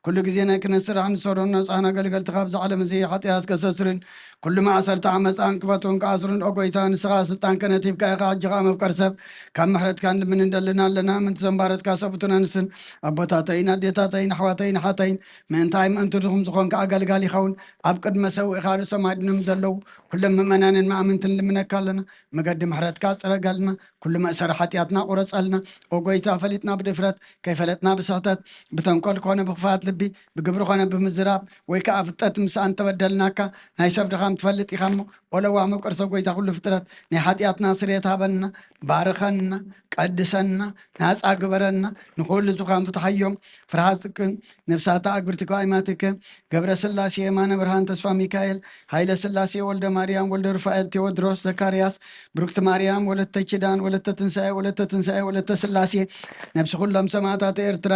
ኩሉ ግዜ ናይ ክህነት ስራሕ ንዝሰርሑ ንጹሃን ኣገልገልትኻ ኣብዚ ዓለም እዚ ሓጢኣት ከሰስርን ኩሉ ማእሰርቲ ዓመፃን ክፈትውን ክኣስሩን፣ ኦ ጎይታ፣ ንስኻ ስልጣን ክህነት ሂብካ ኢኻ። ሕጂ ኸዓ መፍቀር ሰብ ካብ ምሕረትካ ንልምን እንደልና ኣለና። ምእንቲ ዘንባረትካ ሰብኡትን ኣንስትን፣ ኣቦታተይን ኣዴታተይን ኣሕዋተይን ኣሓተይን፣ ምእንታይ ምእንቲ ድኹም ዝኾንካ ኣገልጋሊ ይኸውን። ኣብ ቅድመ ሰውእኻ ርእሶም ኣድኖም ዘለዉ ኩሎም ምእመናንን መኣምንትን ንልምነካ ኣለና። መገዲ ምሕረትካ ጽረገልና። ኩሉ መእሰሪ ሓጢኣትና ቁረጸልና። ኦ ጎይታ፣ ፈሊጥና ብድፍረት፣ ከይፈለጥና ብስሕተት፣ ብተንኮል ኮነ ብኽፋት ልቢ፣ ብግብሪ ኮነ ብምዝራብ፣ ወይ ከኣ ፍልጠት ምሳኣን ተበደልናካ፣ ናይ ሰብ ድኻም ትፈልጥ ኢኻ እሞ፣ ኦ ለዋህ መፍቀር ሰብ ጎይታ ኩሉ ፍጥረት፣ ናይ ሓጢኣትና ስርየት ሃበና፣ ባርኸና፣ ቀድሰና፣ ናጻ ግበረና፣ ንኹሉ ዝኻም ፍትሓዮም፣ ፍርሃትክን ነፍሳታ ኣግብርቲካ ኣይማትከ፣ ገብረ ስላሴ፣ የማነ ብርሃን፣ ተስፋ ሚካኤል፣ ሃይለ ስላሴ፣ ወልደ ማርያም፣ ወልደ ሩፋኤል፣ ቴዎድሮስ፣ ዘካርያስ፣ ብሩክቲ ማርያም፣ ወለተ ኪዳን፣ ወለተ ትንሳኤ፣ ወለተ ትንሳኤ፣ ወለተ ስላሴ፣ ነፍሲ ኩሎም ሰማዕታት ኤርትራ፣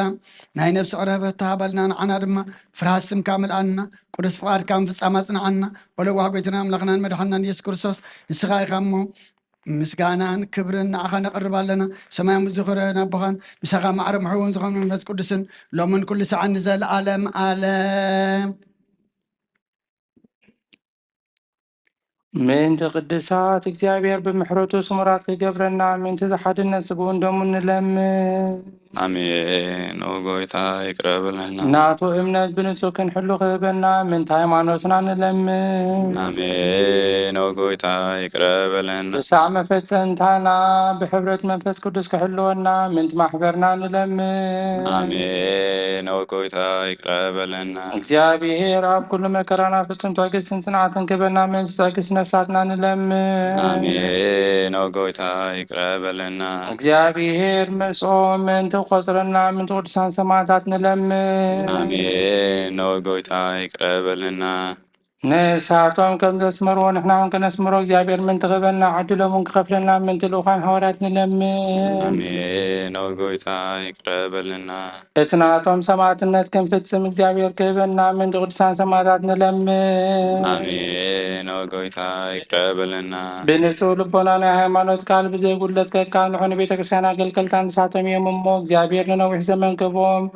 ናይ ነፍሲ ዕረፍት ተሃበልና፣ ንዓና ድማ ፍርሃት ስምካ ምልኣና፣ ቅዱስ ፍቓድካ ምፍጻም ኣጽንዓና። ኦ ለዋህ ጎይታና ኣምላኽናን መድሓንናን ኢየሱስ ክርስቶስ፣ ንስኻ ኢኻ እሞ፣ ምስጋናን ክብርን ንዓኻ ነቕርብ ኣለና። ሰማያዊ ዝኽረ ናቦኻን ምሳኻ ማዕረ ምሕውን ዝኾነ መንፈስ ቅዱስን፣ ሎምን ኩሉ ሰዓን ንዘለኣለም ኣለም። ምእንቲ ቅዱሳት እግዚኣብሔር ብምሕረቱ ስሙራት ክገብረና፣ ምእንቲ ዝሓድነት ስግኡን ደሙን ንለምን። ኣሜን። ኦ ጎይታ ይቅረ በለና። ናቱ እምነት ብንጹህ ክንሕሉ ክህበና፣ ምእንቲ ሃይማኖትና ንለምን። ኣሜን። ኦ ጎይታ ይቅረ በለና። ብሳዕ መፈጸምታና ብሕብረት መንፈስ ቅዱስ ክሕልወና፣ ምእንቲ ማሕበርና ንለምን። ኣሜን። ኦ ጎይታ ይቅረ በለና። እግዚኣብሔር ኣብ ኩሉ መከራና ፍጹም ትዕግስትን ጽንዓትን ክህበና፣ ምእንቲ ትዕግስቲ ነፍሳትና ንለምን። ኣሜን። ኦ ጎይታ ይቅረ በለና። እግዚኣብሔር ምስኦም ምእንቲ ቆጽረና፣ ምእንቲ ቅዱሳን ሰማዕታት ንለምን። ኣሜን። ኦ ጎይታ ይቅረ በለና። ንሳቶም ከም ዘስመርዎ ንሕና እውን ከነስምሮ እግዚኣብሔር ምእንቲ ክህበና፣ ዕድሎም እውን ክኸፍለና ምእንቲ ልኡኻን ሃዋርያት ንለምን። ኣሜን። ኦ ጎይታ ይቅረ በለና። እቲ ናቶም ሰማዕትነት ክንፍጽም እግዚኣብሔር ክህበና ምእንቲ ቅዱሳን ሰማዕታት ንለምን። ኣሜን። ኦ ጎይታ ይቅረ በለና። ብንጹህ ልቦና ናይ ሃይማኖት ቃል ብዘይጉድለት ከካንሑ ንቤተ ክርስቲያን ኣገልገልታ ንሳቶም እዮም እሞ እግዚኣብሔር ንነዊሕ ዘመን ክህቦም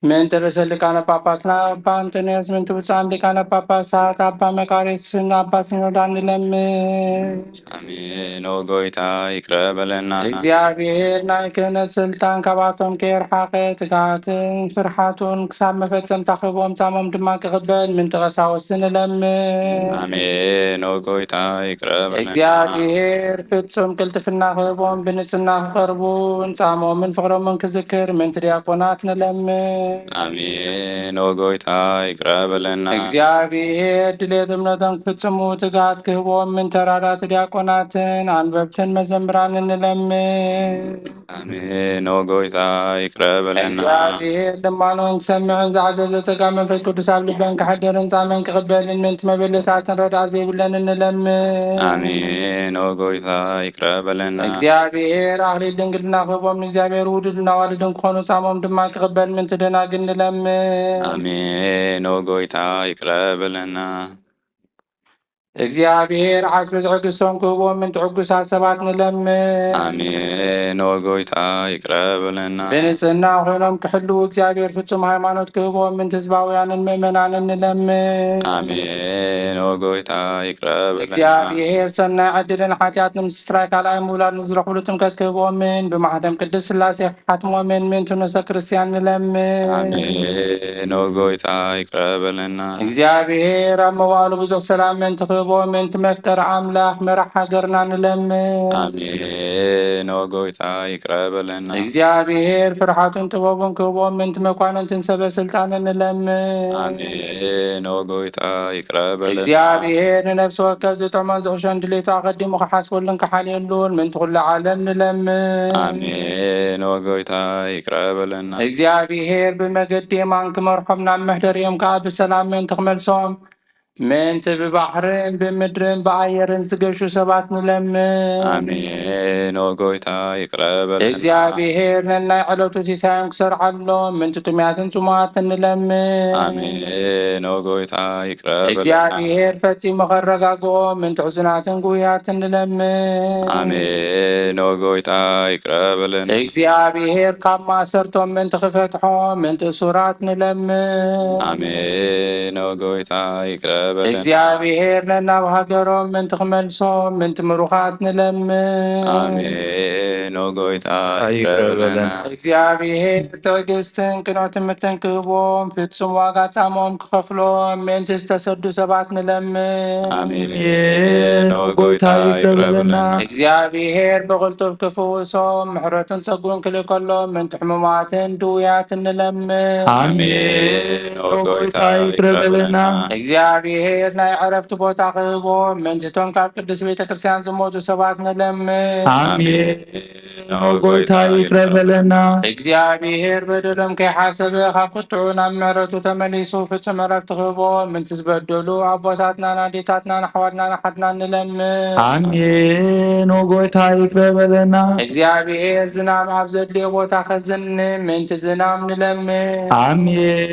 ምእንቲ ርእሰ ሊቃነ ጳጳስና ኣባ እንጦንዮስ፣ ምእንቲ ብፁዓን ሊቃነ ጳጳሳት ኣባ መቃርዮስን ኣባ ሲኖዳን ንለምን። ኣሜን። ኦ ጎይታ ይቅረ በለና። እግዚኣብሔር ናይ ክህነት ስልጣን ካብኣቶም ከየርሓቐ፣ ትግሃትን ፍርሓቱን ክሳብ መፈጸምታ ክህቦም፣ ጻሞም ድማ ክቕበል ምእንቲ ቀሳውስቲ ንለምን። ኣሜን። ኦ ጎይታ ይቅረ በለና። እግዚኣብሔር ፍጹም ቅልጥፍና ክህቦም፣ ብንጽህና ክቐርቡ፣ ጻሞምን ፍቕሮምን ክዝክር ምእንቲ ዲያቆናት ንለምን። ኣሜን። ኦ ጎይታ ይቅረ በለና። እግዚኣብሔር ድሌት እምነቶም ክፍጽሙ ትግሃት ክህቦም፣ ምእንቲ ተራዳእቲ ዲያቆናትን ኣንበብትን መዘምራንን ንለምን። ኣሜን። ኦ ጎይታ ይቅረ በለና። እግዚኣብሔር ልማኖን ክሰምዕን ዝዓዘዘ ጸጋ መንፈስ ቅዱስ ኣብ ልበን ክሕድርን ጻመን ክቕበልን ምእንቲ መበለታትን ረድኣት ዘይብለንን ንለምን። ኣሜን። ኦ ጎይታ ይቅረ በለና። እግዚኣብሔር ኣኽሊል ድንግልና ክህቦም፣ ንእግዚኣብሔር ውሉድን ኣዋልድን ክኾኑ፣ ጻሞም ድማ ክቕበል ምእንቲ ደናግል ንለምን። ኣሜን። ኦ ጎይታ ይቅረ በለና። እግዚኣብሔር ዓስቢ ትዕግስቶም ክህቦም ምእንቲ ዕጉሳት ሰባት ንለምን። ኣሜን። ኦ ጎይታ ይቅረ በለና። ብንጽህና ኮይኖም ክሕልዉ እግዚኣብሔር ፍጹም ሃይማኖት ክህቦም ምእንቲ ህዝባውያንን ምእመናንን ንለምን። ኣሜን። ኦ ጎይታ ይቅረ በለና። እግዚኣብሔር ሰናይ ዕድልን ሓጢኣት ንምስትስራይ ካልኣይ ምውላድ ንዝረኽብሉ ጥምቀት ክህቦምን ብማሕተም ቅድስት ሥላሴ ሓትሞምን ምእንቲ ነፍሰ ክርስቲያን ንለምን። ኣሜን። ኦ ጎይታ ይቅረ በለና። እግዚኣብሔር ኣብ መዋእሉ ብዙሕ ሰላም ምእንቲ ክህቦ ምእንቲ መፍቀሪ ኣምላኽ መራሕ ሃገርና ንለምን። ኣሜን። ኦ ጎይታ ይቅረ በለና። እግዚኣብሔር ፍርሓቱን ጥበቡን ክህቦ ምእንቲ መኳንንትን ሰበ ስልጣንን ንለምን። ኣሜን። ኦ ጎይታ ይቅረ በለና። እግዚኣብሔር ንነፍሲ ወከፍ ዝጥዕሞን ዝሕሾን ድሌቱ ኣቐዲሙ ክሓስበሉን ክሓልየሉን ምእንቲ ኩሉ ዓለም ንለምን። ኣሜን። ኦ ጎይታ ይቅረ በለና። እግዚኣብሔር ብመገዲ የማን ክመርሖም ናብ መሕደሪኦም ከኣ ብሰላም ምእንቲ ክመልሶም ምእንቲ ብባሕርን ብምድርን ብኣየርን ዝገሹ ሰባት ንለምን። ኣሜን። ኦ ጎይታ ይቅረ በለና። እግዚኣብሔር ነናይ ዕለቱ ሲሳዮም ክሰርዓሎም ምእንቲ ጥሙያትን ጽሙኣትን ንለምን። ኣሜን። ኦ ጎይታ ይቅረ በለና። እግዚኣብሔር ፈጺሙ ከረጋግኦም ምእንቲ ሕዙናትን ጉህያትን ንለምን። ኣሜን። ኦ ጎይታ ይቅረ በለና። እግዚኣብሔር ካብ ማእሰርቶም ምእንቲ ክፈትሖም ምእንቲ እሱራት ንለምን። ኣሜን። ኦ ጎይታ ይቅረ በለና። እግዚኣብሔር ነናብ ሃገሮም ምእንቲ ክመልሶም ምእንቲ ምሩኻት ንለምን። ኣሜን። ኦ ጎይታ ይቅረ በለና። እግዚኣብሔር ትዕግስትን ቅኑዕ ትምህርትን ክህቦም ፍጹም ዋጋ ጻምኦም ክኸፍሎም ምእንቲ ዝተሰዱ ሰባት ንለምን። ኣሜን። ኦ ጎይታ ይቅረ በለና። እግዚኣብሔር ብቕልጡፍ ክፍውሶም ምሕረቱን ጸጉን ክልእከሎም ምእንቲ ሕሙማትን ድውያትን ንለምን። ኣሜን። ኦ ጎይታ ይቅረ በለና። እግዚኣብሔር ናይ ዕረፍቲ ቦታ ክህቦም ምእንቲ እቶም ካብ ቅድስት ቤተ ክርስቲያን ዝሞቱ ሰባት ንለምን። ኣሜን። ኦ ጎይታ ይቅረ በለና። እግዚኣብሔር በደሎም ከይሓሰበ ካብ ቁጥዑ ናብ ምሕረቱ ተመሊሱ ፍጹም ዕረፍቲ ክህቦም ምእንቲ ዝበደሉ ኣቦታትናን ኣዴታትናን ኣሕዋትናን ኣሓትናን ንለምን። ኣሜን። ኦ ጎይታ ይቅረ በለና። እግዚኣብሔር ዝናም ኣብ ዘድልዮ ቦታ ከዝንም ምእንቲ ዝናም ንለምን። ኣሜን።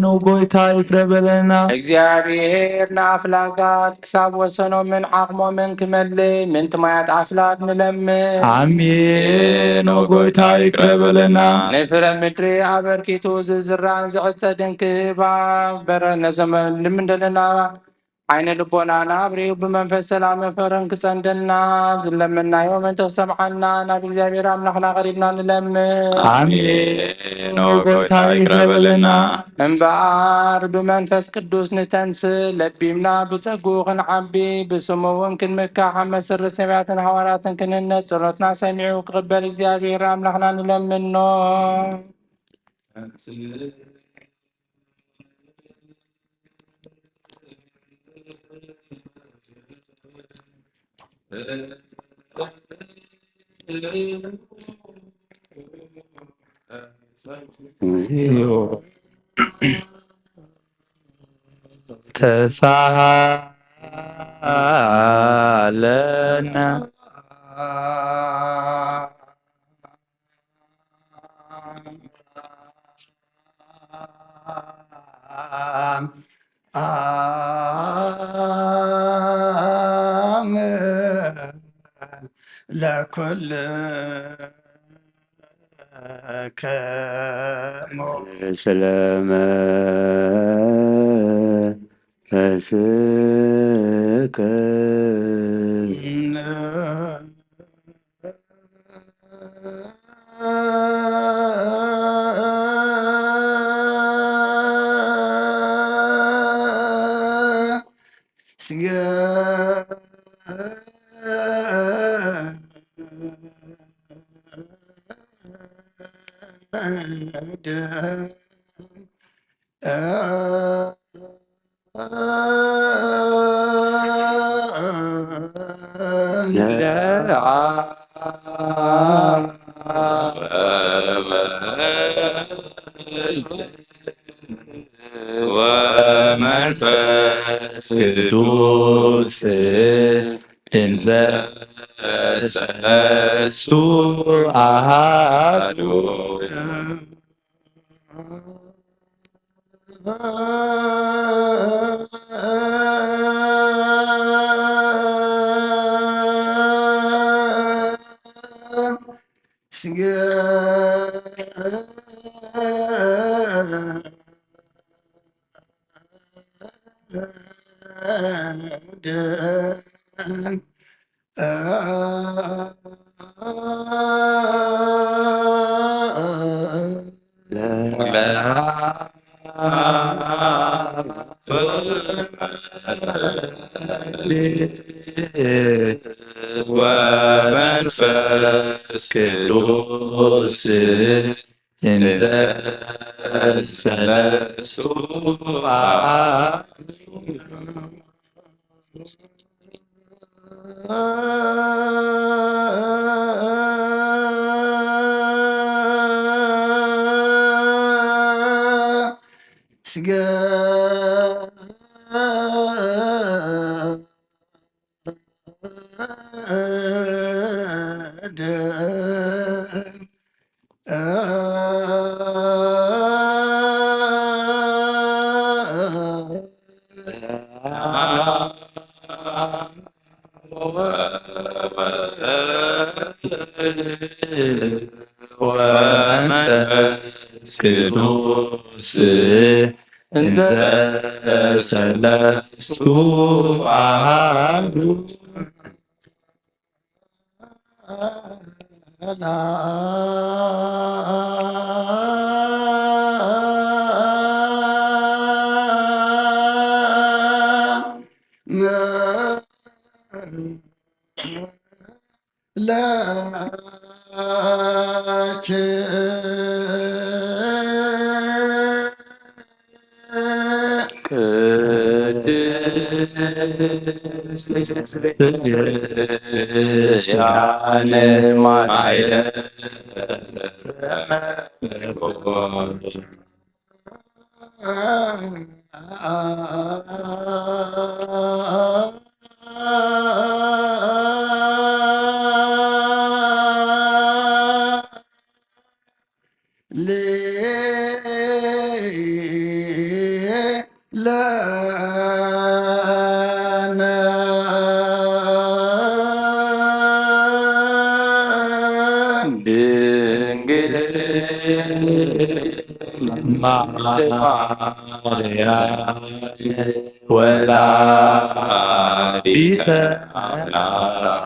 ኦ ጎይታ ይቅረ በለና። እግዚኣብሔር ንኣፍላጋት ክሳብ ወሰኖምን ዓቕሞምን ክመልእ ምእንቲ ማያት ኣፍላግ ንለምን። ኣሜን። ኦ ጎይታ ይቅረ በለና። ንፍረ ምድሪ ኣበርኪቱ ዝዝራን ዝዕጸድን ክህባ በረ ነዞም ልምን ዘለና ዓይነ ልቦናና ኣብሪሁ ብመንፈስ ሰላም ፈርን ክጸንደና ዝለመናዮ ምእንቲ ክሰምዓና ናብ እግዚኣብሔር ኣምላኽና ቀሪብና ንለምን። ኣሜን። ኦ ጎይታ ይቅረ በለና። እምበኣር ብመንፈስ ቅዱስ ንተንስእ፣ ለቢምና ብጸግኡ ክንዓቢ፣ ብስሙ እውን ክንምካሕ፣ ኣብ መሰረት ነቢያትን ሃዋርያትን ክንህነጽ፣ ጸሎትና ሰሚዑ ክቕበል እግዚኣብሔር ኣምላኽና ንለምኖ። እግዚኦ ተሳሃለነ። ለኩልክሙ ስለመ ፈስከ ወመንፈስ ቅዱስ እንዘ ሰለስቱ አሃዱ። ወመንፈስ ቅዱስ እንደ ሰለስቱ አሐዱ። ስገ ቅዱስ እንተ ሰለስቱ ኣሃዱ። ድንግል ማርያም ወላዲተ ኣምላኽ።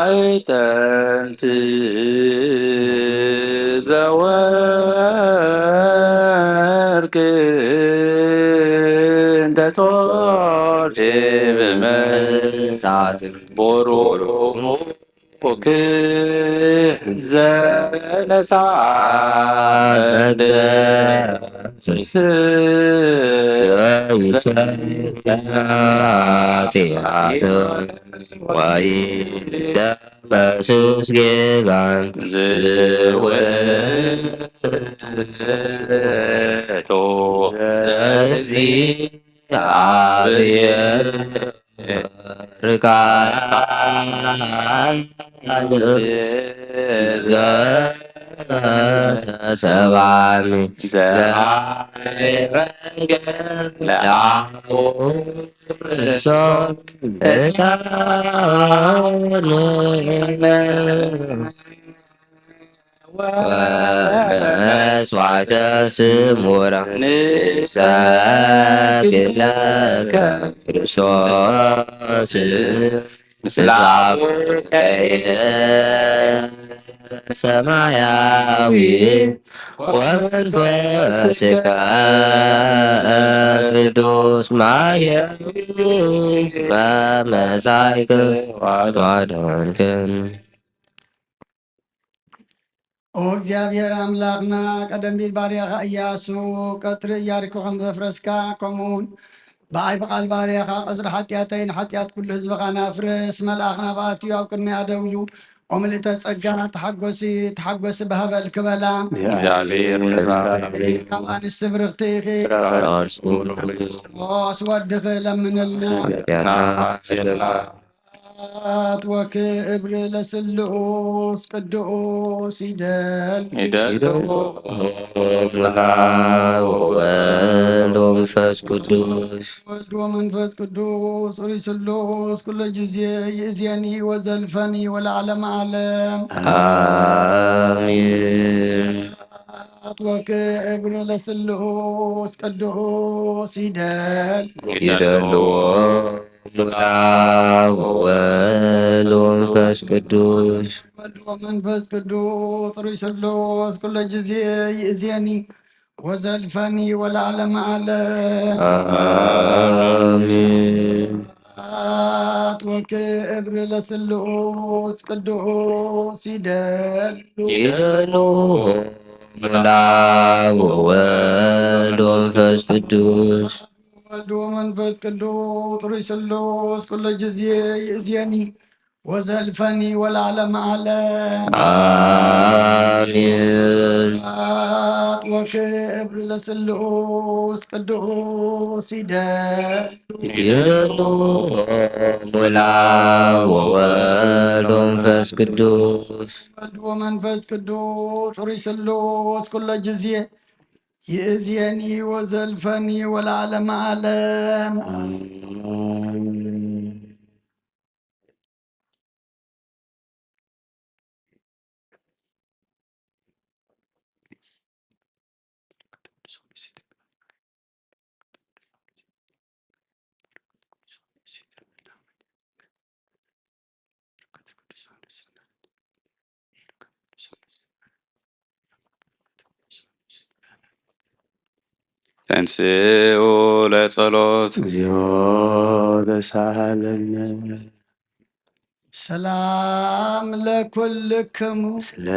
ማዕጠንት ዘወርቅ እንተ ጾርቴ ብመሳት ቦሮክ ዘነሳ መቅደስ ኃጢአት ወይ ደመሱስ ጌጋን ዝውእቱ ዘእግዚኣብሔር ርቃን ዘተሰብኣኒ ዘአረገ ለአቦ ርሶ እታን ወመስዋዕተ ስሙራ ንሰግድ ለከ ክርስቶስ ምስለ አቡከ ሰማያዊ ወመንፈስከ ቅዱስ ማየዊ መመጻእከ ዋዳንከን። ኦ እግዚኣብሔር ኣምላኽና፣ ቀደም ቢል ባርያኻ ኢያሱ፣ ቀትሪ ኢያሪኮ ከም ዘፍረስካ፣ ከምኡውን ብኣይ ብቓል ባርያኻ ቀጽሪ ሓጢኣተይን ሓጢኣት ኩሉ ህዝብኻን ኣፍርስ። መልኣኽ ናብኣ ኣትዩ ኣብ ቅድሚኣ ደው ኢሉ፣ ኦ ምልእተ ጸጋ፣ ተሓጎሲ፣ ተሓጎሲ፣ ብሃበል ክበላ። እግዚኣብሔር ምሳኺ። ካብ ኣንስቲ ብርኽቲ ኢኺ። ፍረ ከርሱ ንኹሉ። ክርስቶስ ወድኺ ለምንልና። ሓጢኣትና ይቕር በል። ወክብር ለስሉስ ቅዱስ ይደል። ይደል። ወወልድ ወመንፈስ ቅዱስ። ወልድ ወመንፈስ ቅዱስ ርእይ ስሉስ ኩሎ ጊዜ ይእዜኒ ወዘልፈኒ ወለዓለመ ዓለም። አሜን። ወክብር ለስሉስ ቅዱስ ይደል። ይደልዎ ሙላ ወወልድ ወመንፈስ ቅዱስ። ወልድ ወመንፈስ ቅዱስ ርእይ ስሉስ ኩሎ ጊዜ ይእዜኒ ወዘልፈኒ ወለዓለመ ዓለም። አሜን። ስብሐት ወክብር ለስሉስ ቅዱስ ይደሉ። ይደሉ ሙላ ወወልድ ወመንፈስ ቅዱስ። ወልድ ወመንፈስ ቅዱስ ሩይ ስሉስ ኩሎ ጊዜ ይእዜኒ ወዘልፈኒ ወለዓለመ ዓለም። አሜን። ስብሐት ወክብር ለስሉስ ቅዱስ ይደሉ። ይደሉ ሙላ ወወልድ ወመንፈስ ቅዱስ። ወልድ ወመንፈስ ቅዱስ ሩይ ስሉስ ኩሎ ጊዜ ይእዝየኒ ወዘልፈኒ ወለዓለመ ዓለም። ተንስኡ ለጸሎት። እግዚኦ ተሳሃለነ ሰላም ለኩልክሙ ስለ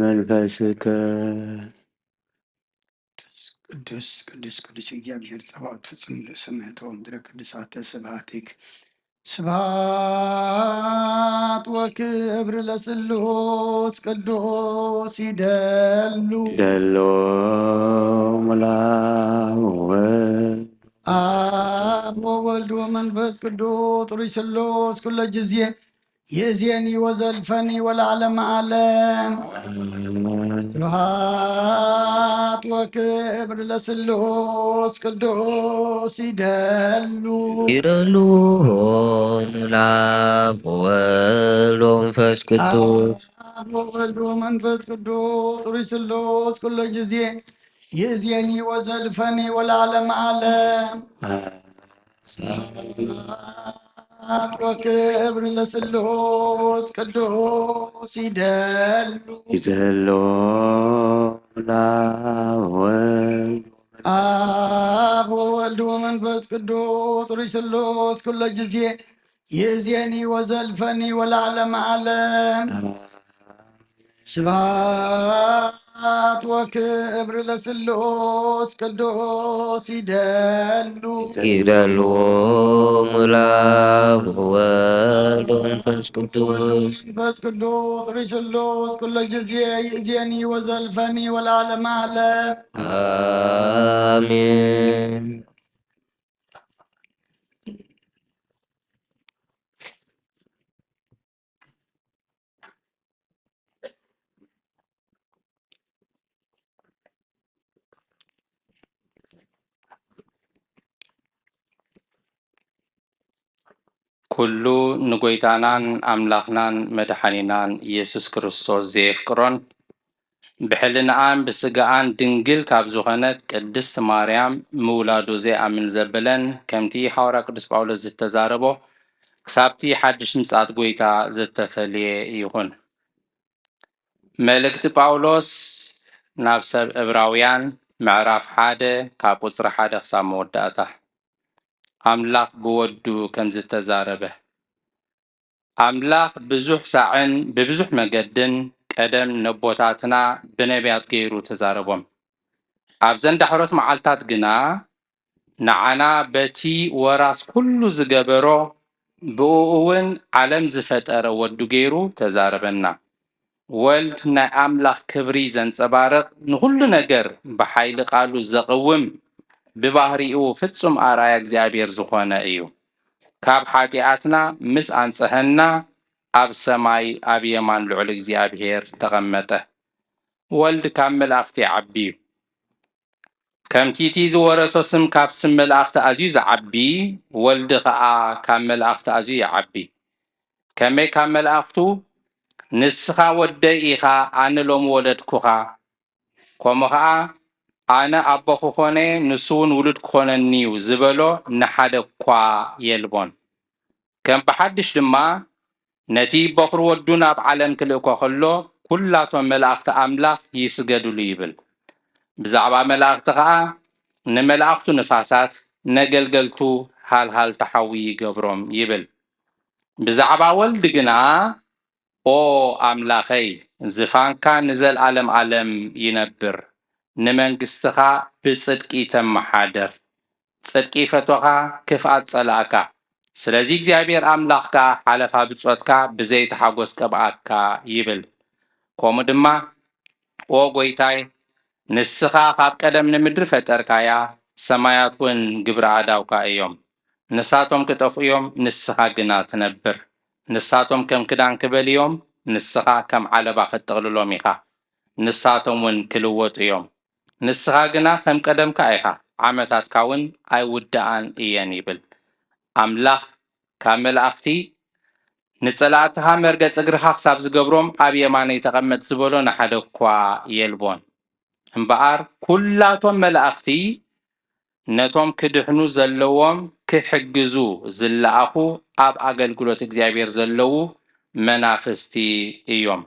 መንፈስከ። ቅዱስ ቅዱስ ቅዱስ እግዚአብሔር ጸባኦት ፍጹም ልዑል ሰማያት ወምድረ ቅዱሳተ ስብሐቲክ። ስብሐት ወክብር ለስሉስ ቅዱስ ይደሉ። ይደሎ ሙላ ወወልድ አብ ወወልድ ወመንፈስ ቅዱስ ሩይ ስሉስ ኩሎ ጊዜ ይእዜኒ ወዘልፈኒ ወለዓለመ ዓለም። ስብሐት ወክብር ለስሉስ ቅዱስ ይደሉ። ይደሉ ሙላ ወወልድ ወመንፈስ ቅዱስ። አብ ወወልድ ወመንፈስ ቅዱስ ሩይ ስሉስ ኩሎ ጊዜ ይእዜኒ ወዘልፈኒ ወለዓለመ ዓለም። ስብሐት ወክብር ለስሉስ ቅዱስ ይደሉ። ይደሎ ሙላ ወወልድ አብ ወወልድ ወመንፈስ ቅዱስ ሩይ ስሉስ ኩሎ ጊዜ ይእዜኒ ወዘልፈኒ ወለዓለመ ዓለም። ስብሐት ወክብር ለስሉስ ቅዱስ ይደሉ። ይደሉ ሙላ ወወልድ ወመንፈስ ቅዱስ። መንፈስ ቅዱስ ሩይ ስሉስ ኩሎ ጊዜ ይእዜኒ ወዘልፈኒ ወለዓለመ ዓለም። አሜን። ኩሉ ንጎይታናን ኣምላኽናን መድሓኒናን ኢየሱስ ክርስቶስ ዘየፍቅሮን ብሕልናኣን ብስጋኣን ድንግል ካብ ዝኾነት ቅድስት ማርያም ምውላዱ ዘይኣምን ዘበለን ከምቲ ሓዋርያ ቅዱስ ጳውሎስ ዝተዛረቦ ክሳብቲ ሓድሽ ምጽኣት ጎይታ ዝተፈልየ ይኹን። መልእክቲ ጳውሎስ ናብ ሰብ ዕብራውያን ምዕራፍ ሓደ ካብ ቁጽሪ ሓደ ክሳብ መወዳእታ። ኣምላኽ ብወዱ ከም ዝተዛረበ። ኣምላኽ ብዙሕ ሳዕን ብብዙሕ መገድን ቀደም ነቦታትና ብነቢያት ገይሩ ተዛረቦም። ኣብዘን ዳሕሮት መዓልታት ግና ንዓና በቲ ወራስ ኩሉ ዝገበሮ ብኡ እውን ዓለም ዝፈጠረ ወዱ ገይሩ ተዛረበና። ወልድ ናይ ኣምላኽ ክብሪ ዘንጸባርቕ ንኹሉ ነገር ብሓይሊ ቃሉ ዘቕውም ብባህሪኡ ፍጹም ኣርኣያ እግዚኣብሔር ዝኾነ እዩ። ካብ ሓጢኣትና ምስ ኣንጸሀና ኣብ ሰማይ ኣብ የማን ልዑል እግዚኣብሔር ተቐመጠ። ወልድ ካብ መላእኽቲ ይዓቢ እዩ። ከምቲ እቲ ዝወረሶ ስም ካብ ስም መላእኽቲ ኣዝዩ ዝዓቢ፣ ወልዲ ኸኣ ካብ መላእኽቲ ኣዝዩ ይዓቢ። ከመይ ካብ መላእኽቱ? "ንስኻ ወደይ ኢኻ፣ ኣነ ሎሚ ወለድኩኻ"፣ ከምኡ ኸኣ "ኣነ ኣቦ ክኾነ፣ ንሱ እውን ውሉድ ክኾነኒ እዩ" ዝበሎ ንሓደ እኳ የልቦን። ከም ብሓድሽ ድማ ነቲ በኹሪ ወዱ ናብ ዓለም ክልእኮ ከሎ፣ "ኩላቶም መላእኽቲ ኣምላኽ ይስገድሉ" ይብል። ብዛዕባ መላእኽቲ ኸኣ፣ "ንመላእኽቱ ንፋሳት፣ ነገልገልቱ ሃልሃልቲ ሓዊ ይገብሮም" ይብል። ብዛዕባ ወልድ ግና፣ "ኦ ኣምላኸይ፣ ዝፋንካ ንዘልኣለም ኣለም ይነብር፣ ንመንግስትኻ ብጽድቂ ተመሓድር፣ ጽድቂ ፈቶኻ፣ ክፍኣት ጸላእካ፣ ስለዚ እግዚኣብሔር ኣምላኽካ ሓለፋ ብጾትካ ብዘይቲ ሓጎስ ቀብኣካ" ይብል። ከምኡ ድማ፣ "ኦ ጐይታይ፣ ንስኻ ካብ ቀደም ንምድሪ ፈጠርካያ፣ ሰማያት እውን ግብሪ ኣእዳውካ እዮም። ንሳቶም ክጠፍኡ እዮም፣ ንስኻ ግና ትነብር። ንሳቶም ከም ክዳን ክበልዮም፣ ንስኻ ከም ዓለባ ክትጥቕልሎም ኢኻ። ንሳቶም እውን ክልወጡ እዮም። ንስኻ ግና ከም ቀደምካ ኢኻ፣ ዓመታትካ እውን ኣይውድኣን እየን ይብል። ኣምላኽ ካብ መላእኽቲ፣ "ንጸላእትኻ መርገጽ እግርኻ ክሳብ ዝገብሮም ኣብ የማነይ ተቐመጥ" ዝበሎ ንሓደ እኳ የልቦን። እምበኣር ኩላቶም መላእኽቲ ነቶም ክድሕኑ ዘለዎም ክሕግዙ ዝለኣኹ ኣብ ኣገልግሎት እግዚኣብሔር ዘለዉ መናፍስቲ እዮም።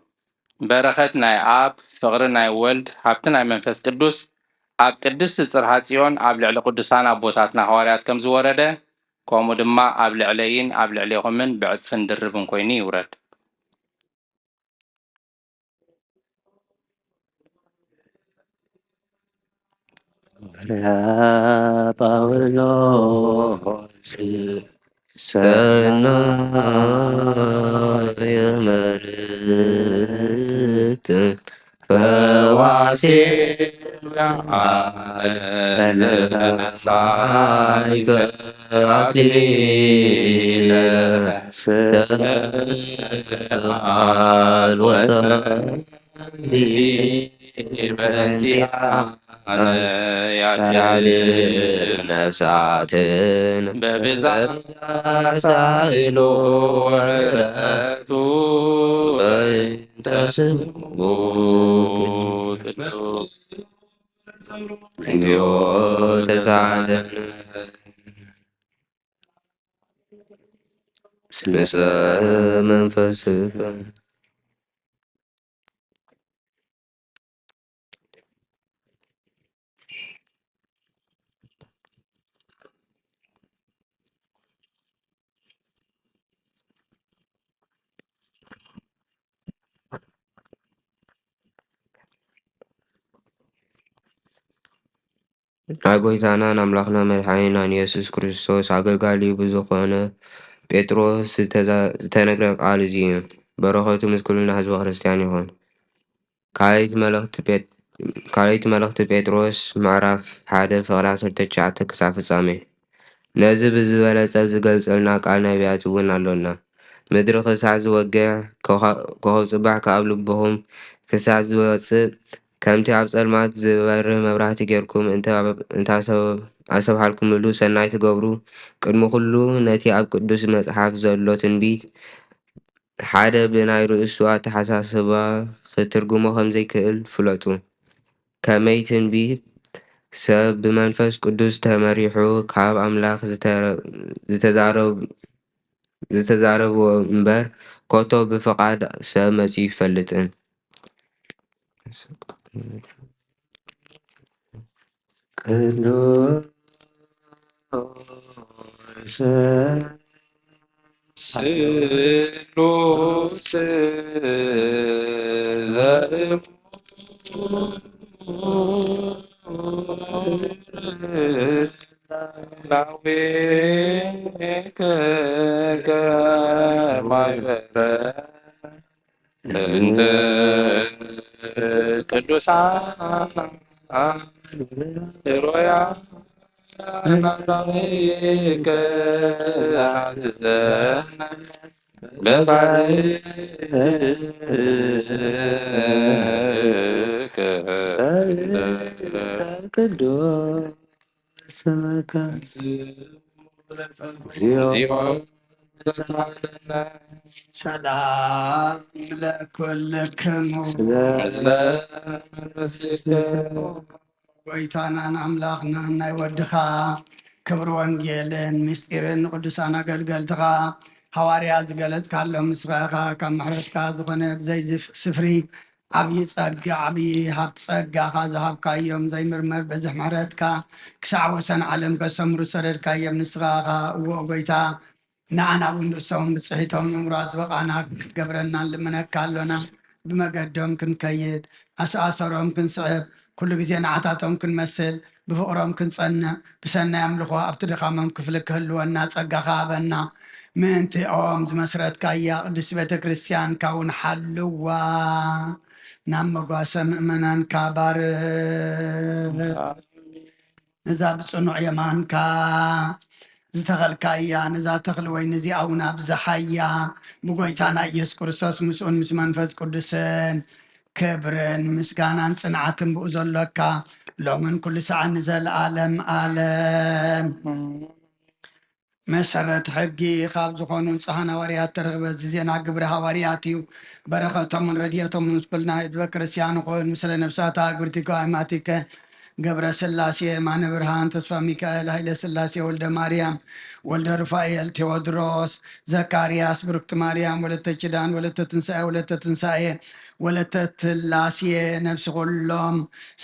በረኸት ናይ ኣብ፣ ፍቕሪ ናይ ወልድ፣ ሃብቲ ናይ መንፈስ ቅዱስ ኣብ ቅድስቲ ጽርሃ ጽዮን ኣብ ልዕሊ ቅዱሳን ኣቦታትና ሃዋርያት ከም ዝወረደ፣ ከምኡ ድማ ኣብ ልዕለይን ኣብ ልዕሌኹምን ብዕጽፍን ድርብን ኮይኑ ይውረድ። ጳውሎስ ሰናይ መርት ፈዋሴ አክሊለ ሰአል ወሰንዲ በእንቲአነ ያድል ነፍሳትን በብዛት ሳእሎ ወረቱ በእንተ ስሙ ቅዱስ እግዚኦ ተሳለን ስለ መንፈስከ። ናይ ጎይታናን ኣምላኽና መድሓኒናን የሱስ ክርስቶስ ኣገልጋሊ ብዝኾነ ጴጥሮስ ዝተነግረ ቃል እዚ እዩ። በረኸቱ ምስ ኩልና ህዝበ ክርስትያን ይኹን። ካልኣይቲ መልእኽቲ ጴጥሮስ ምዕራፍ ሓደ ፍቕዲ ዓሰርተ ትሽዓተ ክሳብ ፍጻሜ። ነዚ ብዝበለጸ ዝገልጸልና ቃል ነቢያት እውን ኣሎና። ምድሪ ክሳዕ ዝወግሕ፣ ኮኸብ ጽባሕ ካብ ልብኹም ክሳዕ ዝወጽእ፣ ከምቲ ኣብ ጸልማት ዝበርህ መብራህቲ ጌርኩም እንተ ኣሰብሃልኩምሉ ሰናይ ትገብሩ፣ ቅድሚ ኩሉ ነቲ ኣብ ቅዱስ መጽሓፍ ዘሎ ትንቢት ሓደ ብናይ ርእሱ ኣተሓሳስባ ክትርጉሞ ከም ዘይክእል ፍለጡ። ከመይ ትንቢት ሰብ ብመንፈስ ቅዱስ ተመሪሑ ካብ ኣምላኽ ዝተዛረብዎ እምበር ኮቶ ብፍቓድ ሰብ መጺኡ ይፈልጥን። ቅዱስ ስሉስ ዘእሙ ላዌከ ከማይበረ እንተ ቅዱሳን ሮያ ናላይከ አዝዘን በሳይከ ቅዱስ ስምከ። እግዚኦ ሰላም ለኩልክሙ። ጎይታናን ኣምላኽናን ናይ ወድኻ ክብሪ ወንጌልን ምስጢርን ንቅዱሳን ኣገልገልትኻ ሃዋርያ ዝገለጽካሎም ንስኻ ኢኻ። ካብ ምሕረትካ ዝኾነ ብዘይ ዝፍ- ስፍሪ ዓብዪ ጸጋ፣ ዓብዪ ሃብቲ ጸጋኻ ዝሃብካዮም ዘይምርመር በዝሕ ምሕረትካ ክሳዕ ወሰን ዓለም ከሰምሩ ዝሰደድካዮም ንስኻ ኢኻ። እዎ ጎይታ፣ ንዓና እውን ርእሶም ብጽሒቶም ንምራ ዝበቓና ክትገብረና ንልምነካ ኣሎና። ብመገዶም ክንከይድ፣ ኣሰኣሰሮም ክንስዕብ፣ ኩሉ ግዜ ንዓታቶም ክንመስል፣ ብፍቕሮም ክንጸንዕ፣ ብሰናይ ኣምልኾ ኣብቲ ድኻሞም ክፍሊ ክህልወና ጸጋኻ ሃበና። ምእንቲኦም ዝመስረትካያ ቅድስቲ ቤተ ክርስቲያንካ እውን ሓልዋ። ናብ መጓሰ ምእመናንካ ባርኽ። ነዛ ብጽኑዕ የማንካ ዝተኸልካያ፣ ነዛ ተኽሊ ወይኒ እዚኣ እውን ኣብዝሓያ። ብጎይታና ኢየሱስ ክርስቶስ ምስኡን ምስ መንፈስ ቅዱስን ክብርን ምስጋናን ጽንዓትን ብኡ ዘሎካ፣ ሎምን ኩሉ ሰዓት ንዘለኣለም ኣለም። መሰረት ሕጊ ካብ ዝኾኑ ንጹሓን ሃዋርያት ተረኽበ። እዚ ዜና ግብሪ ሃዋርያት እዩ። በረኸቶምን ረድኤቶምን ምስ ኩልና ህዝበ ክርስቲያን ይኹን። ምስለ ነፍሳት ኣግብርቲከ ኣሕዋቲከ ገብረ ስላሴ፣ የማነ ብርሃን፣ ተስፋ ሚካኤል፣ ሃይለ ስላሴ፣ ወልደ ማርያም፣ ወልደ ሩፋኤል፣ ቴዎድሮስ፣ ዘካርያስ፣ ብሩክቲ ማርያም፣ ወለተ ኪዳን፣ ወለተ ትንሳኤ፣ ወለተ ትንሳኤ፣ ወለተ ስላሴ፣ ነፍሲ ኩሎም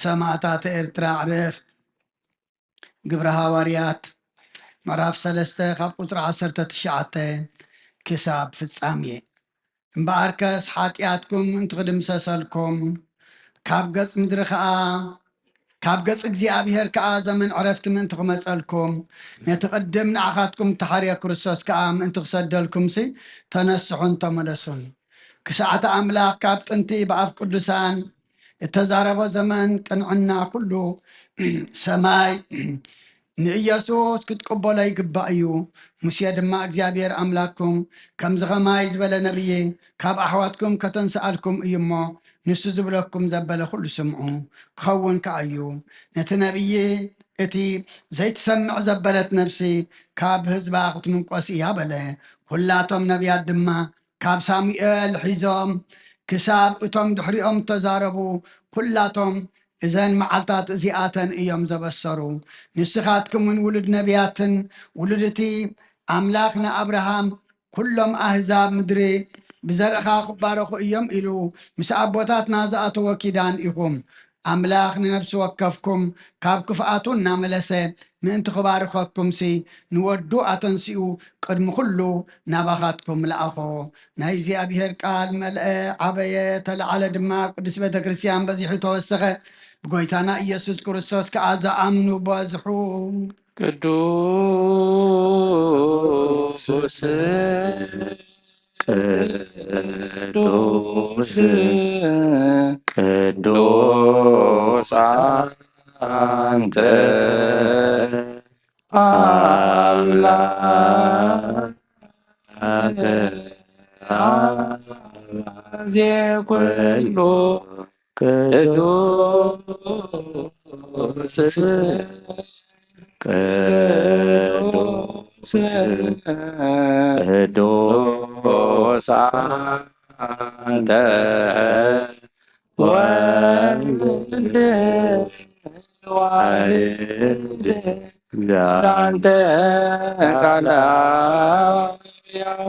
ሰማዕታት ኤርትራ ዕረፍ። ግብረ ሃዋርያት ምዕራፍ ሰለስተ ካብ ቁጽሪ ዓሰርተ ትሽዓተ ክሳብ ፍጻሜ። እምበኣርከስ ሓጢኣትኩም ምእንቲ ክድምሰሰልኩም፣ ካብ ገጽ ምድሪ ከኣ፣ ካብ ገጽ እግዚኣብሔር ከኣ ዘመን ዕረፍቲ ምእንቲ ክመጸልኩም፣ ነቲ ቅድም ንዓኻትኩም እተሓርየ ክርስቶስ ከኣ ምእንቲ ክሰደልኩምሲ፣ ተነስሑን ተመለሱን። ክሳዕቲ ኣምላኽ ካብ ጥንቲ ብኣፍ ቅዱሳን እተዛረቦ ዘመን ቅንዕና ኩሉ ሰማይ ንኢየሱስ ክትቅበሎ ይግባእ እዩ። ሙሴ ድማ፣ እግዚኣብሔር ኣምላክኩም ከምዚ ኸማይ ዝበለ ነቢይ ካብ ኣሕዋትኩም ከተንስኣልኩም እዩ እሞ፣ ንሱ ዝብለኩም ዘበለ ኩሉ ስምዑ፣ ክኸውን ከኣ እዩ። ነቲ ነቢይ እቲ ዘይትሰምዕ ዘበለት ነፍሲ ካብ ህዝባ ክትምንቆስ እያ በለ። ኩላቶም ነቢያት ድማ ካብ ሳሙኤል ሒዞም ክሳብ እቶም ድሕሪኦም እተዛረቡ ኩላቶም እዘን መዓልታት እዚኣተን እዮም ዘበሰሩ። ንስኻትኩም እውን ውሉድ ነቢያትን ውሉድ እቲ ኣምላኽ ንኣብርሃም፣ "ኩሎም ኣህዛብ ምድሪ ብዘርእኻ ክባረኹ እዮም" ኢሉ ምስ ኣቦታትና ዝኣተወ ኪዳን ኢኹም። ኣምላኽ ንነፍሲ ወከፍኩም ካብ ክፍኣቱ እናመለሰ ምእንቲ ክባርኸኩምሲ፣ ንወዱ ኣተንሲኡ ቅድሚ ኩሉ ናባኻትኩም ለኣኾ። ናይ እግዚኣብሔር ቃል መልአ፣ ዓበየ፣ ተለዓለ ድማ፣ ቅድስት ቤተ ክርስቲያን በዚሑ ተወሰኸ። ብጎይታና ኢየሱስ ክርስቶስ ከኣ ዝኣምኑ በዝሑ። ቅዱስ፣ ቅዱስ፣ ቅዱስ ኣንተ ኣምላክ ኣባዜ ኩሉ ቅዱስ፣ ቅዱስ፣ ቅዱስ ኣንተ ወልድ ዋሕድ ዛንተ ቃል ሕያው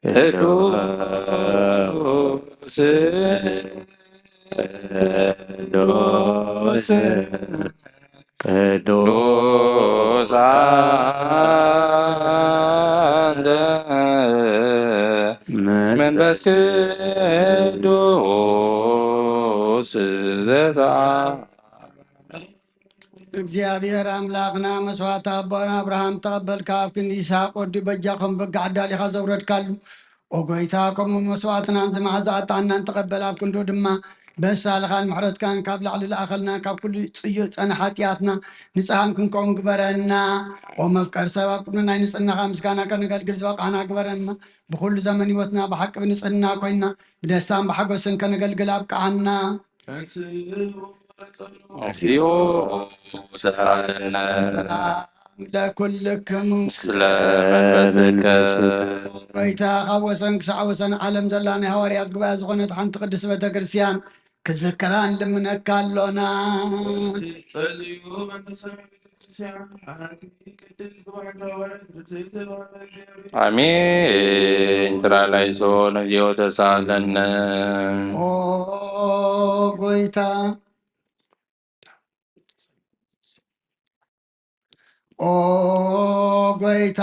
ቅዱስ፣ ቅዱስ፣ ቅዱስ ኣንተ መንፈስ ቅዱስ ዘተዓ እግዚኣብሔር ኣምላኽና መስዋዕቲ ኣቦና ኣብርሃም ተቐበልካ፣ ኣብ ክንዲ ይስሐቅ ወዲ በጃ ከም በጋ ዓዳሊኻ ዘውረድካሉ፣ ኦ ጎይታ፣ ከምኡ መስዋዕትናን ዝመዓዛ ዕጣንናን ተቐበል፣ ኣብ ክንዱ ድማ በሳልኻን ምሕረትካን ካብ ላዕሊ ለኣኸልና፣ ካብ ኩሉ ጽዩቕ ጸነ ሓጢኣትና ንጽሃን ክንከውን ግበረና። ኦ መፍቀር ሰብ፣ ኣብ ቅድሚ ናይ ንጽህናኻ ምስጋና ከነገልግል ዝበቃዕና ግበረና። ብኹሉ ዘመን ህይወትና ብሓቂ ብንጽህና ኮይና ብደስታን ብሓጎስን ከነገልግል ኣብቅዓና። እግዚኦ ሰአለነ ለኩልክሙ። ምስለ መንፈስከ። ጎይታ፣ ካብ ወሰን ክሳዕ ወሰን ዓለም ዘላ ናይ ሃዋርያት ጉባኤ ዝኾነት ሓንቲ ቅድስት ቤተ ክርስቲያን ክዝክራ ንልምነካ ኣሎና። ጸልዩ መንፈሳዊ ቤተ ክርስቲያን ሓንቲ ቅድስት ጉባኤ ሃዋርያት ብጽሕቲ ተባህለ እግዚኣብሔር። ኣሜን። ትራላይሶን እግዚኦ ተሳለነ። ኦ ጎይታ፣ ኦ ጎይታ፣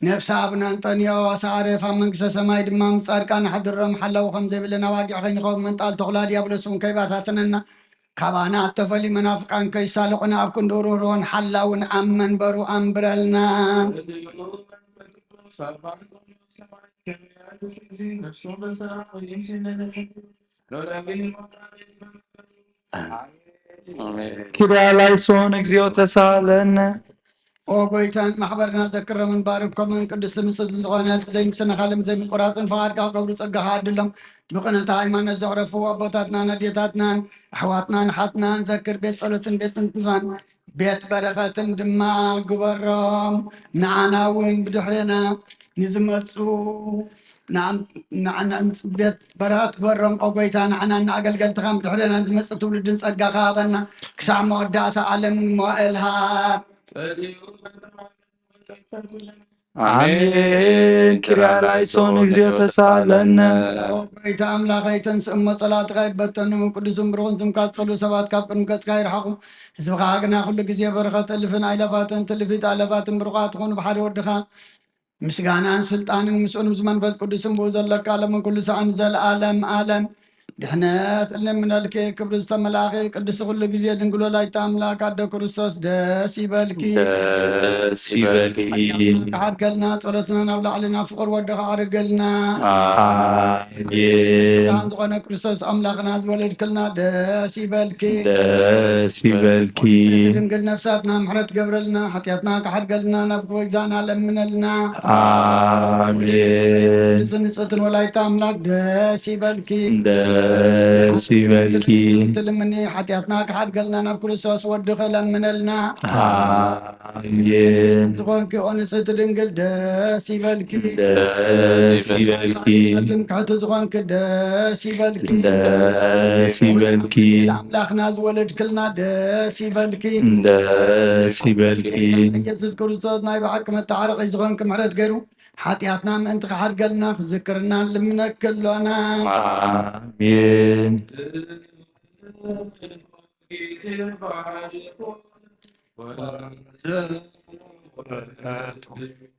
ነፍሲ ኣቡነ ኣንጠንዮስ ኣዕርፍ፣ ኣብ መንግስተ ሰማይ ድማ ምስ ጻድቃን ኣሕድሮም። ሓላዊ ከም ዘይብለን ኣባጊዕ ከይንኸውን፣ መንጣል ተኹላ ዲያብሎስ እውን ከይባታተነና፣ ካባና እተፈልዩ መናፍቃን ከይሳለቑና፣ ኣብ ክንዱ ርህሩህን ሓላውን ኣብ መንበሩ ኣንብረልና። ኪርያ ላይሶን እግዚኦ ተሳለነ። ኦ ጎይታ፣ ንማሕበርና ዘክሮምን ባርኮምን። ቅድስቲ ንጽሕቲ ዝኾነት ዘይምስነኻልን ዘይምቁራፅን ፍቓድካ ክገብሩ ጸጋኻ ኣድሎም። ብቕንዕቲ ሃይማኖት ዘዕረፉ ኣቦታትናን ኣዴታትናን ኣሕዋትናን ሓትናን ዘክር። ቤት ጸሎትን ቤት ጥንትናን ቤት በረኸትን ድማ ግበሮም። ንዓና እውን ብድሕሬና ንዝመፁ ንዓን- ንዓና ንፅቤት በረኸት ግበሮም። ኦ ጎይታ፣ ንዓና ንኣገልገልትኻን ብድሕሬና ንዝመፅእ ትውልድን ጸጋኻ ሃበና። ክሳዕ መወዳእታ ዓለም መዋእልሃ። ኣሜን። ኪርያ ላይሶን እግዚኦ ተሳለነ። ኦ ጎይታ ኣምላኸይ፣ ተንስእ እሞ ጸላእትኻ ይበተኑ። ቅዱስን ብሩኽን ስምካ ዝጸልኡ ሰባት ካብ ቅድሚ ገጽካ ይርሓቑ። ህዝብኻ ግና ኩሉ ግዜ በረኸት እልፍን ኣይለፋትን ትልፊት ኣለፋትን ብሩኻት ትኹኑ ብሓደ ወድኻ ምስጋናን ስልጣንን ምስኡን ምስ መንፈስ ቅዱስን ብኡ ዘለካ ዓለምን ኩሉ ሰዓን ዘለዓለም ዓለም። ድሕነት እልምነልኪ ክብሪ ዝተመላኺ ቅድስቲ ኩሉ ግዜ ድንግል ወላዲተ ኣምላክ ኣደ ክርስቶስ ደስ ይበልኪ። ደስ ይበልኪ። ሓድገልና ጸሎትና ናብ ላዕልና ፍቕር ወድኻ ኣርገልና። ኣሜን። ብርሃን ዝኾነ ክርስቶስ ኣምላኽና ዝወለድክልና ደስ ይበልኪ። ደስ ይበልኪ። ድንግል ነፍሳትና ምሕረት ገብረልና ሓጢኣትና ክሓድገልና ናብ ጎይታና ለምነልና። ኣሜን። ንጽህትን ወላዲተ ኣምላክ ደስ ይበልኪ። ደስ ይበልኪ። ትልምኒ ሓጢኣትና ክሓድገልና ናብ ክርስቶስ ወድኺ ለምነልና። ኣሜን። ዝኾንኪ ኦ ንጽህቲ ድንግል ደስ ይበልኪ። ደስ ይበልኪ። ትምክሕቲ ዝኾንኪ ደስ ይበልኪ። ደስ ይበልኪ። ኣምላኽና ዝወለድክልና ደስ ይበልኪ። ደስ ይበልኪ። ኢየሱስ ክርስቶስ ናይ ብሓቂ መተዓረቒ ዝኾንኪ ምሕረት ገይሩ ሓጢኣትና ምእንቲ ክሓድገልና ክዝክርና ልምነኪ ኣሎና። ኣሜን።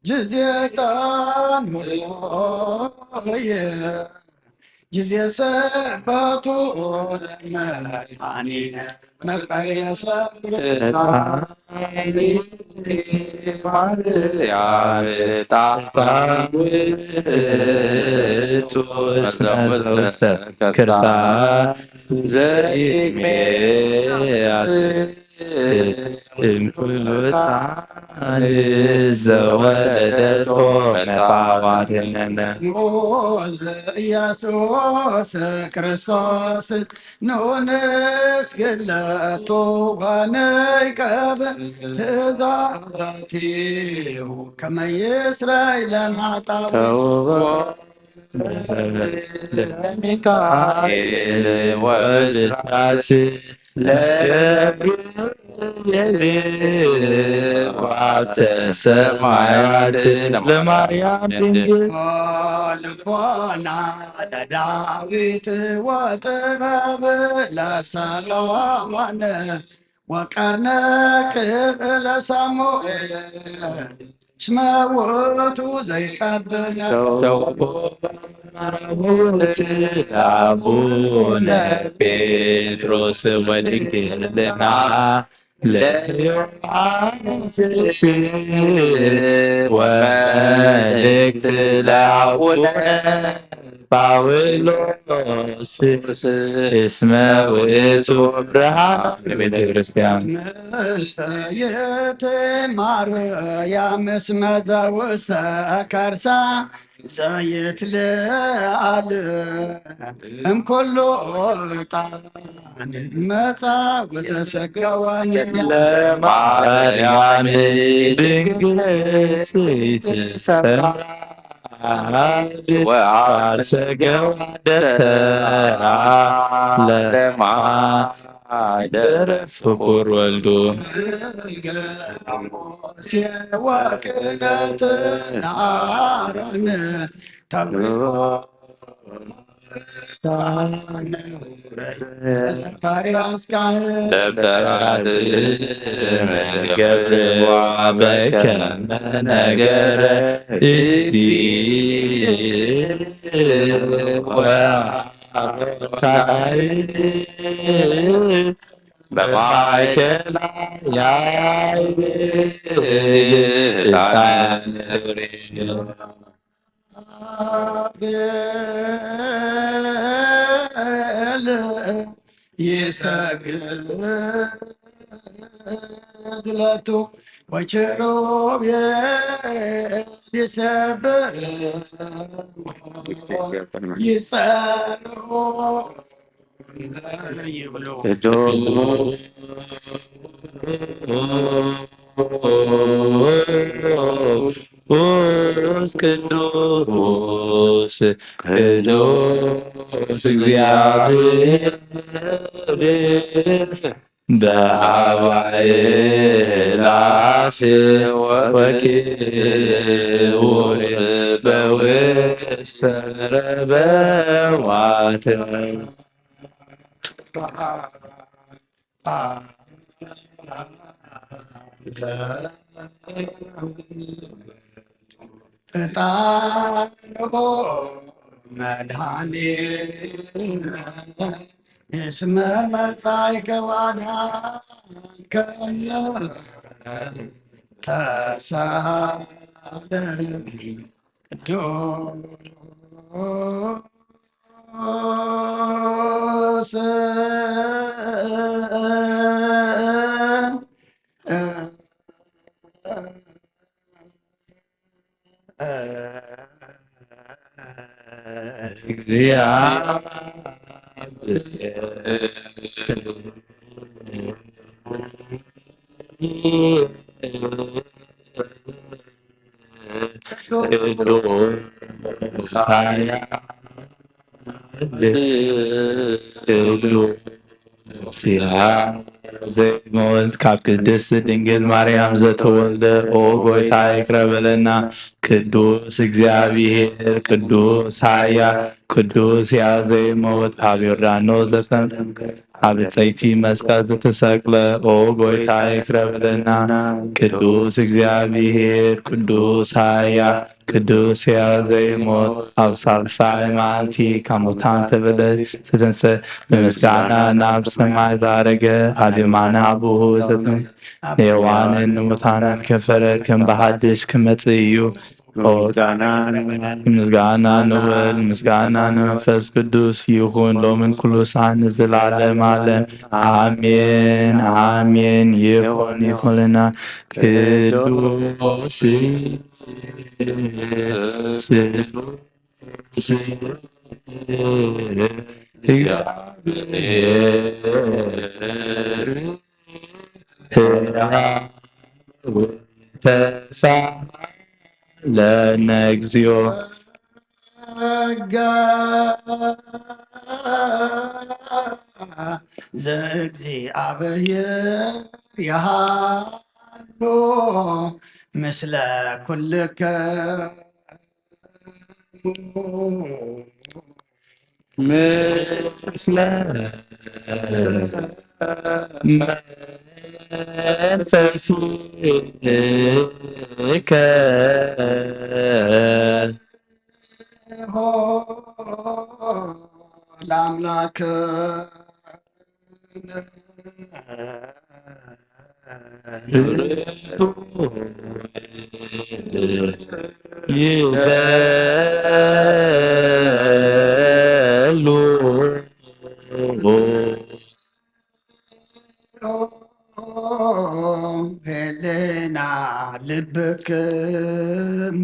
ጊዜ ጣን ሆየ ጊዜ ሰባቱ ለመድኃኒነ መቃርያ ሰብር ማርያም ጣፋ ውእቱ እስመ ዘውስተ ከርሳ ዘይሜያስ እምኩሉ ጣን ዘወለደቶ መጻዋትነነ ኢየሱስ ክርስቶስ ንኡንስ ግለቱ ጓነይ ቀብ ትእዛዛቲሁ ከመ ይስረይ ለናጣው ተውቦ ለሚካኤል ወብስራት ለገብርኤል ወአብተ ሰማያት ለማርያም ድንግል ልቦና ለዳዊት ወጥበብ ለሰሎሞን ወቀርነ ክብር ለሳሙኤል እስመ ውእቱ ዘይቀብል ነፍስ ተውቦ ለአቡነ ጴጥሮስ ወድንግልና ለዮሐንስ ወመልእክት ለአቡነ ጳውሎስ እስመ ውእቱ ብርሃን ለቤተ ክርስቲያን። ምሰየት ማርያም እስመ ዘውስተ ከርሳ ዘይትልዓል እምኩሉ ዕጣን መጻ ወተሰገወ ለማርያም ድንግል ጽይት ሰራ ወአሰገወ ደተራ ለማደረ ፍቁር ወልዱ ወቅነት ናራን ተብሎ ዘካርያስ ካህን ደብተራት ገብርዋ በከመ ነገረ እግዚእ ወአሮን ካህን በማእከላ ያዕብድ ዕጣነ ኪሩቤል ይሰግድ ለቱ ወኪሩቤል ይሰብሑ ይጸርሑ ይብሉ። ቅዱስ ቅዱስ ቅዱስ እግዚአብሔር በአብ አእላፍ ወክቡር በውስተ ረበዋት። ዕጣን መድኃኒነ እስመ መጻእከ ወአድኃንከነ ተሳለ ቅዱስ ዘይሞት ካብ ቅድስት ድንግል ማርያም ዘተወልደ ኦ ጎይታ ይቅረ በለና። ቅዱስ እግዚአብሔር ቅዱስ ኃያል ቅዱስ ሕያው ዘይሞት ኣብ ዮርዳኖስ ዘተጠምቀ ኣብ ብጸይቲ መስቀል ዝተሰቅለ ኦ ጎይታ ይቅረ በለና። ቅዱስ እግዚአብሔር ቅዱስ ኃያል ቅዱስ ሕያው ዘይሞት ኣብ ሳልሳይ መዓልቲ ካብ ሙታን ተበለ ዝተንሰ ብምስጋና ናብ ሰማይ ዛረገ ኣብ የማነ ኣቡሁ ዘተንሰ ንየዋንን ንሙታንን ከፈረ ከም ብሓድሽ ክመጽእ እዩ። ምስጋና ንወልድ ምስጋና ንመንፈስ ቅዱስ ይኹን ሎምን ኩሉ ሰዓት ንዘላለም ዓለም ኣሜን ኣሜን። ይኹን ይኹንልና ቅዱስ ስሉስ እግዚአብሔር ተሳለነ እግዚኦ። ጸጋ ዘእግዚኣብሔር ይሃሉ ምስለ ኩልከ ምስለ መንፈስከ ለአምላክ ይበሉ ሄሌና ልብክሙ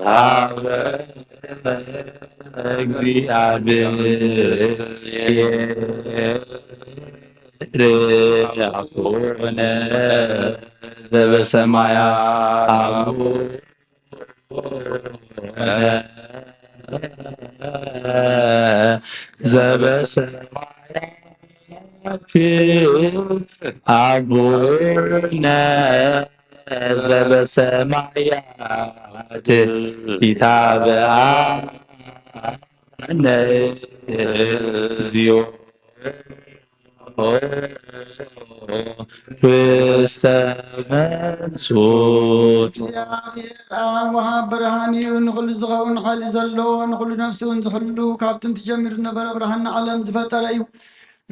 ነሃበ እግዚአብሔር አቡነ ዘበሰማያት አቡነ ዘበሰማያት አቡነ ዘበሰማያት ይትባረክ ስምከ እግዚኦ ውስተ መንሱት። እግዚኣብሔር ኣብ ወሃብ ብርሃን እዩ፣ ንኹሉ ዝኸውን ሓይሊ ዘለዎ፣ ንኹሉ ነፍሲ እውን ዝሕሉ፣ ካብ ጥንቲ ጀሚሩ ዝነበረ ብርሃን ንዓለም ዝፈጠረ እዩ።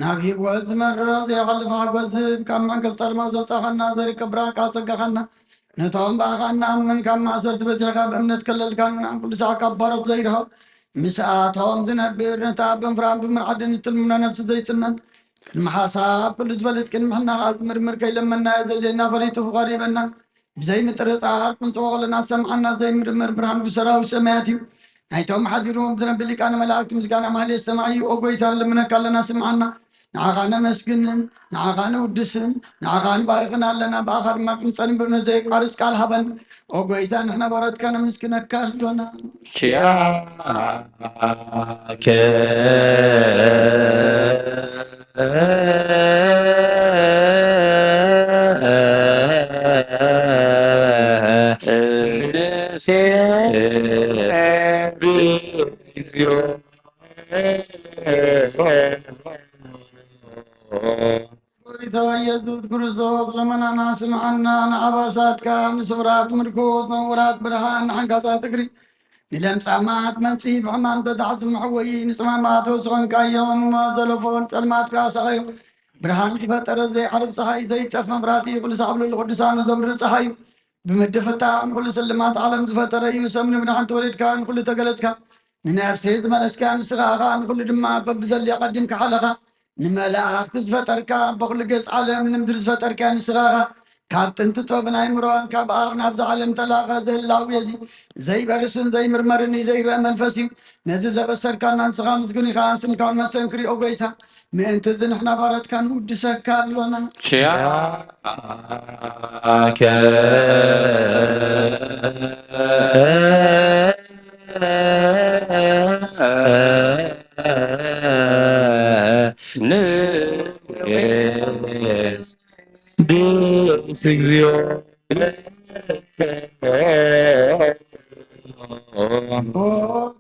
ናብ ህይወት ዝመርሕ ዘይሓልፍ ሓጎስ ዝህብ፣ ካብ መዕገብ ጸልማት ዘውጻኻና፣ ዘይርከብ ብርሃንካ ዘጸጋኻና፣ ነቶም ብኣኻ እንኣምን ካብ ማእሰርቲ በጺሕካ ብእምነት ከለልካና፣ ኩሉ ሳዕ ካብ ባሮት ዘይርሕቕ ምስኣቶም ዝነብር፣ ነታ ብምፍራን ብምርዓድን እትልምኖ ነፍሲ ዘይጽነን፣ ቅድሚ ሓሳብ ኩሉ ዝፈልጥ ቅድሚ ሕና ከኣ ዝምርምር፣ ከይለመናዮ ዘድልየና ፈሊጡ ፍቓዱ ይበና። ብዘይ ምጥርጻር ክንጽዎ ከለና ዝሰምዓና ዘይምርመር ብርሃን ብሰራዊት ሰማያት እዩ። ናይቶም ሓዲሮም ዝነብር ሊቃነ መላእክት ምስጋና ማህሌት ሰማይ እዩ። ኦ ጎይታ ንልምነካ ኣለና ስምዓና። ንዓኻ ነመስግንን ንዓኻ ንውድስን ንዓኻ ንባርኽን ኣለና። ብኣኻ ድማ ክንጸንብር ነዘየቋርጽ ቃል ሃበን። ኦ ጎይታ ንሕና ባሮትካ ነመስግነካ ኣሎና። ኪያከ ንሴብሖ። ጎይታ ኢየሱስ ክርስቶስ ለመናና ስምዓና፣ ንዓባሳትካ ንስውራት ምርኩስ፣ ንዕውራት ብርሃን፣ ንሓንካሳት እግሪ፣ ንለምጻማት መንጽሂ፣ ብሕማም ተታሕዙ መሕወዪ፣ ንጽማማት ፈውሲ ኾንካዮም፣ ዘለፎ ንጸልማትካ ሰቐዮም። ብርሃን ዝፈጠረ ዘይዓርብ ጸሓይ፣ ዘይጠፍ መብራህቲ፣ ኩሉ ሳዕ ብልዑል ቅዱሳኑ ዘብርህ ጸሓይ እዩ። ብምድፍታሕ ንኹሉ ስልማት ዓለም ዝፈጠረ እዩ። ሰብ ንምድሓን ተወሊድካ፣ ንኹሉ ተገለጽካ፣ ንነፍሲ ዝመለስካ ንስኻ ኢኻ፣ ንኹሉ ድማ በብዘድልዮ ቀዲምካ ሓለኻ። ንመላእኽቲ ዝፈጠርካ፣ በኹሉ ገጽ ዓለም ንምድሪ ዝፈጠርካ ንስኻ ኢኻ። ካብ ጥንቲ ጥበብን ኣይምሮን ካብ ኣብ ናብዚ ዓለም ተላኸ፣ ዘህላዊ እዚ ዘይበርስን ዘይምርመርን እዩ፣ ዘይረአ መንፈስ እዩ። ነዚ ዘበሰርካና ንስኻ ምስጉን ኢኻ፣ ስምካ እውን መስተንክር እዩ፣ ኦ ጎይታ። ምእንቲ እዚ ንሕና ባሮትካ ንውድሰካ ኣሎና። ኪያከ ንውድስ እግዚኦ። ኦ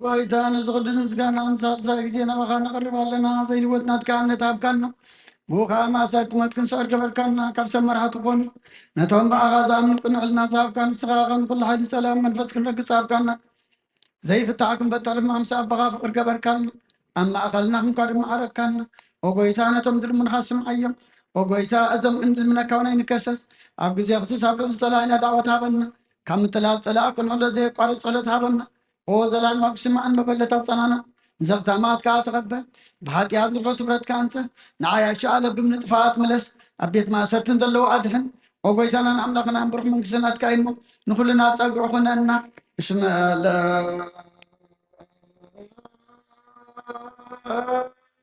ጎይታ፣ ነዚ ቅዱስ ምስጋና ንሳልሳይ ግዜ ናባኻ ነቕርብ ኣለና። ዘይልወጥ ናትካ እምነት ሃብካና። ብኡ ኸኣ ማእሰርቲ ሞት ክንስዕር ገበርካና። ካብ ሰብ መራሕቲ ኮኑ ነቶም ብኣኻ ዝኣምኑ ቅኑዕ ሕልና ዝሃብካ ንስኻ ኸም ኩሉ ሓይሊ ሰላም መንፈስ ክንረግጽ ሃብካና። ዘይፍታሕ ክንፈትሕ ድማ ምስ ኣቦኻ ፍቕሪ ገበርካና። ኣብ ማእከልና ክንኮርም መዓረግካና። ኦ ጎይታ፣ ነቶም ዝልምኑኻ ስምዓዮም። ኦ ጎይታ፣ እዞም እንልምነካ እውን ኣይንከሰስ። ኣብ ግዜ ክስስ ኣብ ልዕሊ ጸላኢና ዳዕወት ሃበና። ካብ ምትላል ጸላኢ ክንዕሎ ዘየቋርጽ ጸሎት ሃበና። ኦ ዘላለማዊ ስምዓን መበለታት ጸናና። ንዘኽታማት ከኣ ተቐበል። ብሓጢኣት ንርሑስ ስብረትካ ኣንጽህ። ንዓያሹ ኣለብም ንጥፋኣት ምለስ። ኣብ ቤት ማእሰርትን ዘለዉ ኣድሕን። ኦ ጎይታናን ኣምላኽናን ብሩኽ መንግስቲ ናትካ እዩ እሞ፣ ንኹልና ጸግዒ ኩነና። እስመ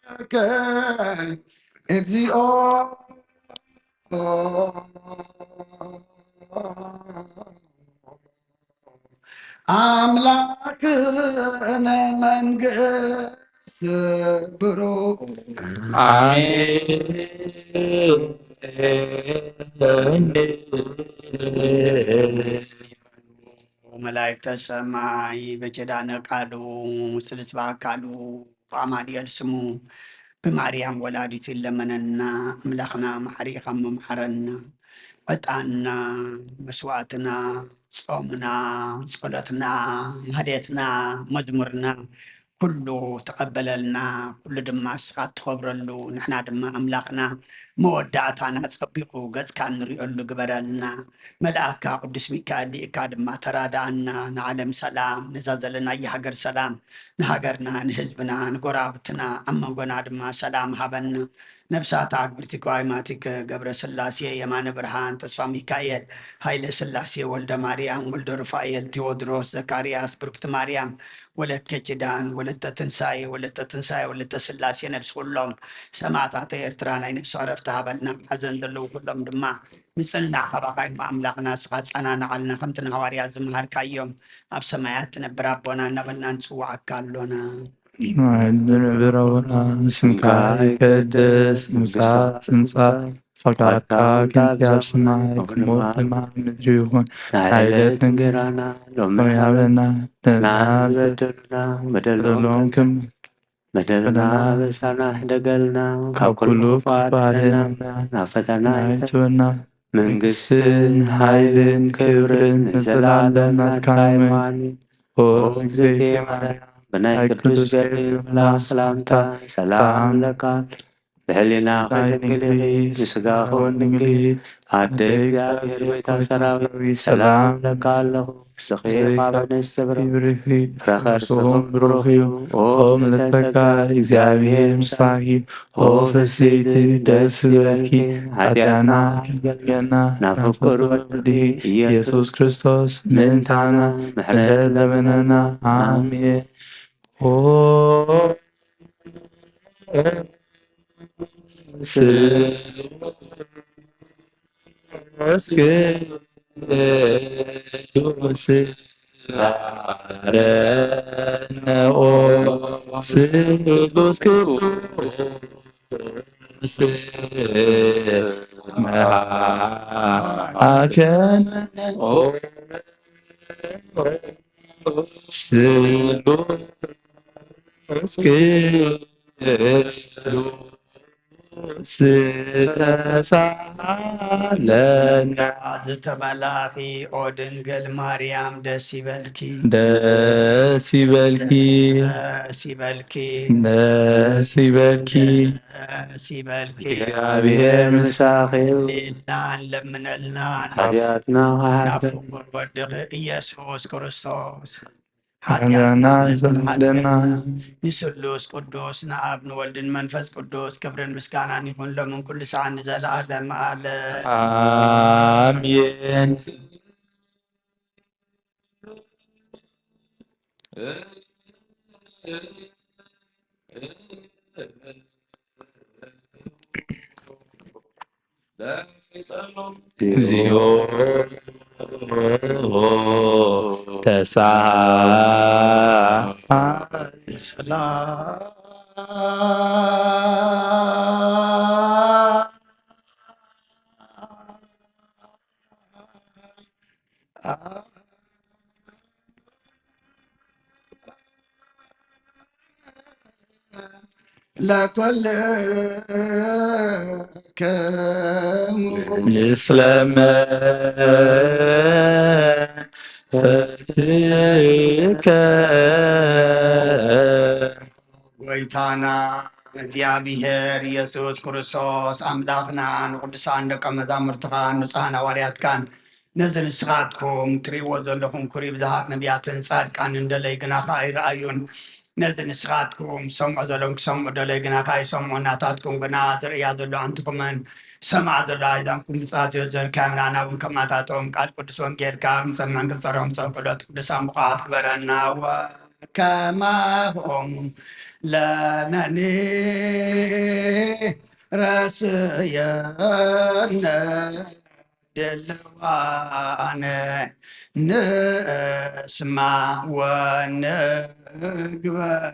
ለከ እግዚኦ ኣምላክነ መንግስት ብሩክ። ኣሜን። መላእክተ ሰማይ በኪዳነ ቃሉ ስልስባ ኣካሉ ብኣማኑኤል ስሙ ብማርያም ወላዲቱ ይለመነና። ኣምላኽና መሓሪ ኢኻ እሞ መሓረና። ዕጣንና፣ መስዋእትና፣ ጾምና፣ ጸሎትና፣ ማህሌትና፣ መዝሙርና ኩሉ ተቐበለልና። ኩሉ ድማ እስኻ እትኸብረሉ፣ ንሕና ድማ ኣምላኽና መወዳእታና ጸቢቑ ገጽካ እንሪኦሉ ግበረልና። መልኣካ ቅዱስ ሚካኤል ልኢካ ድማ ተራድኣና። ንዓለም ሰላም፣ ነዛ ዘለናያ ሃገር ሰላም፣ ንሃገርና፣ ንህዝብና፣ ንጎረባብትና፣ ኣብ መንጎና ድማ ሰላም ሃበና። ነብሳታ ኣግብርቲ ጓይማቲከ ገብረ ስላሴ፣ የማነ ብርሃን፣ ተስፋ ሚካኤል፣ ሃይለ ስላሴ፣ ወልደ ማርያም፣ ወልደ ሩፋኤል፣ ቴዎድሮስ፣ ዘካርያስ፣ ብርክቲ ማርያም፣ ወለተ ኪዳን፣ ወለተ ትንሳኤ፣ ወለተ ትንሳኤ፣ ወለተ ስላሴ፣ ነብሲ ኩሎም ሰማእታት ኤርትራ ናይ ነብሲ ዕረፍቲ ሃበልና። ኣብ ሓዘን ዘለዉ ኩሎም ድማ ንጽንናዕ ካባኻ እዩ ኣምላኽና፣ ንስኻ ጸናንዓልና፣ ከምቲ ንሃዋርያት ዝመሃርካዮም፣ ኣብ ሰማያት ትነብር ኣቦና እናበልና ንጽውዓካ ኣሎና። ንሕና ንብር ኣቦና፣ ስምካ ይቀደስ፣ ምምጻእካ ትምጻእ፣ ፈቃድካ ከምቲ ኣብ ሰማይ ከምኡ ድማ ኣብ ምድሪ ይኹን። ናይ ዕለት እንጀራና ሎሚ ሃበና፣ ንሕና ዝበደሉና በደሎም ከም በደልና በደልና በሳና ሕደገልና፣ ካብ ኩሉ ክፉእ ኣድሕነና፣ ናብ ፈተና ኣይተወና። መንግስትን ሓይልን ክብርን ንዘለኣለም ናትካ እዩ። ኦ እግዝእትየ ማርያም፣ ብናይ ቅዱስ ገብርኤል መልኣኽ ሰላምታ ሰላም ንብለካ። ብሕሊናኺ ድንግል ኢኺ፣ ብስጋኺ እውን ድንግል ኢኺ። ኣደ እግዚኣብሔር፣ ጎይታ ሰራዊት፣ ሰላም እብለካ ኣለኹ። ንስኺ ካብ ኣንስቲ ብሩኽቲ፣ ፍረ ከርስኺ እውን ብሩኽ እዩ። ኦ ምልዕተ ጸጋ፣ እግዚኣብሔር ምሳኺ፣ ኦ ፍስሕቲ፣ ደስ ይበልኪ። ኃጢኣትና ከይገርየና፣ ናብ ፍቁር ወዲ ኢየሱስ ክርስቶስ ምእንታና ምሕረት ለምነና። ኣሜን። ኦ ስሉስ ቅዱስ መሐረነ፣ ኦ ስሉስ ቅዱስ መሐረነ፣ ኦ ስሉስ ቅዱስ ተሳሃለነ። ዝተመላኺ ኦ ድንግል ማርያም ደስ ይበልኪ። ደስ ይበልኪ። ደስ ይበልኪ። ደስ ይበልኪ። ደስ ይበልኪ። እግዚኣብሔር ምሳኺ። ጸልየልና፣ ለምነልና። ኃጢኣትና ናብ ይሓጥብ። ፍቁር ወድኺ ኢየሱስ ክርስቶስ ኃጢኣትና ኃጢኣትና ይሰምዓልና። ይሰምዓልና። ንስሉስ ቅዱስ ንኣብ ንወልድን መንፈስ ቅዱስ ክብርን ምስጋናን ይኹን ሎምን ኩሉ ሰዓት ንዘለዓለም ዓለም። ኣሜን። እግዚኦ ተሳሃ ለኩልክሙ ምስለ መንፈስከ። ጎይታና እግዚኣብሔር ኢየሱስ ክርስቶስ ኣምላኽና ንቅዱሳን ደቀ መዛሙርትኻን ንጹሓን ሃዋርያትካን ነዚ ንስኻትኩም ትርእይዎ ዘለኹም ክብሪ ብዙሓት ነቢያትን ጻድቃንን ደለይ ግናኻ ኣይረኣዩን። ነዚ ንስኻትኩም ሰምዖ ዘለኹም ክሰምዑ ደለይ ግናኻ ኣይሰምዑን። ናታትኩም ግና ዝርእያ ዘሎ ኣንትኹምን ዝሰምዓ ዘሎ ኣይዛንኩም ብጻት ይወዘልካዮም። ንዓና እውን ከማታቶም ቃል ቅዱስ ወንጌልካ ክንሰምዕን ክንጸርዮም ጸሎት ቅዱሳን ብቑዓት ግበረና። ወከማሆም ለነኒ ረስየነ ድልዋነ ንስማ ወንግበር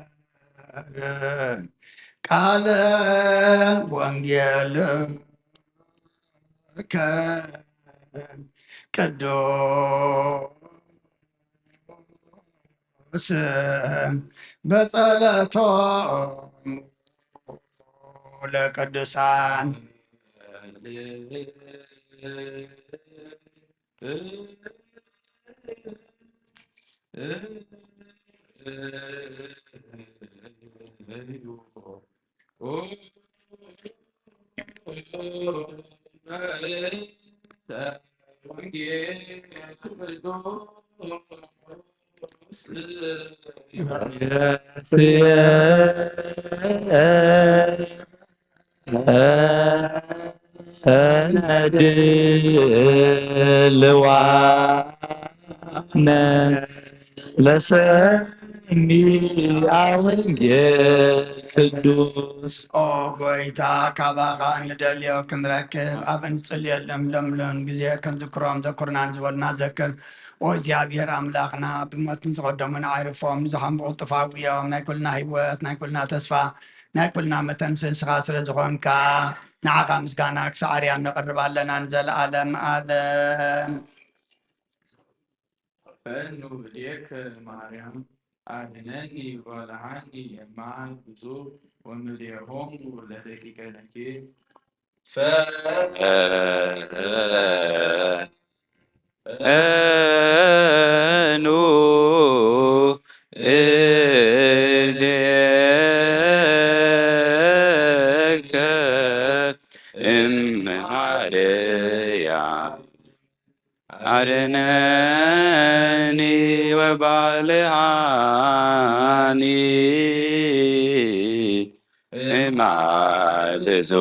ቃለ ወንጌልከ ቅዱስ በጸለቶም ለቅዱሳን። ድልዋነ ለሰሚዐ ወንጌል ቅዱስ። ኦ ጎይታ፣ ካባኻ ንደልዮ ክንረክብ ኣብ እንጽልየሎም ለምለም ግዜ ክንዝክሮም ዘኩርና ንዝበሉና ዘክር። ኦ እግዚኣብሔር ኣምላኽና፣ ብሞት ንዝቐደሙና ኣይርፎም፣ ንዝሃምቡ ቅልጡፍ ኣውዮም። ናይ ኩልና ህይወት፣ ናይ ኩልና ተስፋ፣ ናይ ኩልና መተንስኢ ንስኻ ስለ ዝኾንካ፣ ንዓኻ ምስጋና ክሳዕ ኣርያም ነቕርብ ኣለና ንዘለኣለም ዓለም። ፈኑ እዴከ ማርያም አድነኒ ወለዓኒ የማን ብዙ ወምድየሆሙ ለደቂቀ ነኪ። ፈኑ እዴከ አርነኒ ወባልዓኒ እማልዞ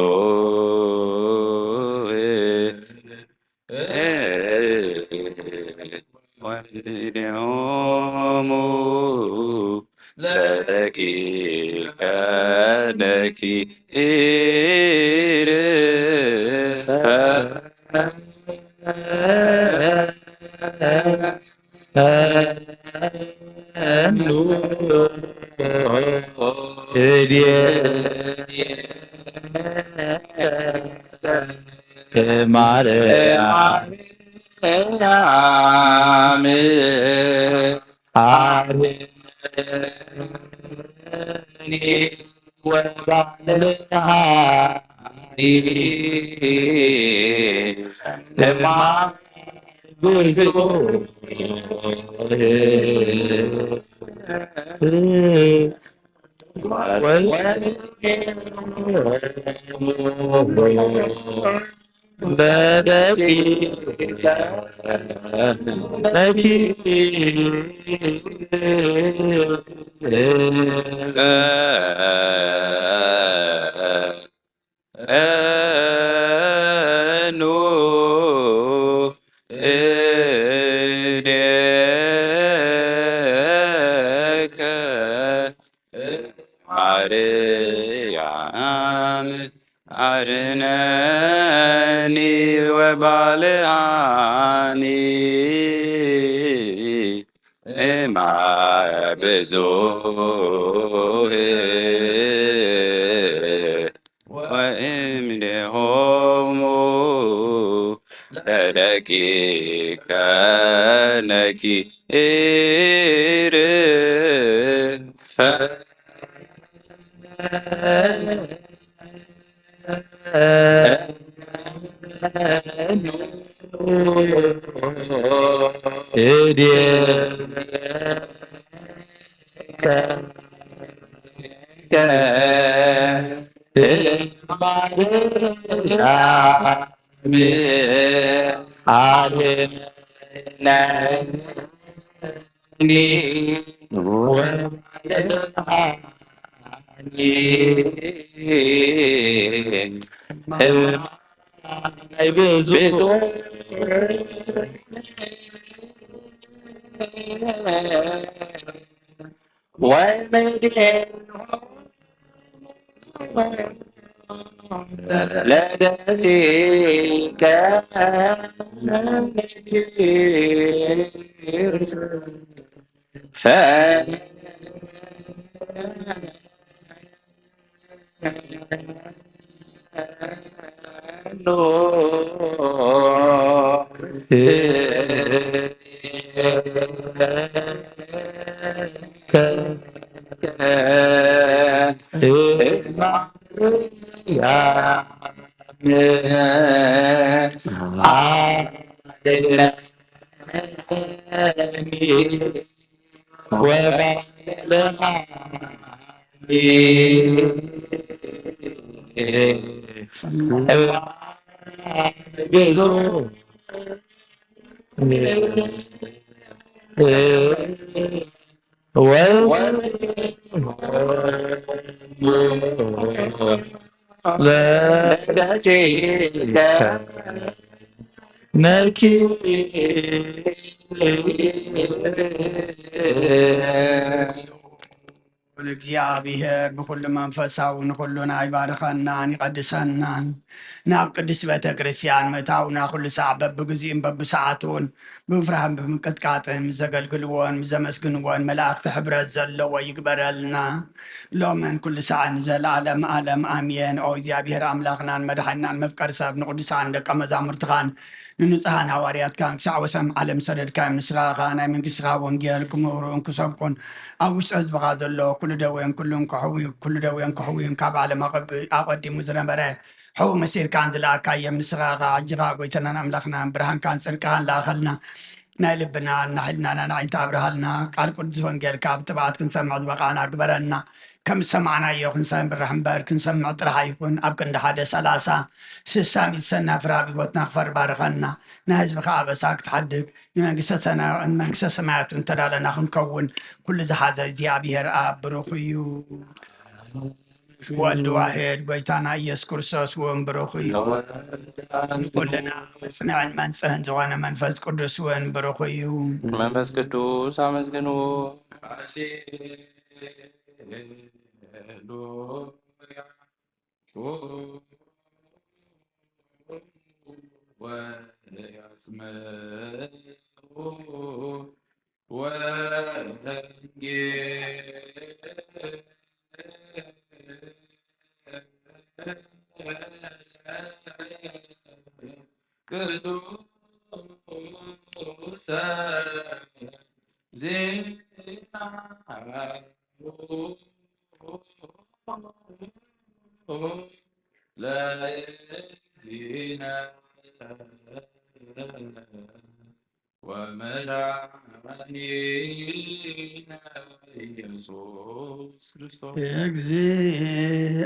ወእድሆሙ ለኪ ከነኪ ኢርፈ ማርያም አርነኒ ወባልዓኒ እማ ብዙ እዴከ ማርያም አርነኒ ወባልዓኒ እማ ብዙህ ወእምኔሆሙ ለደቂቀ ነኪርፈ ለደቂቀ ነኪ እግዚኣብሔር ብኩሉ መንፈሳዊ ንኩሉና ይባርከናን ይቐድሰናን። ናብ ቅድስት ቤተ ክርስቲያን ምእታውና ኩሉ ሳዕ በብግዚኡን በብሰዓቱን ብምፍራህን ብምንቅጥቃጥን ምስ ዘገልግልዎን ምስ ዘመስግንዎን መላእክቲ ሕብረት ዘለዎ ይግበረልና። ሎምን ኩሉ ሳዕን ንዘለዓለም ዓለም ኣሜን። ኦ እግዚኣብሔር ኣምላኽናን መድሓኒናን መፍቀሪ ሰብ ንቅዱሳን ደቀ መዛሙርትኻን ንንጹሃን ሃዋርያትካን ክሳዕ ወሰን ዓለም ዝሰደድካዮም ንስኻ ኸኣ ናይ መንግስትኻ ወንጌል ክምህሩን ክሰብኩን ኣብ ውሽጢ ህዝብኻ ዘሎ ኩሉ ደዌን ኩሉን ክሕውዩ ኩሉ ደዌን ክሕውዩን ካብ ዓለም ኣቐብ-፣ ኣቐዲሙ ዝነበረ ሕው መሲልካን ዝለኣካዮም ንስኻ ኸኣ ሕጂ ኸኣ ጎይታናን ኣምላኽናን ብርሃንካን ጽድቅኻን ለኣኸልና። ናይ ልብና ናይ ሕልናና ናይ ዓይንታ ኣብርሃልና። ቃል ቅዱስ ወንጌልካ ብትብዓት ክንሰምዕ ዝበቓዕና ግበረና። ከም ዝሰማዕናዮ ክንሰምዕ እምበር ክንሰምዕ ጥራሕ ኣይኩን። ኣብ ክንዲ ሓደ ሰላሳ ስሳ ሚእቲ ሰናፍር ኣብ ህይወትና ክፈሪ ባርኸና። ንህዝብኻ ኣበሳ ክትሓድግ፣ ንመንግስተ ሰና-፣ ንመንግስተ ሰማያት እውን ተዳለና ክንከውን ኩሉ ዝሓዘ እግዚኣብሔር ኣብ ብሩኽ እዩ። ወልድ ዋሕድ ጎይታና ኢየሱስ ክርስቶስ እውን ብሩኽ እዩ። ኩልና መጽንዕን መንጽህን ዝኾነ መንፈስ ቅዱስ እውን ብሩኽ እዩ። መንፈስ ቅዱስ ኣመስግንዎ። ወመድኃኒነ ኢየሱስ ክርስቶስ። እግዚአብሔር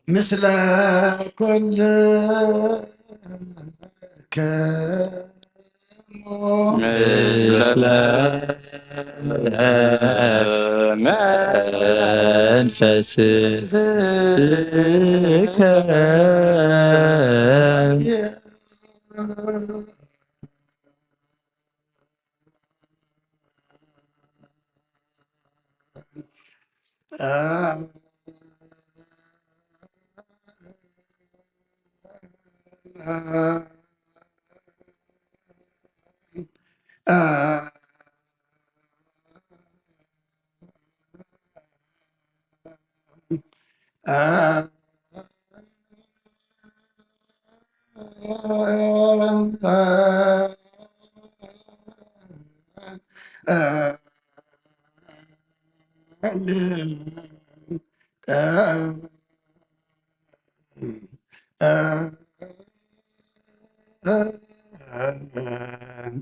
ምስለ ኩልክሙ። ምስለ መንፈስከ።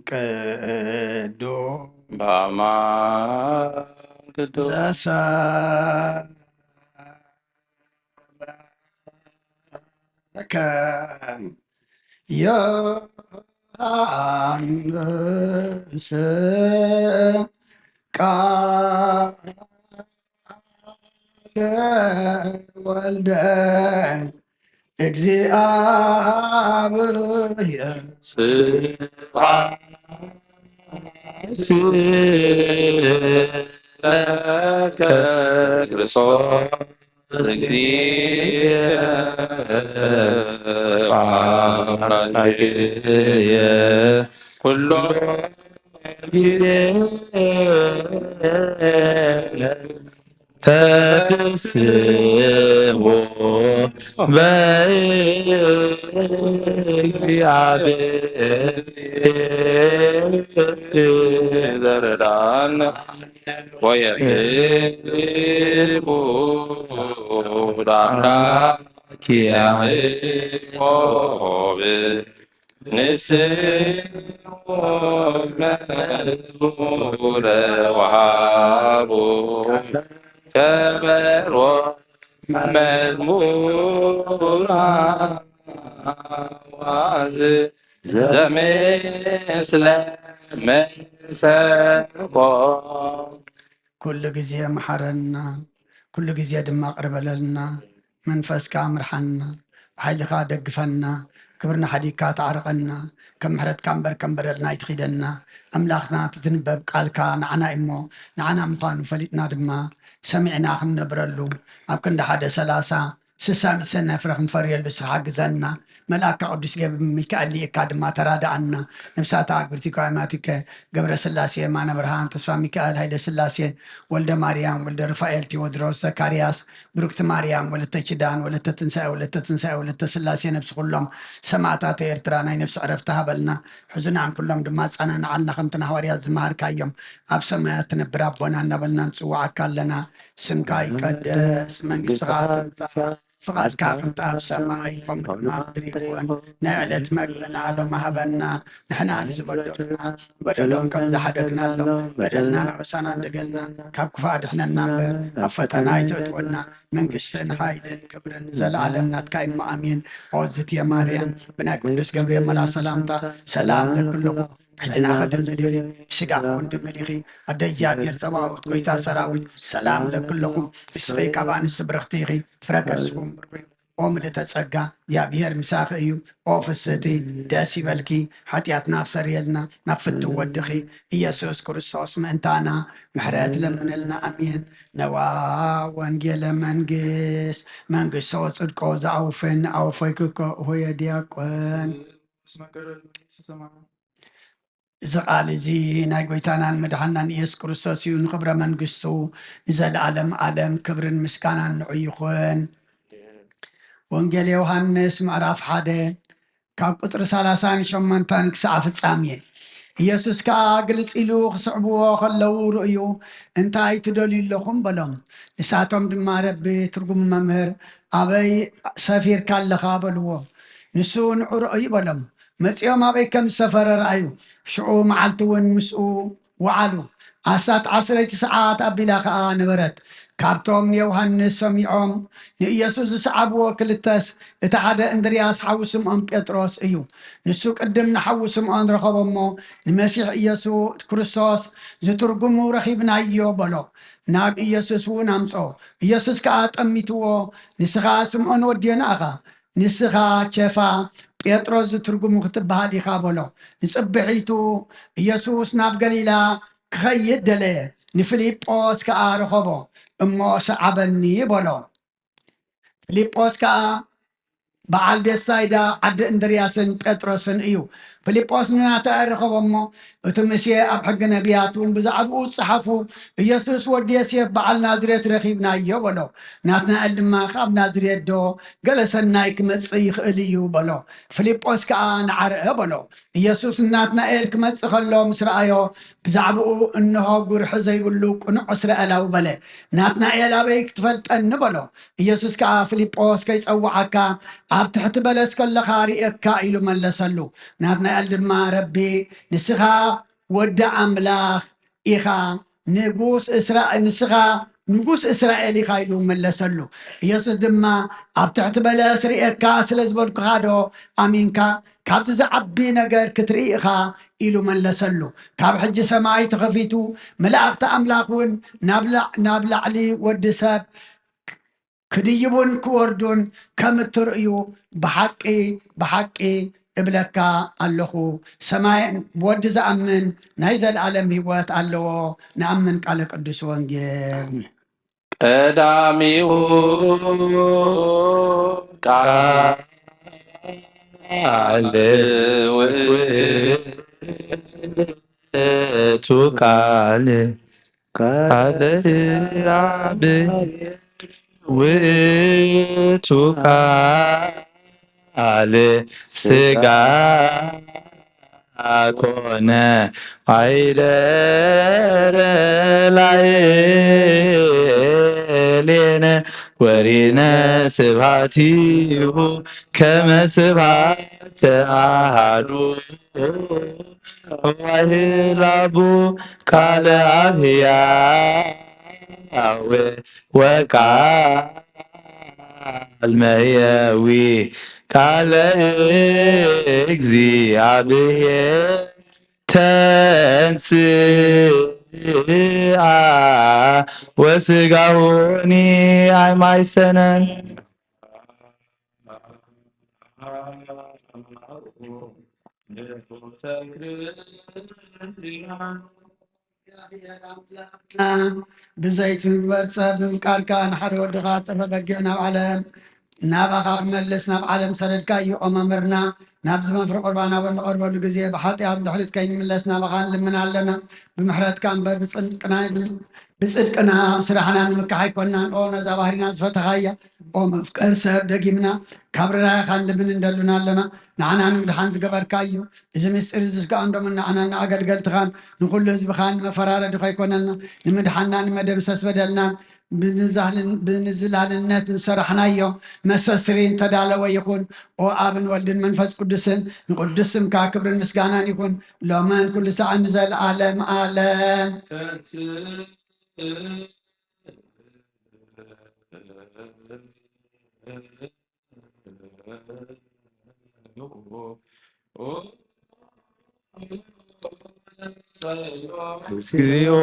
ቅዱስ በአማን ቅዱስ ዘሰ ከ ዮሐንስ ቃለ ወልደ እግዚአብሔር። ስብሐት ለከ ክርስቶስ እግዚእ አምላክየ ኩሎ ጊዜ ተፍስሑ በእግዚአብሔር ዘረዳን ወየፍቁ ዳካ ያዕቆብ ንስሙ መዝሙረ ወሃቡ ከበሮ መዝሙር አዋዝ ዘምስለ መሰንቆ። ኩሉ ግዜ መሓረና፣ ኩሉ ግዜ ድማ ቅር በለልና። መንፈስካ ምርሓና፣ ብሓይልኻ ደግፈና፣ ክብርና ሓዲግካ ተዓረቐና፣ ከም ምሕረትካ እምበር ከም በደልና ኣይትኺደና። ኣምላኽና፣ እቲ ትንበብ ቃልካ ንዓና እዩ እሞ፣ ንዓና ምዃኑ ፈሊጥና ድማ ሰሚዕና ክንነብረሉ፣ ኣብ ክንዲ ሓደ ሰላሳ ስሳ ሚእቲ ሰናይ ፍረ ክንፈርየሉ ንስኻ ሓግዘና። መልኣካ ቅዱስ ገብርኤል ሚካኤል ልኢካ ድማ ተራድኣና። ነብሳታ ኣግብርቲ ጓይማቲከ ገብረ ስላሴ፣ የማነ ብርሃን፣ ተስፋ ሚካኤል፣ ሃይለ ስላሴ፣ ወልደ ማርያም፣ ወልደ ሩፋኤል፣ ቴዎድሮስ፣ ዘካርያስ፣ ብሩክቲ ማርያም፣ ወለተ ኪዳን፣ ወለተ ትንሳኤ፣ ወለተ ትንሳኤ፣ ወለተ ስላሴ፣ ነብሲ ኩሎም ሰማዕታት ኤርትራ ናይ ነብሲ ዕረፍቲ ሃበልና። ሕዙናን ኩሎም ድማ ኣጸናንዓልና፣ ከምቲ ንሃዋርያት ዝመሃርካዮም፣ ኣብ ሰማያት ትነብር ኣቦና እናበልና ንጽውዓካ ኣለና። ስምካ ይቀደስ፣ መንግስትኻ ትምጻእ፣ ፍቓድካ ከምቲ ኣብ ሰማይ ከምኡ ድማ ኣብ ምድሪ ይኹን። ናይ ዕለት መግብና ሎም ሃበና። ንሕና ንዝበደሉና በደሎም ከም ዝሓደግናሎም በደልና ንዕሳና እንደገልና ካብ ክፉእ ኣድሕነና እምበር ኣብ ፈተና ኣይተእትወና። መንግስትን ሓይልን ክብርን ዘለዓለም ናትካ እዩ። ኣሜን። ኦ ዝትየ ማርያም፣ ብናይ ቅዱስ ገብርኤል መልኣኽ ሰላምታ ሰላም ለክልኹ። ሕሊናኺ ድንግል ኢኺ፣ ስጋኺ እውን ድንግል ኢኺ። ኣደ እግዚኣብሔር ጸባኦት፣ ጎይታ ሰራዊት፣ ሰላም ለክልኹም። እስኺ ካብ ኣንስቲ ብርኽቲ ኢኺ፣ ፍረ ከርስኹም ብሩኽ እዩ። ኦ ምልእተ ጸጋ፣ እግዚኣብሔር ምሳኺ እዩ። ኦ ፍስህቲ፣ ደስ ይበልኪ፣ ሓጢኣትና ኣሰርየልና፣ ናብ ፍትው ወድኺ ኢየሱስ ክርስቶስ ምእንታና ምሕረት ለምንልና። ኣሜን። ነዋ ወንጌለ መንግስት መንግስቶ ጽድቆ ዝኣውፈኒ ኣውፈይክኮ ሆየ ዲያቆን። እዚ ቃል እዚ ናይ ጎይታናን መድሓናን ኢየሱስ ክርስቶስ እዩ። ንኽብረ መንግስቱ ንዘለኣለም ኣለም ክብርን ምስጋናን ንዑ ይኹን። ወንጌል ዮሃንስ ምዕራፍ ሓደ ካብ ቁጽሪ ሰላሳን ሸሞንተን ክሳዕ ፍጻሜ። ኢየሱስ ከኣ ግልጽ ኢሉ ክስዕብዎ ከለዉ ርእዩ፣ "እንታይ ትደልዩ ኣለኹም?" በሎም። ንሳቶም ድማ፣ "ረቢ፣ ትርጉም መምህር፣ ኣበይ ሰፊርካ ኣለኻ?" በልዎ። ንሱ፣ "ንዑ ርእዩ" በሎም። መጺኦም ኣበይ ከም ዝሰፈረ ረኣዩ። ሽዑ መዓልቲ እውን ምስኡ ወዓሉ። ኣሳት ዓስረይቲ ሰዓት ኣቢላ ኸኣ ነበረት። ካብቶም ንዮሃንስ ሰሚዖም ንኢየሱስ ዝሰዓብዎ ክልተስ፣ እቲ ሓደ እንድርያስ ሓው ስምዖን ጴጥሮስ እዩ። ንሱ ቅድም ንሓው ስምዖን ረኸቦ እሞ፣ ንመሲሕ ኢየሱስ ክርስቶስ ዝትርጉሙ ረኺብናዮ በሎ። ናብ ኢየሱስ እውን ኣምጾ። ኢየሱስ ከኣ ጠሚትዎ፣ "ንስኻ ስምዖን ወዲ ዮና ኢኻ፣ ንስኻ ኬፋ፣ ጴጥሮስ ዝትርጉሙ ክትበሃል ኢኻ" በሎ። ንጽብሒቱ ኢየሱስ ናብ ገሊላ ክኸይድ ደለየ። ንፊልጶስ ከኣ ረኸቦ፣ እሞ "ሰዓበኒ" በሎ። ፊልጶስ ከኣ በዓል ቤትሳይዳ ዓዲ እንድርያስን ጴጥሮስን እዩ። ፊልጶስ ንናትናኤል ረኸቦ እሞ፣ "እቲ ሙሴ ኣብ ሕጊ ነቢያት እውን ብዛዕባኡ ዝጸሓፉ ኢየሱስ ወዲ ዮሴፍ በዓል ናዝሬት ረኺብናዮ" በሎ። ናትናኤል ድማ፣ "ካብ ናዝሬት ዶ ገለ ሰናይ ክመጽእ ይኽእል እዩ?" በሎ። ፊልጶስ ከኣ፣ "ንዓ ርአ" በሎ። ኢየሱስ ንናትናኤል ክመጽእ ከሎ ምስ ረኣዮ፣ ብዛዕባኡ፣ "እንሆ፣ ጉርሒ ዘይብሉ ቅኑዕ እስራኤላዊ" በለ። ናትናኤል፣ "ኣበይ ክትፈልጠኒ?" በሎ። ኢየሱስ ከኣ፣ "ፊልጶስ ከይጸውዓካ፣ ኣብ ትሕቲ በለስ ከለኻ ርእየካ" ኢሉ መለሰሉ። ናትናኤል ድማ፣ "ረቢ፣ ንስኻ ወዲ ኣምላኽ ኢኻ፣ ንጉስ እስራ-፣ ንስኻ ንጉስ እስራኤል ኢኻ" ኢሉ መለሰሉ። ኢየሱስ ድማ፣ "ኣብ ትሕቲ በለስ ርእየካ ስለ ዝበልኩኻ ዶ ኣሚንካ? ካብዚ ዝዓቢ ነገር ክትርኢ ኢኻ" ኢሉ መለሰሉ። ካብ ሕጂ ሰማይ ተኸፊቱ፣ መላእኽቲ ኣምላኽ እውን ናብ ላ-፣ ናብ ላዕሊ ወዲ ሰብ ክድይቡን ክወርዱን ከም እትርእዩ ብሓቂ፣ ብሓቂ እብለካ ኣለኹ። ሰማይ ብወዲ ዝኣምን ናይ ዘለኣለም ህይወት ኣለዎ። ንኣምን ቃለ ቅዱስ ወንጌል። ቀዳሚኡ ቃል ውእቱ ቃል ቃል ኣብ ውእቱ ቃል ስጋ ኮነ ኃይለ ላዕሌነ ወሪነ ስብሐቲሁ ከመ ስብሐተ አሐዱ ወዋህድ ላቡ ቃለ አብ ሕያው ወቃል መሕየዊ ቃለ እግዚአብሔር ተንሥአ ወስጋሁኒ አይማይሰነን። ብዘይቲ ምግበር ጸብ ምፍቃድካ ንሓደ ወድኻ ጠፈ በጊዕ ናብ ዓለም ናባኻ ክመልስ ናብ ዓለም ሰደድካዮ። ኦ መምህርና፣ ናብዚ መፍረ ቁርባን ኣብ እንቐርበሉ ግዜ ብሓጢኣት ድሕሪት ከይንምለስ ናባኻ ንልምን ኣለና። ብምሕረትካ እምበር ብጽድቅና ብጽድቅና ስራሕና ንምካሕ ኣይኮንናን። ኦ ነዛ ባህሪና ዝፈተኻያ፣ ኦ መፍቀር ሰብ ደጊምና ካብ ርራይኻ ንልምን እንደሉና ኣለና። ንዓና ንምድሓን ዝገበርካዮ እዚ ምስጢር እዚ ስጋን ደሙን ንዓና ንኣገልገልትኻን ንኹሉ ህዝብኻን መፈራረዲ ከይኮነልና ንምድሓንና ንመደምሰስ በደልናን ብንዛህልን-፣ ብንዝላልነት ዝሰራሕናዮ መሰስሪ እንተዳለወ ይኹን። ኦ ኣብን ወልድን መንፈስ ቅዱስን፣ ንቅዱስ ስምካ ክብርን ምስጋናን ይኹን፣ ሎምን ኩሉ ሰዓን ንዘለዓለም ዓለም። እግዚኦ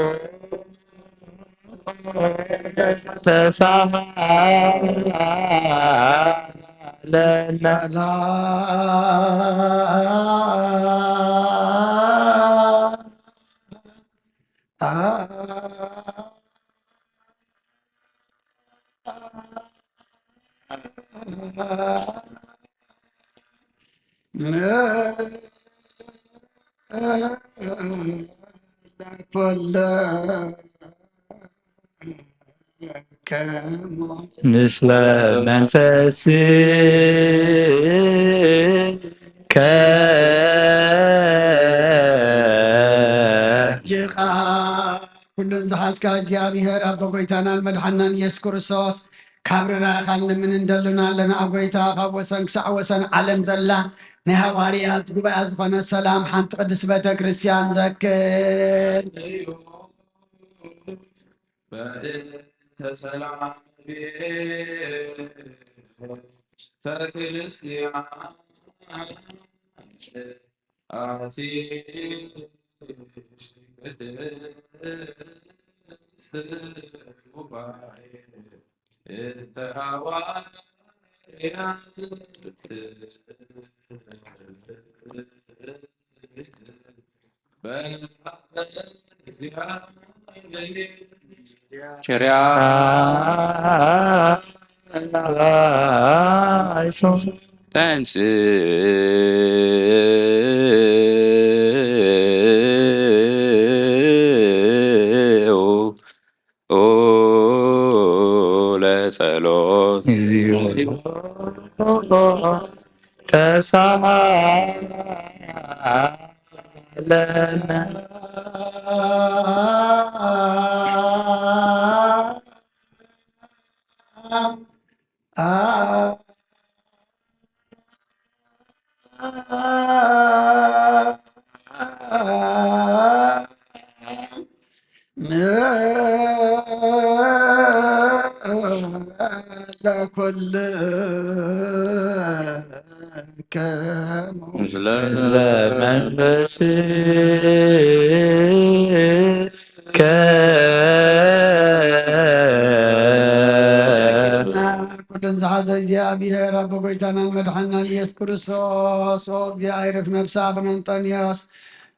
ተሳሃለነ። ምስለ መንፈስከ። ኣጆኻ ኩሉን ዝሓዝካ እግዚኣብሔር ኣቦ ጎይታናን መድሓናን ኢየሱስ ክርስቶስ፣ ካብ ርራእኻን ንምን እንደልን ኣለና። ኣብ ጎይታ ካብ ወሰን ክሳዕ ወሰን ዓለም ዘላ ናይ ሃዋርያት ጉባኤ ዝኾነ ሰላም ሓንቲ ቅድስት ቤተ ክርስቲያን ዘክር። በእንተ ሰላም ቤተ ክርስቲያን ኣቲ ቅድስት ጉባኤ እንተ ሃዋርያት ቸርያ ተንሥኡ ለጸሎት። ተሳሃለነ። ለኩልከሙ። ምስለ መንፈስከ። ኩሉን ዝሓዘ እግዚኣብሔር ኣቦ ጎይታናን መድሓናን ኢየሱስ ክርስቶስ፣ ኦ እግዚኣብሔር፣ ነፍሲ ኣቡነ እንጠንዮስ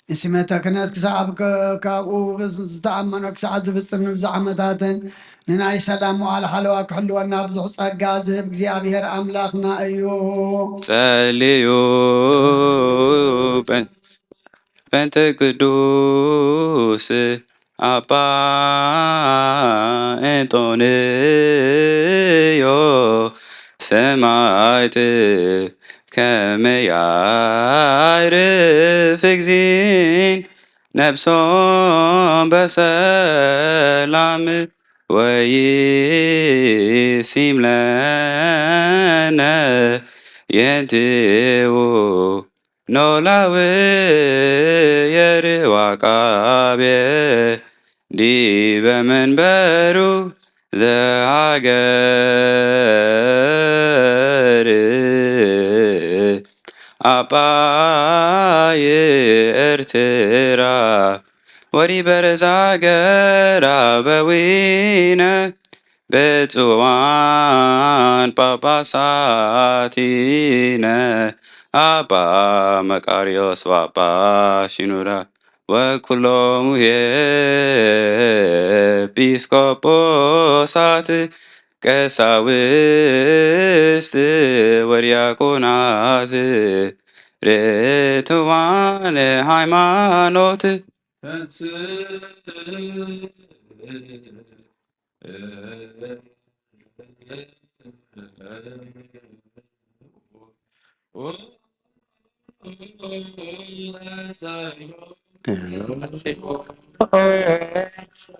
ንሲመተ ክህነት ክሳብ ከ-፣ ካብኡ ዝተኣመኖ ክሳዕ ዝፍጽም ንብዙሕ ዓመታትን ንናይ ሰላም መዋዕለ ሓለዋ ክሕልወና ብዙሕ ጸጋ ዝህብ እግዚኣብሔር ኣምላኽና እዩ። ጸልዩ በ-፣ በእንተ ቅዱስ ኣባ እንጦንዮ ሰማዕት ከመ ያዕርፍ እግዚእነ ነፍሶ በሰላም ወይሲም ለነ የንትዉ ኖላዊ የርዋቃቤ ዲበ መንበሩ ዘሃገር ኣባይ ኤርትራ ወሪበረ ዛገር ኣበዊነ ብፁዓን ጳጳሳቲነ ኣባ መቃርዮስ ጳጳስ ሺኑዳ ወኩሎሙ ኤጲስቆጶሳት ቀሳውስት ወዲያቆናት ርቱዓን ሃይማኖት።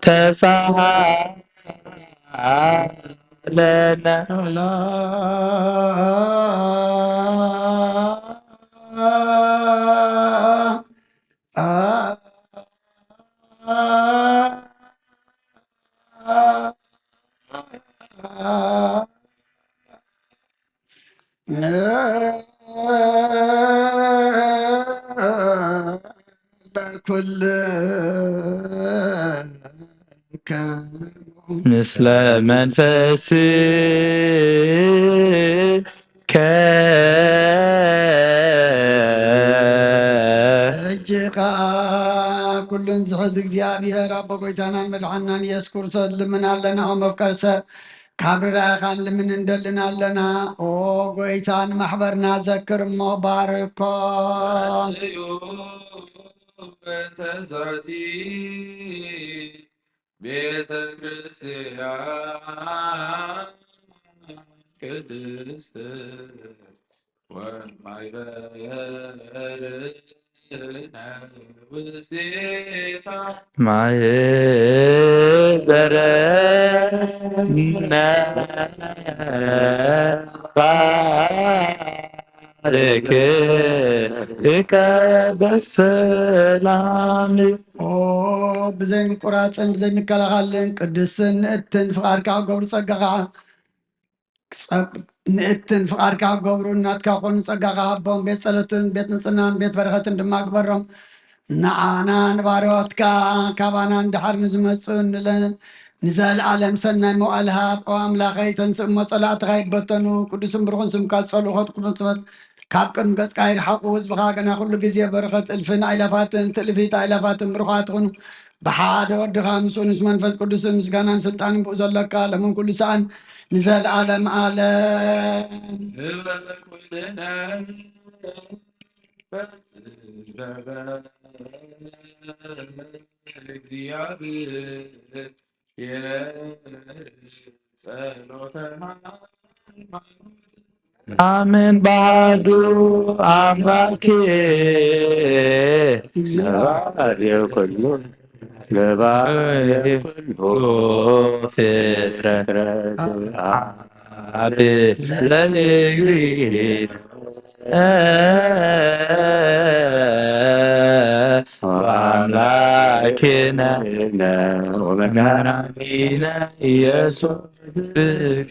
ተሳሃ ኣለና። ምስለ መንፈስከ። ሕጂ ኸኣ ኩሉን ዝሕዝ እግዚኣብሔር ኣቦ ጎይታናን መድሓናን ኢየሱስ ክርስቶስ ልምን ኣለና። ኦ መፍቀር ሰብ ካብ ርራይኻን ልምን እንደልን ኣለና። ኦ ጎይታ ንማሕበርና ዘክር እሞ ባርኮ። እዩ በተዛቲ ቤተ ክርስቲያን ቅድስት ወማይበርነ ውስቴታ ማህበረነ ባርክ እከ በሰላም። ኦ ብዘይ ምቁራፅን ብዘይ ምከላኻልን ቅድስትን ንእትን ፍቓድካ ክገብሩ ጸጋኻ ክጸብ-፣ ንእትን ፍቓድካ ክገብሩ እናትካ ኮኑ ጸጋኻ ሃቦም። ቤት ጸሎትን ቤት ንጽህናን ቤት በረኸትን ድማ ግበሮም። ንዓና ንባርያዎትካ ካባና ንድሓር ንዝመጹ ንለ-፣ ንዘለዓለም ሰናይ መዋዕል ሃብ። ኦ ኣምላኸይ፣ ተንስእ እሞ ጸላእትኻ ይበተኑ። ቅዱስን ብሩኽን ስምካ ዝጸልኡ ኸጥቅጡ ትመጽእ። ካብ ቅድሚ ገጽካ ይርሓቑ። ህዝብኻ ግና ኩሉ ግዜ በረኸት እልፍን ኣይላፋትን ትእልፊት ኣይላፋትን ብሩኻት ኹኑ። ብሓደ ወድኻ ምስኡ ምስ መንፈስ ቅዱስ ምስጋናን ስልጣንን ብኡ ዘለካ ለምን ኩሉ ሰኣን ንዘለዓለም ዓለም። እግዚኣብሔር ጸሎተ ሃይማኖት። ኣምን ባሕዱ ኣምላኬ ገባሬ ኩሉ ገባሬ ኩሉ ፍጥረት ኣብ ለልግሪት ወኣምላኬነ ወመድኃኒነ ኢየሱስ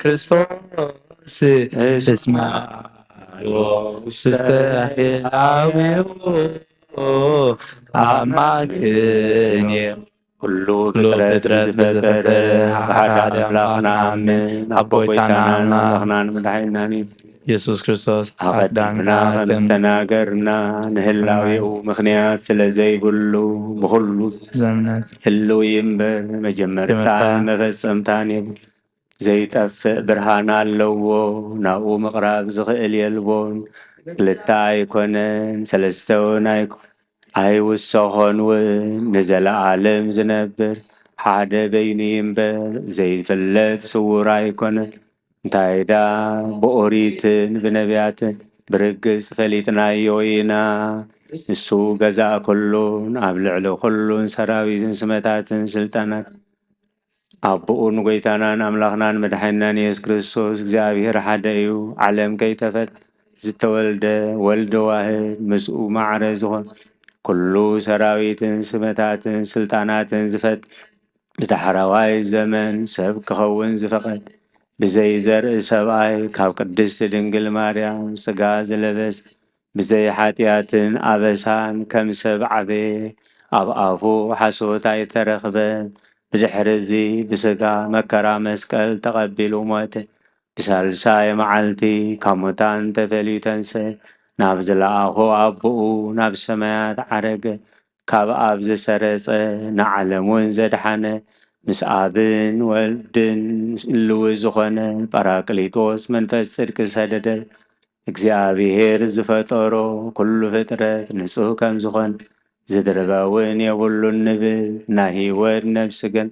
ክርስቶስ እስማ ውስተ ህላዌሁ ኣማክንዮ። ኩሉ ፍጥረት ዝፈጠረ ሓደ ኣምላኽ ንኣምን፣ ኣቦ ጎይታናን ኣምላኽናን መድሓኒናን እዩ። ኢየሱስ ክርስቶስ ኣቐዲምና ኣዳምና ከም ከም ዝተናገርና፣ ንህላዌኡ ምኽንያት ስለ ዘይብሉ፣ ብኹሉ ዘምነት ህልው እዩ እምበር፣ መጀመርታን መጀመርታ መፈጸምታን የብሉ። ዘይጠፍእ ብርሃን ኣለዎ፣ ናብኡ ምቕራብ ዝኽእል የልቦን። ክልተ ኣይኮነን፣ ሰለስተ እውን ኣይኮ-፣ ኣይውሰኾን እውን፣ ንዘለኣለም ዝነብር ሓደ በይኑ እዩ እምበር፣ ዘይፍለጥ ስዉር ኣይኮነን። እንታይ ደኣ ብኦሪትን ብነቢያትን ብርግጽ ፈሊጥናዮ ኢና። ንሱ ገዛእ ኩሉን ኣብ ልዕሊ ኩሉን ሰራዊትን ስመታትን ስልጣናት ኣቦኡን ጐይታናን ኣምላኽናን መድሓኒናን የሱስ ክርስቶስ እግዚኣብሔር ሓደ እዩ። ዓለም ከይተፈጥር ዝተወልደ ወልድ ዋህድ ምስኡ ማዕረ ዝኾነ ኩሉ ሰራዊትን ስመታትን ስልጣናትን ዝፈጥር ብዳሕረዋይ ዘመን ሰብ ክኸውን ዝፈቐደ ብዘይ ዘርኢ ሰብኣይ ካብ ቅድስት ድንግል ማርያም ሥጋ ዝለበሰ ብዘይ ሓጢኣትን ኣበሳን ከም ሰብ ዓበየ፣ ኣብ ኣፉ ሓሶት ኣይተረኽበን። ብድሕርዚ ብስጋ መከራ መስቀል ተቐቢሉ ሞተ። ብሳልሳይ መዓልቲ ካብ ሙታን ተፈልዩ ተንስአ፣ ናብ ዝለኣኾ ኣቦኡ ናብ ሰማያት ዓረገ። ካብ ኣብ ዝሰረጸ ንዓለም እውን ዘድሓነ፣ ምስ ኣብን ወልድን ህልው ዝኾነ ጳራቅሊጦስ መንፈስ ጽድቂ ሰደደ። እግዚኣብሔር ዝፈጠሮ ኩሉ ፍጥረት ንጹህ ከም ዝኾነ ዝድርበ እውን የብሉን ንብል። ናይ ህይወት ነፍሲ ግን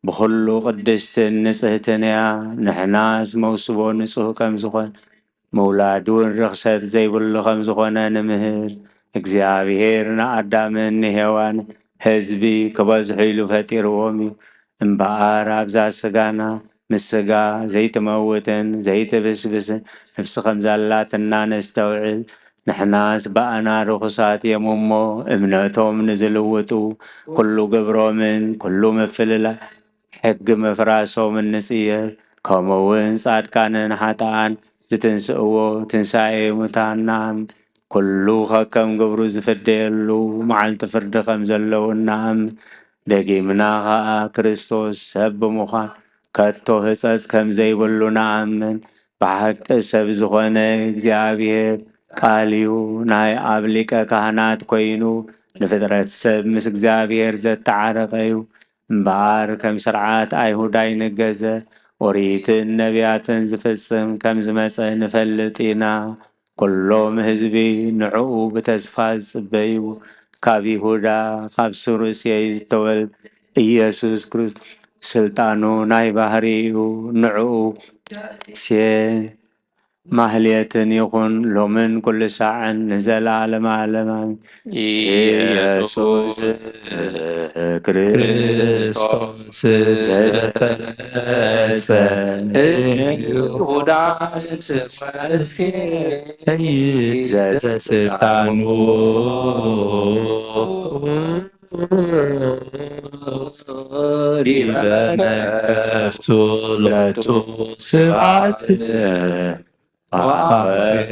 ብኹሉ ቅድስትን ንጽህትን እያ። ንሕናስ መውስቦ ንጹህ ከም ዝኾነ ምውላድ እውን ርኽሰት ዘይብሉ ከም ዝኾነ ንምህር። እግዚኣብሔር ንኣዳምን ንሄዋን ህዝቢ ክበዝሑ ኢሉ ፈጢርዎም እዩ። እምበኣር ኣብዛ ስጋና ምስ ሥጋ ዘይትመውትን ዘይትብስብስን ነፍሲ ከም ዘላትና ነስተውዕል። ንሕናስ ብኣና ርኹሳት እዮም እሞ፣ እምነቶም ንዝልውጡ፣ ኩሉ ግብሮምን ኩሉ ምፍልላይ ሕጊ ምፍራሶምን ንጽየፍ። ከምኡ እውን ጻድቃንን ኃጥኣን ዝትንስእዎ ትንሳኤ ሙታን ንኣምን። ኩሉ ከከም ግብሩ ዝፍደየሉ መዓልቲ ፍርዲ ከም ዘለዉ እናኣምን፣ ደጊምና ኸኣ ክርስቶስ ሰብ ብምዃን ከቶ ህጸጽ ከም ዘይብሉ ንኣምን። ብሓቂ ሰብ ዝኾነ እግዚኣብሔር ቃል እዩ። ናይ ኣብ ሊቀ ካህናት ኮይኑ ንፍጥረት ሰብ ምስ እግዚኣብሔር ዘተዓረቐ እዩ። እምበኣር ከም ስርዓት ኣይሁድ ኣይንገዘ፣ ኦሪትን ነቢያትን ዝፍጽም ከም ዝመጸ ንፈልጥ ኢና። ኩሎም ህዝቢ ንዕኡ ብተስፋ ዝጽበዩ፣ ካብ ይሁዳ ካብ ሱር እሴይ ዝተወልደ ኢየሱስ ክርስቶስ ስልጣኑ ናይ ባህሪ እዩ። ንዕኡ ሴ ማህሌትን ይኹን ሎምን ኩሉ ሳዕን ንዘለዓለም ዓለም ኣሜን። ኢየሱስ ክርስቶስ ዘፈለጸ ይሁዳ ዘስልጣኑ ዲበ መከፍቱ ለቱ ስብሐት ወአኮቴት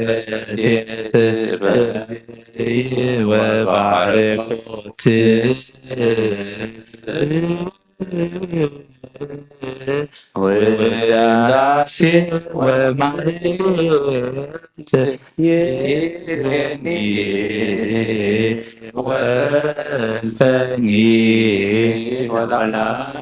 ወባርኮት ወዳሴ ወማህሌት ይእዜኒ ወዘልፈኒ ወዘለዓለመ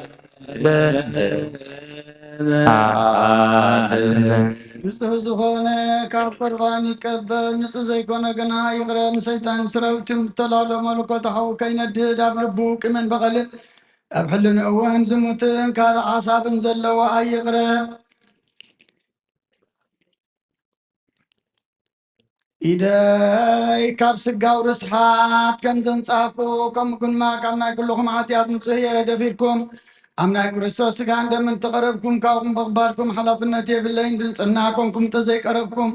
ኣሜን። ንጹህ ዝኾነ ካብ ቁርባን ይቀበል፣ ንጹህ ዘይኮነ ግና ይቕረ። ንሰይጣን ሰራዊትን ብተላሎ መለኮት ሓው ከይነድድ ኣብ ልቡ ቂምን በቐልን ኣብ ሕልንኡ እውን ዝሙትን ካልእ ሓሳብን ዘለዎ ኣይቕረ። ኢደይ ካብ ስጋው ርስሓት ከም ዘንጻፍኩ፣ ከምኡ ግንማ ካብ ናይ ኩልኹም ሓጢኣት ንጹህ እየ። ደፊርኩም ኣብ ናይ ክርስቶስ ስጋን ደምን ተቐረብኩም፣ ካብኹም በቕባልኩም ሓላፍነት የብለይን። ብንጽህና ኮንኩም እንተዘይቀረብኩም፣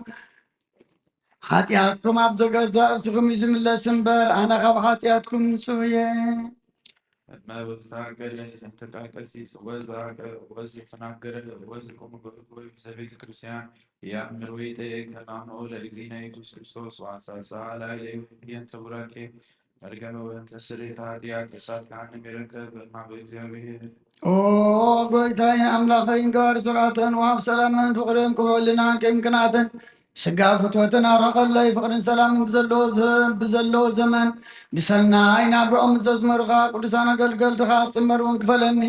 ሓጢኣትኩም ኣብ ዘገዛ ርእስኹም እዩ ዝምለስ እምበር፣ ኣነ ካብ ሓጢኣትኩም ንጹህ እየ። እመ ውስተ ሀገር ዘንተቃቀሲ ወዘ ሀገር ወዘ ተናገረ ወዘ ቆመ በእግሩ ሰቤተ ክርስቲያን ያምር ወይተ ከናኖ ለእግዚእነ ኢየሱስ ክርስቶስ ወአንሳሳ ላዕሌሁ የንተ ቡራኬ መርገመ ወእንተ ስርየተ ኃጢአት እሳት ገሃነም ይረከብ በእማበ እግዚአብሔር። ኦ ጎይታዬ ኣምላኸይ፣ እንገባር ስርዓተን ወሃብ ሰላምን ፍቕርን ክውዕልናን ከይምክናትን ስጋ ፍትወትን ኣርሕቐለይ። ፍቕርን ሰላምን ብዘለዎ ዘ-፣ ብዘለዎ ዘመን ብሰናይ ናብርኦም ዘዝመሩኻ ቅዱሳን ኣገልገልትኻ ጽመር እውን ክፈለኒ።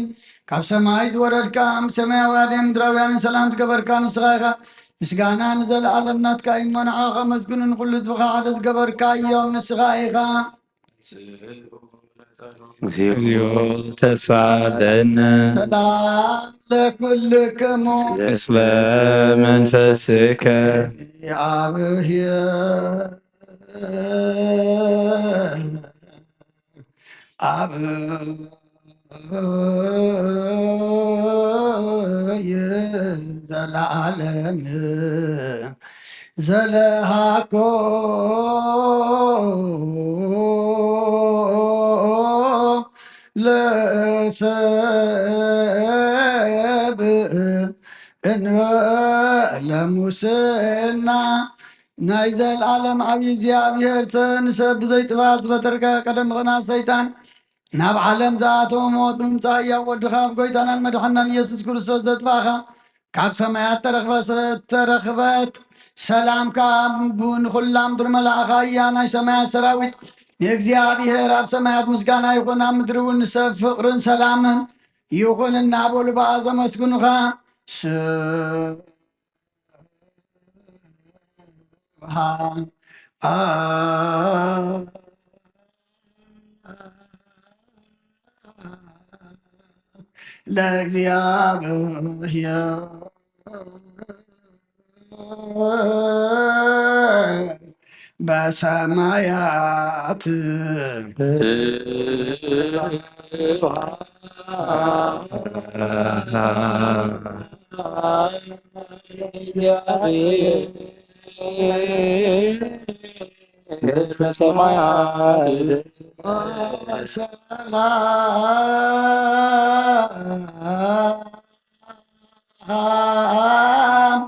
ካብ ሰማይ ዝወረድካ፣ እም ሰማያውያንን ምድራውያንን ሰላም ዝገበርካ ንስኻ ኢኻ። ምስጋና ንዘለኣለም ናትካ እዩ እሞ፣ ንዓኻ ከመስግኑ ንኹሉ ህዝብኻ ሓደ ዝገበርካ እዮም፣ ንስኻ ኢኻ። እግዚኦ ተሳለነ። ሰላም ለኩልክሙ። ምስለ መንፈስከ። አብሔር አብ ዘለዓለም ዘለሃኮ ለሰብ እንበለ ሙስና ናይ ዘለዓለም ዓብዪ እግዚኣብሔር ንሰብ ብዘይጥፋእ ዝበተርካ ቀደም ምኽናት ሰይጣን ናብ ዓለም ዝኣተወ ሞት ብምምጻእ ህያው ወድኻ ኣብ ጎይታናን መድሓናን ኢየሱስ ክርስቶስ ዘጥፋእኻ ካብ ሰማያት ተረኽበ-፣ ተረኽበት ሰላምካ ብ-፣ ንኹላ ምድሪ መላእኻ እያ። ናይ ሰማያት ሰራዊት ንእግዚኣብሔር ኣብ ሰማያት ምስጋና ይኹን፣ ኣብ ምድሪ እውን ንሰብ ፍቕርን ሰላምን ይኹን እናበሉ ብኣ ዘመስግኑኻ። ስብሐት ለእግዚኣብሔር በሰማያት በሰማያት ሰላም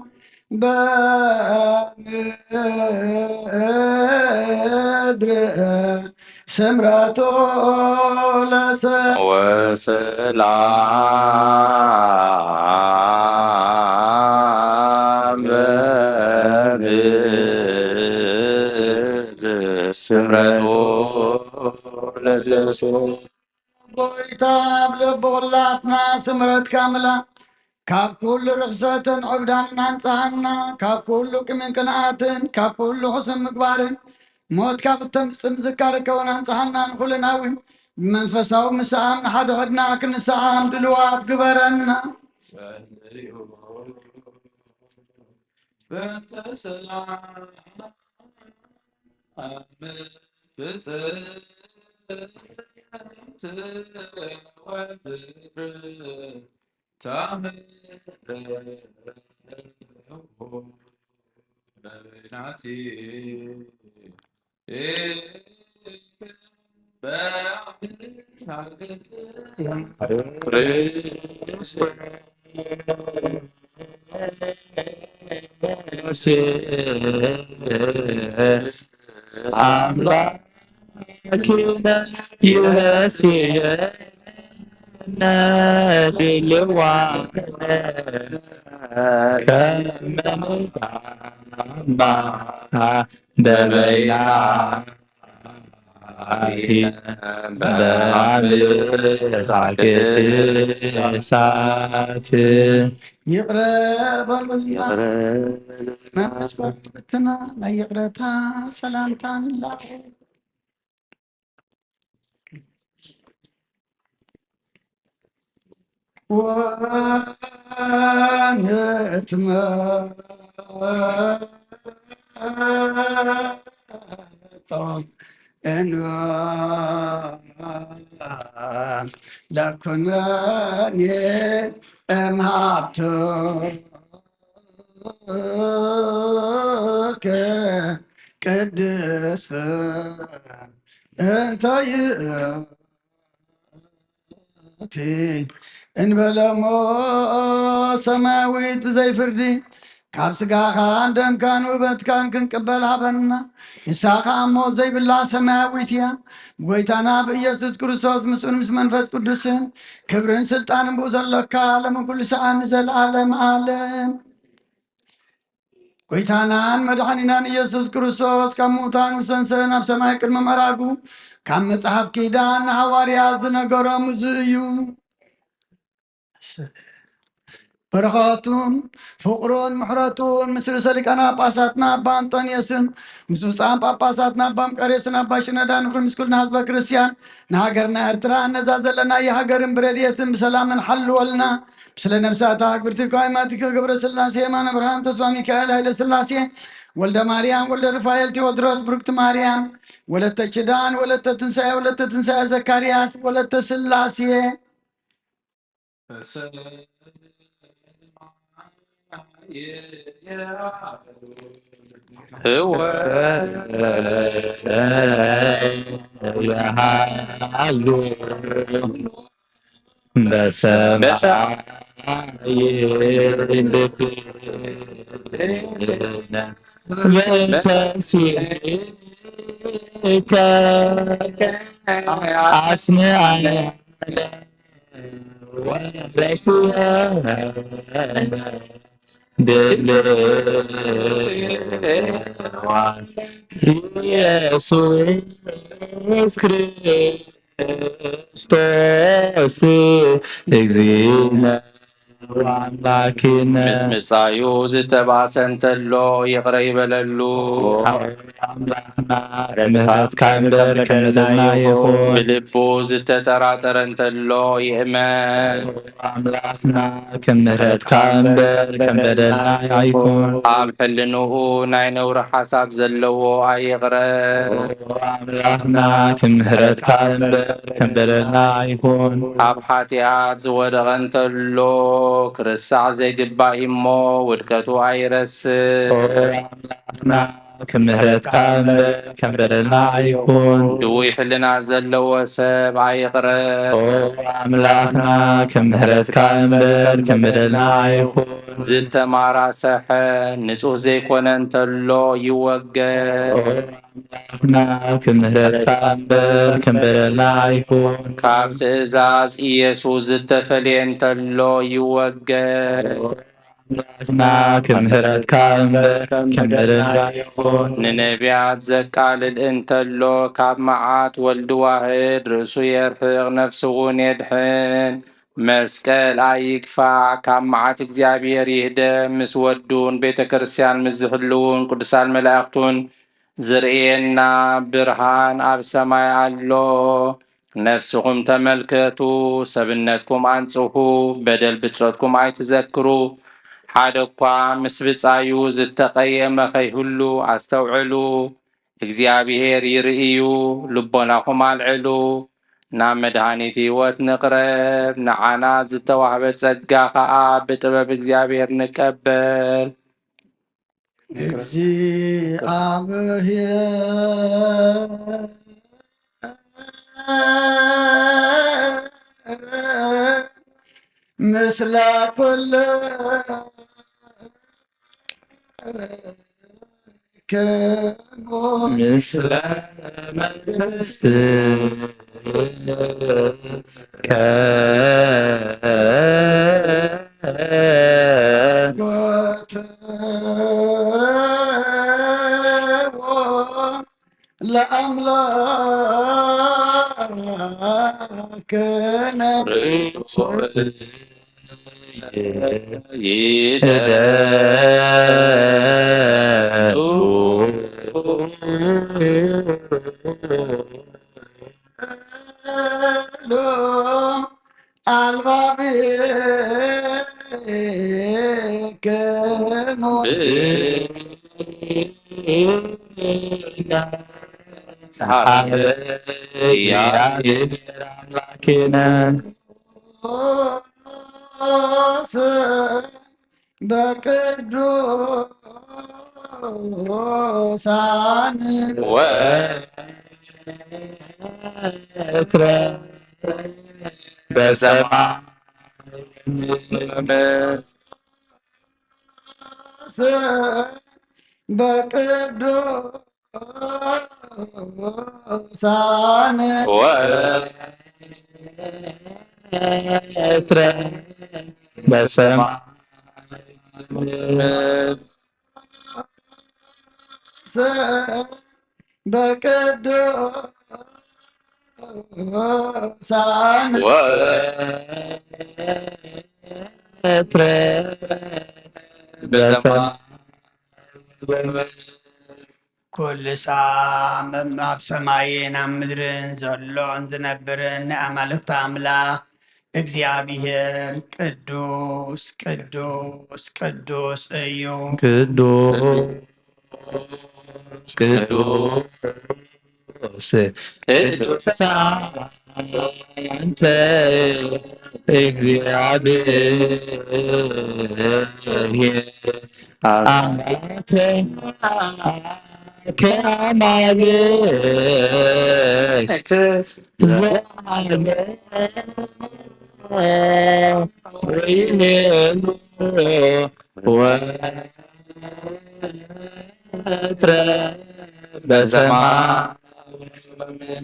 በምድር ስምረቱ ለሰ ወሰላም በምድር ስምረቱ ለዘሱ ጎይታ ኣብ ልቢ ኩላትና ስምረትካ ምላ። ካብ ኩሉ ርኽሰትን ዕብዳንን ኣንጽሃና፣ ካብ ኩሉ ቂምን ቅንኣትን፣ ካብ ኩሉ ሕሱም ምግባርን፣ ሞት ካብ እተምጽእ ምዝካር ከውን ኣንጽሃና። ንኹልና እውን ብመንፈሳዊ ምሳኣም ንሓድሕድና ክንሰኣም ድልዋት ግበረና። በእንተ ሰላም ፍጽምት ወፍቅር ታምር በበይናቲ አምላክነ ይረስየነ ድልዋነ ከመ ንታማ በበይና በአብ ቅድሳት ይቕረ በሉልና። መንፈስ ቅዱስና ናይ ይቕረታ ሰላምታ ንላእ። ወንትመጦ እንባ ለኩነኔ እምሃብቱ ቅድስት እንተ ይእቲ እንበለሞ ሰማያዊት ብዘይ ፍርዲ ካብ ስጋኻን ደምካን ውህበትካን ክንቅበል ሃበና። ንሳ ኸኣ ሞት ዘይብላ ሰማያዊት እያ። ብጎይታና ብኢየሱስ ክርስቶስ ምስኡን ምስ መንፈስ ቅዱስን ክብርን ስልጣንን ብኡ ዘሎካ ዓለምን ኩሉ ሰኣን ንዘለዓለም ዓለም። ጎይታናን መድሓኒናን ኢየሱስ ክርስቶስ ካብ ምዉታን ምስ ተንስአ ናብ ሰማይ ቅድሚ ምዕራጉ፣ ካብ መጽሓፍ ኪዳን ንሃዋርያት ዝነገሮም እዚ እዩ። በረኸቱን ፍቕሩን ምሕረቱን ምስ ርእሰ ሊቃነ ጳጳሳትና ኣባ ኣንጠንዮስን ምስ ብፁዓን ጳጳሳትና ኣባ መቃርዮስን ኣባ ሽኖዳ ንኹን ምስ ኩልና ህዝበ ክርስቲያን ንሃገርና ኤርትራ ነዛ ዘለናያ ሃገርን ብረድኤትን ብሰላምን ሓልወልና። ምስለ ነፍሳታ ክብርቲ ኳይማቲከ ገብረ ስላሴ የማነ ብርሃን ተስፋ ሚካኤል ኃይለ ስላሴ ወልደ ማርያም ወልደ ሩፋኤል ቴዎድሮስ ብሩክቲ ማርያም ወለተ ኪዳን ወለተ ትንሳኤ ወለተ ትንሳኤ ዘካርያስ ወለተ ስላሴ። እወ የሃሉ በሰማይ በተስእልከ አስምዓነ ወፈስሐነ ድልዋ ኢየሱስ ክርስቶስ እግዚእነ። ኣምላኪነ። ምስ ምጻዩ ዝተባእሰ እንተሎ ይቕረ ይበለሉ። ኣምላኽና፣ ምሕረትካ እምበር ከም በደልና ይኹን። ብልቡ ዝተጠራጠረ እንተሎ ይእመን። ኣምላኽና፣ ከም ምሕረትካ እምበር ከም በደልና ኣይኹን። ኣብ ሕልንኡ ናይ ነውሪ ሓሳብ ዘለዎ ኣይቕረ። ኣምላኽና፣ ከም ምሕረትካ እምበር ከም በደልና ኣይኹን። ኣብ ሓጢኣት ዝወደቐ እንተሎ ክርሳዕ ዘይግባእ እሞ ውድቀቱ ኣይረስዕ። ኣምላኽና፣ ከም ምሕረትካ እምበር ከም በደልና ኣይኹን። ድውይ ሕልና ዘለዎ ሰብ ኣይቕረ። ኣምላኽና፣ ከም ምሕረትካ እምበር ከም በደልና ኣይኹን። ዝተማራሰሐ ንጹህ ዘይኮነ እንተሎ ይወገድ። ኣምላኽና፣ ከም ምሕረትካ እምበር ከም በደልና ኣይኹን። ካብ ትእዛዝ ኢየሱስ ዝተፈልየ እንተሎ ይወገድ። ኣምላኽና፣ ከም ምሕረትካ እምበር ከም በደልና ኣይኹን። ንነቢያት ዘቃልል እንተሎ ካብ መዓት ወልድ ዋህድ ርእሱ የርሕቕ፣ ነፍሱ እውን የድሕን። መስቀል ኣይግፋዕ፣ ካብ መዓት እግዚኣብሔር ይህደም። ምስ ወዱን ቤተ ክርስቲያን ምስ ዝሕልውን ቅዱሳን መላእኽቱን ዝርእየና ብርሃን ኣብ ሰማይ ኣሎ። ነፍስኹም ተመልከቱ፣ ሰብነትኩም ኣንጽሁ፣ በደል ብጾትኩም ኣይትዘክሩ። ሓደ እኳ ምስ ብጻዩ ዝተቐየመ ከይህሉ ኣስተውዕሉ። እግዚኣብሔር ይርኢ እዩ፣ ልቦናኹም ኣልዕሉ። ናብ መድሃኒት ህይወት ንቕረብ፣ ንዓና ዝተዋህበ ጸጋ ኸኣ ብጥበብ እግዚኣብሔር ንቀበል። እግዚኣብሔር ምስላ ኩልክሙ። ምስለ መንፈስከ ለአምላክነ ይደሉ በቅዱሳን ወትረ በሰማይ በቅዱሳን ወትረ በሰማይ በቅዱሳን ወትረ በሰማይ ኩሉ ሳብ ኣብ ሰማይን ኣብ ምድርን ዘሎን ዝነብርን ንኣማልክቲ ኣምላኽ እግዚኣብሔር ቅዱስ ቅዱስ ቅዱስ እዩ። ቅዱስ ቅዱስ ቅዱስ አንተ እግዚአብሔር አምላክ ከአማልክት ዘአለ ወይኔሉ ወትረ በሰማይ።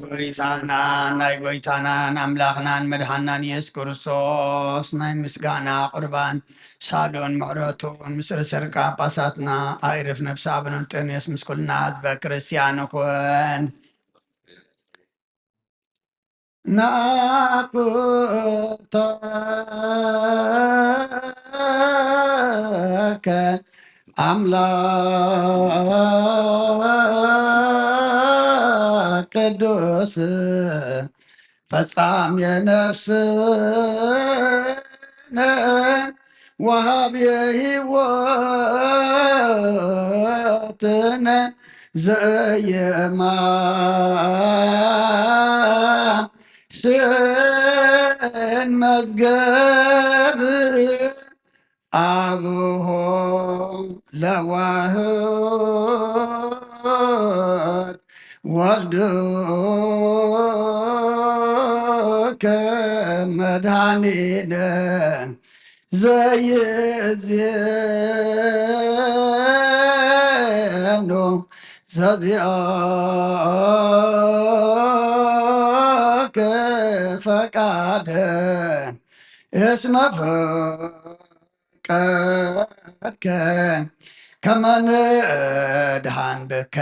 ጎይታና ናይ ጎይታናን ኣምላኽናን መድሓናን ኢየሱስ ክርስቶስ ናይ ምስጋና ቁርባን ሳዶን ምሕረቱን ምስ ርእሰ ሊቃነ ጳጳሳትና ኣይርፍ ነፍሲ ኣቡነ እንጦንዮስ ምስ ኩልና ህዝበ ክርስቲያን ይኹን። ናኩተከ ኣምላክ ቅዱስ ፈጻም የነፍስነ ወሃብ የህይወትነ ዘየማስን መዝገብ ኣብሆ ለዋህድ ወልዱ ከመድኃኒነ ዘይእዜኑ ዘዚኦከ ፈቃደ እስመ ፈቀድከ ከመ ንድኃን ብከ።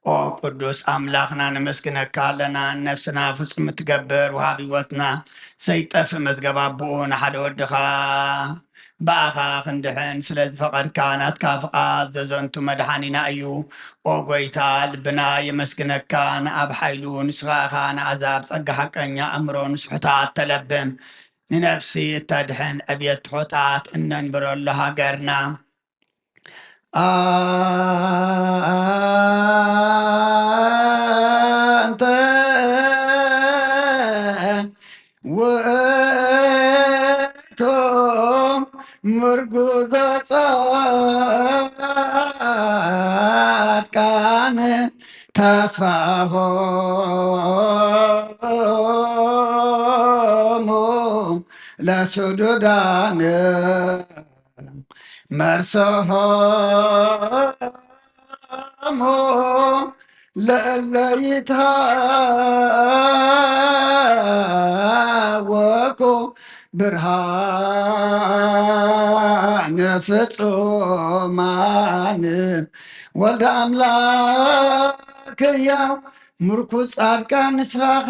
ኦ ቅዱስ ኣምላኽና ነመስግነካ ኣለና። ነፍስና ፍጹም እትገብር ወሃብ ህይወትና ዘይጠፍእ መዝገብ ኣቦኡ ንሓደ ወድኻ ብኣኻ ክንድሕን ስለ ዝፈቐድካ ናትካ ፍቓድ ዘዘንቱ መድሓኒና እዩ። ኦ ጎይታ ልብና የመስግነካ። ንኣብ ሓይሉ ንስኻ ኢኻ ንኣሕዛብ ጸጋ ሓቀኛ ኣእምሮ ንስሑታት ተለብም ንነፍሲ እተድሕን ዕብየት ትሑታት እነንብረሉ ሃገርና። ኣንተ ውእቱ ምርጉዞ ጻድቃን ተስፋሆሙ ለስዱዳን መርሰሆሙ ለእለ ይትሃወኩ ብርሃነ ፍጹማን። ወልደ ኣምላክ ሕያው ምርኩስ ጻድቃን ንስኻኻ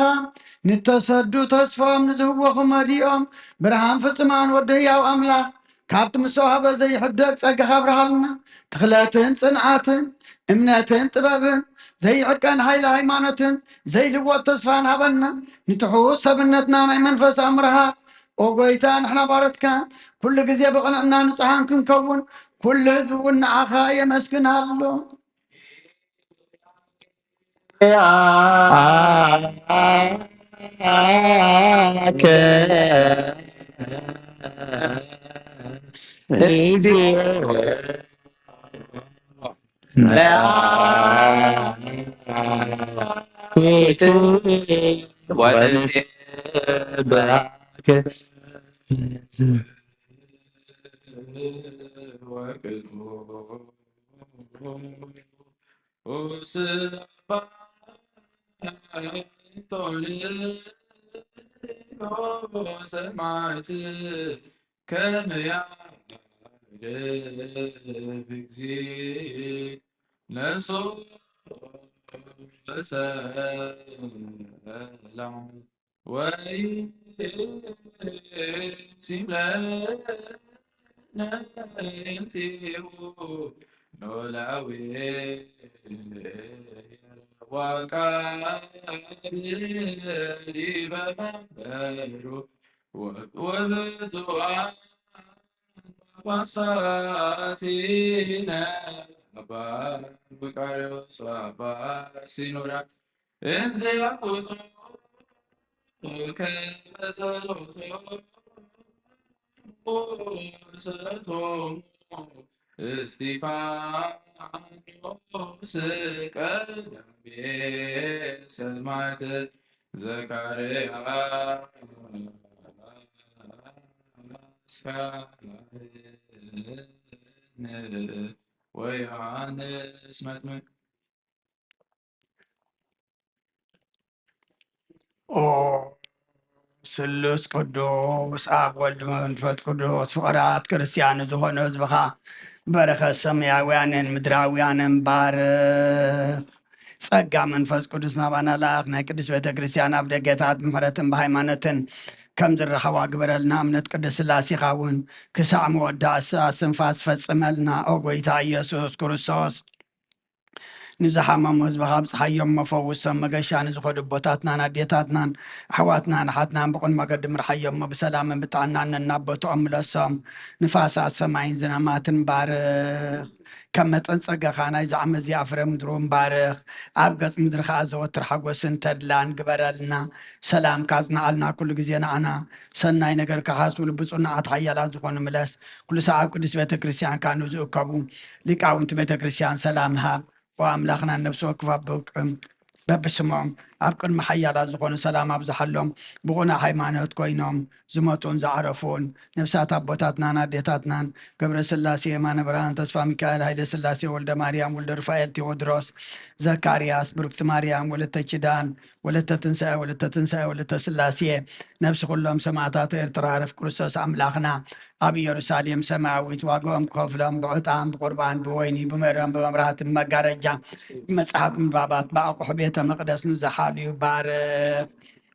ንተሰዱ ተስፋኦም ንዝህወኹ መዲኦም ብርሃን ፍጹማን ወዲ ሕያው ኣምላኽ ካብቲ ምስ ተዋህበ ዘይሕደግ ጸጋኻ ኣብርሃልና። ትኽለትን ጽንዓትን እምነትን ጥበብን ዘይዕቀን ሓይሊ ሃይማኖትን ዘይልወጥ ተስፋን ሃበና። ንትሑት ሰብነትና ናይ መንፈስ ኣምርሃ። ኦ ጎይታ፣ ንሕና ባሮትካ ኩሉ ግዜ ብቕንዕና ንጹሃን ክንከውን ኩሉ ህዝቢ እውን ንዓኻ የመስግን ኣሎ። ሰማዕት ከመ ያዕርፍ እግዚእነ ሶበ ሰላም ወይምሲም ለነ እንቲሁ ኖላዊ ወቃቢ ዲበ መንበሩ ወብፁዓን ጳጳሳቲነ አባ መቃርዮስ ወአባ ሲኖዳ እንዘ ያቁጾ ከመ ጸሎቶሙ ስእለቶሙ እስጢፋኖስ ቀዳሜ ሰማዕት ዘካርያስ ካህን ወዮሐንስ መጥምቅ። ኦ ስሉስ ቅዱስ ኣብ ወልድ መንፈስ ቅዱስ ፍቕራት ክርስቲያን ዝኾነ ህዝብኻ በረኸት ሰማያውያንን ምድራውያንን ባርኽ። ጸጋ መንፈስ ቅዱስ ናባና ለኣኽ። ናይ ቅድስት ቤተ ክርስቲያን ኣብ ደገታት ብምሕረትን ብሃይማኖትን ከም ዝረኸባ ግበረልና። እምነት ቅድስት ሥላሴኻ እውን ክሳዕ መወዳእታ ስንፋስ ፈጽመልና። ኦ ጎይታ ኢየሱስ ክርስቶስ፣ ንዝሓመሙ ህዝብኻ ኣብጽሓዮም፣ መፈውሶም፣ መገሻ ንዝኸዱ ኣቦታትናን ኣዴታትናን ኣሕዋትናን ኣሓትናን ብቕን መገዲ ምርሓዮም፣ ብሰላምን ብጥዕናን ነናብ ቦትኦም ምለሶም። ንፋሳት ሰማይን ዝናማትን ባርኽ። ከም መጠን ጸጋኻ ናይዚ ዓመት እዚኣ ፍረ ምድሩ ባርኽ። ኣብ ገጽ ምድሪ ከኣ ዘወትር ሓጎስን ተድላን ግበረልና። ሰላምካ ኣጽንዓልና ኩሉ ግዜ ንዓና። ሰናይ ነገር ክሓስቡ ልቢ ጽኑዓት ሓያላት ዝኾኑ ምለስ። ኩሉ ሰዓብ ቅድስት ቤተ ክርስቲያን ካኑ ዝእከቡ ሊቃውንቲ ቤተ ክርስቲያን ሰላም ሃብ። ኦ ኣምላኽና፣ ነፍሲ ወከፍ ኣብ ብቅም በብስሞም ኣብ ቅድሚ ሓያላት ዝኾኑ ሰላም ኣብዝሓሎም። ብቑኑዕ ሃይማኖት ኮይኖም ዝሞቱን ዝዓረፉን ነፍሳት ኣቦታትናን ኣዴታትናን ገብረ ስላሴ፣ የማነ ብርሃን፣ ተስፋ ሚካኤል፣ ሃይለ ስላሴ፣ ወልደ ማርያም፣ ወልደ ሩፋኤል፣ ቴዎድሮስ፣ ዘካርያስ፣ ብርክቲ ማርያም፣ ወለተ ኪዳን፣ ወለተ ትንሳኤ፣ ወለተ ትንሳኤ፣ ወለተ ስላሴ፣ ነፍሲ ኩሎም ሰማዕታት ኤርትራ ዕረፍ ክርስቶስ ኣምላኽና ኣብ ኢየሩሳሌም ሰማያዊት ዋጋኦም ክኸፍሎም ብዕጣን ብቁርባን ብወይኒ ብመርዮን ብመብራህቲ ብመጋረጃ ብመጽሓፍ ምንባባት ብኣቑሑ ቤተ መቕደስ ንዝሓልዩ ባርኽ።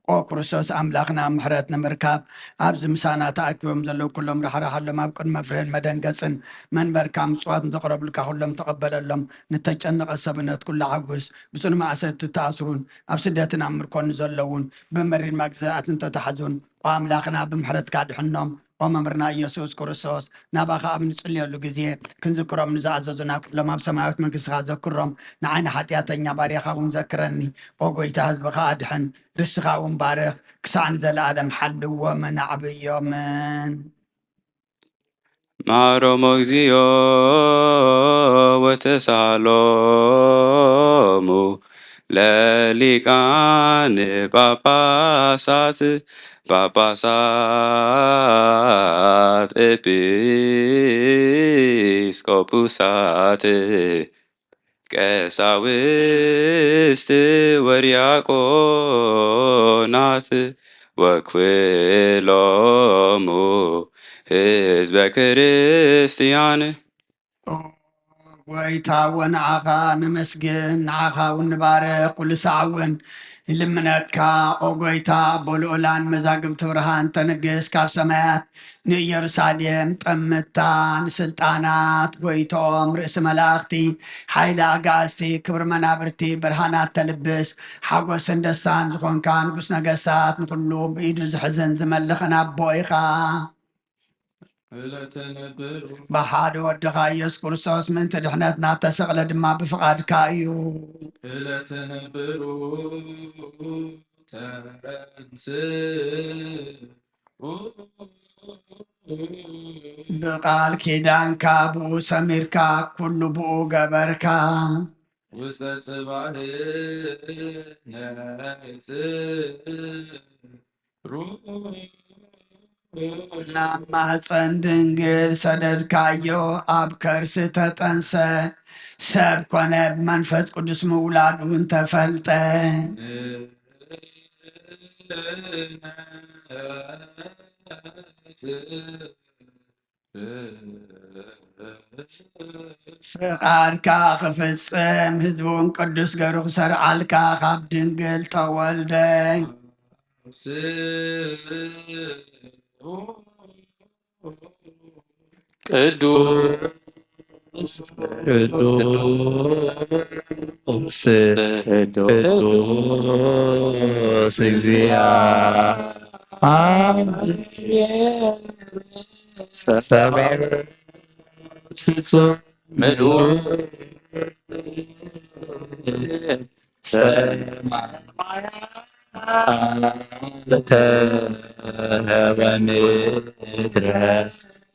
ኦ ክርስቶስ ኣምላኽና ምሕረት ንምርካብ ኣብዚ ምሳና ተኣኪቦም ዘለዉ ኩሎም ራሕራሓሎም ኣብ ቅድመ ፍሬን መደንገጽን መንበርካ ምጽዋት ንዘቕረብልካ ኩሎም ተቐበለሎም። ንተጨነቐ ሰብነት ኩሉ ሓጉስ። ብጽኑ ማእሰርቲ ተኣስሩን ኣብ ስደትን ኣብ ምርኮን ንዘለዉን ብመሪር መግዛእትን ተታሕዙን ኦ ኣምላኽና ብምሕረትካ ድሕኖም። ኦ መምህርና ኢየሱስ ክርስቶስ ናባኻ ኣብ ንጽልየሉ ግዜ ክንዝክሮም ንዝኣዘዙና ኩሎም ኣብ ሰማያዊት መንግስትኻ ዘክሮም። ንዓይ ንሓጢኣተኛ ባርያኻ እውን ዘክረኒ። ኦ ጎይታ ህዝብኻ ኣድሕን፣ ርስኻ እውን ባርኽ። ክሳዕ ንዘለኣለም ሓልዎምን ኣዕብዮምን። ማሮሞ እግዚኦ ወተሳሎሙ ለሊቃን ጳጳሳት ጳጳሳት ኤጲስቆጶሳት ቀሳውስት ወዲያቆናት ወኩሎሙ ህዝበ ክርስቲያን። ጎይታ ወንዓኻ ነመስግን፣ ንዓኻ እውን ንባርኽ፣ ኩሉ ሳዕ እውን ንልምነካ። ኦ ጎይታ ኣቦ ልኡላን መዛግብቲ ብርሃን ተንግስ ካብ ሰማያት ንኢየሩሳሌም ጠምታ፣ ንስልጣናት ጎይቶም፣ ርእሲ መላእኽቲ፣ ሓይሊ ኣጋእዝቲ፣ ክብሪ መናብርቲ፣ ብርሃናት ተልብስ፣ ሓጎስን ደስታን ዝኾንካ ንጉስ ነገስታት፣ ንኹሉ ብኢዱ ዝሕዝን ዝመልኽን ኣቦ ኢኻ። ብሓደ ወድኻ ኢየሱስ ክርስቶስ ምእንቲ ድሕነትና እተሰቕለ ድማ ብፍቓድካ እዩ። እለተነብሩ ተንስ ብቃል ኪዳንካ ብኡ ሰሚርካ ኩሉ ብኡ ገበርካ። ውስተ ጽባህ ነጽሩ ናብ ማህፀን ድንግል ሰደድካዮ፣ ኣብ ከርሲ ተጠንሰ፣ ሰብ ኮነ፣ ብመንፈስ ቅዱስ ምውላድ እውን ተፈልጠ። ፍቓድካ ክፍጽም ህዝቢ እውን ቅዱስ ገሩ ክሰርዓልካ ካብ ድንግል ተወልደ። ቅዱስ ቅዱስ ቅዱስ እግዚአብሔር ሰባዊ ፍጹም ምሉእ ሰማያተ ወምድረ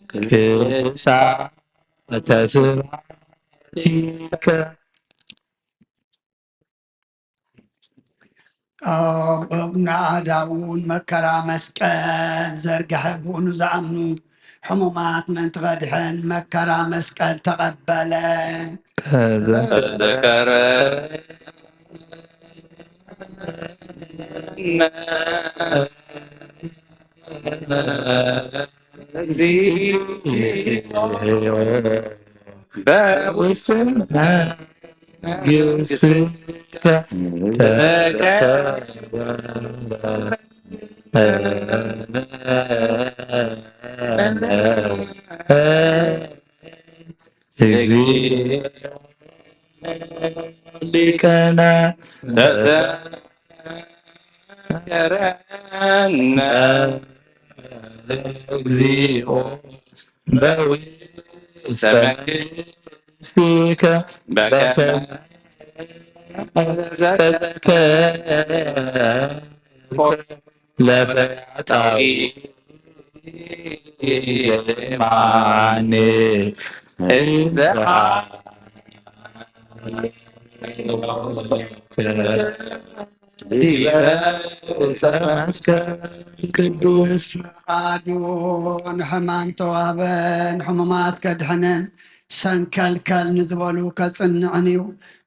ክሳተ ስብሐቲከ። ብናኣዳውን መከራ መስቀል ዘርግሐ፣ ብኡ ንዝኣምኑ ሕሙማት ምእንቲ ከድሕን መከራ መስቀል ተቐበለ። ተዘከረ እግዚኦ በውስጥነ መንግስትከ ተከበረ። እግዚኦ ሊቀነ ተዘከረነ እግዚኦ በውስተ መንግስትከ በከመ ተዘከርኩ ለፈያታዊ ዜማኔ እንዘ ቅዱስ። ፈቃዱ ንሕማም ተዋህበ፣ ንሕሙማት ከድሕንን ሰንከልከል ንዝበሉ ከጽንዕን እዩ።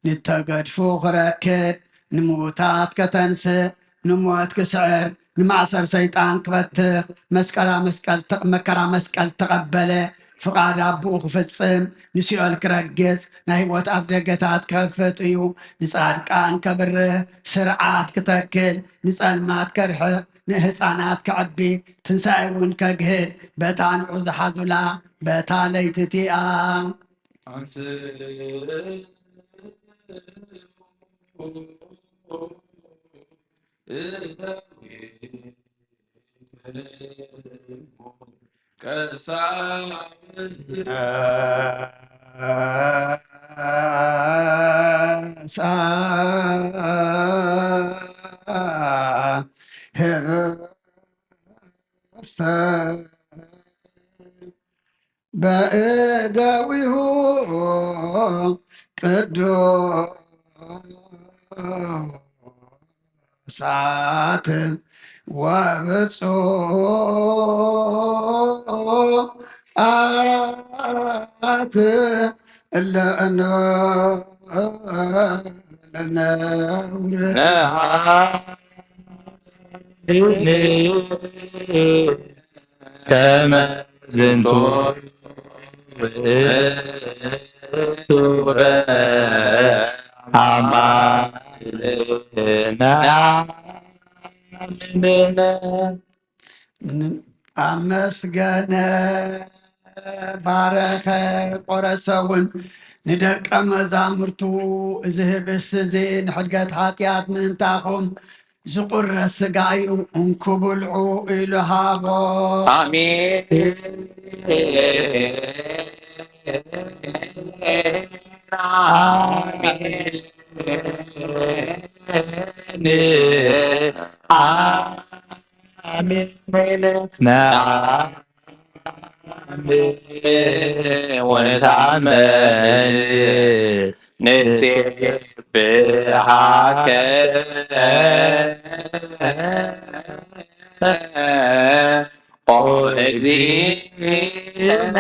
ንተገድፉ ክረክብ፣ ንምዉታት ከተንስእ፣ ንሞት ክስዕር፣ ንማእሰር ሰይጣን ክበትኽ፣ መስቀላ መስቀል ተ-፣ መከራ መስቀል ተቐበለ። ፍቓድ ኣቦኡ ክፍጽም፣ ንሲኦል ክረግጽ፣ ናይ ህይወት ኣፍደገታት ክኸፍት እዩ። ንጻድቃን ከብርህ፣ ስርዓት ክተክል፣ ንጸልማት ከርሕቕ፣ ንህፃናት ከዕቢ፣ ትንሳኤ እውን ከግህድ፣ በታ ንዑ ዝሓዙላ በታ ለይቲ እቲኣ። ቀሳውስት ህብስተ በእደዊሁ ቅዱሳት ወብፁዓት እለ እንበለ ነውር ከመ ዝንቱ ውእቱ በአማልነ። ኣመስገነ፣ ባረኸ፣ ቆረሰ እውን ንደቀ መዛሙርቱ፣ እዚ ህብስት እዚ ንሕድገት ሓጢኣት ምእንታኹም ዝቑረስ ሥጋ እዩ፣ እንኩ ብልዑ ኢሉ ሃቦ። ኣሜን። ኣሜን። ኣሜን። ወንትኣመን ንሴብሐከ ኦ እግዚእነ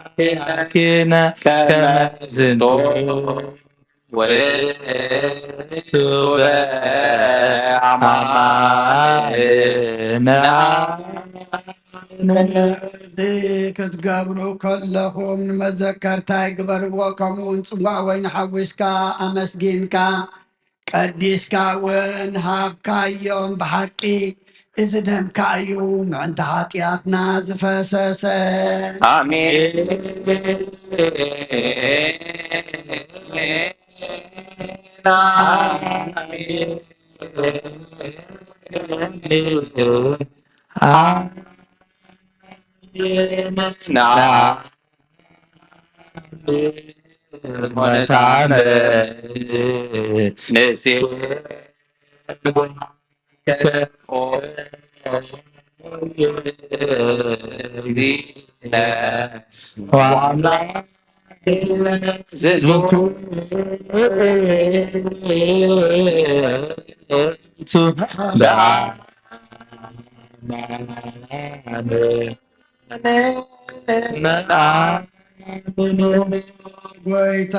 ወአምላክነ ከመ ዝንቱ ውእቱ በአማልነ። እዚ ክትገብሩ ከለኹም ንመዘከርታይ ግበርዎ። ከምኡ እውን ጽዋእ ወይኒ ሓዊስካ ኣመስጊንካ ቀዲስካ እውን ሃብካዮም። ብሓቂ እዚ ደምካ እዩ ምዕንተ ሓጢኣትና ዝፈሰሰ። ኣሜን። ጎይታ፣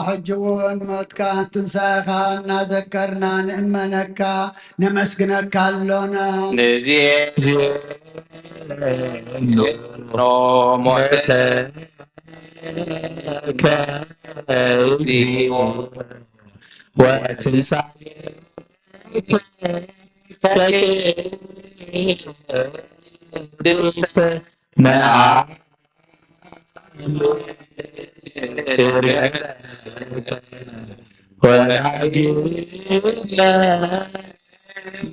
ሕጂ እውን ሞትካን ትንሳኤኻ እናዘከርና ንእመነካ፣ ነመስግነካ ኣሎና። ንዜ ኖ ሞተ ሞትከ እግዚኦ ወትንሳኤከ ቅድስተ ነአምን እርእየከ ወዳግመ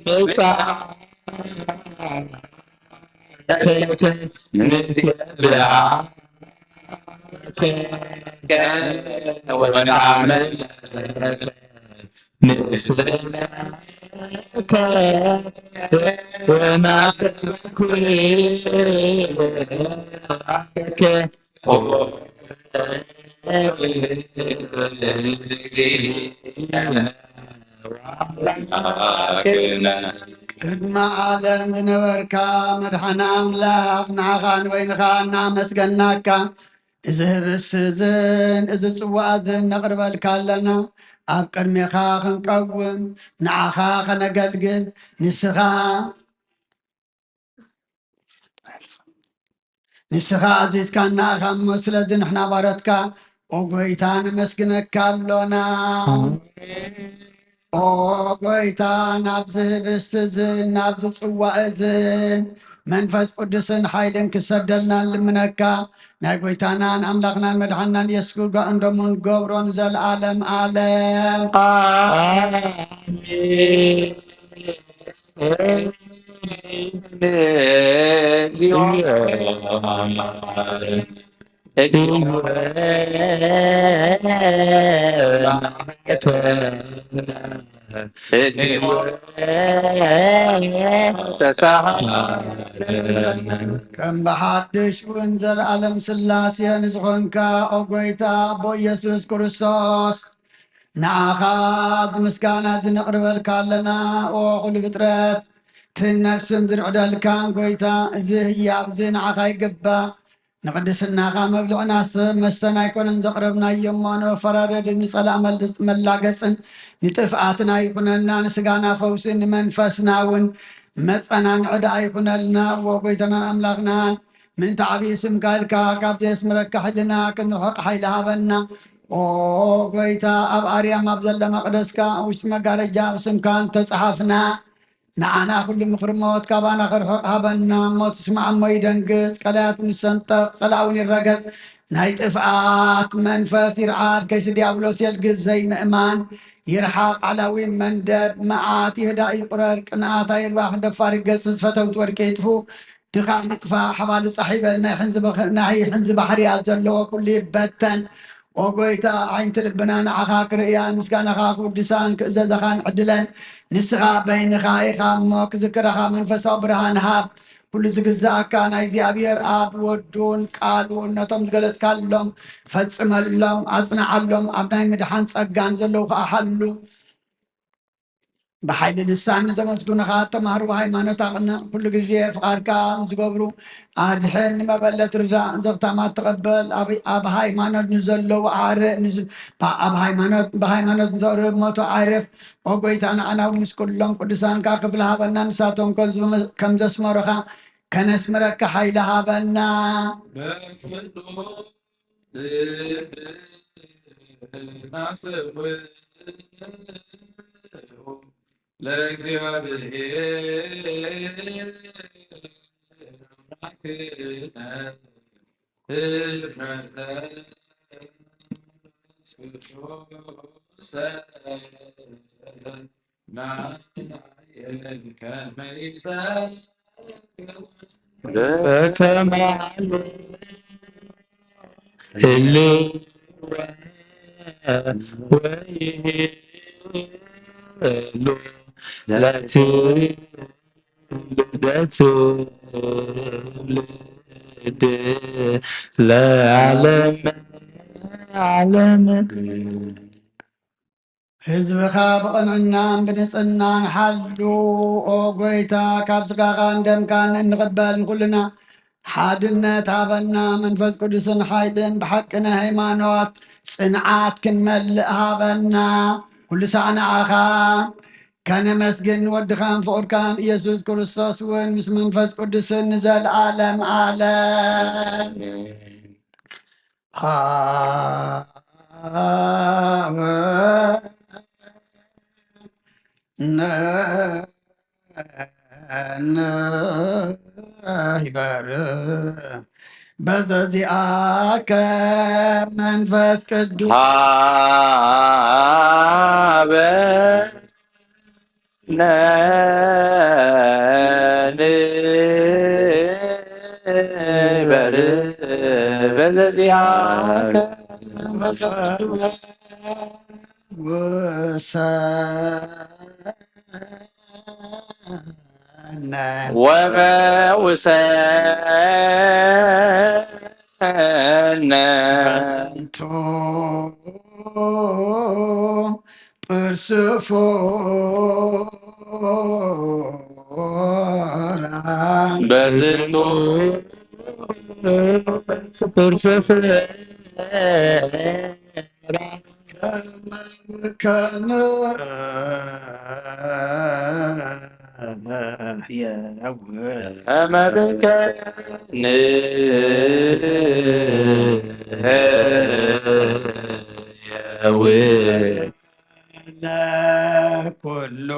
ምጽኣትከ ንሴብሐከ ወነአምልከ ንስእለከ ወናስተብኩከ ቅድመ ዓለም ዝነበርካ መድሓና ኣምላኽ፣ ንዓኻን ወይንኻ እናኣመስገናካ፣ እዚ ህብስቲ እዝን እዚ ጽዋእ እዝን ነቕርበልካ ኣለና። ኣብ ቅድሜኻ ክንቀውም፣ ንዓኻ ከነገልግል፣ ንስኻ ንስኻ ኣዚዝካና ኢኻ እሞ፣ ስለዚ ንሕና ባሮትካ፣ ኦ ጐይታ፣ ነመስግነካ ኣሎና። ኦ ጐይታ፣ ናብዚ ህብስቲ እዝን ናብዚ ጽዋእ እዝን መንፈስ ቅዱስን ሓይልን ክሰደልና ንልምነካ። ናይ ጐይታናን ኣምላኽናን መድሓንናን ኢየሱስ ክርስቶስ እንዶ ንገብሮ ንዘለኣለም ኣለም። ኣሜን። ከም ብሓድሽ እውን ዘለኣለም ስላሴ ንዝኾንካ፣ ኦ ጐይታ፣ ኣቦ ኢየሱስ ክርስቶስ፣ ንዓኻ እዚ ምስጋና እዚ ነቕርበልካ ኣለና። ኦ ኩሉ ፍጥረት፣ እቲ ነፍስን ዝርዕደልካን ጐይታ፣ እዚ ህያብ እዚ ንዓኻ ይግባእ። ንቕድስናኻ መብልዕና ሰብ መስተን ኣይኮነን ዘቕረብናዮ እሞ፣ ንመፈራረድን ንጸላእ መል-፣ መላገጽን ንጥፍኣትና ይኹነና። ንስጋና ፈውሲ፣ ንመንፈስና እውን መጸናንዒ ደኣ ይኹነልና። ዎ ጐይታናን ኣምላኽናን፣ ምእንቲ ዓብዪ ስምካ ኢልካ ካብ ዘየስምረካ ሕልና ክንርሕቕ ሓይሊ ሃበና። ኦ ጐይታ፣ ኣብ ኣርያም ኣብ ዘሎ መቕደስካ ውሽጢ መጋረጃ ኣብ ስምካ እንተጸሓፍና፣ ንዓና ኩሉ ምኽሪ ሞት ካባና ክርሕቕ ሃበና። ሞት ይስማዕ እሞ ይደንግጽ፣ ቀላያት ንሰንጠቕ፣ ጸላእ እውን ይረገጽ። ናይ ጥፍኣት መንፈስ ይርዓድ፣ ከይሲ ዲያብሎስ የልግስ፣ ዘይምእማን ይርሓቕ፣ ዓላዊ መንደድ መዓት ይህዳእ ይቑረር፣ ቅንኣት ኣይርባሕ፣ ደፋር ይገስጽ፣ ፈተውቲ ወርቂ ይጥፉ፣ ድኻም ይጥፋእ፣ ሓባሉ ጻሕ ይበል፣ ናይ ሕንዚ በኸ-፣ ናይ ሕንዚ ባሕርያት ዘለዎ ኩሉ ይበተን። ኦ ጐይታ፣ ኣዒንቲ ልብና ንዓኻ ክርእያን ምስጋናኻ ክውድሳን ክእዘዘኻን ዕድለን ንስኻ በይንኻ ኢኻ እሞ ክዝክረኻ መንፈሳዊ ብርሃን ሃብ። ኩሉ ዝግዝኣካ ናይ እግዚኣብሔር ኣብ ወዱን ቃሉን ነቶም ዝገለጽካሎም ፈጽመሎም፣ ኣጽንዓሎም፣ ኣብ ናይ ምድሓን ጸጋን ዘለዉ ከኣ ሓሉ። ብሓይሊ ልሳን ንዘመስግኑኻ ተማህሩ ሃይማኖት ኣቕንዕ። ኩሉ ግዜ ፍቓድካ ዝገብሩ ኣድሕን፣ ንመበለት ርዳእ፣ ዘኽታማት ተቐበል። ኣብ፣ ኣብ ሃይማኖት ንዘለዉ ኣረ-፣ ንዝ-፣ ባ-፣ ኣብ ሃይማኖት፣ ብሃይማኖት ንዘቕርብ ሞቱ ዓርፍ። ኦ ጐይታ፣ ንዓና እውን ምስ ኩሎም ቅዱሳን ከኣ ክፍሊ ሃበና። ንሳቶም ከም ዝመ-፣ ከም ዘስመሩኻ ከነስምረካ ሓይሊ ሃበና። ለእግዚኣብሔር ኣምላክነ ህብረተ ቅዱሰ በከመ አሉ ህልወ ወይህሉ ለትውልደ ትውልድ ለዓለመ ዓለም። ህዝብኻ ብቕንዕናን ብንጽህናን ሓሉ። ኦ ጐይታ፣ ካብ ስጋኻን ደምካን እንቕበል ንኹልና ሓድነት ሃበና። መንፈስ ቅዱስን ሓይልን ብሓቂ ናይ ሃይማኖት ጽንዓት ክንመልእ ሃበና። ኩሉ ሳዕ ንዓኻ ከነመስግን፣ ወድኻን ፍቑርካን ኢየሱስ ክርስቶስ እውን ምስ መንፈስ ቅዱስን ንዘለዓለም ዓለም። ሀበነ ንበርህ በዘዚአከ መንፈስ ቅዱስ። ሀበነ ንበርህ በዘዚአከ መንፈስ ቅዱስ። ፈውሰነ ወፈውሰነ በዝንቱ ጵርስፎራ። በዝንቱ ጵርስፎራ። ከመ ብከ ንሕየው። ከመ ብከ ንሕየው። ለኩሉ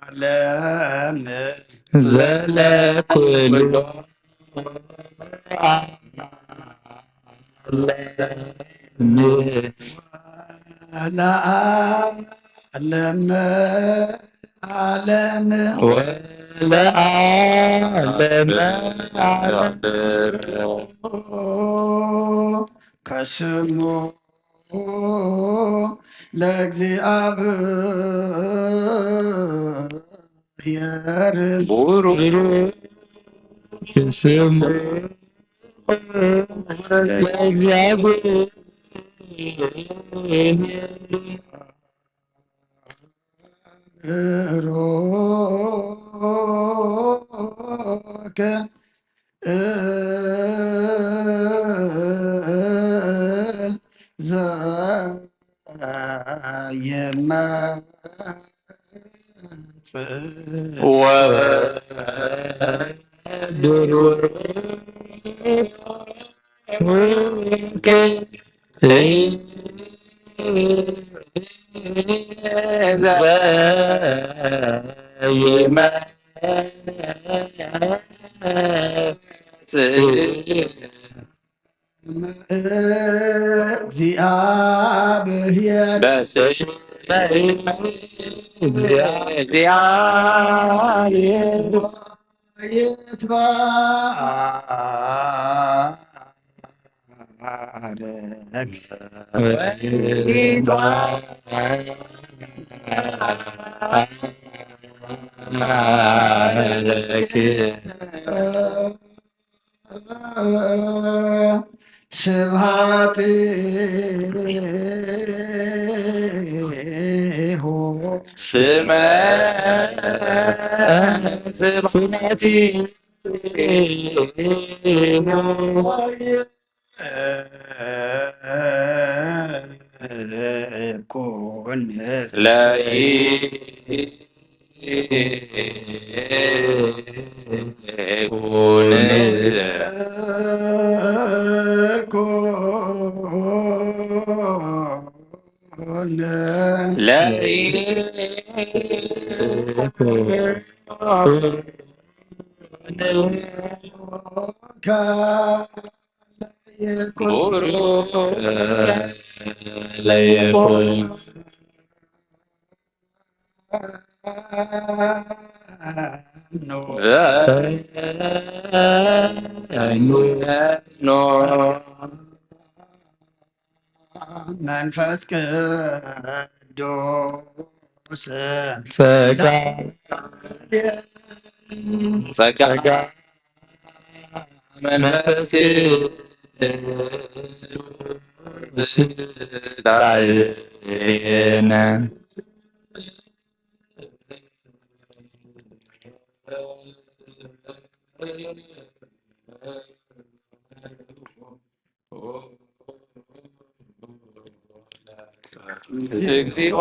ዓለም። ዘለኩሉ ዓለም። ወለዓለመ ዓለም። ወለዓለመ ዓለም። ከስሙ ለእግዚኣብሔር። ቡሩክ ስሙ ለእግዚኣብሔር። ቡሩክ ዘየመጽእ ወድሩ እግዚአብሔር በስመ እግዚአብሔር ይትባረክ። ስብሐት ስመ ስብሐት ይኩን ለይ ቡሩክ ለይኩን መንፈስ ቅዱስ ጸጋ ጸጋ መንፈስ ቅዱስ ላዕሌነ። እግዚኦ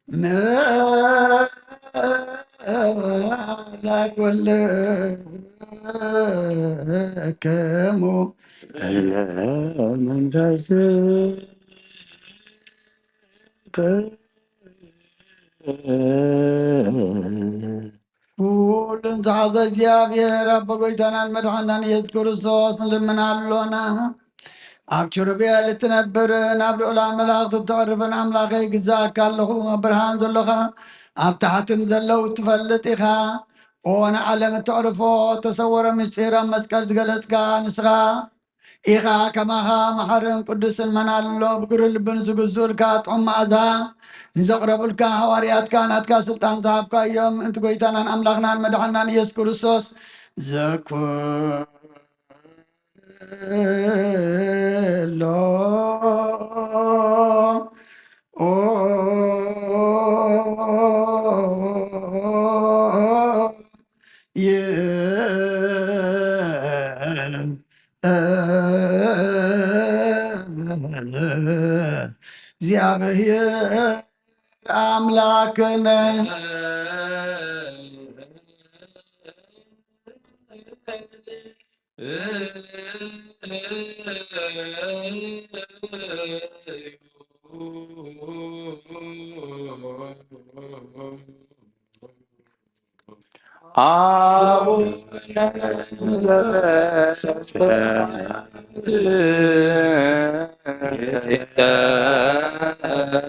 ምሕረት ኩልክሙ መንፈስ ኩሉን ዝሓዘ እግዚኣብሔር ኣቦ ጎይታናን መድሓናን ኢየሱስ ክርስቶስ ንልምን ኣሎና። ኣብ ኪሩቤል እትነብር ናብ ልዑላን መላእኽቲ እተዕርፍን ኣምላኸይ ግዛእካ ኣለኹ። ኣብ ብርሃን ዘሎኻ ኣብ ታሕትን ዘለዉ ትፈልጥ ኢኻ። ኦ ንዓለም እተዕርፎ እተሰወረ ምስጢር ኣብ መስቀል ዝገለጽካ ንስኻ ኢኻ። ከማኻ መሓርን ቅዱስን መን ኣሎ? ብግሩህ ልብን ዝግዝኡልካ ጥዑም መኣዛ ንዘቕረቡልካ ሃዋርያትካ ናትካ ስልጣን ዝሃብካዮም ምእንቲ ጎይታናን ኣምላኽናን መድሓናን ኢየሱስ ክርስቶስ ዘኩሎ እግዚኣብሔር ኣምላክነ አቡነ ዘበሰማያት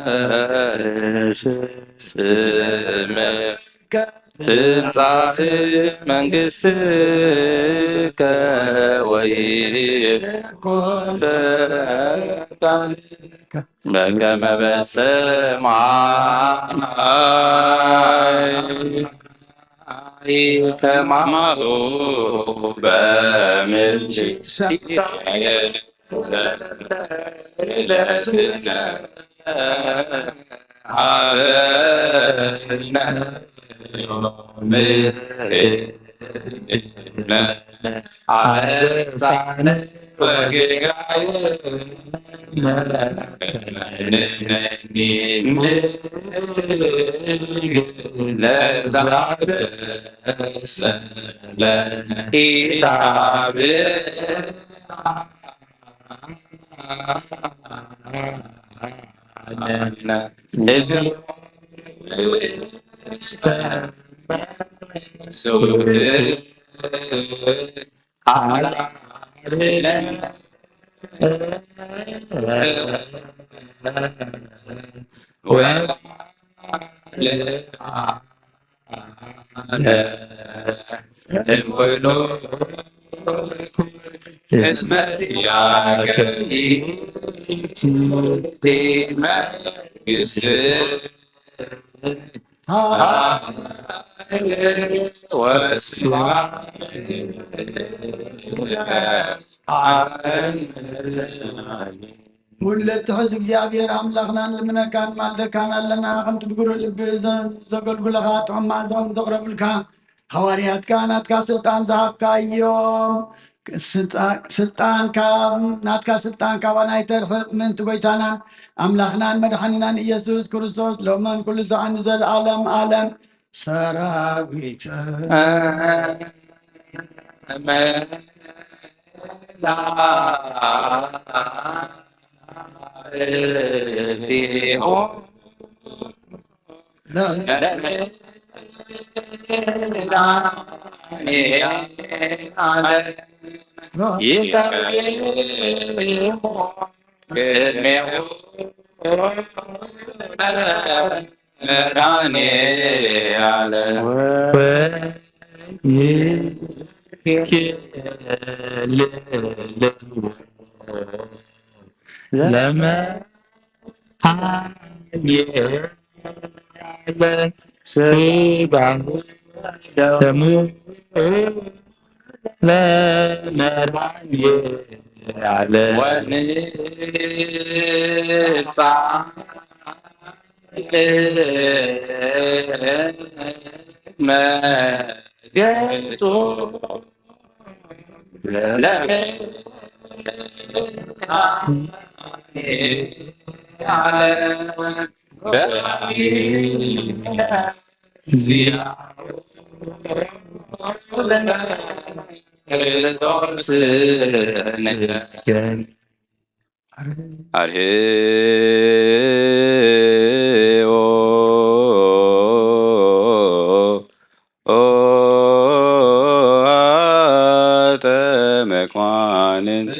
ይትቀደስ ስምከ ትምጻእ መንግስትከ ወይኩን ፈቃድከ በከመ በሰማይ ከማሁ በምድር። ሲሳየነ ዘለለዕለትነ ሀበነ ዮም ሀበነ አበሳነ ወጌጋየነ ለዛበሰ ለነ ኢታብአነ እስመ ዚአከ ይእቲ መንግስት ኃይል ወስብሐት ለዓለመ ዓለም። ኩሉ እትሕዝ እግዚኣብሔር ኣምላኽና ንልምነካን ማልደካን ኣለና። ከምቲ ብግሩህ ልቢ ዘ-፣ ዘገልግለኻ ጥዑም መኣዛውን ዘቕረብልካ ሃዋርያትካ ናትካ ስልጣን ዝሃብካዮም ስልጣ-፣ ስልጣን ካብ ናትካ ስልጣን ካባና ይተርሕቕ ምእንቲ ጎይታናን ኣምላኽናን መድሓኒናን ኢየሱስ ክርስቶስ ሎምን ኩሉ ሰዓን ንዘለኣለም ዓለም ሰራዊት መላእክቲሁ ይቀርቡ ቅድሜሁ መድኃኔዓለም ወይክልልዎ ለመድኃኔዓለም ሥጋሁ ደሙ ለመድኃኔዓለም ወንብጻሕ መገጹ አርህዎ ኦ አተ መኳንንት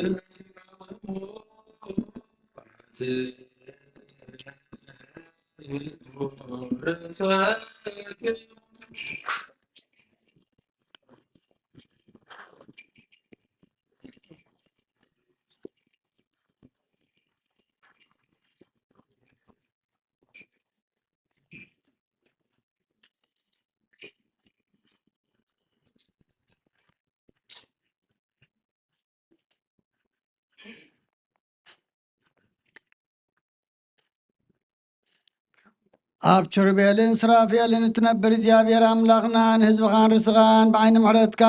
ኣብ ኪሩቤልን ሱራፌልን እትነብር እግዚኣብሔር ኣምላኽና ንህዝብኻን ርስኻን ብዓይኒ ምሕረትካ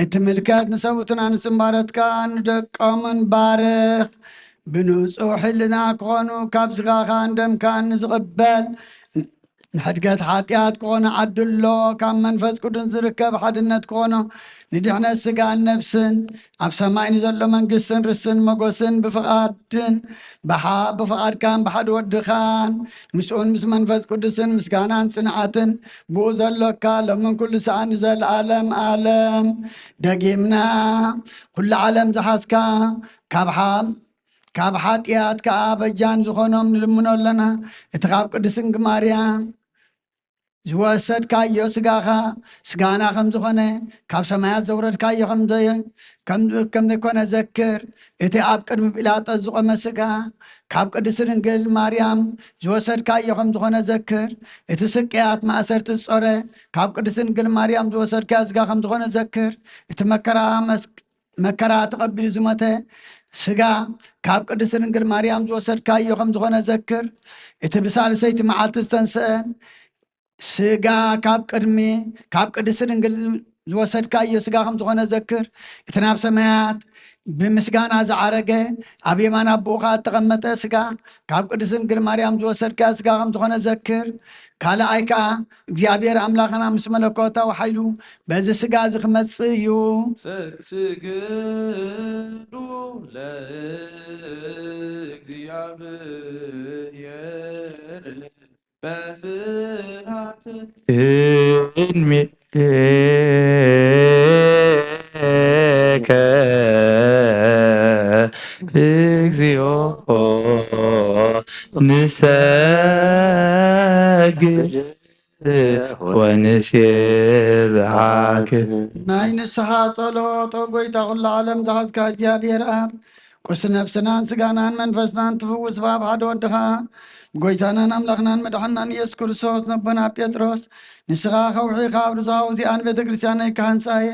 እትምልከት ንሰብኡትን ኣንስትን ባረትካ ንደቆምን ባርኽ። ብንጹሕ ሕልና ክኾኑ ካብ ስጋኻን ደምካን ንዝቕበል ንሕድገት ሓጢኣት ክኾነ ዓድሎ ካብ መንፈስ ቅዱስ ዝርከብ ሓድነት ክኾኖ ንድሕነት ስጋን ነፍስን ኣብ ሰማይ ንዘሎ መንግስትን ርስትን መጎስን ብፍቓድን ብሓ- ብፍቓድካን ብሓደ ወድኻን ምስኡን ምስ መንፈስ ቅዱስን ምስጋናን ጽንዓትን ብኡ ዘሎካ ሎምን ኩሉ ሰዓት ንዘለኣለም ኣለም። ደጊምና ኩሉ ዓለም ዝሓዝካ ካብ ሓ- ካብ ሓጢኣት ከኣ በጃን ዝኾኖም ንልምኖ ኣለና። እቲ ካብ ቅድስት ድንግል ማርያም ዝወሰድካዮ ስጋኻ ስጋና ከም ዝኾነ ካብ ሰማያት ዘውረድካዮ ከም ዘየ- ከም ከም ዘይኮነ ዘክር። እቲ ኣብ ቅድሚ ጲላጦስ ዝቆመ ስጋ ካብ ቅድስት ድንግል ማርያም ዝወሰድካዮ ከም ዝኾነ ዘክር። እቲ ስቅያት ማእሰርቲ ዝጾረ ካብ ቅድስት ድንግል ማርያም ዝወሰድካዮ ስጋ ከም ዝኾነ ዘክር። እቲ መከራ መስ- መከራ ተቐቢሉ ዝሞተ ስጋ ካብ ቅድስት ድንግል ማርያም ዝወሰድካዮ ከም ዝኾነ ዘክር። እቲ ብሳልሰይቲ መዓልቲ ዝተንስአ ስጋ ካብ ቅድሚ ካብ ቅድስት ድንግል ዝወሰድካዮ ስጋ ከም ዝኾነ ዘክር። እቲ ናብ ሰማያት ብምስጋና ዝዓረገ ኣብ የማን ኣቦኡ ኸኣ እተቐመጠ ስጋ ካብ ቅድስት ድንግል ማርያም ዝወሰድካዮ ስጋ ከም ዝኾነ ዘክር። ካልኣይ ከኣ እግዚኣብሔር ኣምላኽና ምስ መለኮታዊ ሓይሉ በዚ ስጋ እዚ ክመጽእ እዩ። ስግዱ ለእግዚኣብሔር በፍርሃት ቅድሜከ እግዚኦ ንሰግድ ወንሴብሐክ። ናይ ንስሓ ጸሎት። ኦ ጎይታ ኩሉ ዓለም ዝሓዝካ እግዚኣብሔር ኣብ ቁስሊ ነፍስናን ስጋናን መንፈስናን ትፍውስ ብኣብ ሓደ ወድኻ ብጎይታናን ኣምላኽናን መድሓናን ኢየሱስ ክርስቶስ ነቦና ጴጥሮስ ንስኻ ከውሒ ካብ ርሳው እዚኣን ቤተ ክርስቲያን ናይ ካህንጻየ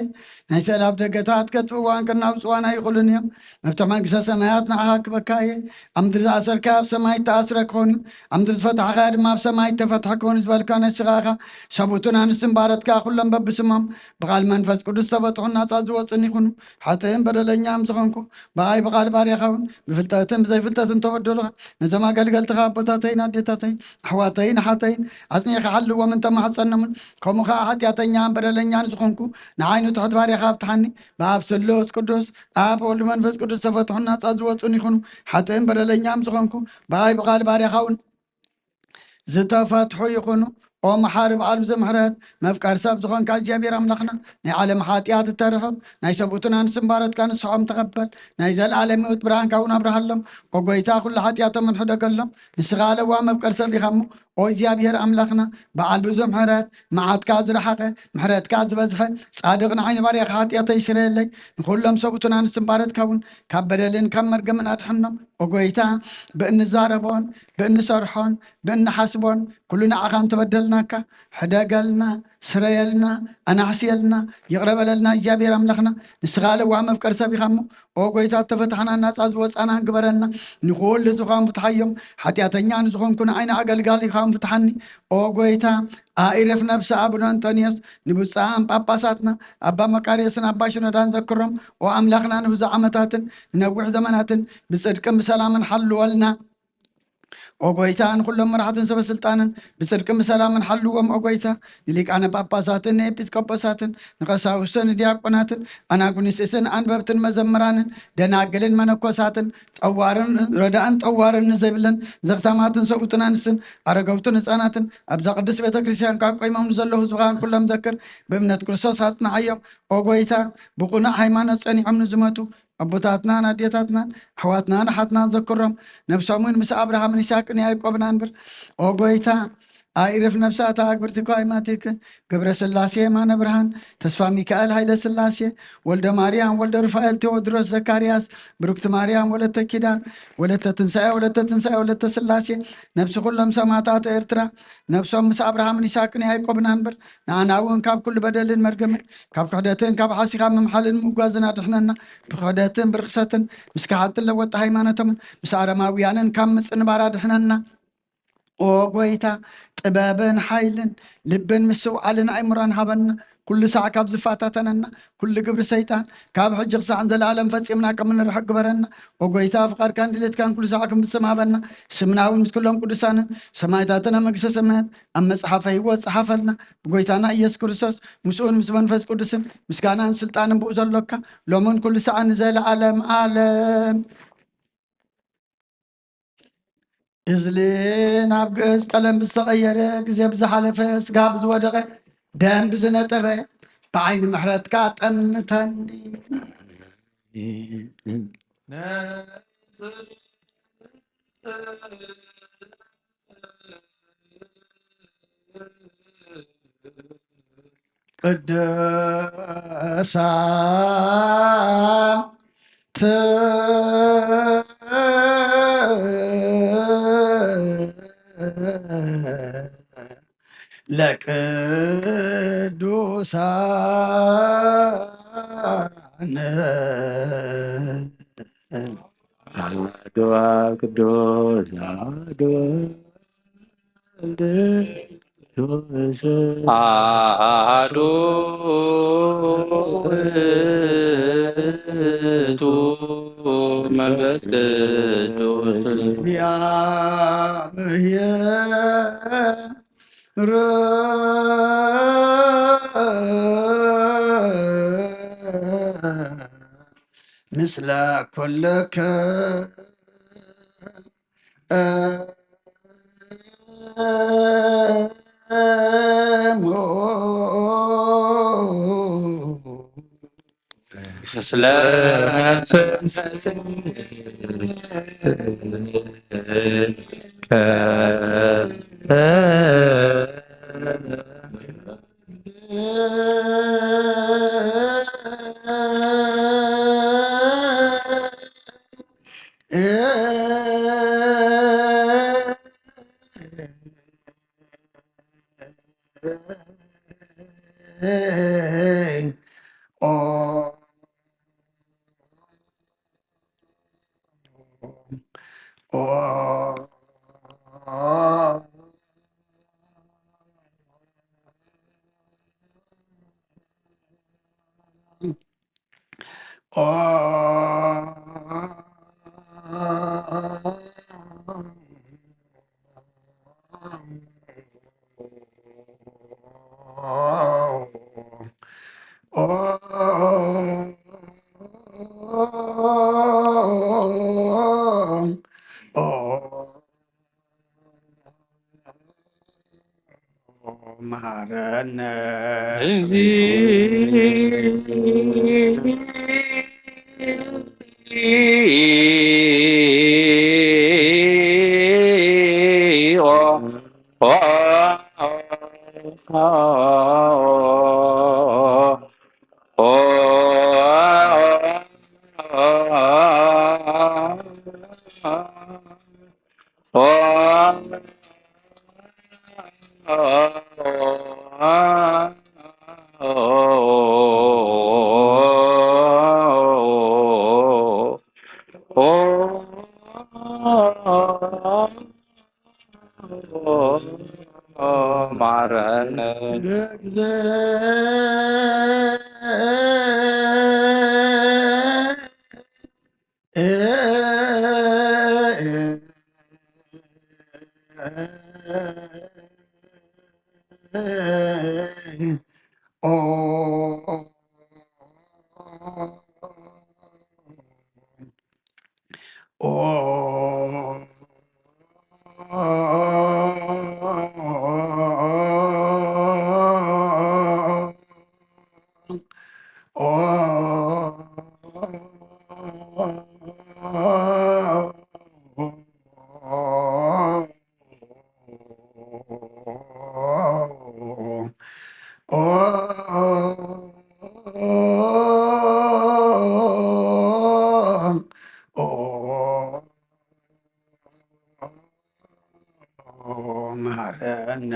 ናይ ስዕል ኣብ ደገታት ከጥፍዋን ከናውጽዋን ኣይኽእሉን እዮም። መፍትሕ መንግስተ ሰማያት ንዓኻ ክበካ እየ። ኣብ ምድሪ ዝኣሰርካዮ ኣብ ሰማይ እተኣስረ ክኾን እዩ፣ ኣብ ምድሪ ዝፈታሕካዮ ድማ ኣብ ሰማይ እተፈትሐ ክኾን እዩ ዝበልካ ንስኻ ኢኻ። ሰብኡትን ኣንስትን ባረትካ ኩሎም በብስሞም ብቓል መንፈስ ቅዱስ ዝተፈትሑን ናጻ ዝወጹን ይኹኑ። ሓጥእን በደለኛም ዝኾንኩ ብኣይ ብቓል ባርያኻ እውን ብፍልጠትን ብዘይፍልጠትን ተበደሉኻ። ነዞም ኣገልገልትኻ ኣቦታተይን ኣዴታተይን ኣሕዋተይን ኣሓተይን ኣጽኒዕካ ሓልዎም እንተማሕጸኖምን ከምኡ ኸዓ ሓጢኣተኛን በደለኛን ዝኾንኩ ንዓይ ንትሑት ባርያኻ ኣብትሓኒ። ብኣብ ስሉስ ቅዱስ ኣብ ወልድ መንፈስ ቅዱስ ዝተፈትሑን ናጻ ዝወጹን ይኹኑ። ሓጥእን በደለኛም ዝኾንኩ ብኣይ ብቓል ባርያኻ እውን ዝተፈትሑ ይኹኑ። ኦ መሓሪ በዓል ብዙሕ ምሕረት መፍቀር ሰብ ዝኾንካ እግዚኣብሔር ኣምላኽና ናይ ዓለም ሓጢኣት እተርሕቕ ናይ ሰብኡትን ኣንስትን ባረትካ ንስሖም ተቐበል። ናይ ዘለኣለም ህይወት ብርሃንካ እውን ኣብርሃሎም። ኦ ጎይታ ኩሉ ሓጢኣቶም እንሕደገሎም። ንስኻ ኣለዋ መፍቀር ሰብ ኢኻ እሞ ኦ እግዚኣብሔር ኣምላኽና በዓል ብዙሕ ምሕረት መዓትካ ዝረሓቐ ምሕረትካ ዝበዝሐ ጻድቕ ንዓይ ንባርያኻ ሓጢኣተይ ስረየለይ። ንኹሎም ሰብኡትን ኣንስትን ባረትካ እውን ካብ በደልን ካብ መርገምን ኣድሕኖም። ኦ ጎይታ ብእንዛረቦን ብእንሰርሖን ብእንሓስቦን ኩሉ ንዓኻ እንተበደልናካ ሕደገልና። ስረየልና፣ ኣናሕስየልና፣ ይቕረ በለልና እግዚኣብሔር ኣምላኽና። ንስኻ ለዋህ መፍቀር ሰብ ኢኻ እሞ፣ ኦ ጎይታ፣ እተፈታሕናን ናጻ ዝወጻናን ግበረልና። ንኹሉ ህዝብኻ ፍትሓዮም። ሓጢኣተኛ ንዝኾንኩ ንዓይ ንኣገልጋሊኻ ፍትሓኒ። ኦ ጎይታ፣ ኣኢረፍ ነብሲ ኣቡነ እንጦንዮስ፣ ንብፁዓን ጳጳሳትና ኣባ መቃርዮስን ኣባ ሽኖዳን ዘክሮም። ኦ ኣምላኽና፣ ንብዙሕ ዓመታትን ንነዊሕ ዘመናትን ብጽድቅን ብሰላምን ሓልወልና። ኦ ጎይታ፣ ንኹሎም መራሕትን ሰበ ስልጣንን ብጽድቅን ብሰላምን ሓልዎም። ኦ ጎይታ፣ ንሊቃነ ጳጳሳትን ንኤጲስቆጶሳትን ንቐሳውስትን ንዲያቆናትን ኣናጉንስስን ኣንበብትን መዘምራንን ደናግልን መነኮሳትን ጠዋርን ረዳእን ጠዋርን ንዘይብለን ዘኽታማትን ሰብኡትን ኣንስትን ኣረገውትን ህፃናትን ኣብዛ ቅድስት ቤተ ክርስቲያን ካብ ቆይሞም ንዘለዉ ህዝብኻን ኩሎም ዘክር። ብእምነት ክርስቶስ ኣጽንዓዮም። ኦ ጎይታ፣ ብቕኑዕ ሃይማኖት ጸኒዖም ንዝመቱ ኣቦታትናን ኣዴታትናን ኣሕዋትናን ኣሓትናን ዘክሮም። ነብሶም እውን ምስ ኣብርሃምን ይስሐቅን ያዕቆብን ኣንብር። ኦ ጎይታ፣ ኣኢርፍ ነፍሳት ኣግብርቲከ ኣይማቲከ፣ ግብረ ስላሴ የማነ ብርሃን፣ ተስፋ ሚካኤል ሃይለ ስላሴ፣ ወልደ ማርያም፣ ወልደ ሩፋኤል፣ ቴዎድሮስ፣ ዘካርያስ፣ ብሩክቲ ማርያም፣ ወለተ ኪዳን፣ ወለተ ትንሳኤ፣ ወለተ ትንሳኤ፣ ወለተ ስላሴ፣ ነብሲ ኩሎም ሰማዕታት ኤርትራ፣ ነብሶም ምስ ኣብርሃምን ይስሐቅን ያዕቆብን ኣንብር። ንኣና እውን ካብ ኩሉ በደልን መርገምን፣ ካብ ክሕደትን ካብ ሓሲኻ ምምሓልን ምጓዝን ኣድሕነና። ብክሕደትን ብርኽሰትን ምስ ከሓድትን ለወጢ ሃይማኖቶምን ምስ ኣረማውያንን ካብ ምጽንባር ኣድሕነና። ኦ ጎይታ፣ ጥበብን ሓይልን ልብን ምስትውዓልን ኣእምሮን ሃበና። ኩሉ ሳዕ ካብ ዝፈታተነና ኩሉ ግብሪ ሰይጣን ካብ ሕጂ ክሳዕ ንዘለኣለም ፈጺምና ከም እንርሕቅ ግበረና። ኦ ጎይታ፣ ፍቓድካን ድሌትካን ኩሉ ሳዕ ክንፍጽም ሃበና። ስምና እውን ምስ ኩሎም ቅዱሳንን ሰማዕታትን ኣብ መንግስተ ሰማያት ኣብ መጽሓፈ ህይወት ጸሓፈልና። ብጎይታና ኢየሱስ ክርስቶስ፣ ምስኡን ምስ መንፈስ ቅዱስን ምስጋናን ስልጣንን ብኡ ዘሎካ፣ ሎምን ኩሉ ሰዓት ንዘለዓለም ዓለም። እዝሊ ናብ ግእዝ ቀለም ብዝተቐየረ፣ ግዜ ብዝሓለፈ፣ ስጋ ብዝወደቐ፣ ደም ብዝነጠበ፣ ብዓይኒ ምሕረትካ ጠምተኒ። ቅዱሳት ለቅዱሳን አሐዱ አብ ቅዱስ አሐዱ ወልድ ቅዱስ አሐዱ ውእቱ መንፈስ ቅዱስ እግዚአብሔር ምስለ ኩልክሙ። ምስለ መሃረነ ማረነ። መሃረነ።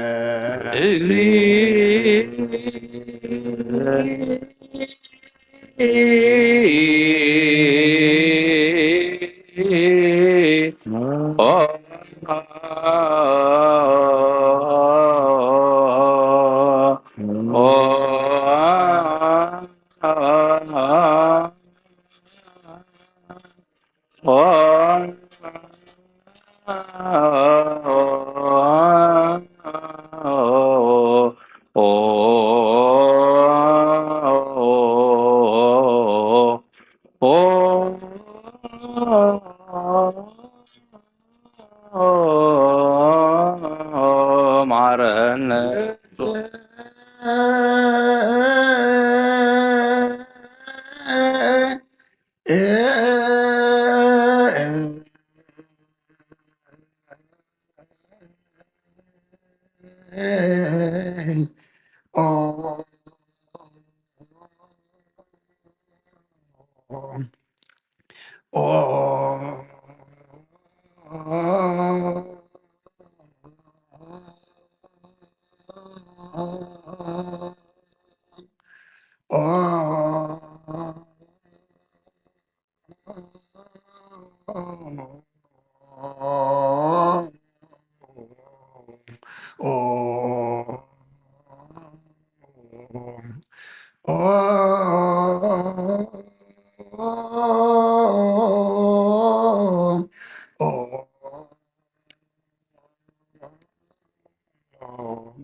ማረነ።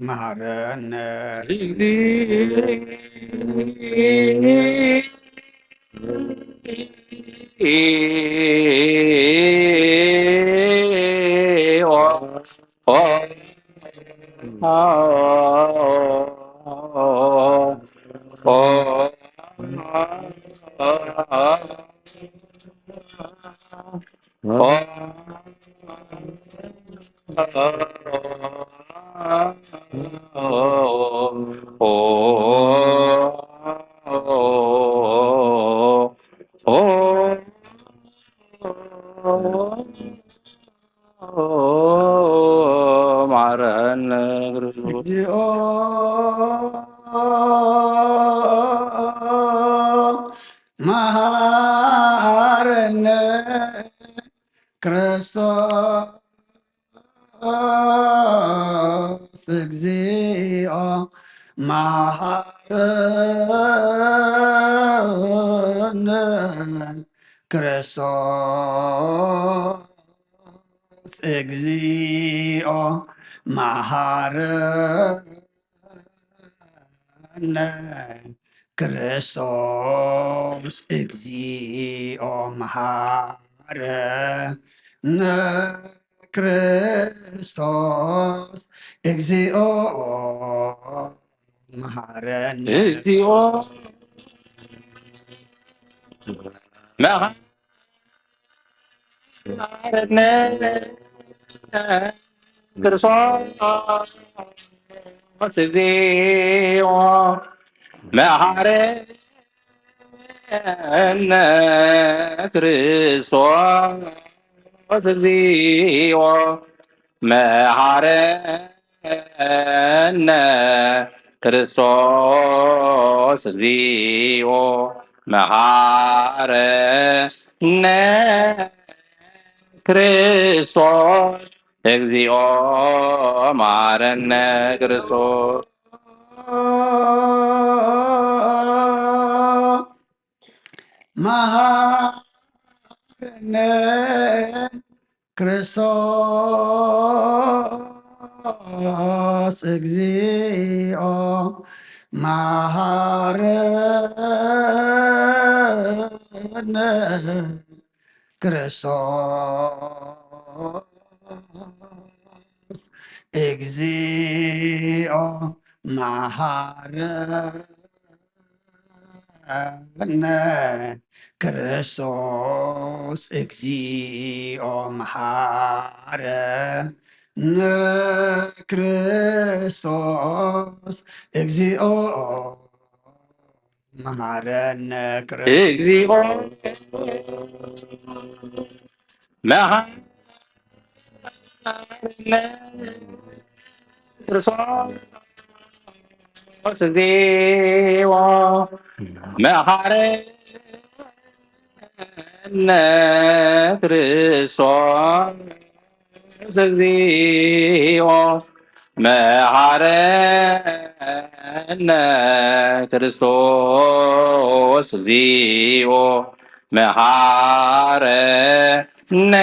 መሃረነ። ማረነ ክርስቶስ። እግዚኦ መሃረነ ክርስቶስ። እግዚኦ መሃረነ ክርስቶስ። እግዚኦ መሃረነ ክርስቶስ። እግዚኦ መሃረነ ክርስቶስ። እግዚኦ መሃረነ። እግዚኦ መሃረነ ክርስቶስ። እግዚኦ መሃረነ ክርስቶስ። እግዚኦ መሃረነ ክርስቶስ እግዚኦ መሐረነ። ክርስቶስ እግዚኦ መሐረነ። ክርስቶስ መሐረነ። ክርስቶስ እግዚኦ መሐረነ። ክርስቶስ እግዚኦ መሐረነ። ክርስቶስ እግዚኦ መሐረነ። ክርስቶስ እግዚኦ መሐረነ። እግዚኦ መሐረነ። ክርስቶስ እግዚኦ መሐረነ። ክርስቶስ እግዚኦ መሐረነ። ክርስቶስ እግዚኦ መሐረነ።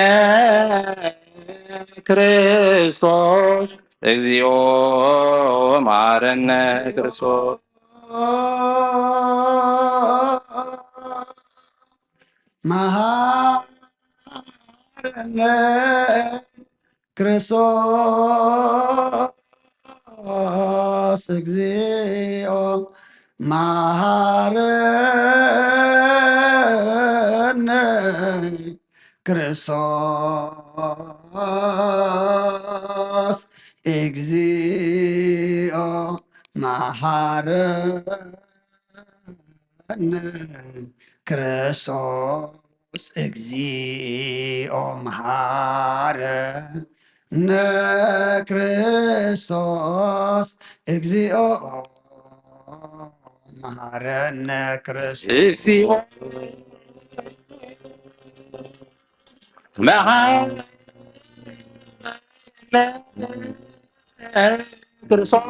ክርስቶስ እግዚኦ መሐረነ። ክርስቶስ መሐረነ። ክርስቶስ እግዚኦ መሐረነ። ክርስቶስ እግዚኦ መሐረነ። ክርስቶስ እግዚኦ መሐረነ። ክርስቶስ እግዚኦ መሐረነ። ክርስቶስ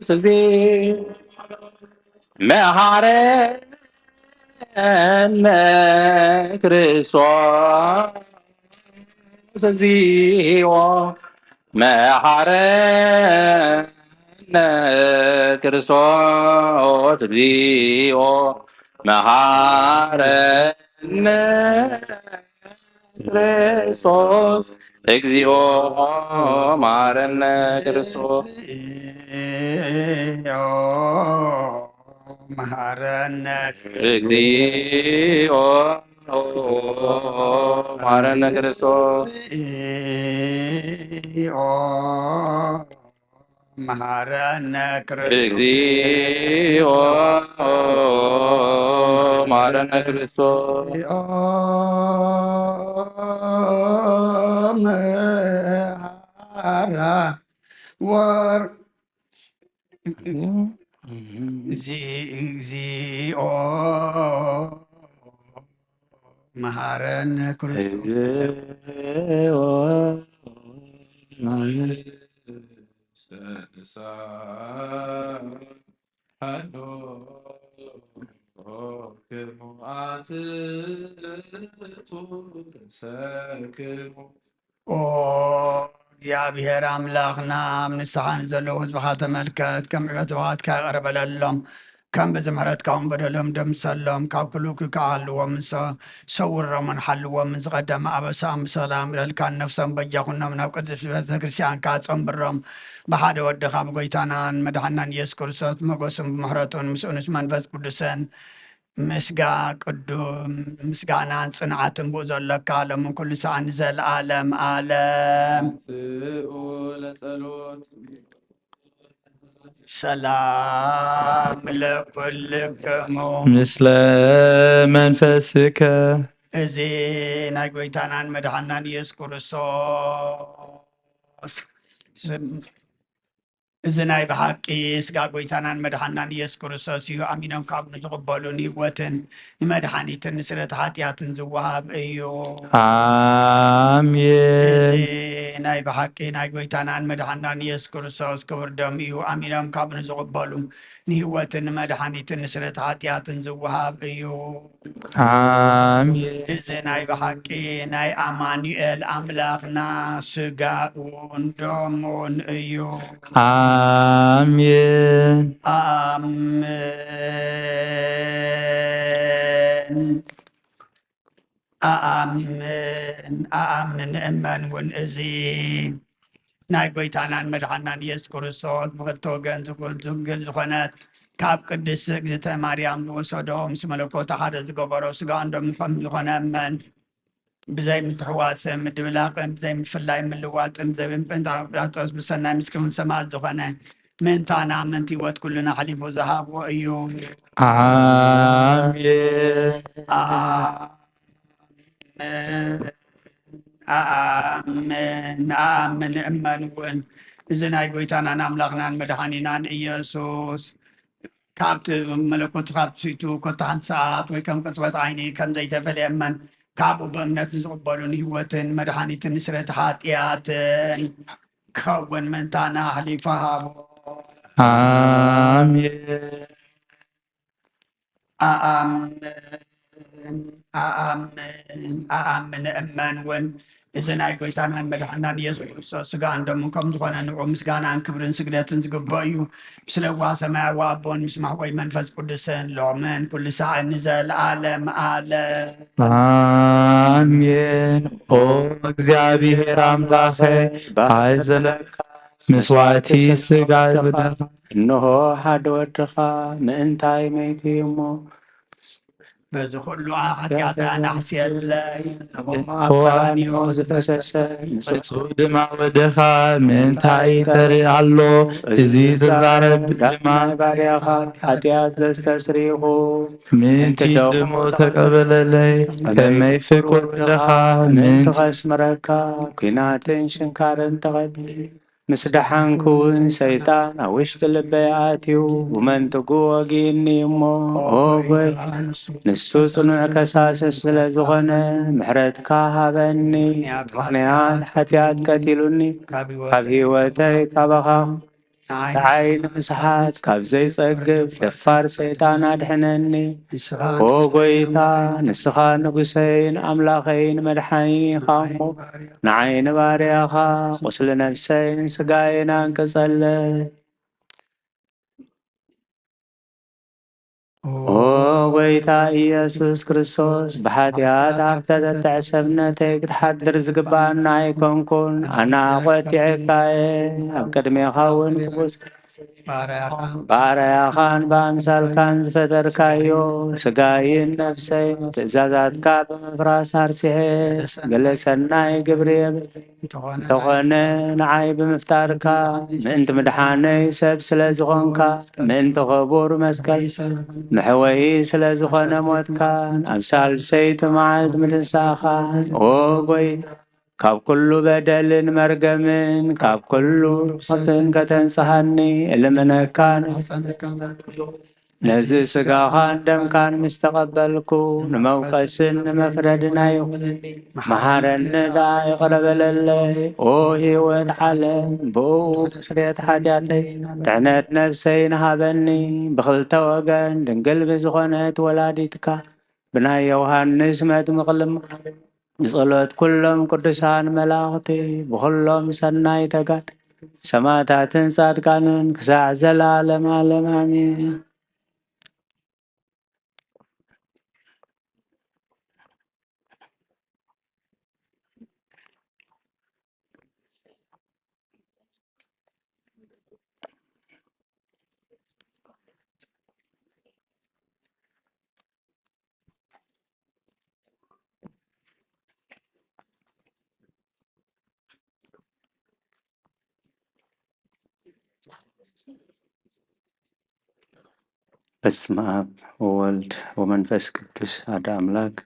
እግዚኦ መሐረነ። ክርስቶስ እግዚኦ መሐረነ። ክርስቶስ እግዚኦ መሐረነ። ክርስቶስ እግዚኦ መሐረነ። ክርስቶስ እግዚኦ መሐረነ። ክርስቶስ መሐረነ። እግዚኦ መሐረነ። ክርስቶስ እግዚኦ መሐረነ። ክርስቶስ እግዚኦ መሐረነ። ክርስቶስ እግዚኦ መሐራ ወር እግዚኦ መሐረነ። ክርስቶስ እግዚኦ ሰሳ ሐሎ ክሙ አትቱ ሰክሙ ኦ እግዚኣብሔር ኣምላኽና፣ ኣብ ንስሓ ንዘለዉ ህዝብኻ ተመልከት፣ ከም ዕበትባኻትካ ይቕረ በለሎም፣ ከም ብዝምሕረትካ እውን በደሎም ደምሰሎም፣ ካብ ኩሉ ክከኣልዎም ሰውሮምን ሓልዎም፣ ዝቐደመ ኣበሳኦም ብሰላም ይረልካ፣ ነፍሶም በጃ ኩኖም፣ ናብ ቅድስት ቤተ ክርስቲያንካ ጸንብሮም፣ ብሓደ ወድኻ ብጎይታናን መድሓናን ኢየሱስ ክርስቶስ ብመጎስን ብምሕረቱን ምስኡንስ መንፈስ ቅዱስን ምስጋ ቅዱም ምስጋናን ጽንዓትን ብኡ ዘለካ ሎምን ኩሉ ሰዓን ንዘለዓለም ዓለም። ትኡ ለጸሎት ሰላም ለኩልክሙ ምስለ መንፈስከ እዚ ናይ ጎይታናን መድሓናን ኢየሱስ ክርስቶስ እዚ ናይ ብሓቂ ስጋ ጎይታናን መድሓናን ኢየሱስ ክርስቶስ እዩ። ኣሚኖም ካብ ንዝቕበሉ ንህይወትን ንመድሓኒትን ንስርየት ሓጢኣትን ዝወሃብ እዩ። ኣሜን። እዚ ናይ ብሓቂ ናይ ጎይታናን መድሓናን ኢየሱስ ክርስቶስ ክቡር ደም እዩ። ኣሚኖም ካብ ንዝቕበሉ ንህይወትን ንመድሓኒትን ንስርየት ሓጢኣትን ዝወሃብ እዩ። ኣሜን። እዚ ናይ ብሓቂ ናይ ኣማኑኤል ኣምላኽና ስጋኡን ደሙን እዩ። ኣሜን። ኣሜን። ኣኣምን፣ ኣኣምን እመን እውን እዚ ናይ ጎይታናን መድሓናን ኢየሱስ ክርስቶስ ብኽልተ ወገን ዝኹን ዝግል ዝኾነት ካብ ቅድስት እግዝእተ ማርያም ዝወሰዶ ምስ መለኮት ሓደ ዝገበሮ ስጋ እንዶም ከም ዝኾነ እመን። ብዘይ ምትሕዋስን ምድብላቕን ብዘይ ምፍላይ ምልዋጥን ብዘይ ምብንጣ ጲላጦስ ብሰናይ ምስ ክምን ሰማዕት ዝኾነ ምእንታና ምእንቲ ህይወት ኩልና ኣሕሊፉ ዝሃቦ እዩ። ኣሜን። ኣሜን። ኣሜን። ኣሜን። እመን እውን እዚ ናይ ጎይታናን ኣምላኽናን መድሓኒናን ኢየሱስ ካብቲ መለኮት ካብ ትስይቱ ኮታ ሓንቲ ሰዓት ወይ ከም ቅጽበት ዓይኒ ከም ዘይተፈልየ እመን። ካብኡ ብእምነት ንዝቕበሉ ንህይወትን መድሓኒትን ንስርየት ሓጢኣትን ክኸውን ምእንታና ኣሕሊፉ ሃቦ። ኣሜን። ኣኣምን፣ ኣኣምን፣ ኣኣምን እመን እውን እዚ ናይ ጎይታናን መድሓናን ኢየሱስ ክርስቶስ ስጋን ደሙን ከም ዝኾነ ንዑ ምስጋናን ክብርን ስግደትን ዝግብኦ እዩ። ምስለዋ ሰማያዊ ኣቦን ምስ ማሕወይ መንፈስ ቅዱስን ሎምን ኩሉ ሰዓት ንዘለኣለም ኣለም። ኣሜን። ኦ እግዚኣብሔር ኣምላኸ፣ ባይ ዘለካ መስዋዕቲ ስጋ ብደኻ፣ እንሆ ሓደ ወድኻ ምእንታይ መይቲ እሞ በዚ ኩሉ ኃጢአት ኣናሕስየለይ። እነሆ ኣብ ቀራንዮ ዝፈሰሰ ንጹህ ደም ወደኻ ምእንታይ ተርኢ ኣሎ። እዚ ዝዛረብ ድማ ባርያኻ ኃጢአት ዘስተስሪኹ ምእንቲ ደሙ ተቀበለለይ። ከመይ ፍቁር ወደኻ ምእንቲ ከስምረካ ኲናትን ሽንካርን ተቐቢል ምስ ደሓንኩ እውን ሰይጣን ኣብ ውሽጢ ልበይ ኣትዩ ብመንትጉ ወጊእኒ እሞ፣ ኦ ጐይታ፣ ንሱ ጽኑዕ ከሳሲ ስለ ዝኾነ ምሕረትካ ሃበኒ። ምኽንያት ሓጢኣት ቀቲሉኒ፣ ካብ ህይወተይ ካባኻ ንዓይ ንምስሓት ካብ ዘይጸግብ ደፋር ሰይጣን ኣድሕነኒ። ኦ ጐይታ፣ ንስኻ ንጉሰይን ኣምላኸይን መድሓኒን ኢኻ እሞ፣ ንዓይ ንባርያኻ ቁስሊ ነፍሰይን ስጋየይን ኣንቅጸለይ። ኦ ጐይታ ኢየሱስ ክርስቶስ፣ ብሓጢኣት ኣብ ተበጥዐ ሰብነተይ ክትሓድር ዝግብኣና ኣይኮንኩን። ኣነ ኣቖጢዐካ እየ። ኣብ ቅድሜኻ እውን ክቡስ ባርያኻን ብኣምሳልካን ዝፈጠርካዮ ስጋይን ነፍሰይን ትእዛዛትካ ብምፍራስ ኣርሲሐ ገለ ሰናይ ግብሪ የብለይን። እንተኾነ ንዓይ ብምፍጣርካ ምእንቲ ምድሓነይ ሰብ ስለ ዝኾንካ ምእንቲ ክቡር መስቀል መሕወዪ ስለ ዝኾነ ሞትካን ኣብ ሳልሰይቲ መዓልቲ ምትንሳእኻን ኦ ጐይታ ካብ ኩሉ በደልን መርገምን ካብ ኩሉ ሞትን ከተንጽሃኒ እልምነካን። ነዚ ስጋኻን ደምካን ምስ ተቐበልኩ ንመውቀስን ንመፍረድን ኣይኹነኒ። መሓረኒ ደኣ ይቕረ በለለይ። ኦ ህይወት ዓለም፣ ብእኡ ስርየት ሓጢኣተይ ድሕነት ነፍሰይን ሃበኒ። ብኽልተ ወገን ድንግል ብዝኾነት ወላዲትካ ብናይ ዮሃንስ መጥምቕ ልማድ ብጸሎት ኩሎም ቅዱሳን መላእኽቲ ብኹሎም ሰናይ ተጋድልቲ ሰማዕታትን ጻድቃንን ክሳዕ ዘለዓለም ዓለም ኣሜን። በስመ አብ ወወልድ ወመንፈስ ቅዱስ አሐዱ አምላክ።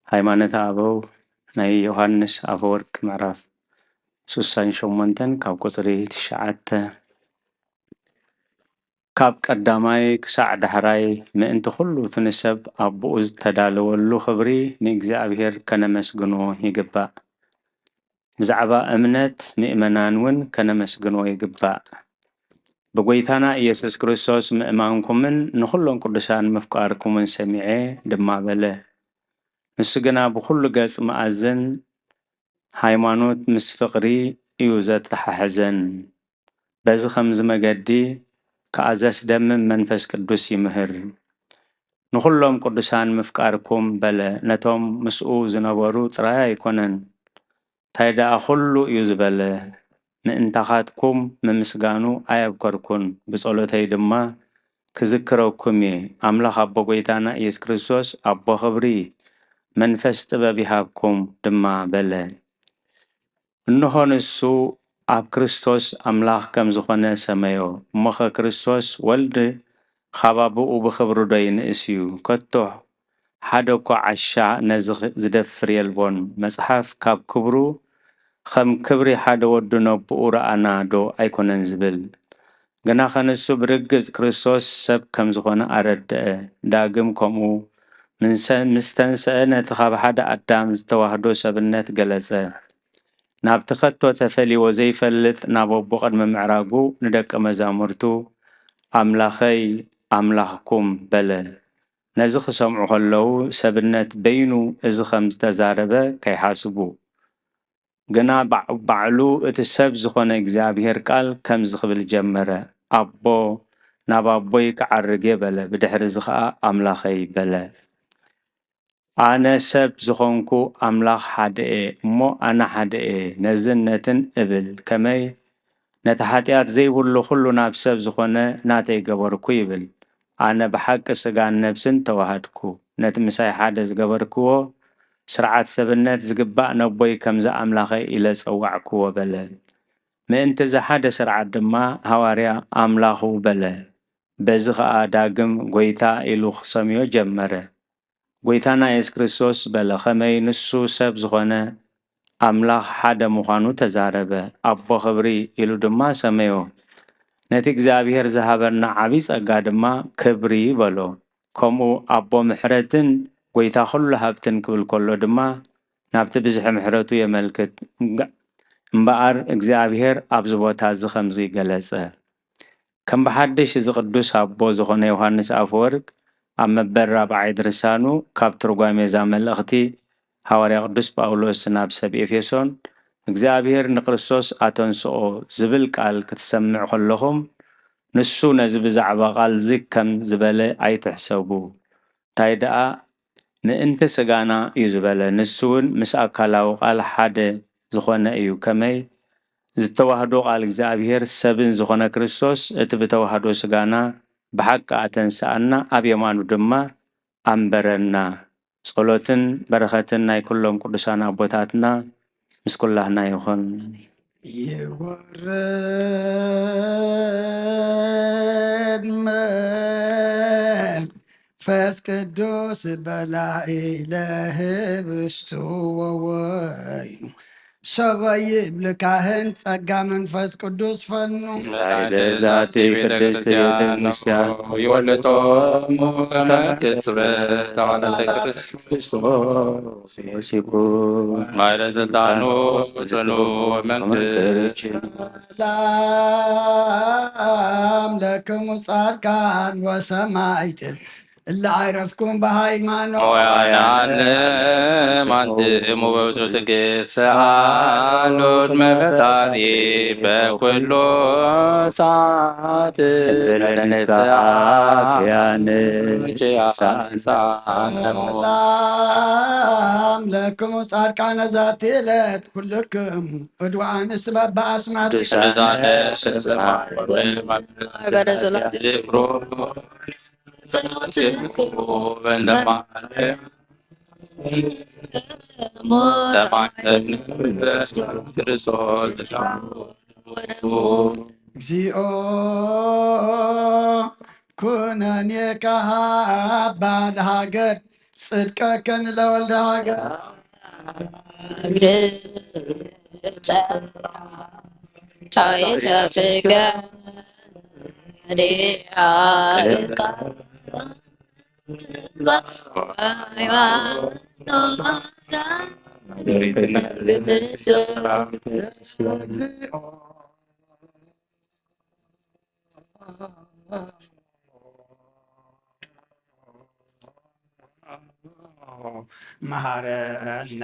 ሃይማኖተ አበው ናይ ዮሐንስ አፈወርቅ ምዕራፍ ስሳን ሸሞንተን ካብ ቁፅሪ ትሽዓተ ካብ ቀዳማይ ክሳዕ ዳሕራይ ምእንቲ ኩሉ እቲ ንሰብ ኣቦኡ ዝተዳለወሉ ክብሪ ንእግዚኣብሔር ከነመስግኖ ይግባእ። ብዛዕባ እምነት ምእመናን እውን ከነመስግኖ ይግባእ። ብጎይታና ኢየሱስ ክርስቶስ ምእማንኩምን ንኹሎም ቅዱሳን ምፍቃርኩምን ሰሚዐ ድማ በለ። ንሱ ግና ብኹሉ ገጽ መኣዝን ሃይማኖት ምስ ፍቕሪ እዩ ዘተሓሕዘን። በዚ ኸምዚ መገዲ ከኣ ዘስደምም መንፈስ ቅዱስ ይምህር። ንኹሎም ቅዱሳን ምፍቃርኩም በለ፣ ነቶም ምስኡ ዝነበሩ ጥራይ ኣይኮነን፣ እንታይ ደኣ ኩሉ እዩ ዝበለ፣ ምእንታኻትኩም ምምስጋኑ ኣየብከርኩን፣ ብጸሎተይ ድማ ክዝክረኩም እየ። ኣምላኽ ኣቦ ጐይታና ኢየሱስ ክርስቶስ ኣቦ ኽብሪ፣ መንፈስ ጥበብ ይሃብኩም ድማ በለ። እንሆ ንሱ ኣብ ክርስቶስ ኣምላኽ ከም ዝኾነ ሰመዮ። እሞኸ ክርስቶስ ወልድ ኻብ ኣቦኡ ብኽብሪ ዶ ይንእስ እዩ? ከቶ ሓደ እኳ ዓሻ ነዚ ኽ-፣ ዝደፍር የልቦን። መጽሓፍ ካብ ክብሩ ኸም ክብሪ ሓደ ወዱ ነቦኡ ረኣና ዶ ኣይኮነን ዝብል? ግናኸ ንሱ ብርግጽ ክርስቶስ ሰብ ከም ዝኾነ ኣረድአ። ዳግም ከምኡ ምንሰ-፣ ምስ ተንስአ ነቲ ካብ ሓደ ኣዳም ዝተዋህዶ ሰብነት ገለጸ። ናብቲ ከቶ ተፈልይዎ ዘይፈልጥ ናብ ኣቦ ቅድሚ ምዕራጉ ንደቀ መዛሙርቱ ኣምላኸይ ኣምላኽኩም በለ። ነዚ ክሰምዑ ከለዉ ሰብነት በይኑ እዚ ከም ዝተዛረበ ከይሓስቡ፣ ግና ባዕ-፣ ባዕሉ እቲ ሰብ ዝኾነ እግዚኣብሔር ቃል ከምዚ ክብል ጀመረ፣ ኣቦ፣ ናብ ኣቦይ ክዓርግ እየ በለ። ብድሕሪ እዚ ኸኣ ኣምላኸይ በለ። ኣነ ሰብ ዝኾንኩ ኣምላኽ ሓደ እየ፣ እሞ ኣነ ሓደ እየ፣ ነዝን ነትን እብል። ከመይ ነቲ ሓጢኣት ዘይብሉ ኩሉ ናብ ሰብ ዝኾነ ናተይ ገበርኩ ይብል። ኣነ ብሓቂ ስጋን ነብስን ተዋሃድኩ። ነቲ ምሳይ ሓደ ዝገበርክዎ ስርዓት ሰብነት ዝግባእ ነቦይ ከምዚ ኣምላኸይ ኢለ ጸዋዕክዎ በለ። ምእንቲ እዚ ሓደ ስርዓት ድማ ሃዋርያ ኣምላኹ በለ። በዚ ኸኣ ዳግም ጐይታ ኢሉ ክሰምዮ ጀመረ። ጐይታና የሱስ ክርስቶስ በለ፣ ኸመይ ንሱ ሰብ ዝኾነ ኣምላኽ ሓደ ምዃኑ ተዛረበ። ኣቦ ኽብሪ ኢሉ ድማ ሰመዮ። ነቲ እግዚኣብሔር ዝሃበና ዓብዪ ጸጋ ድማ ክብሪ በሎ። ከምኡ ኣቦ ምሕረትን ጐይታ ኹሉ ሃብትን ክብል ከሎ ድማ ናብቲ ብዝሒ ምሕረቱ የመልክት። እምጋ-፣ እምበኣር እግዚኣብሔር ኣብዚ ቦታ እዚ ኸምዚ ገለጸ። ከም ብሓድሽ እዚ ቅዱስ ኣቦ ዝኾነ ዮሃንስ ኣፈወርቅ ኣብ መበል ራብዓይ ድርሳኑ ካብ ትርጓሜ እዛ መልእኽቲ ሃዋርያ ቅዱስ ጳውሎስ ናብ ሰብ ኤፌሶን፣ እግዚኣብሔር ንክርስቶስ ኣተንስኦ ዝብል ቃል ክትሰምዕ ከለኹም፣ ንሱ ነዚ ብዛዕባ ቃል እዚ ከም ዝበለ ኣይትሕሰቡ። እንታይ ደኣ ምእንቲ ስጋና እዩ ዝበለ፣ ንሱ እውን ምስ ኣካላዊ ቃል ሓደ ዝኾነ እዩ። ከመይ ዝተዋህዶ ቃል እግዚኣብሔር ሰብን ዝኾነ ክርስቶስ፣ እቲ ብተዋህዶ ስጋና ብሓቂ ኣተንስኣና፣ ኣብ የማኑ ድማ ኣንበረና። ጸሎትን በረኸትን ናይ ኩሎም ቅዱሳን ኣቦታትና ምስ ኩላህና ይኹን። ይወርድ መንፈስ ቅዱስ በላዒ ለህብስቱ ወወይኑ፣ ሰበይ ይብል ካህን ጸጋ መንፈስ ቅዱስ ፈኑ። ዛቲ ቅድስት ቤተ ክርስቲያን ይወልጦሙ ከመ ቅጽበት ተዋሕዶ ክርስቶስ። ሲኩ ማይለ ስልጣኑ ጽኑ መንግስት። ሰላም ለክሙ ጻድቃን ወሰማዕት እለ ዓይረፍኩም በሃይማኖት። ሞያና ለማንትሙ በብዙ ትግስት ሰአሉት መፈጣሪ በኩሉ ሰዓት። እንበለ ንስሐ ሰላም ለክሙ ጻድቃነ ዛቲ ዕለት ኩልክሙ እድዋን እስበ በአስማት። ቅዱሳን እግዚኦ ኩነኔ ከሃባ ለሃገር ጽድቀከን ለወልደ ሃገር። ሪኣልካ መሃረነ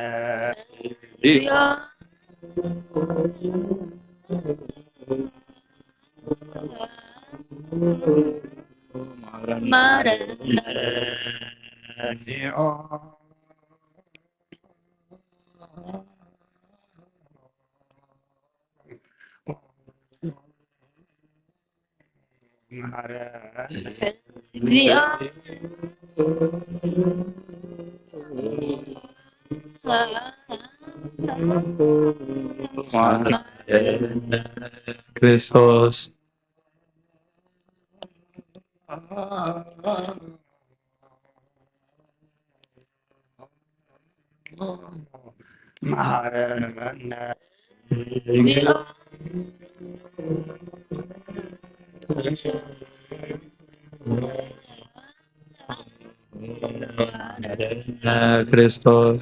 ክርስቶስ መሃረነ ክርስቶስ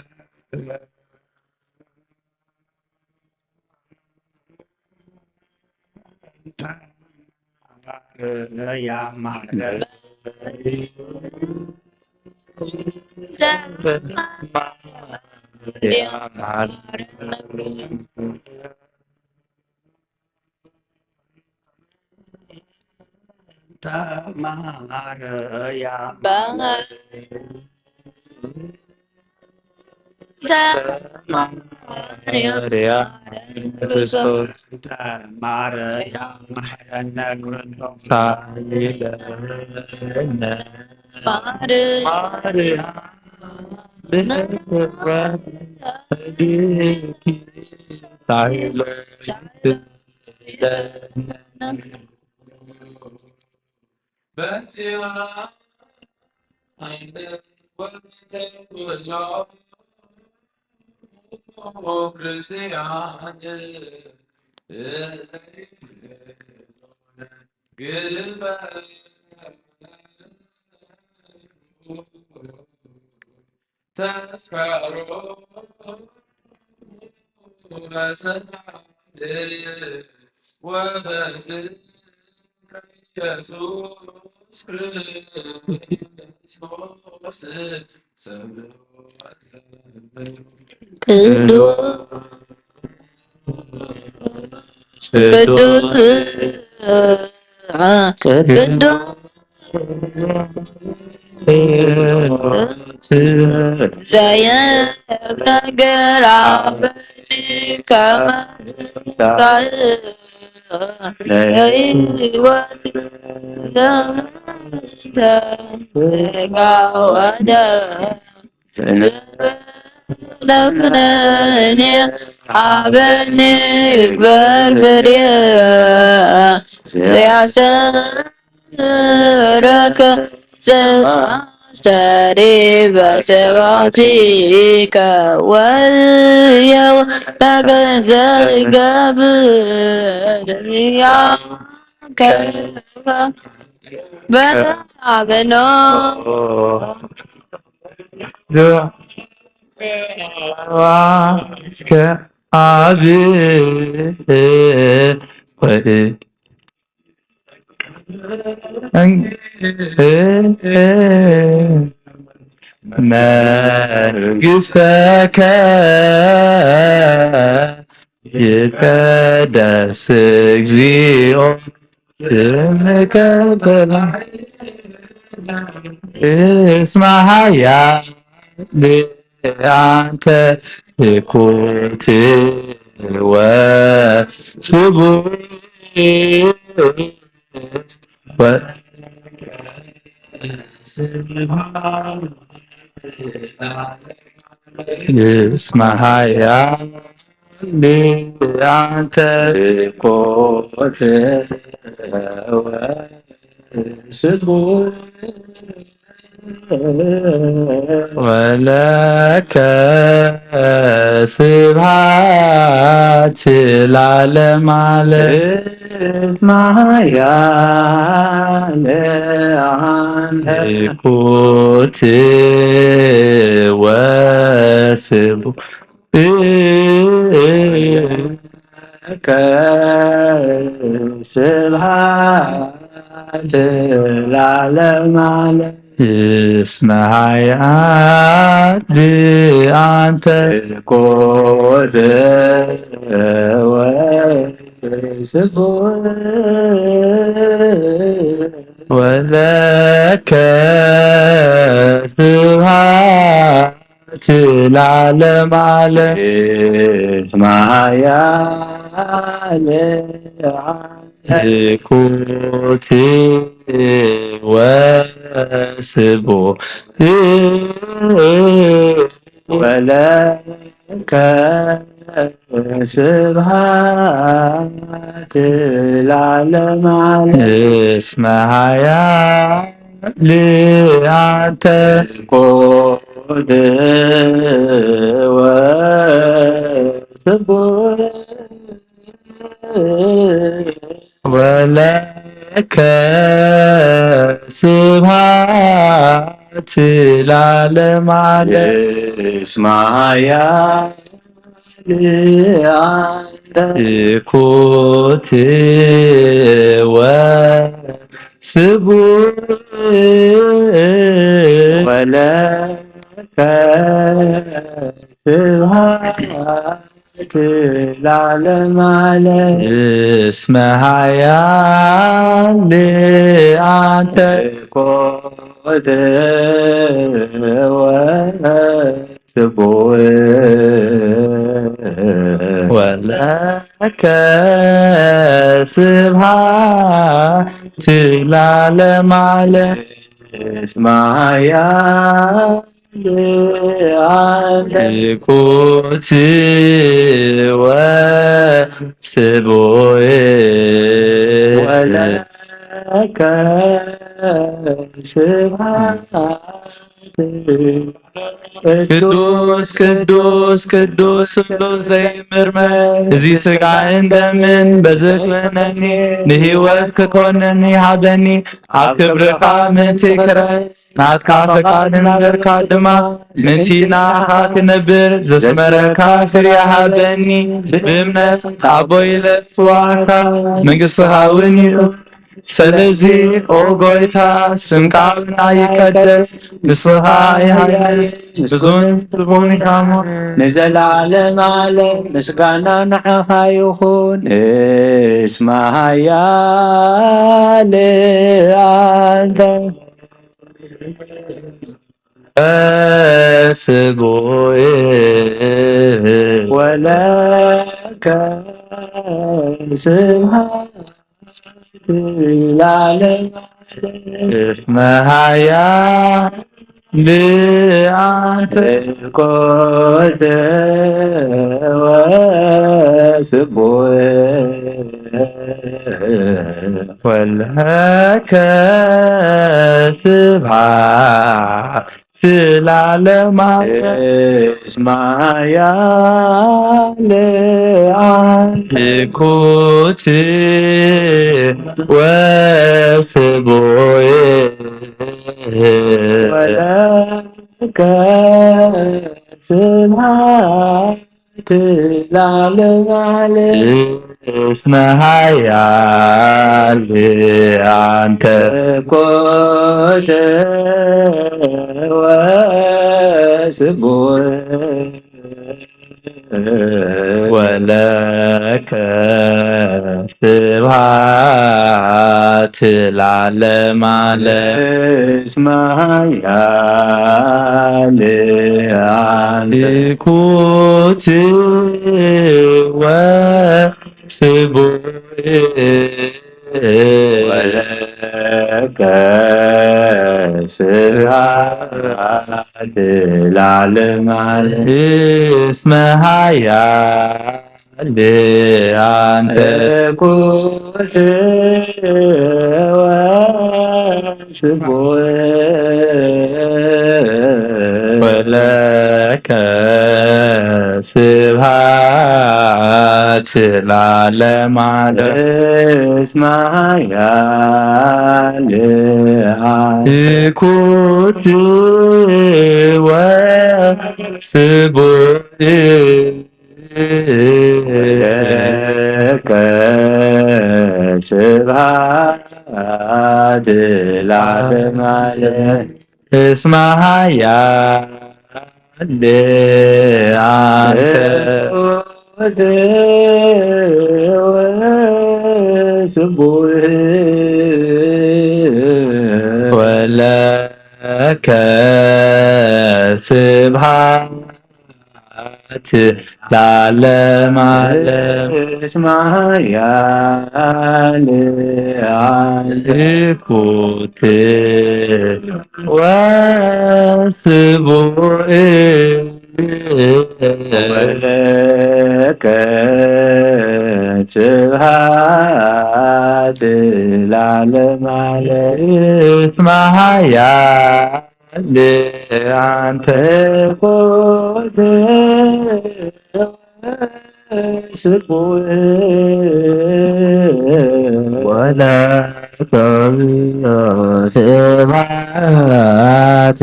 ተማሃርያ ተማሃርያ ክርስቶስ ተማሃርያ ማረነ ክርስቶስ ታይለነ ማርያ ማርያ ብስራት ታይለነ በዚያ ወተኩሎ ክርስቲያን ግበር ተስካሮ በሰላም ወበፍቅር ኢየሱስ ክርስቶስ ቅዱስ ቅዱስ ቅዱስ ዘየብ ነገር አበኒ ከመ ትንሳኤ ለሕይወት ተጋወደ ለፍነኒ ሀበኒ እግበር ፍሬ ዘያስተምረከ ዘአስተሪ በሰባቲከ ወየው ለገንዘብ ገብር ያከበ በተሳበኖ እስከ አብ ወይ መንግስተከ ይትቀደስ እግዚኦ ስምከ በሰማይ እስመ ኃያል አንተ ትኩት ወስቡሕ እስመ ኃያል አንተ ኮተ ወስቡሕ ወለከ ስብሐት ለዓለመ ዓለም። እስመ ኃያል አንተ። ይኩት ወስቡ ለከ ስብሐት ለዓለመ ዓለም። እስመ ኃያል አንተ። ይኩት ወስቡ ወለከ ስብሐት ለዓለመ ዓለም። እስመ ኃያል ይኩት ወስቡ ወለከ ስብሐት ለዓለመ ዓለም። እስመ ኃያል አንተ። ይኩት ወስቡ ወለከ ስብሐት ለዓለመ ዓለም። እስመ ኃያል አንተ። ይኩት ወስቡ ወለከ ስብሐት ለዓለመ ዓለም። እስመ ኃያል አንተ። ይኩት ወስቡ ወለከ ስብሐት ለዓለመ ዓለም። እስመ ኃያል አንተ። ይኩት ወስቡ ወለከ ስብሐት። ቅዱስ ቅዱስ ቅዱስ ስሉስ ዘይምርመር፣ እዚ ሥጋህን ደምን በዚ ኩነኒ፣ ንህይወት ክኮነኒ ሃበኒ። ኣብ ክብርኻ ምእንቲ ክረ ናትካ ፈቃድ ንበርካ ድማ፣ ምእንቲ ንዓኻ ክነብር ዘስመረካ ፍርያ ሃበኒ። ብእምነት ኣቦ ኢለ ጽዋዕካ፣ መንግሥትኻ እውን ይእቱ። ስለዚ ኦ ጎይታ፣ ስምካ ይቀደስ፣ ንስኻ ኢኻ ምስጉን ስቡን ኢኻ እሞ። ንዘለዓለም ዓለም ምስጋና ንዓኻ ይኹን። እስመ ኃያል አንተ። ስቡሕ ወለከ ስብሐት ለዓለመ ዓለም። እስመ ኃያል አንተ። ኮተ ወስቡሕ ወለከ ስብሐት ለዓለመ ዓለም። እስመ ኃያል አንተ። ኮተ ወስቡሕ ወለከ ስብሐት ለዓለመ ዓለም። እስመ ኃያል አንተ። ኮተ ወስቡሕ ወለከ ስብሐት ለዓለመ ዓለም። እስመ ኃያል አንተ። ኮተ ወስቡሕ ወለከ ስብሐት ለዓለመ ዓለም። እስመ ኃያል አንተ። ኮተ ወስቡሕ ለዓለመ ዓለም። እስመ ኃያል ትኩት ወስቡእ ለከ ስብሐት ለዓለመ ዓለም። እስመ ኃያል አንተ ስቡሕ ወለከ ስብሐት ለዓለመ ዓለም። እስመ ኃያል አንተ ትኩት ወስቡእ ወለከ ስብሐት ለዓለመ ዓለም። እስመ ኃያል አንተ ትኩት ስቡሕ ወለከ ስብሐት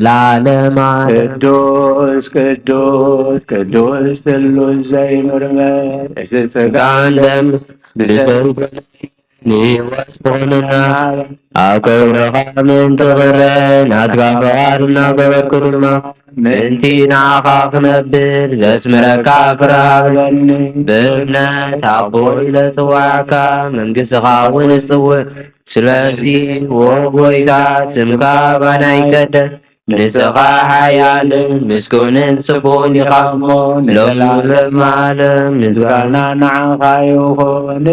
ለዓለመ ዓለም። ቅዱስ ቅዱስ ቅዱስ ስሉስ ዘይምርመር፣ እዚ ሥጋን ደም ብሰንኮ ንሕይወት ዝኾነና ኣብ ክብርኻ ምእንቲ ክብረ ናትካ ፈቓድ እናገበርኩ ድማ ምእንቲ ንዓኻ ክነብር ዘስምረካ ፍረ ሃበኒ። ብእምነት ኣቦ ኢለ ጽዋዕካ መንግሥትኻ እውን እጽውዕ። ስለዚ ኦ ጐይታ ስምካ ባና ይቀደስ። ንስኻ ሓያልን ምስጉንን ስቡን ኢኻ እሞ ንዘለዓለመ ዓለም ምስጋና ንዓኻ ይኹን።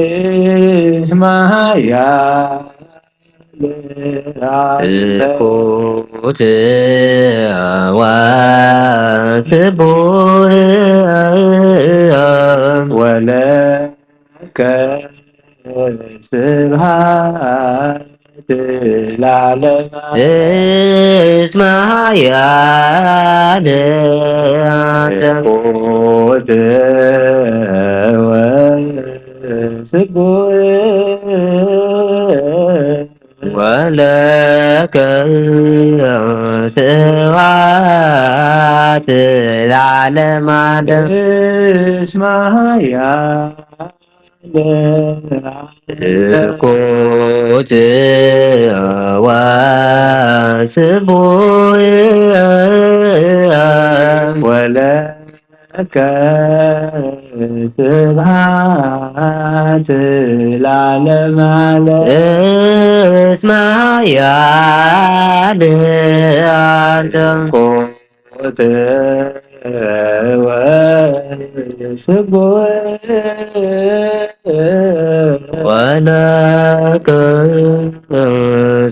እስመ ኃያል ትኩት ወስቡህ ወለከ ስብሐት ለዓለመ እስመ ኃያል ትኩት ወስቡህ ወለከ ስብሐት ለዓለመ ዓለም። እስመ ኃያል ትኩት ወስቡህ ወለከ ስብሐት ለዓለመ ዓለም። እስመ ኃያል አንተ ትኩት ወስቡህ ወለከ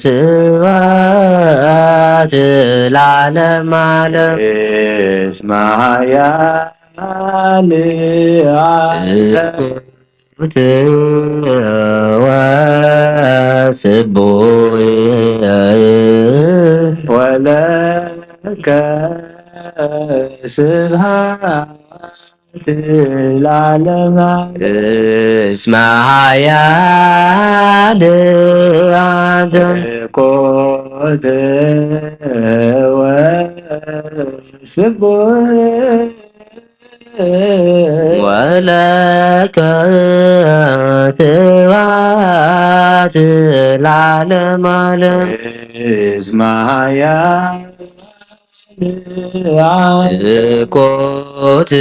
ስብሐት ለዓለመ ዓለም። እስመ ኃያል አንተ ትኩት ወስቡህ ወለከ ስብሐት ለዓለመ እስመ ኃያል አንተ ትኩት ወስቡህ ወለከ ስብሐት ለዓለመ ዓለም። እስመ ኃያል ትኩት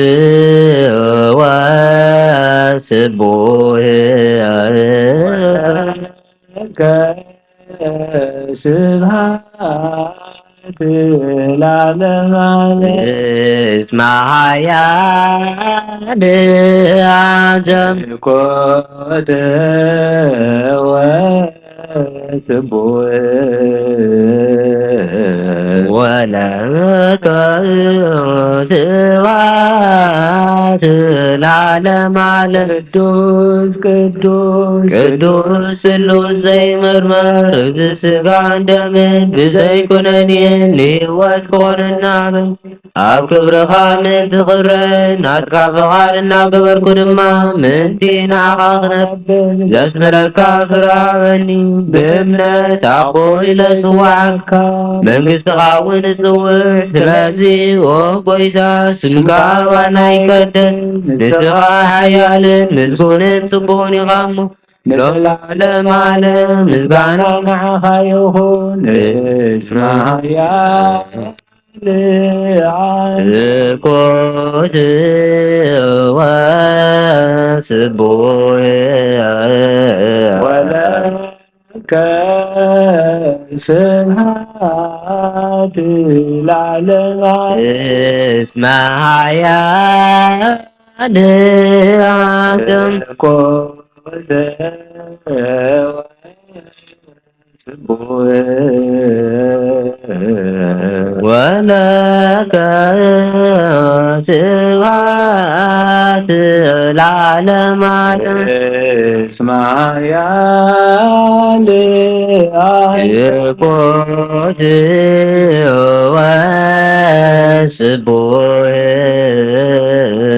ወስቡህ ወለከ ስብሐት ለዓለመ ዓለም። እስመ ኃያል አንተ ትኩት ወስቡህ ወለከ ስብሐት ለዓለመ ዓለም። ቅዱስ ቅዱስ ቅዱስ ስሉስ ዘይምርመር፣ እዚ ስጋን ደምን ብዘይ ኩነኔ ንህይወት ክኾነና በል። ኣብ ክብርኻ ምእንቲ ክብረ ናትካ ፍቓድ እናገበርኩ ድማ ምእንቲ ንዓኻ ክነብር ዘስምረካ ፍረ ሃበኒ። ብእምነት ኣቦ ኢለ ዝጽዋዓካ መንግስትኻ እውን እጽውዕ። ስለዚ ኦ ጎይታ ስምካ ባና ይቀደስ። ንስኻ ሓያልን ምስጉንን ጽቡቕን ኢኻ እሞ ንዘለዓለም ዓለም ምስጋና ንዓኻ ይኹን። እስመ ሓያል ዝኮት ወስቡሕ ወለከ ስብሐት ለዓለመ ዓለም። እስመ ሓያል ኣንተ ኮተ ወለከ ስብሐት ለዓለመ ዓለም። እስመ ሓያል ኣንተ ኮት ወስቡሕ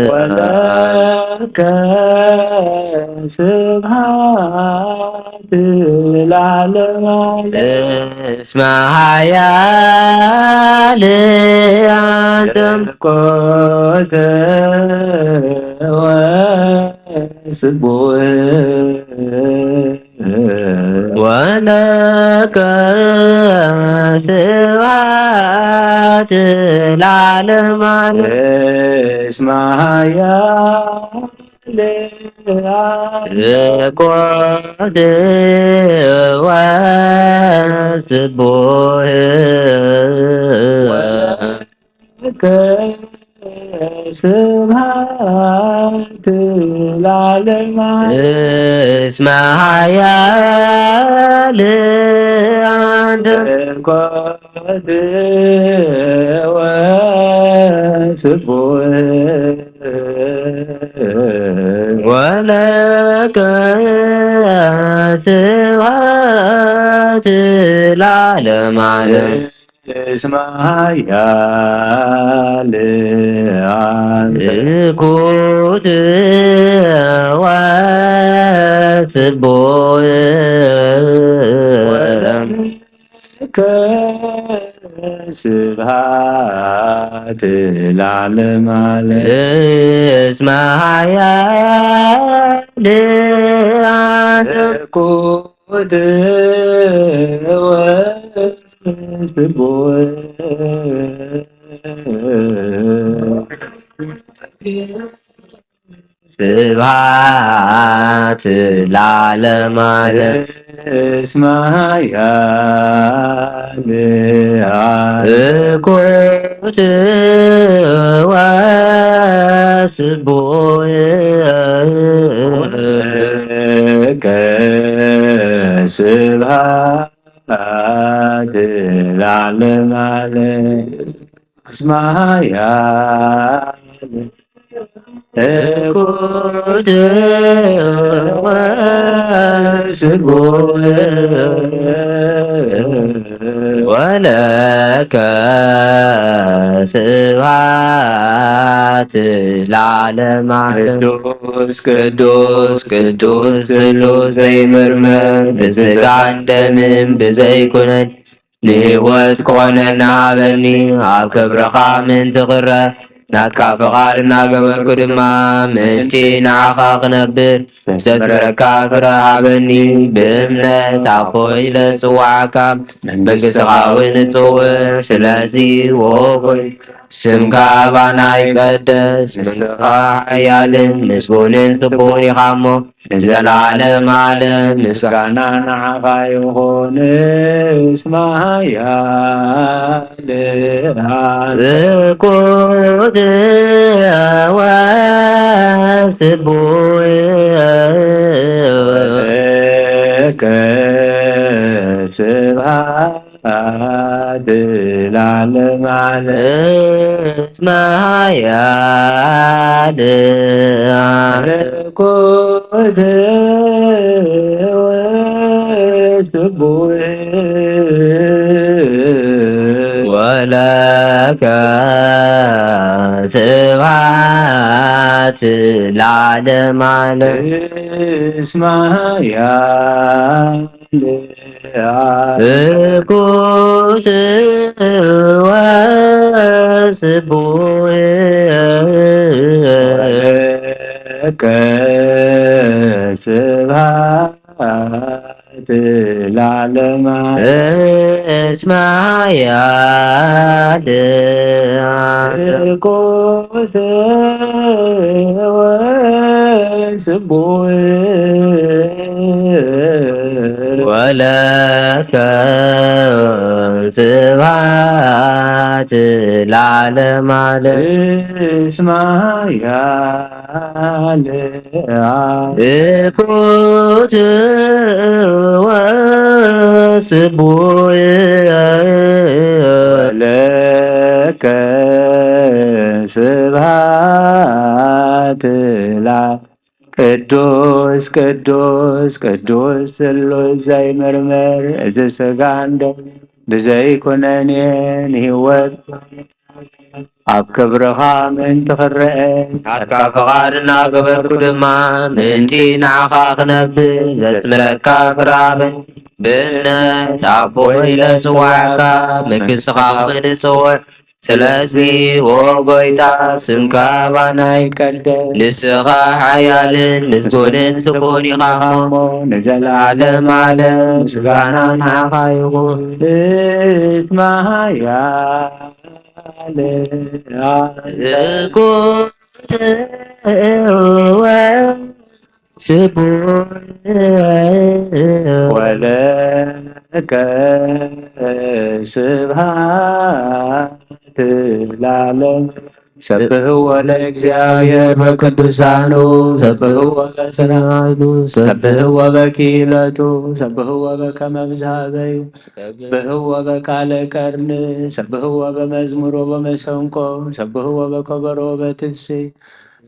ወለከ ስብሐት ለዓለመ ዓለም። እስመ ሓያል ኣንተ ኮተ ወስቡሕ ወለከ ስብሐት ለዓለመ ዓለም። እስመ ሓያል ዘኮት ወስቡሕ ወለከ ስብሐት ለዓለመ ዓለም። እስመ ሓያል ኣንተ ኮት ወስቡሕ ወለከ ስብሐት ለዓለመ ዓለም። እስመ ሓያል ኣንተ ኮት ወስቡሕ ወለከ ስብሐት ለዓለመ ዓለም። እስመ ሓያል ኣንተ ኮት ወስቡሕ ስብሐት ለዓለመ ዓለም። እስመ ሓያል ኣንተ ኮት ወስቡሕ ወለከ ስብሐት ለዓለመ ዓለም። እስመ ሓያል ኮት ወስቡሕ ወለከ ስብሐት ለዓለመ ዓለም። ቅዱስ ቅዱስ ቅዱስ ስሉስ ዘይምርመር ብስጋን ደምን ብዘይ ኩነኔ ንህይወት ክኾነና ሃበኒ። ኣብ ክብርኻ ምእንቲ ክረ ናትካ ፍቓድ እናገበርኩ ድማ ምእንቲ ንዓኻ ክነብር ዘስምረካ ፍረ ሃበኒ። ብእምነት ኣቦ ኢለ ዝጽዋዓካ መንግስትኻ እውን እጽውዕ። ስለዚ ወጎይ ስምካ ባና ይቀደስ። ንስኻ ሓያልን ምስጉንን ጽቡቕን ኢኻ እሞ ንዘለዓለም ዓለም ምስጋና ንዓኻ ይኹን። እስመ ሓያል ኣንተ ኮት ወስቡሕ ወለከ ስብሐት ለዓለመ ዓለም። እስመ ኃያል ርኩስ ወስቡሕ ወለከ ስብሐት ለዓለመ ዓለም። እስመ ኄር ርኩስ ወስቡሕ ወለከ ስብሐት ለዓለመ ዓለም። እስመ ኄር ርኩስ ወስቡሕ ወለከ ስብሐት ለዓለመ ዓለም። እስመ ኄር ርኩስ ወስቡሕ ወለከ ስብሐት ለዓለመ። ቅዱስ ቅዱስ ቅዱስ ስሉስ ዘይምርምር፣ እዚ ሥጋ እንደ ብዘይኩነኔ ንህይወት ኣብ ክብርኻ ምእንቲ ክረአ፣ ናትካ ፍቓድ እናገበርኩ ድማ ምእንቲ ንዓኻ ክነብር ዘጽምረካ ክራበ ብእምነት ኣቦ ኢለ ጽዋዕካ መንግሥትኻ ክንጽውዕ። ስለዚ ኦ ጎይታ ስምካ ባና ይቀደስ። ንስኻ ሓያልን ምስጉንን ስቡን ኢኻ እሞ ንዘለዓለም ዓለም ምስጋና ንዓኻ ይኹን። እስመ ኃያል ርኩስ ወስቡሕ ወለከ ስብሐት ለዓለም። ሰብሕዎ ለእግዚኣብሔር በቅዱሳኑ፣ ሰብሕዎ በጽንዓቱ፣ ሰብሕዎ በኪለቱ፣ ሰብሕዎ በከመ ብዝሃበዩ፣ ሰብሕዎ በቃለ ቀርኒ፣ ሰብሕዎ በመዝሙር ወበመሰንቆ፣ ሰብሕዎ በከበሮ ወበትፍሲ፣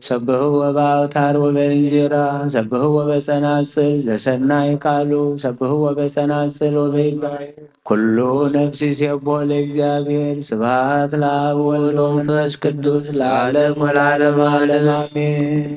ሰብሕዎ በአውታር ወበእንዚራ፣ ሰብሕዎ በጸናጽል ዘሰናይ ቃሉ፣ ሰብሕዎ በጸናጽል ወበይባይ። ኩሉ ነፍሲ ሴብሖ ለእግዚኣብሔር። ስብሐት ለአብ ወወልድ ወመንፈስ ቅዱስ ለዓለም ወለዓለመ ዓለም አሜን።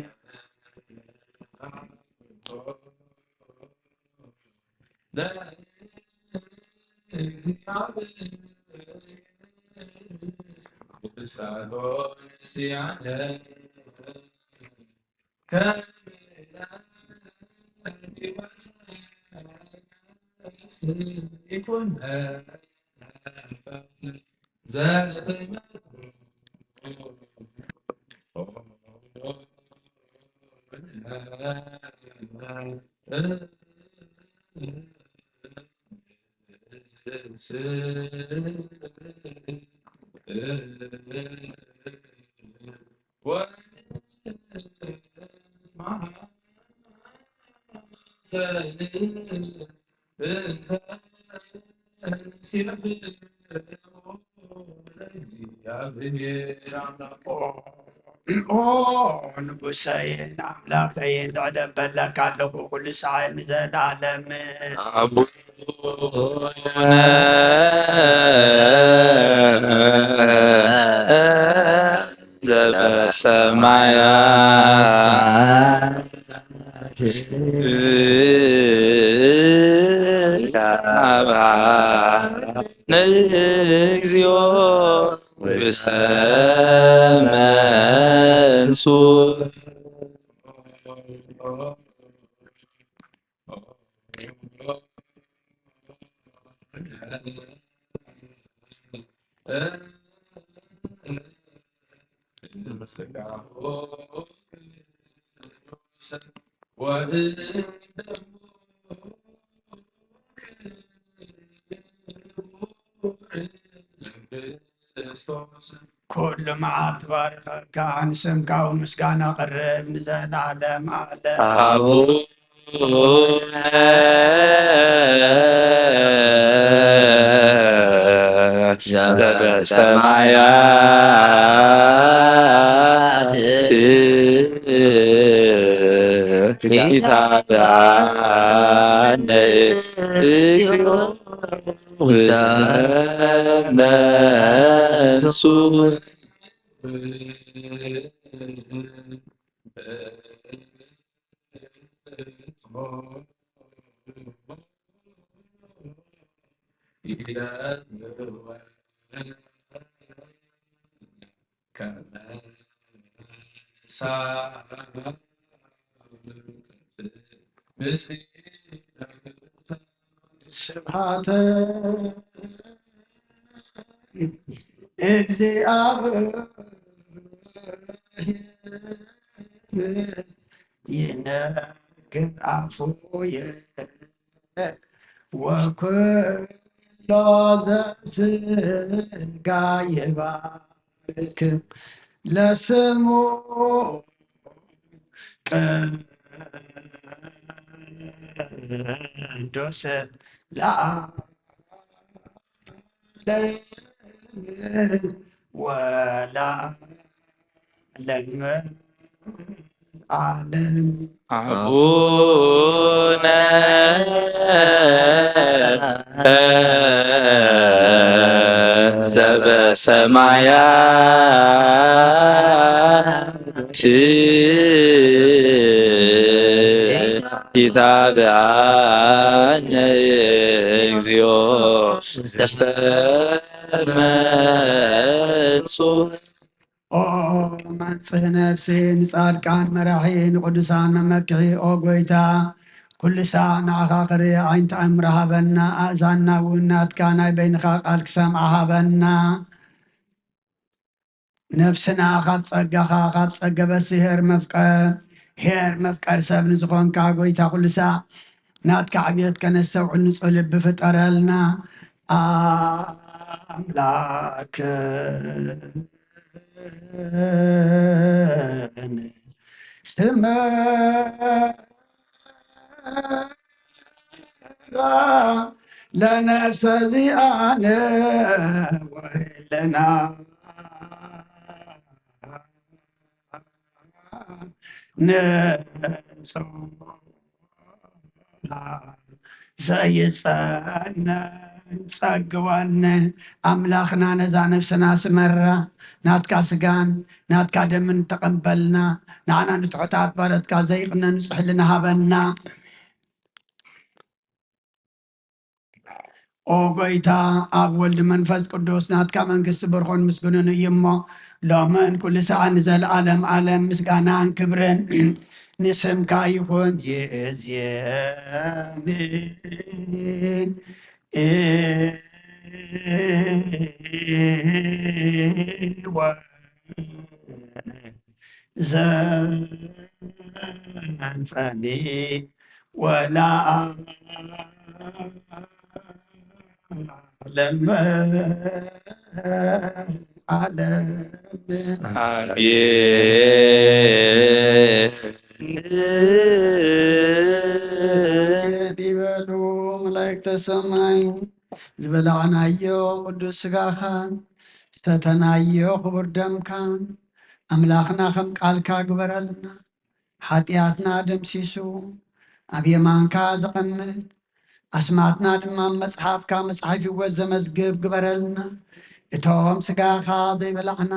ኦ ንጉሰይን ኣምላኸይን፣ እዕደበለካ ኣለኹ ኩሉ ሰዓት ንዘለዓለም። ኣቡነ ዘበሰማያት አብሃ ንእግዚኦ ውስተ መንሱት። ኩሉ መዓልቲ ባሪኸካ ንስምካ ምስጋና ቅርብ ንዘለዓለም ዓለም። ኣቡነ ዘበሰማያት ይትባረክ እግዚኦ ውስተ መንሱ ስብሐተ እግዚአብሔር ይነግር አፉየ ወኩሎ ዘስጋ ይባርክ ለስሙ ቅዱስ ለዓለም ወለዓለም ዓለም። አቡነ ዘበሰማያት ይትባረክ እግዚኦ ውስተ መንሱ ኦ መንጽህ ነፍሲ ንጻድቃን መራሒ ንቅዱሳን መመክሒ ኦ ጎይታ ኩሉ ሳዕ ንዓኻ ክርኢ ዓይንቲ ኣእምሮ ሃበና ኣእዛንና እውን ናትካ ናይ በይንኻ ቃል ክሰምዓ ሃበና። ነፍስና ካብ ጸጋኻ ካብ ጸገበሲ ሄር መፍቀር ሄር መፍቀር ሰብ ንዝኾንካ ጎይታ ኩሉ ሳዕ ናትካ ዕብየት ከነስተውዕል ንጹህ ልቢ ፍጠረልና ኣምላክ ስመራ ለነፍሰ ዚኣነ ወህልና ንጹ ዘይጸነን ጸግወን ኣምላኽና ነዛ ነፍስና ስመራ ናትካ ስጋን ናትካ ደምን ተቐበልና። ንዓና ንትሑታት ባረትካ ዘይቕነ ንጹሕ ሕልና ሃበና። ኦ ጎይታ ኣብ ወልድ መንፈስ ቅዱስ ናትካ መንግስቲ ብርኾን ምስግኑን እዩ እሞ ሎምን ኩሉ ሰዓት ንዘለዓለም ዓለም ምስጋናን ክብርን ንስምካ ይኹን። ይእዜኒ ወ ዘንጸኒ ወላ ዓለም ዓለም። ኣሜን። ይበሉ መላእክተ ሰማይ፣ ዝበላዕናዮ ቅዱስ ስጋኻን ዝተናዮ ክቡር ደምካን ኣምላኽና ከም ቃልካ ግበረልና። ሓጢኣትና ደምሲሱ ኣብ የማንካ ዘቐምጥ ኣስማትና ድማ ኣብ መጽሓፍካ መጽሓፍ ህይወት ዘመዝግብ ግበረልና። እቶም ስጋኻ ዘይበላዕና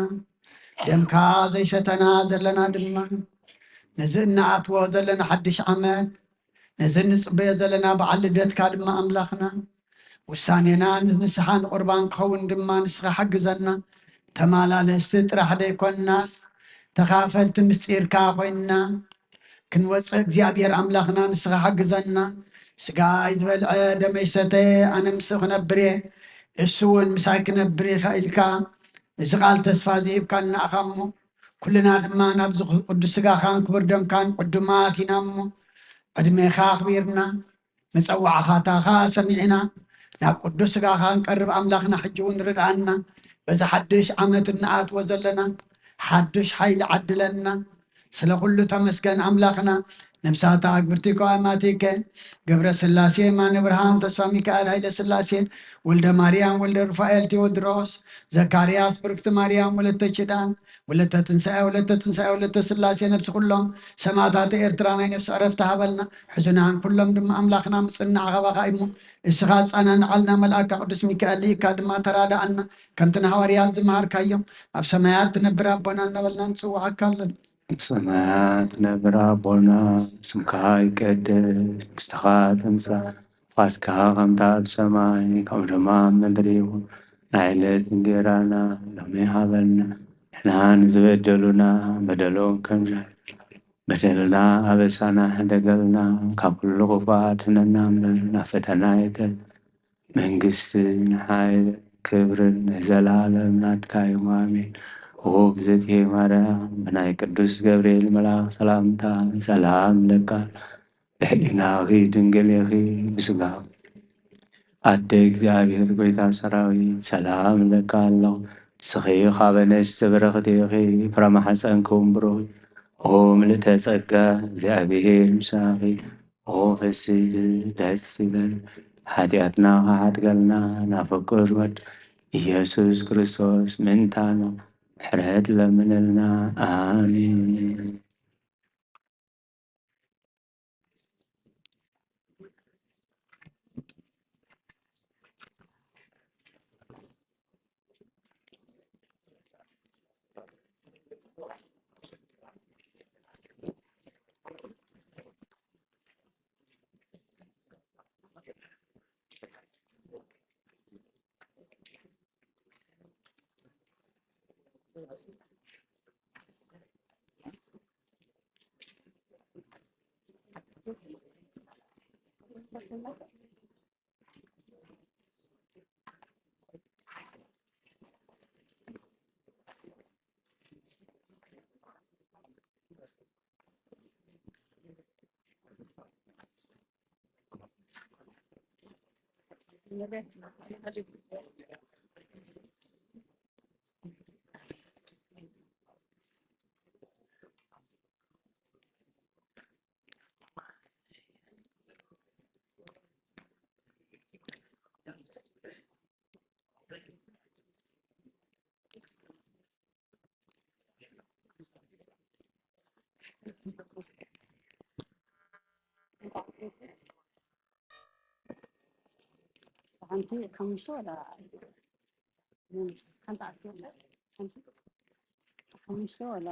ደምካ ዘይሰተና ዘለና ድማ ነዚ እንኣትዎ ዘለና ሓድሽ ዓመት ነዚ እንጽበዮ ዘለና በዓል ልደትካ ድማ ኣምላኽና ውሳኔና ንንስሓ ንቁርባን ክኸውን ድማ ንስኻ ሓግዘና። ተማላለስቲ ጥራሕ ደይኮንናስ ተኻፈልቲ ምስጢርካ ኮይንና ክንወፅእ እግዚኣብሔር ኣምላኽና ንስኻ ሓግዘና። ስጋይ ዝበልዐ ደመይ ሰተየ ኣነ ምስኡ ክነብር እየ እሱ እውን ምሳይ ክነብር ይኽእልካ። እዚ ቃል ተስፋ ዝሂብካና ኢኻ እሞ ኩልና ድማ ናብዚ ቅዱስ ስጋኻን ክቡር ደምካን ዕዱማት ኢና እሞ ዕድሜኻ ኣኽቢርና መጸዋዕኻታኻ ሰሚዕና ናብ ቅዱስ ስጋኻ ክንቀርብ ኣምላኽና ሕጂ እውን ርድኣና። በዚ ሓድሽ ዓመት እንኣትዎ ዘለና ሓድሽ ሓይሊ ዓድለና። ስለ ኩሉ ተመስገን ኣምላኽና። ነፍሳት ኣግብርቲ ከዋማቲከ ገብረ ስላሴ፣ የማነ ብርሃን፣ ተስፋ ሚካኤል፣ ሃይለ ስላሴ፣ ወልደ ማርያም፣ ወልደ ሩፋኤል፣ ቴዎድሮስ፣ ዘካርያስ፣ ብርክቲ ማርያም፣ ወለተ ኪዳን፣ ወለተ ትንሳኤ፣ ወለተ ትንሳኤ፣ ወለተ ስላሴ፣ ነፍሲ ኩሎም ሰማእታት ኤርትራ ናይ ነፍሲ ዕረፍቲ ሃበልና። ሕዙናን ኩሎም ድማ ኣምላኽና ምጽናዕ ካባኻ እሞ እስኻ ኣጸናንዓልና፣ መልኣካ ቅዱስ ሚካኤል ልኢካ ድማ ተራዳኣና። ከምቲ ንሃዋርያት ዝመሃርካዮም ኣብ ሰማያት ትነብር ኣቦና እናበልና ንጽውዓካ ኣለና። ኣብ ሰማያት ትነብር ኣቦና፣ ስምካ ይቀደስ፣ መንግስትኻ ትምጻእ፣ ፍቓድካ ከምታ ኣብ ሰማይ ከምኡ ድማ ኣብ ምድሪ ይኹን። ናይ ዕለት እንጌራና ሎሚ ሃበና፣ ንሕና ንዝበደሉና በደሎም ከም በደልና ኣበሳና ሕደገልና፣ ካብ ኩሉ ክፉእ ኣድሕነና እምበር፣ ናብ ፈተና ኣይተ መንግስትን ሓይልን ክብርን ንዘለኣለም ናትካ እዮም፣ ኣሜን። ኦ እግዝእትየ ማርያም፣ ብናይ ቅዱስ ገብርኤል መልኣኽ ሰላምታ ሰላም እለካ፣ ብሕሊናኺ ድንግል ኢኺ፣ ብስጋ ኣደ እግዚኣብሔር ጎይታ ሰራዊት ሰላም እለካ ኣለኹ። ንስኺ ካብ ኣንስቲ ብርኽቲ ኢኺ፣ ፍረ ማሕፀንኩም ብሩኽ እዩ። ኦ ምልእተ ጸጋ፣ እግዚኣብሔር ምሳኺ፣ ኦ ፈስሒ ደስ ይበል፣ ሓጢኣትና ክሓድገልና ናብ ፍቁር ወድ ኢየሱስ ክርስቶስ ምእንታና ምሕረት ለምንልና። ኣሜን። ሓንቲ ሓሙሽተ ወላ ሓንቲ ዓርኪ ወላ ሓንቲ ሓሙሽተ ወላ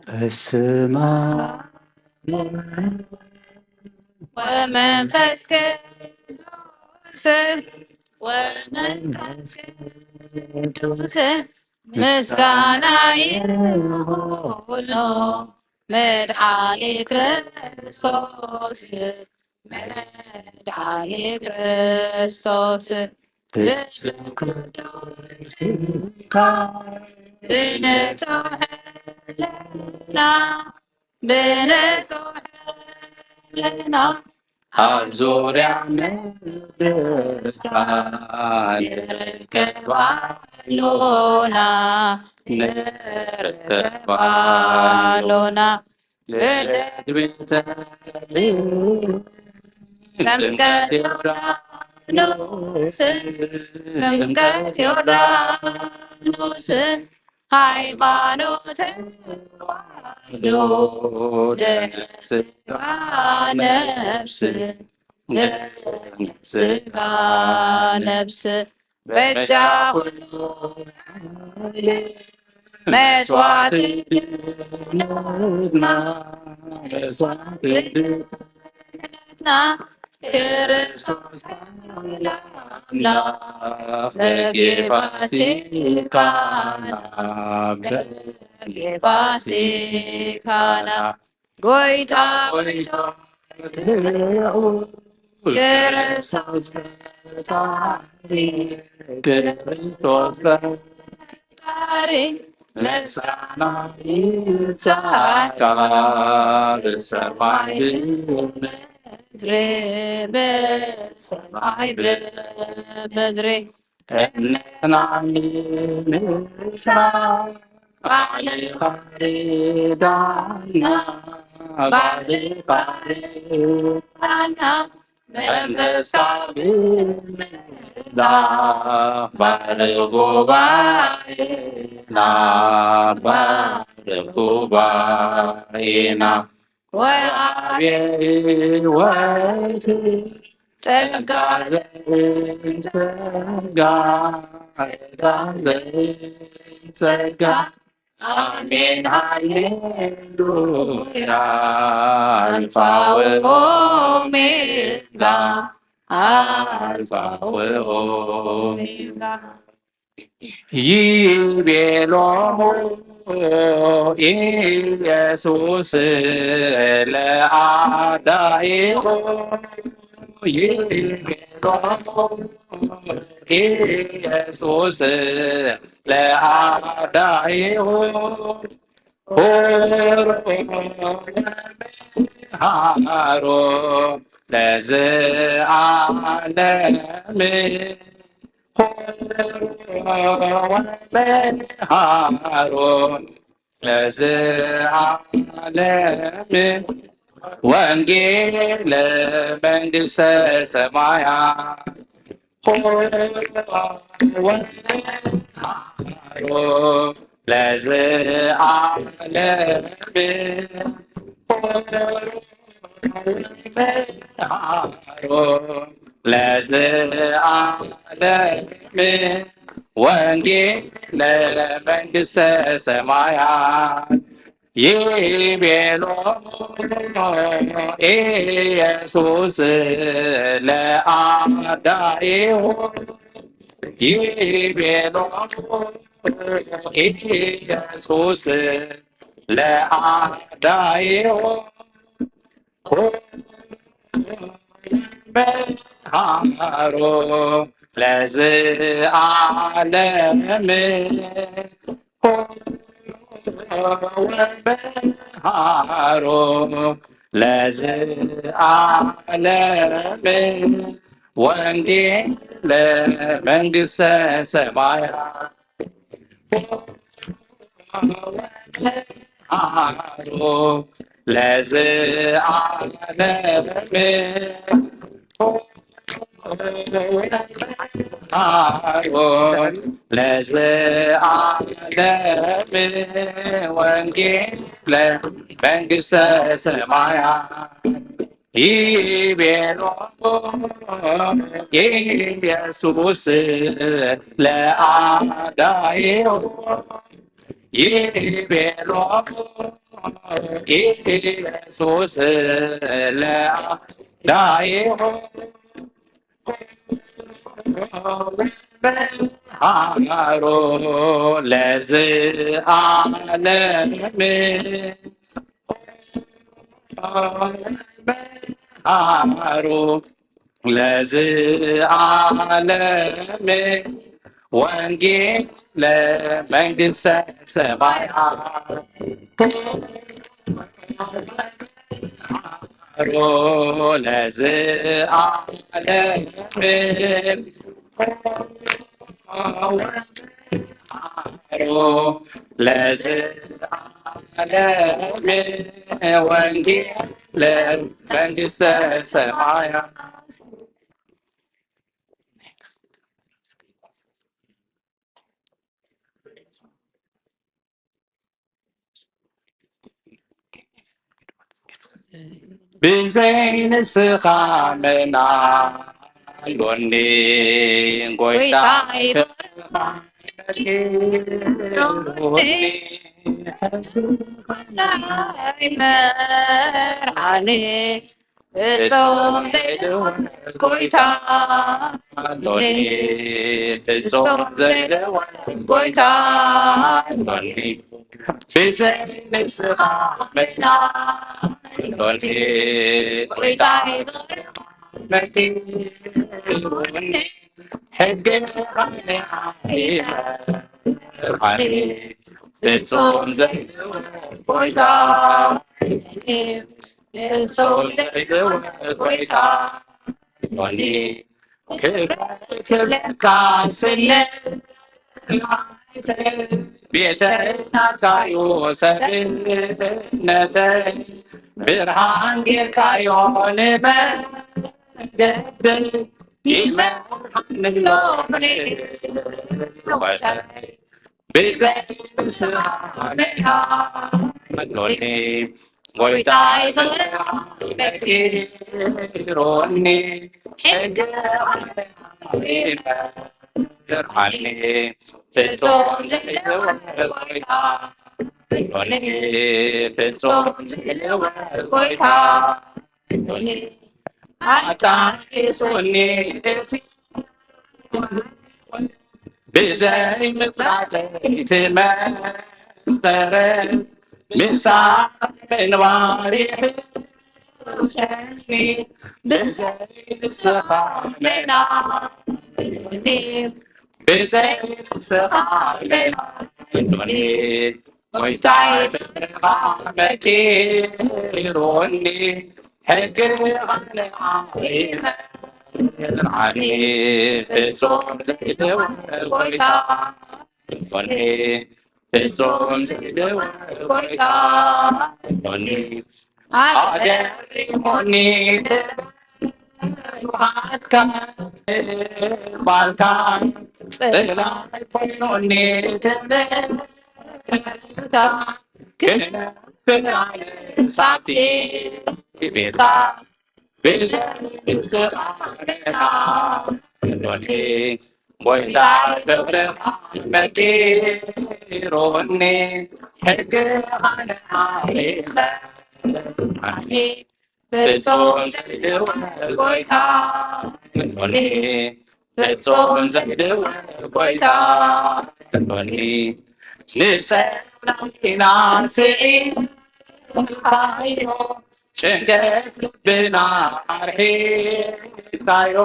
በስመ አብ ወመንፈስ ቅዱስ ወመንፈስ ቅዱስ ምስጋና ይሁን መድኃኔ ክርስቶስ መድኃኔ ክርስቶስ ፍጹም ቅዱስ ብንጹሕ ሕልና ብንጹሕ ሕልና ኣብ ዙርያ መቅደስካ ንርከብ ኣሎና ንርከብ ኣሎና። ልደት ቤተልሔም ጥምቀት ዮርዳኖስ ጥምቀት ዮርዳኖስ ሃይማኖት ተዋህዶ ድህነት ስጋ ነፍስ ድህነት ስጋ ነፍስ በጃ ኩሉ ሓይሊ መስዋዕቲ ድልና፣ መስዋዕቲ ድልና፣ ክርስቶስ ቃል ኣምላኽ በጊዕ ፋሲካና፣ በጊዕ ፋሲካና፣ ጎይታ ጎይታ፣ ክርስቶስ ፈጣሪ፣ ክርስቶስ ፈጣሪ፣ ምስጋና ይብጻሕካ ብሰማይ ብምድሪ፣ ብሰማይ ብምድሪ። እምነትና ይምስና፣ ባዕልኻ ርዳና፣ ባዕልኻ ርዳና፣ መንፈስካ ብምልላ፣ ባርኽ ጉባኤና፣ ባርኽ ጉባኤና። ወአብ ሕይወት ጸጋ ዘርእን ጸጋ፣ ጸጋ ዘርእን ጸጋ። ኣሜን ሃሌሉያ። ኣልፋ ወኦሜጋ፣ ኣልፋ ወኦሜጋ። ይቤሎሙ ኢየሱስ ለአዳኢሁ፣ ይቤሎሙ ኢየሱስ ለአዳኢሁ፣ ሆሮ ወመሃሮ ለዘአለም። ሆሮ ወመሃሮ ለዘአለም። ወንጌለ መንግሥተ ሰማያት። ሆሮ ወመሃሮ ለዘአለም። ሆሮ ወመሃሮ ለዘአለም። ወንጌለ መንግሥተ ሰማያት። ይቤሎሙ ኢየሱስ ለአዳኢሁ፣ ይቤሎሙ ኢየሱስ ለአዳኢሁ፣ መሃሮ ለዘአለም። ወመሃሮ ለዘአለም። ወንጌለ መንግሥተ ሰማያት። መሃሮ ለዘአለም። መሃሮ ለዘአለም። ወንጌለ መንግሥተ ሰማያት። ይቤሎሙ ኢየሱስ ለአዳኢሁ፣ ይቤሎሙ ኢየሱስ ለአዳኢሁ፣ መሃሮ ለዘአለም። መሃሮ ለዘአለም። ወንጌለ መንግሥተ ሰማያት። መሃሮ ለዘአለም። መሃሮ ለዘአለም። ወንጌለ መንግሥተ ሰማያት። ብዘይ ንስኻ ምእማን ኣሎኒ ጎይታይ በረኻ መኪሩኒ። መርዓኒ ፍጹም ዘይልወጥ ጎይታ ኣሎኒ፣ ፍጹም ዘይልወጥ ጎይታ ኣሎኒ። ብዘይ ንስኻ መና ኣሎኒ፣ ጎይታይ በረኻ መኪሩኒ። ሕግኻ ንዓይ መርዓኒ፣ ፍጹም ዘይልወጥ ጎይታ ኣሎኒ፣ ፍጹም ዘይልወጥ ጎይታ ኣሎኒ። ክብረ ክብለካ ስለ ቤተይ ናትካዩ ሰብነተይ፣ ብርሃን ጌርካዮ ንመንገደይ፣ ይመርሓኒ ኣሎ ንህይወተይ። ብዘይ ንስኻ መና ኣሎኒ፣ ጎይታይ በረኻ መኪሩኒ። ሕግኻ ይመርሓኒ፣ ፍጹም ዘይልወጥ ጎይታ ኣሎኒ፣ ፍጹም ዘይልወጥ ጎይታ ኣሎኒ። ኣጣቂሱኒ እቲ ብዘይ ምፍላጠይ ትመርጸኒ፣ ምሳሌ ምንባር ይሕሸኒ። ብዘይ ንስኻ መና ኣሎኒ፣ ብዘይ ንስኻ መና ኣሎኒ። ጎይታይ በረኻ መኪሩኒ፣ ሕግኻ ንዓይ መርዓኒ። ፍጹም ዘይልወጥ ጎይታ ኣሎኒ፣ ፍጹም ዘይልወጥ ጎይታ ኣሎኒ። ኣገሪሙኒ ትብዓትካ፣ ባልካ ጽላል ኮይኑኒ ትምህርትካ፣ ክነብር ኣነ ሳብቲ ቤትካ፣ ብዘይ ንስኻ መና ኣሎኒ። ጎይታ ፍቕርኻ መኪሩኒ፣ ሕግኻ ንዓይ መርዓኒ። ፍጹም ዘይልወጥ ጎይታ ኣሎኒ፣ ፍጹም ዘይልወጥ ጎይታ ኣሎኒ። ንጸላኢና ስዒርካዮ፣ ጭንቀት ልብና ኣርሒቕካዮ፣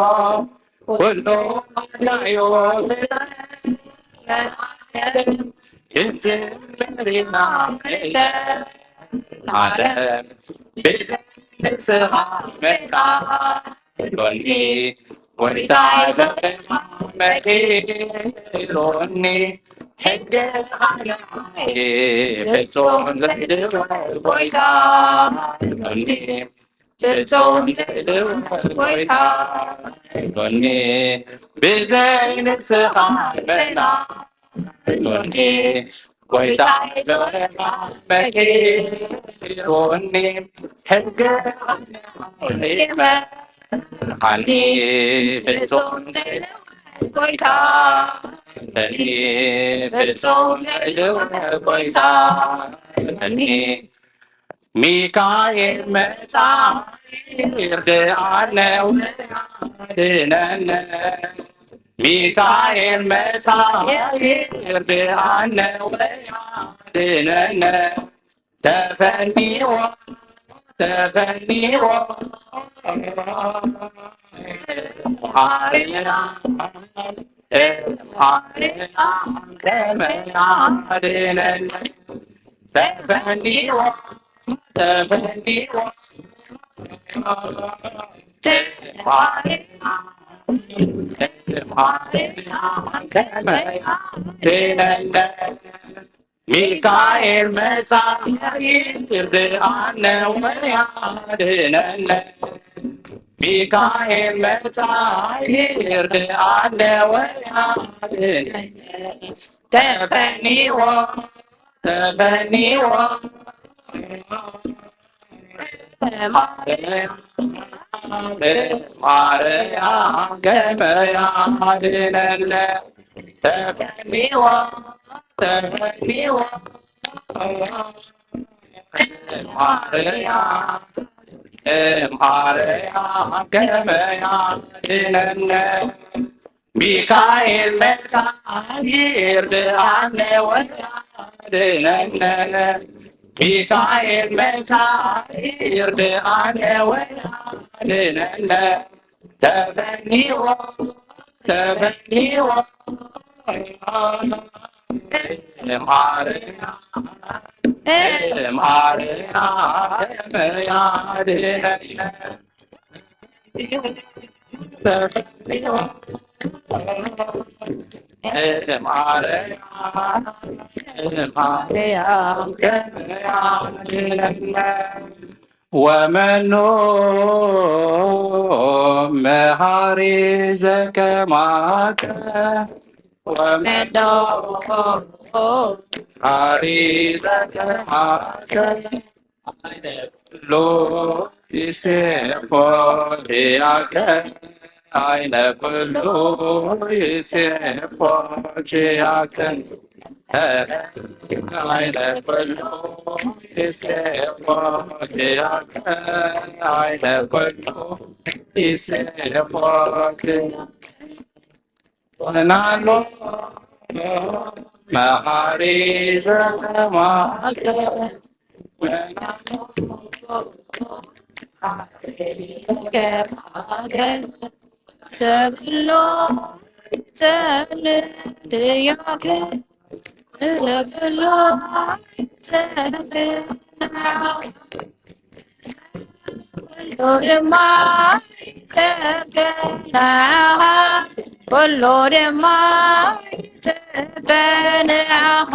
ኩሉ ኣድላዩ ክንዝምር ኢና ንዘላለም። ብዘይ ንስኻ መና ኣሎኒ፣ ጎይታይ በረኻ መኪሩኒ፣ ሕግኻ ንዓይ ፍጹም ዘይልወጥ ጎይታ ኣሎኒ፣ ፍጹም ዘይልወጥ ጎይታ ኣሎኒ። ብዘይ ንስኻ መና ኣሎኒ፣ ጎይታይ በረኻ መኪሩኒ፣ ሕግኻ ንዓይ መርዓኒ። ፍጹም ዘይልወጥ ጎይታ ኣሎኒ፣ ፍጹም ዘይልወጥ ጎይታ ኣሎኒ። ሚካኤል መጻ ይርድኣነ ወያድነነ። ሚካኤል መጻ ይርድኣነ ወያድነነ። ተፈኒዎ ተፈኒዎ ሃርና ሃርና ከመያድነነ። ተፈኒዎ ተፈኒዎ ሚካኤል መጻ ይርድኣነ ወያድነነ። ሚካኤል መጻ ይርድኣነ ወያድነነ። ተፈኒዎ ተፈኒዎ ማርያም ማርያም ከመይ ኣድነነ። ተፈኒዎ ተፈኒዎ ማርያም ማርያም ከመይ ኣድነነ። ሚካኤል መጻ ይርድኣነ ወያድነነ። ሚካኤል መጻ ይርድኣነ ወያድነነ። ተፈኒዎ ተፈኒዎ ማርያም ማርያም ከመይ ኣድነነ። ኩሉ ይሴፎ ኪያከ፣ ዓይነ ኩሉ ይሴፎ ኪያከ፣ ዓይነ ኩሉ ይሴፎ ኪያከ፣ ዓይነ ኩሉ ይሴፎ ኪያከ። ወናሎ መሓሪ ዘተማከ፣ ወናሎ ተግሎ ተልድያከ፣ ተግሎ ተልድያከ። ኩሉ ድማ ይጸገ ንዓኻ፣ ኩሉ ድማ ይጽበ ንዓኻ።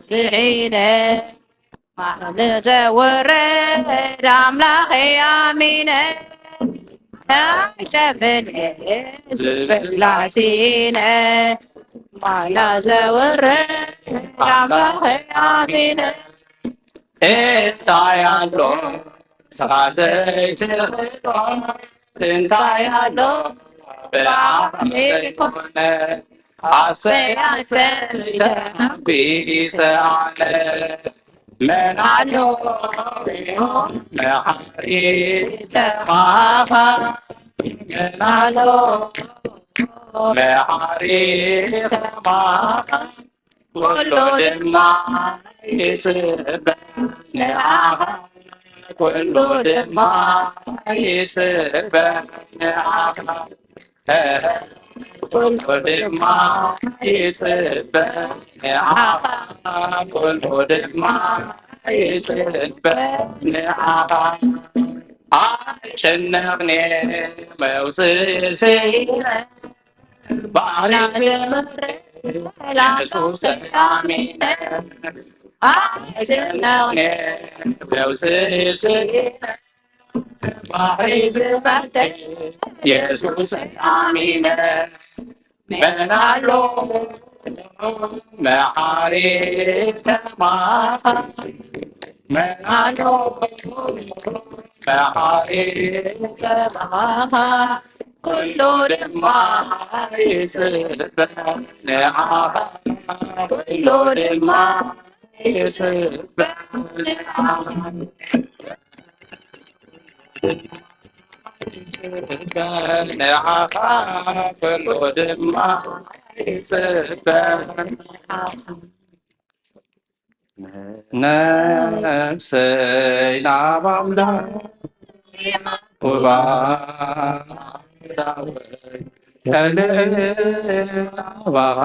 ስዒነ ንዘውረድ ኣምላኸይ ኣሚነ፣ ኣይተብልየ ዝብላዕ ስኢነ፣ ማና ዘውረድ ኣምላኸይ ኣሚነ። እንታይ ኣሎ ንስኻ ዘይትኽእሎ፣ እንታይ ኣሎ ብኣፍ ዘይኮነ፣ ኣሰይ ኣሰይ ተሓጒሰ ኣነ። መን ኣሎ መሓሪ ከማኻ፣ መን ኣሎ መሓሪ ከማኻ፣ ኩሉ ድማ ይጽበ ንዓኻ፣ ኩሉ ድማ ይጽበ ንዓኻ። ኩሉ ድማ ይጽበ ንዓኻ፣ ኩሉ ድማ ይጽበ ንዓኻ። ኣይጨነቕን መውጽኢ ስኢነ፣ ባሕሪ ዝመርሕ የሱስ ኣሚነ። ኣይጨነቕን መውጽኢ ስኢነ፣ ባሕሪ ዝመርሕ የሱስ ኣሚነ። መን ኣሎ መሓሪ ከማኻ፣ መን ኣሎ መሓሪ ከማኻ፣ ኩሉ ድማ ይጽበ ንዓኻ፣ ኩሉ ድማ ይጽበ ንዓኻ። ንዓኻ ኩሉ ድማ ይጽበ። ነፍሰይ ናብ ኣምላኽ የማዕቁባ፣ ዳዊት ከልእ ናባኻ።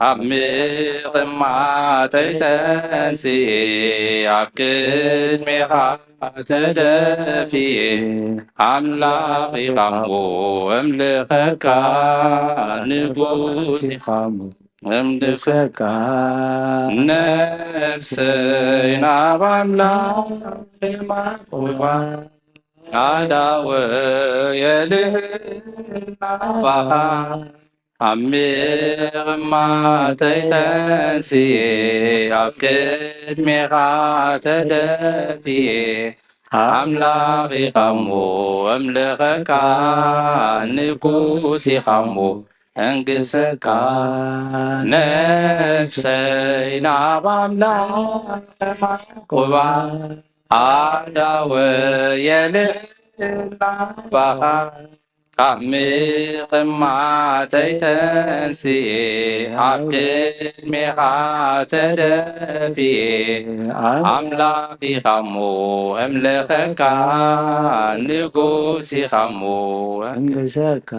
ኣብ ምቕማጠይ ተንስኤ፣ ኣብ ቅድሜኻ ተደፊኤ። ኣምላኽ ኢኻ እሞ እምልኸካ፣ ንጉስ ኢኻ እሞ እምልኸካ። ነፍሰይ ናብ ኣምላኽ የማዕቁባ፣ ኣእዳወይ የልዕል ናባኻ። ኣብ ምቕማጠይ ተንስኤ፣ ኣብ ቅድሜኻ ተደፊኤ፣ ኣምላኽ ኢኻ እሞ እምልኸካ፣ ንጉስ ኢኻ እሞ እንግሰካ። ነፍሰይ ናብ ኣምላኽ ተማሕቁባ፣ ኣዳወየ ልዕልና ባኻ። ካብ ምቕማጠይ ተንስኤ፣ ኣብ ቅድሜኻ ተደፊኤ፣ ኣምላኽ ኢኻ እሞ እምልኸካ፣ ንጉስ ኢኻ እሞ እንግሰካ።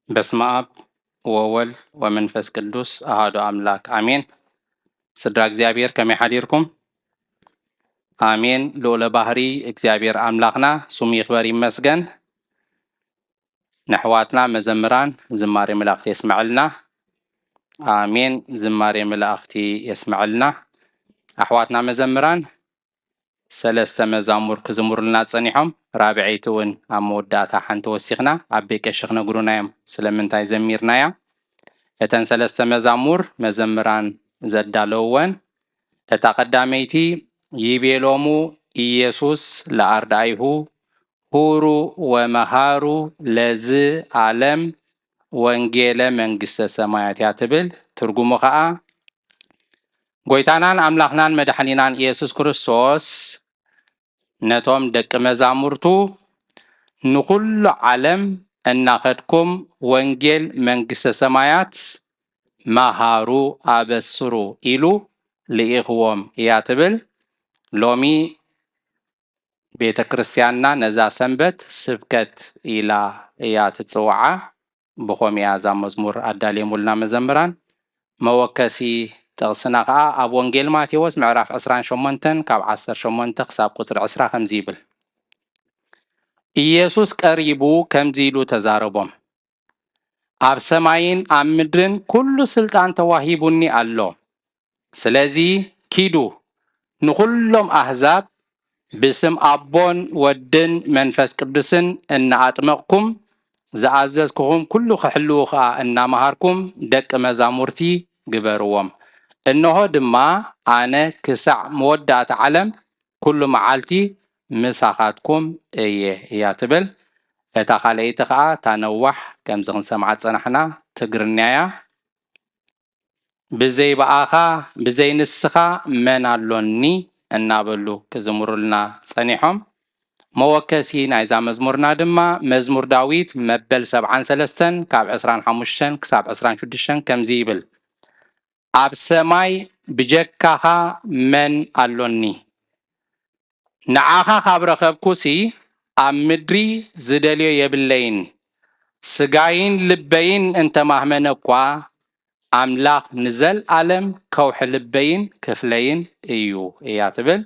በስመ አብ ወወልድ ወመንፈስ ቅዱስ አሐዱ አምላክ አሜን። ስድራ እግዚኣብሔር ከመይ ሓዲርኩም? ኣሜን። ልዑለ ባህሪ እግዚኣብሔር ኣምላኽና ስሙ ይኽበር ይመስገን። ንኣሕዋትና መዘምራን ዝማሬ መላእኽቲ የስመዐልና። ኣሜን። ዝማሬ መላእኽቲ የስመዐልና። ኣሕዋትና መዘምራን ሰለስተ መዛሙር ክዝምሩልና ጸኒሖም። ራብዐይቲ እውን ኣብ መወዳእታ ሓንቲ ወሲኽና ኣቤ ቀሺ ክነግሩና እዮም ስለምንታይ ዘሚርናያ። እተን ሰለስተ መዛሙር መዘምራን ዘዳለውወን። እታ ቀዳመይቲ፣ ይቤሎሙ ኢየሱስ ለኣርዳኢሁ ሁሩ ወመሃሩ ለዝ ዓለም ወንጌለ መንግስተ ሰማያት እያ ትብል። ትርጉሙ ኸኣ፣ ጎይታናን ኣምላኽናን መድሓኒናን ኢየሱስ ክርስቶስ ነቶም ደቂ መዛሙርቱ፣ ንኹሉ ዓለም እናኸድኩም ወንጌል መንግስተ ሰማያት መሃሩ፣ ኣበስሩ ኢሉ ልኢኽዎም እያ ትብል። ሎሚ ቤተ ክርስቲያንና ነዛ ሰንበት ስብከት ኢላ እያ ትጽውዓ። ብኸምኡ እያ እዛ መዝሙር ኣዳልየሙልና መዘምራን። መወከሲ ጥቕስና ኸኣ ኣብ ወንጌል ማቴዎስ ምዕራፍ ዕስራን ሸሞንተን ካብ ዓሰርተ ሸሞንተ ክሳብ ቁጽሪ ዕስራ ከምዚ ይብል። ኢየሱስ ቀሪቡ ከምዚ ኢሉ ተዛረቦም። ኣብ ሰማይን ኣብ ምድርን ኩሉ ስልጣን ተዋሂቡኒ ኣሎ። ስለዚ ኪዱ ንኹሎም ኣህዛብ ብስም ኣቦን ወድን መንፈስ ቅዱስን እናኣጥመቕኩም ዝኣዘዝኩኹም ኩሉ ክሕልዉ ኸኣ እናመሃርኩም ደቂ መዛሙርቲ ግበርዎም። እንሆ ድማ ኣነ ክሳዕ መወዳእታ ዓለም ኩሉ መዓልቲ ምሳኻትኩም እየ እያ ትብል። እታ ካልኣይቲ ኸኣ እታ ነዋሕ ከምዚ ክንሰምዓ ዝጸናሕና ትግርኛ እያ። ብዘይ ብኣኻ ብዘይ ንስኻ መን ኣሎኒ እናበሉ ክዝምሩልና ጸኒሖም። መወከሲ ናይዛ መዝሙርና ድማ መዝሙር ዳዊት መበል ሰብዓን ሰለስተን ካብ ዕስራን ሓሙሽተን ክሳብ ዕስራን ሽዱሽተን ከምዚ ይብል። ኣብ ሰማይ ብጀካኻ መን ኣሎኒ? ንዓኻ ካብ ረኸብኩሲ ኣብ ምድሪ ዝደልዮ የብለይን። ስጋይን ልበይን እንተማህመነ እኳ ኣምላኽ ንዘልኣለም ከውሒ ልበይን ክፍለይን እዩ እያ ትብል።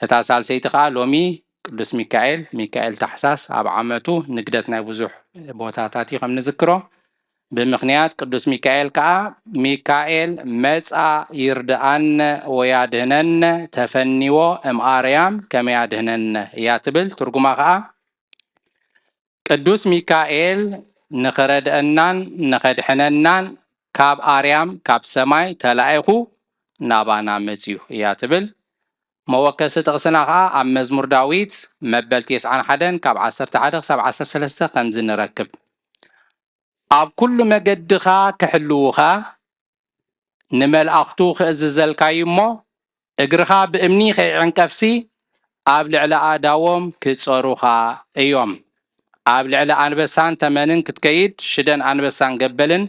እታ ሳልሰይቲ ኸኣ ሎሚ ቅዱስ ሚካኤል፣ ሚካኤል ታሕሳስ ኣብ ዓመቱ ንግደት ናይ ብዙሕ ቦታታት እዩ ከም ንዝክሮ። ብምኽንያት ቅዱስ ሚካኤል ከኣ ሚካኤል መጻ ይርድኣነ ወያድህነነ ተፈኒዎ እምኣርያም ከመያድህነነ እያ ትብል። ትርጉማ ከኣ ቅዱስ ሚካኤል ንኸረድአናን ንኸድሕነናን ካብ ኣርያም ካብ ሰማይ ተላኢኹ ናባና መጽዩ እያ ትብል። መወከሲ ጥቕስና ኸኣ ኣብ መዝሙር ዳዊት መበል ተስዓን ሓደን ካብ ዓሰርተ ሓደ ክሳብ ዓሰርተ ሰለስተ ከምዚ ንረክብ። ኣብ ኩሉ መገድኻ ክሕልዉኻ ንመላእኽቱ ክእዝዘልካዩ እሞ እግርኻ ብእምኒ ከይዕንቀፍሲ ኣብ ልዕሊ ኣእዳዎም ክጸሩኻ እዮም። ኣብ ልዕሊ ኣንበሳን ተመንን ክትከይድ ሽደን ኣንበሳን ገበልን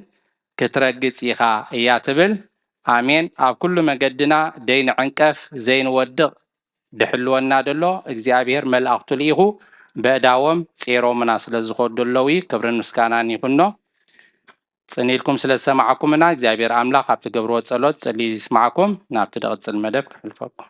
ክትረግጽ ኢኻ እያ ትብል። ኣሜን። ኣብ ኩሉ መገድና ደይንዕንቀፍ ዘይንወድቕ ድሕልወና ደሎ እግዚኣብሔር መልኣኽቱ ልኢኹ በእዳዎም ጼሮምና ስለ ዝኾዱ ኣለዉ እዩ። ክብርን ምስጋናን ይኹኖ። ጽን ኢልኩም ስለ ዝሰማዕኩምና እግዚኣብሔር ኣምላኽ ኣብ ትገብርዎ ጸሎት ጸሊሉ ይስማዕኩም። ናብቲ ድቕጽል መደብ ክሕልፈኩም።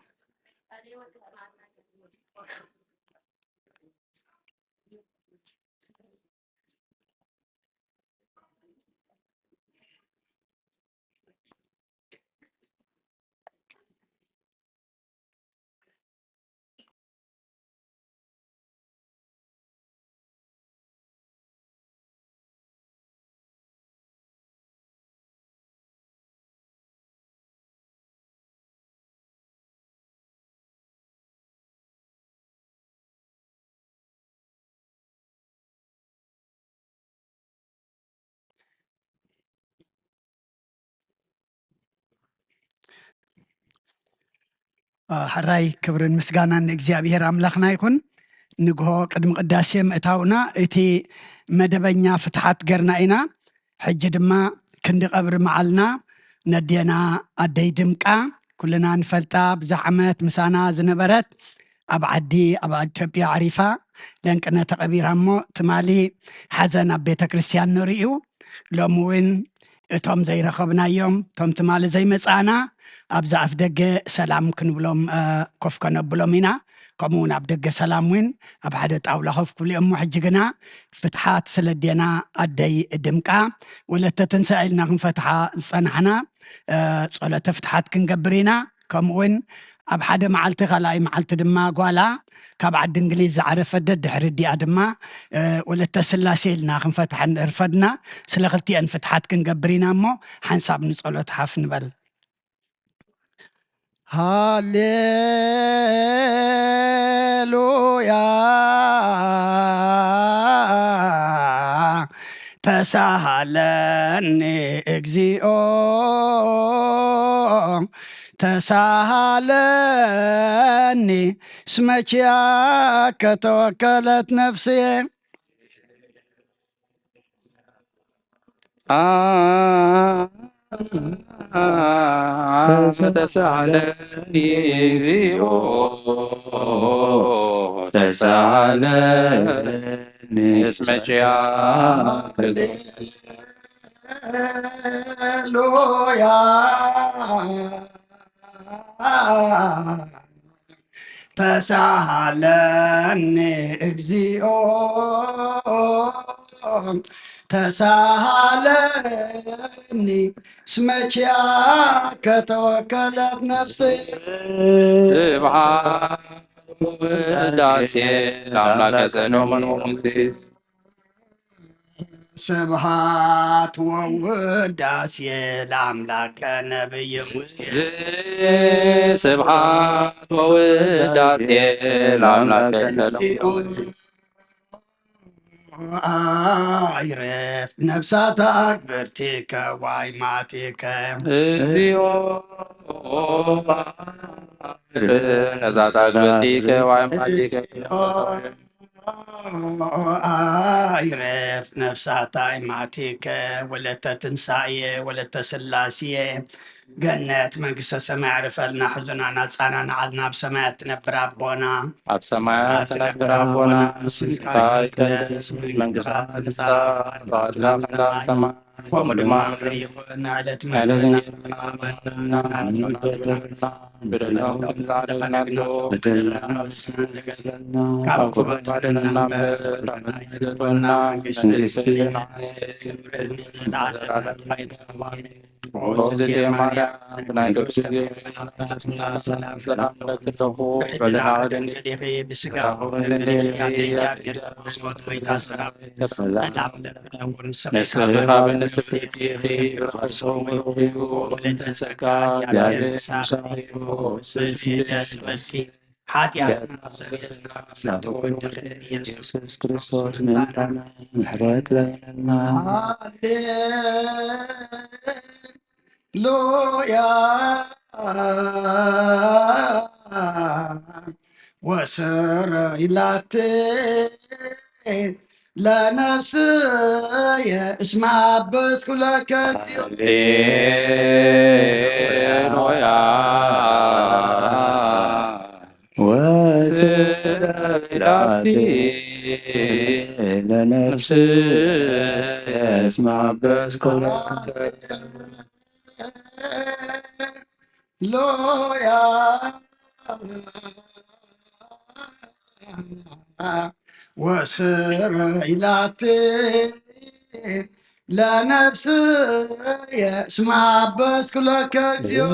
ሕራይ ክብርን ምስጋናን ንእግዚኣብሔር ኣምላኽና ይኹን። ንግሆ ቅድሚ ቅዳሴ ምእታውና እቲ መደበኛ ፍትሓት ገርና ኢና። ሕጂ ድማ ክንዲ ቀብሪ መዓልና ነዴና ኣደይ ድምቃ ኩልና ንፈልጣ ብዙሕ ዓመት ምሳና ዝነበረት ኣብ ዓዲ ኣብ ኢትዮጵያ ዓሪፋ ለንቅነ ተቐቢራ እሞ ትማሊ ሓዘን ኣብ ቤተ ክርስቲያን ነሩ እዩ። ሎሚ እውን እቶም ዘይረኸብናዮም እቶም ትማሊ ዘይመጻና ኣብዚ ኣፍ ደገ ሰላም ክንብሎም ኮፍ ከነብሎም ኢና። ከምኡ እውን ኣብ ደገ ሰላም እውን ኣብ ሓደ ጣውላ ኮፍ ክብሉ እዮም። ሕጂ ግና ፍትሓት ስለ ኣዴና ኣደይ ድምቃ ወለተ ትንሳኤ ኢልና ክንፈትሓ ዝጸናሕና ጸሎተ ፍትሓት ክንገብር ኢና። ከምኡ እውን ኣብ ሓደ መዓልቲ ካልኣይ መዓልቲ ድማ ጓላ ካብ ዓዲ እንግሊዝ ዝዓረፈት ደድሕሪ ዲኣ ድማ ወለተ ስላሴ ኢልና ክንፈትሐን እርፈድና ስለ ክልቲአን ፍትሓት ክንገብር ኢና እሞ ሓንሳብ ንጸሎት ሓፍ ንበል። ሃሌሉያ ተሳሃለኒ እግዚኣብሔር ተሳሃለኒ እስመ ኪያከ ተወከለት ነፍስየ። ተሳሃለኒ እግዚኣብሔር ተሳሃለኒ እስመ ኪያከ ሃሌሉያ ተሳሃለኒ እግዚኣብሔር ተሳሃለኒ እስመ ኪያከ ተወከለት ነፍስየ። ስብሐት ወውዳሴ ለአምላከ ዘሎሙ ሙሴ። ስብሐት ወውዳሴ ለአምላከ ነብይ ሙሴ። ስብሐት ወውዳሴ ለአምላከ ነብይ ሙሴ። አይረፍ ነፍሳት አግብርቲከ ዋይማቲከ። እግዚኦ ነፍሳት አግብርቲከ ዋይማቲከ። አይረፍ ነፍሳት አይማቲከ ወለተ ትንሳኤ ወለተ ስላሴ ገነት መንግስተ ሰማይ ያዕርፈልና። ሕዙናና ጻና ንዓልና ኣብ ሰማያት ትነብር ኣቦና ኣብ ሰማያት ትነብር ኣቦና ስምካ ይቀደስ መንግስታ ትምጻእ ፈቃድካ ከምቲ ኣብ ሰማይ ከምኡ ድማ ምድሪ ይኹን። ዕለት ዕለት መግብና ሃበና በደልና በደልና በደልና ካብ ክፉ ኣድነና እምበር መንግስቲ ሓጢኣትና ሰሪልና ፍቱ ወድኺ ኢየሱስ ክርስቶስ ምእንታና ምሕረት ለምነና። ሃሌሉያ ወስረ ኢላቴ ለነፍስየ እስመ ሀበስኩ ለከ እግዚኦ። ሃሌሉያ ወስብሐት ለነፍስየ እስመ ሀበስኩ ለከ ሎያ ወስረ ኢላቲ ለነፍስየ እስመ ሀበስኩ ለከ እግዚኦ።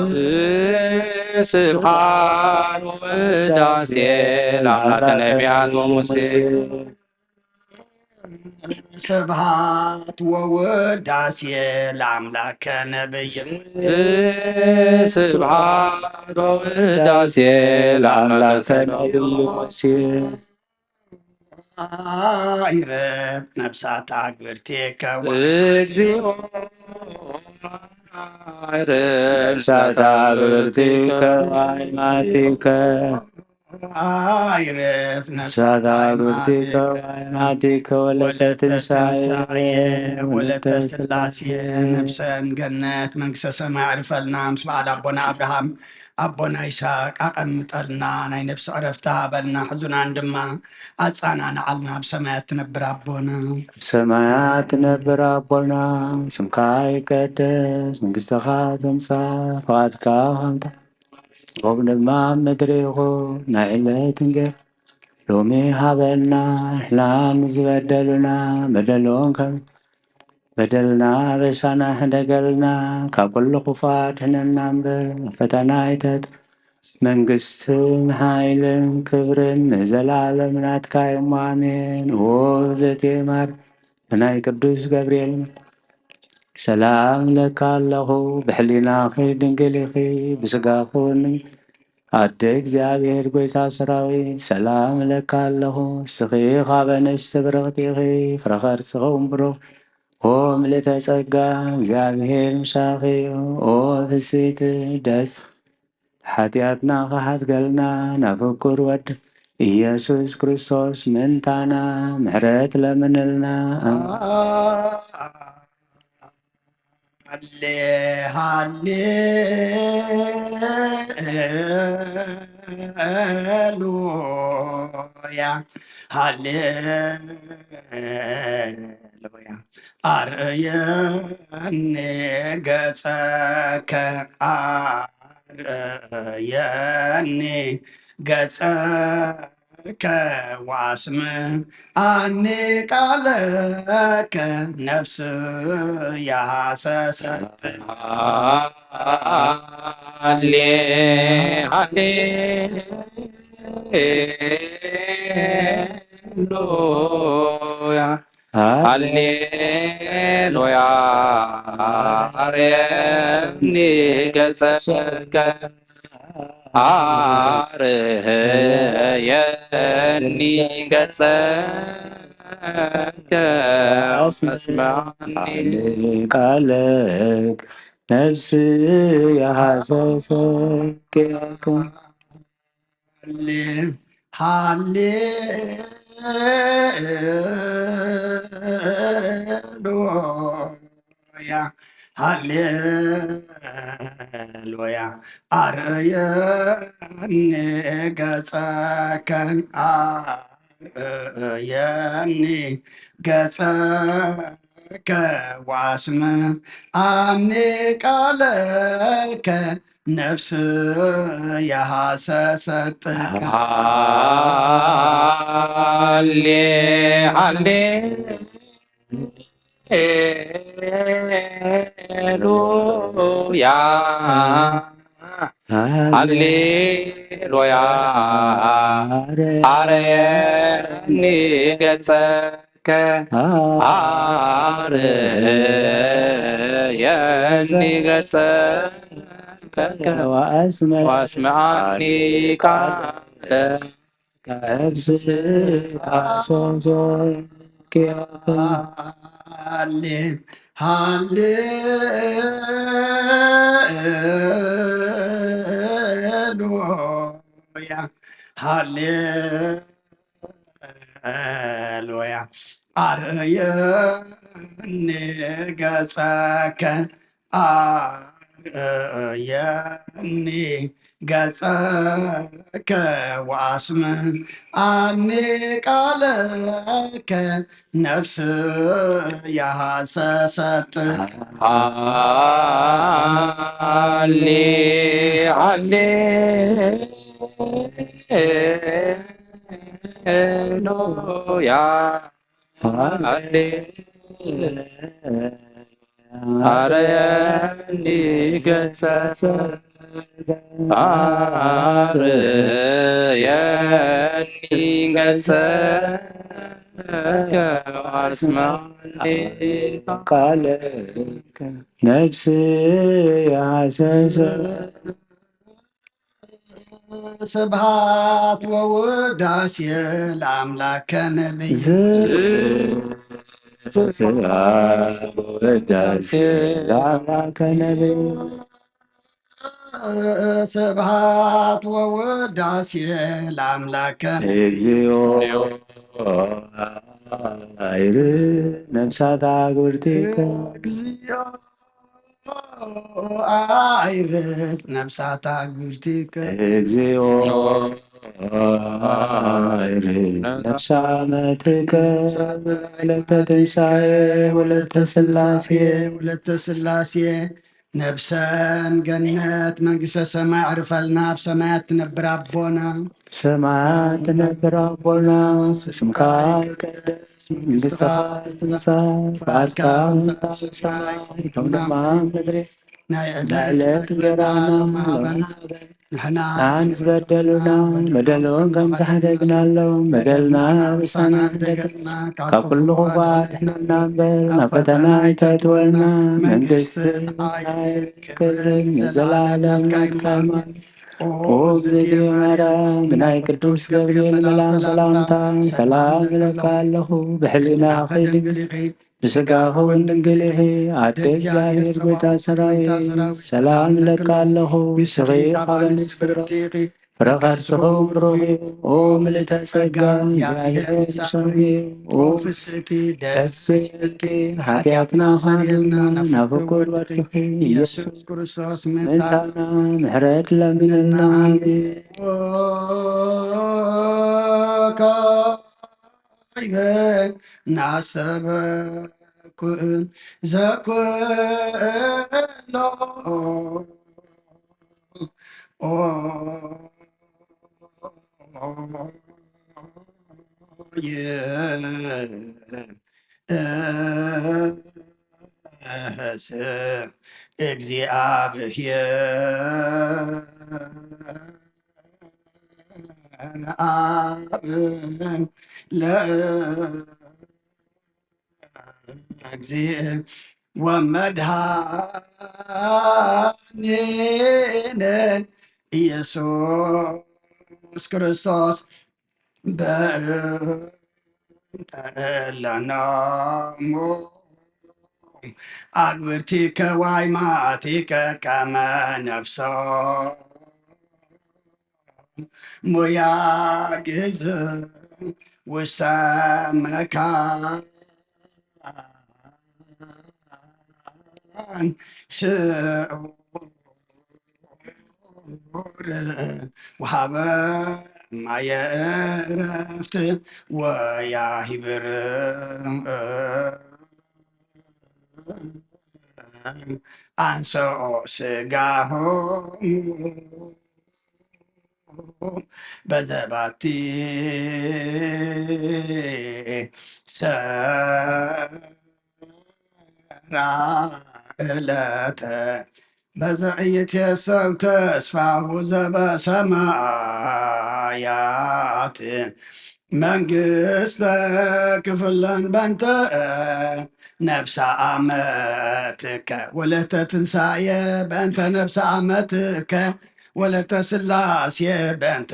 ስብሐት ወውዳሴ ለአምላከ ነቢያት ወሙሴ። ስብሐት ወውዳሴ ለአምላከ ነቢይ። ስብሐት ወውዳሴ ለአምላከ ነቢይ ሙሴ። አይረብ ነፍሳት አግብርቲከ እግዚኦ አይረብ ነፍሳት አግብርቲከ ወአይማቲከ። አይረፍ ነፍሳት አግብርቲከ ወአይማቲከ ወለተ ትንሳኤ ወለተ ስላሴ። ነፍሰን ገነት መንግስተ ሰማይ ኣዕርፈልና ምስ በዓል ኣቦና ኣብርሃም ኣቦና ይስሐቅ ኣቐምጠልና፣ ናይ ነፍሲ ዕረፍቲ ሃበልና፣ ሕዙናን ድማ ኣጻናንዓልና። ኣብ ሰማያት ትነብር ኣቦና። ኣብ ሰማያት ትነብር ኣቦና፣ ስምካ ይቀደስ፣ መንግስትኻ ትምጻእ፣ ፍቓድካ ከምታ ከምኡ ድማ ኣብ ምድሪ ይኹን። ናይ ዕለት እንጀራ ሎሚ ሃበና፣ ንሕና ንዝበደሉና በደሎም ከም በደልና ኣበሳና ሕደገልና፣ ካብ ኩሉ ክፉእ ኣድሕነና እምበር፣ ናብ ፈተና ኣይተእትወና፣ መንግስትን ሓይልን ክብርን ንዘለኣለም ናትካ እዮም፣ ኣሜን። ውእቱ ዘቴ ማርያም ብናይ ቅዱስ ገብርኤል ሰላም እብለኪ ኣለኹ፣ ብሕሊናኺ ድንግል ኢኺ፣ ብስጋኺ እውን ኣደ እግዚኣብሔር ጐይታ ሰራዊት ሰላም እብለኪ ኣለኹ። ንስኺ ካብ ኣንስቲ ብርኽቲ ኢኺ፣ ፍረ ከርሥኺ እውን ብሩኽ። ኦ ምልእተ ጸጋ፣ እግዚኣብሔር ምሳኺ እዩ። ኦ ፍስሕቲ ደስ ሓጢኣትና ክሓድገልና ናብ ፍቁር ወድ ኢየሱስ ክርስቶስ ምእንታና ምሕረት ለምንልና። ሃሌ ሃሌሉያ ሃሌሉያ። ኣርእየኒ ገጸከ ኣርእየኒ ገጸከ ወአስምዓኒ ቃለከ ነፍስየ ሃሰሰት። ሃሌ ሃሌሉያ ሃሌሉያ። አርየኒ ገጸከ አርየኒ ገጸከ አስምዓኒ ቃለከ ነፍስየ ሃሰሰት። ሃሌ ሃሌሉያ ሃሌሉያ። አርእየኒ ገጸከ አርእየኒ ገጸከ ወአስምዓኒ ቃለከ ነፍስየ ሃሰሰት። ሃሌ ሃሌሉያ ሃሌሉያ። አርየኒ ገጸከ አርየኒ ገጸከ ወአስምዓኒ ቃለከ ነፍስየ ሃሰሰት። ሃሌ ሃሌሉያ ሃሌሉያ። ኣርእየኒ ገጸከ፣ ኣርእየኒ ገጸከ፣ ወኣስምዓኒ ቃለከ፣ ነፍስየ ሃሰሰት። ሃሌ፣ ሃሌ፣ ሃሌሉያ፣ ሃሌ፣ ኣረየኒ ገጸ፣ ኣረየኒ ገጸ፣ ኣስማኒ ቃለ፣ ነፍሲ ያሰሰ። ስብሐት ወውዳሴ ለአምላከ ነቢይ። ስብሐት ወውዳሴ ለአምላከ ነቢይ። ስብሐት ወውዳሴ ለአምላከ ነቢይ። እግዚኦ አይር ነፍሳት አግብርቲከ። እግዚኦ አይርፍ ነፍሳት አግብርቲከ። እግዚኦ አይርፍ ነፍሳ መትከ። ወለተ ትንሳኤ ወለተ ስላሴ። ወለተ ስላሴ ነፍሰን ገነት መንግስተ ሰማይ ዕርፈልና፣ ኣብ ሰማያት ትነብር ኣቦና። ሰማያት ትነብር ኣቦና፣ ስምካ ይቀደስ፣ መንግስትኻ ትምጻእ፣ ፍቃድካ ኣብ ሰማይ ከምኡ ድማ ኣብ ምድሪ። ናይ ዕለት ዕለት እንጀራና ሃበና። ንሕና ንዝበደሉና በደሎም ከም ዝሓደግናሎም በደልና ርሳና እንደገና፣ ካብ ኩሉ ክፉእ ኣድሕነና እምበር፣ ናብ ፈተና ኣይተእትወና። መንግስቲ፣ ሓይሊ፣ ክብሪ ንዘለዓለም ናትካ እዩ። ኦ እግዝእትየ ማርያም፣ ብናይ ቅዱስ ገብርኤል መልኣኽ ሰላምታ ሰላም እለካ ኣለኹ። ብሕሊናኺ ድንግል ኢኺ፣ ብስጋኺ እውን ድንግል ኢኺ። ኣደ እግዚኣብሔር፣ ጎይታ ሰራዊት፣ ሰላም እለካ ኣለኹ። ንስኺ ካብ ኣንስቲ ብርኽቲ ኢኺ፣ ፍረ ከርስኺ እውን ብሩኽ እዩ። ኦ ምልእተ ጸጋ፣ እግዚኣብሔር ምሳኺ እዩ። ኦ ፍስሕቲ፣ ደስ ይበልኪ፣ ሓጢኣትና ሰሪልና ናብ ፍቁር ወድኺ ኢየሱስ ክርስቶስ ምእንታና ምሕረት ለምንልና። ኣሜን። ካይበ ናሰበኩ ዘኩሎ ኦ ይእስ እግዚኣብሔር ኣብ ለእግዚእ ወመድኃኒነ ኢየሱስ ክርስቶስ በእንተ እለናሙ አግብርቲከ ዋይማቲከ ከመ ነፍሶ ሙያ ግዝ ውስተ መካን ስዑር ወሃበ ማየ ዕረፍት ወያሂብር አንሰኦ ስጋሆሙ በዘባቲ ሰራ ዕለተ በዘ ኢይትየሰብ ተስፋሁ ዘበሰማያት መንግስተ ክፍለን በንተ ነፍሰ አመትከ ወለተ ትንሳኤ በእንተ ነፍሰ አመትከ ወለተ ስላሴ በእንተ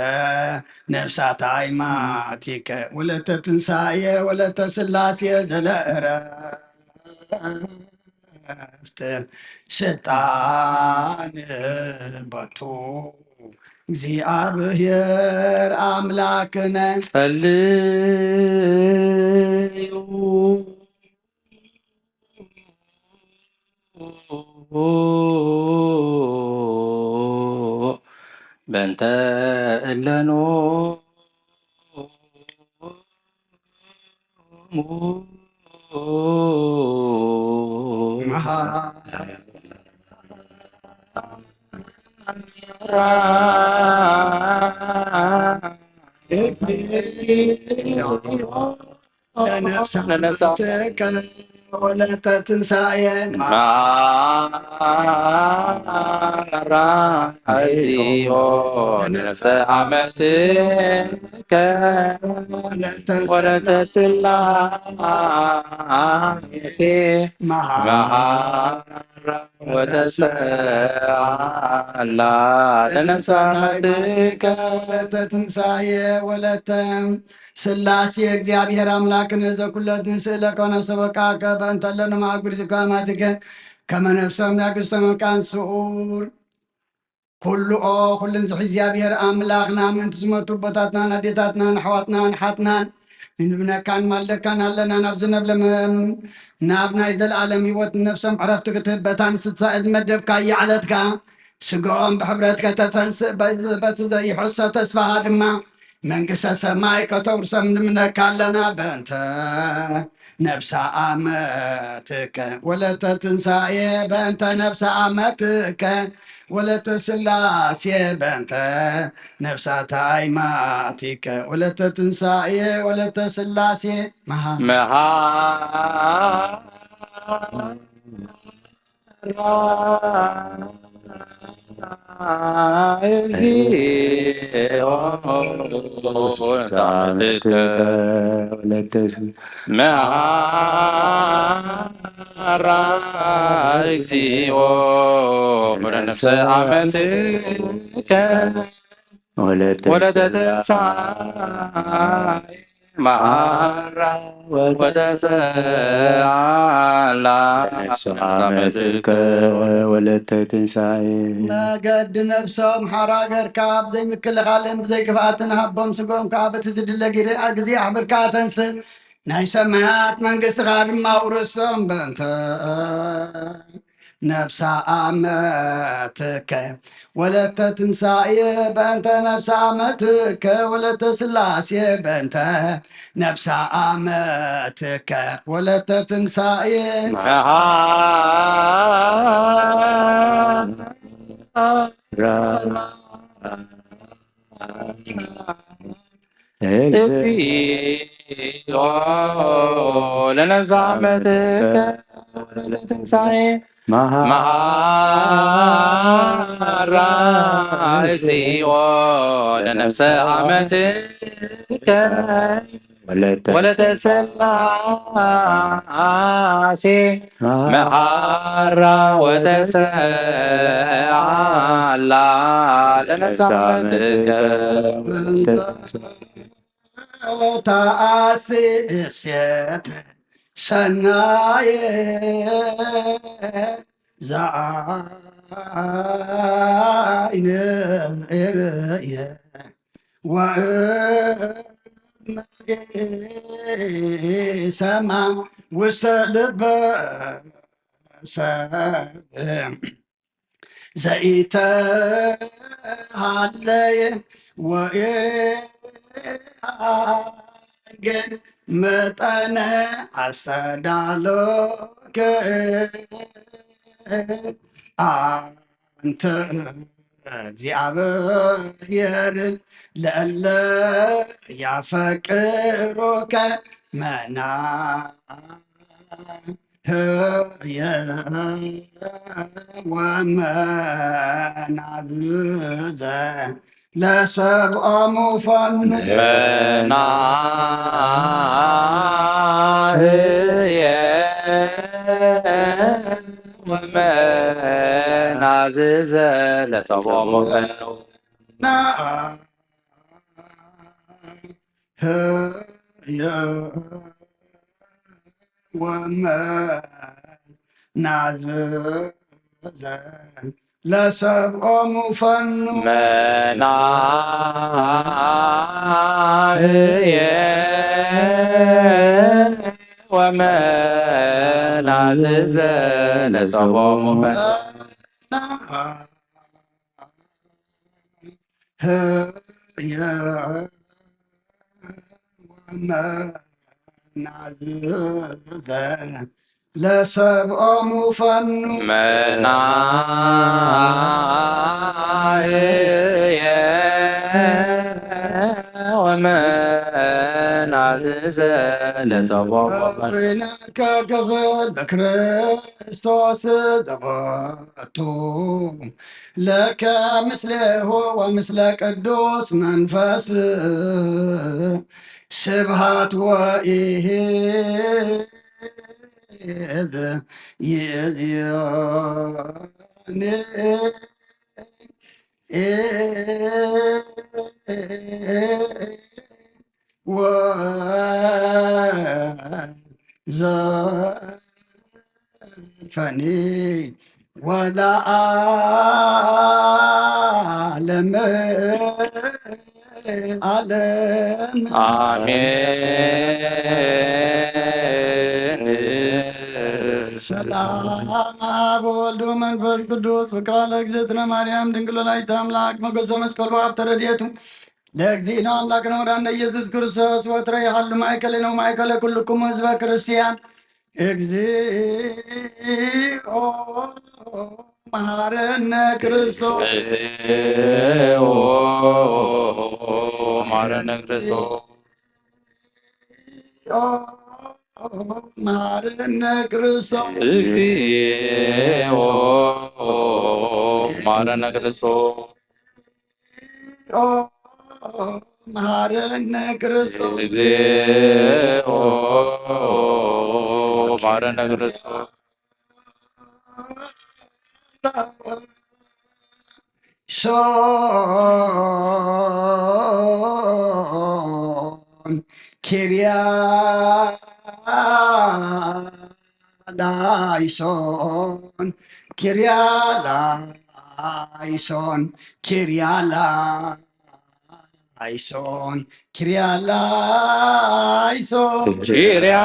ነፍሳት አይማቲከ ወለተ ትንሳኤ ወለተ ስላሴ ዘለእረፍት ስልጣን በቱ እግዚኣብሔር ኣምላክነ። ጸልዩ በእንተ እለኑ ለነፍሳትከ ወለተ ትንሳኤ ማራ እግዚኦ ለነፍሰ አመትከ ወለተ ስላሴ መሃራ ወተሰአላ ለነፍሳትከ ወለተ ትንሳኤ ወለተ ስላሴ እግዚአብሔር አምላክነ ዘኩለት ንስእለከ ወነሰበካከ በእንተ ለነ ማእጉል ዝካማትከ ከመ ነፍሰም ያግሰመካን ስዑር ኩሉ ኦ ኩልን ዝሕ እግዚኣብሔር ኣምላኽና ምእንቲ ዝመቱ ኣቦታትናን ኣዴታትናን ኣሕዋትናን ሓትናን ንብነካን ማልደካን ኣለና ናብ ዝነብለመም ናብ ናይ ዘለኣለም ህይወት ነፍሶም ዕረፍቲ ክትህብ በታ ንስሳ ዝመደብካያ ዕለትካ ስጋኦም ብሕብረት ከተተንስእ በዚ ዘይሕሶ ተስፋኻ ድማ መንግስተ ሰማይ ከተውርሶም ንምነካ ኣለና። በእንተ ነፍሳ ኣመትከ ወለተ ትንሳኤ በእንተ ነፍሳ ኣመትከ ወለተ ስላሴ በእንተ ነፍሳ ታይማቲከ ወለተ ትንሳኤ ወለተ ስላሴ መሃ መሃ እግዚኦ መሃራ እግዚኦ ለነፍሰ አመትከ ወለተ ትንሳኤ መሃራ ወተሰአላ ለነፍሰ አመትከ ወለተ ትንሳኤ መገዲ ነፍሶም ሓራ ገርካ ብዘይ ምክልኻልን ብዘይ ክፍኣትን ሃቦም ስጎም ከዓ በቲ ዝድለ ጊዜ ግዜ ኣሕብርካ ተንስእ ናይ ሰማያት መንግስትኻ ድማ ውርሶም በእንተ ነፍሳ ኣመትከ ወለተ ትንሳኤ በእንተ ነፍሳ ኣመትከ ወለተ ስላሴ በእንተ ነፍሳ ኣመትከ ወለተ ትንሳኤ መሃራ እግዚኦ ለነፍሳ መትከ ወለተ ትንሳኤ መሃራ እግዚኦ ለነፍሰ አመትከ ወለተ ስላሴ መሃራ ወተሰአላ ለነፍሰ አመትከ ተአስሴት ሰናየ ዘአይን ርእየ ወእመጌ ሰማ ውስተ ልበ ሰብ ዘይተሃለየ ወእሃገ መጠነ አስተዳሎከ አንተ እግዚአብሔር ለእለ ያፈቅሩከ መና ህየ ወመናዝዘ ለሰብኦሙ ፈኑ መናህየ ወመናዝዘ ለሰብኦሙ ፈኑ ህየ ወመናዝዘ ለሰብኦሙ ፈኑ። መናህየ ወመናዝዘ ለሰብኦሙ ፈኑ። ህየ ወመናዝዘ ለሰብኦሙ ፈኑ። መናህየ ወመናዝዘ ለሰብኦሙ ፈኑ። ከክፍል በክርስቶስ ዘቦቱ ለከ ምስሌሁ ወምስለ ቅዱስ መንፈስ ስብሃት ወኢሂብ ይእዝዮን ወዘፈኒ ወለዓለመ ዓለም። አሜን። ሰላም አብ ወልድ ወመንፈስ ቅዱስ ፍቅራ ለእግዝእትነ ማርያም ድንግል ወላዲተ አምላክ ሞገሰ መስቀሉ ሀብተ ረድኤቱ ለእግዚእነ አምላክነ ወዳነ ኢየሱስ ክርስቶስ ወትረ ይሃሉ ማእከልነ ወማእከለ ኩልኩም ህዝበ ክርስቲያን። እግዚኦ መሐረነ ክርስቶስ። እግዚኦ መሐረነ ክርስቶስ። መሐረነ ክርስቶስ። እግዚኦ መሐረነ ክርስቶስ። መሐረነ ክርስቶስ። እግዚኦ መሐረነ ክርስቶስ። ሶን ኪርያ ላይሶን ኪርያ ላይሶን ኪርያ ላይሶን ኪርያ ላይሶን። ኪርያ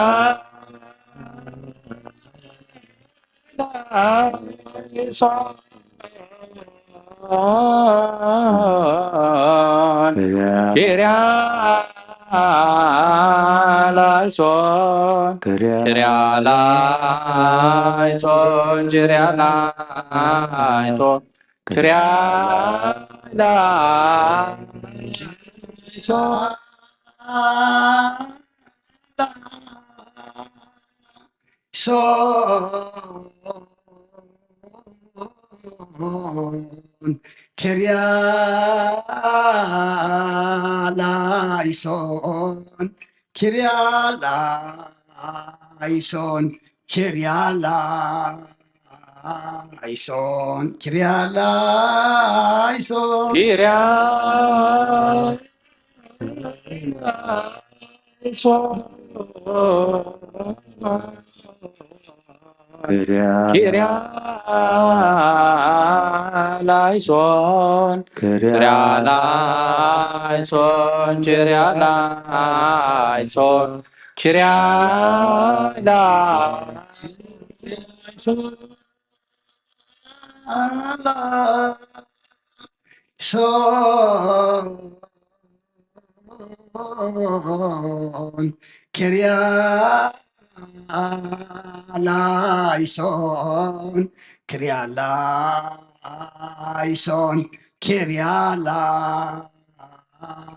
ላይሶን። ኪርያ ላይሶን። ኪርያ ላይሶን። ኪርያ ላይሶን። ኪርያ ላይሶን። ሶን ኪርያ ላይሶን ኪርያ ላይሶን ኪርያ ላይሶን ኪርያ ላይሶን። ኪርያ ኪርያ ላይሶን። ኪርያ ላይሶን። ኪርያ ላይሶን። ኪርያ ላይሶን። ሶን ኪርያ ላይሶን ኪርያ ላይሶን ኪርያ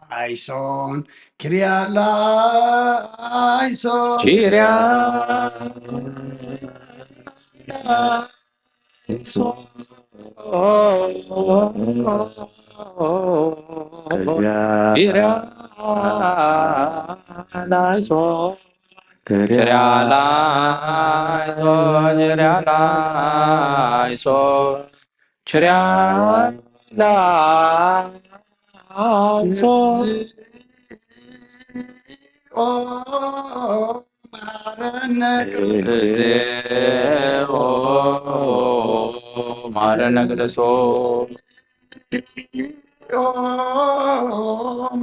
ላይሶን ኪርያ ላይሶን። ኪርያ ኪርያ ላይሶን። ኪርያ ላይሶን። ኪርያ ላይሶን። ኪርያ ላይሶን። ኦ መሐረነ ክርስቶስ። እግዚኦ መሐረነ ክርስቶስ።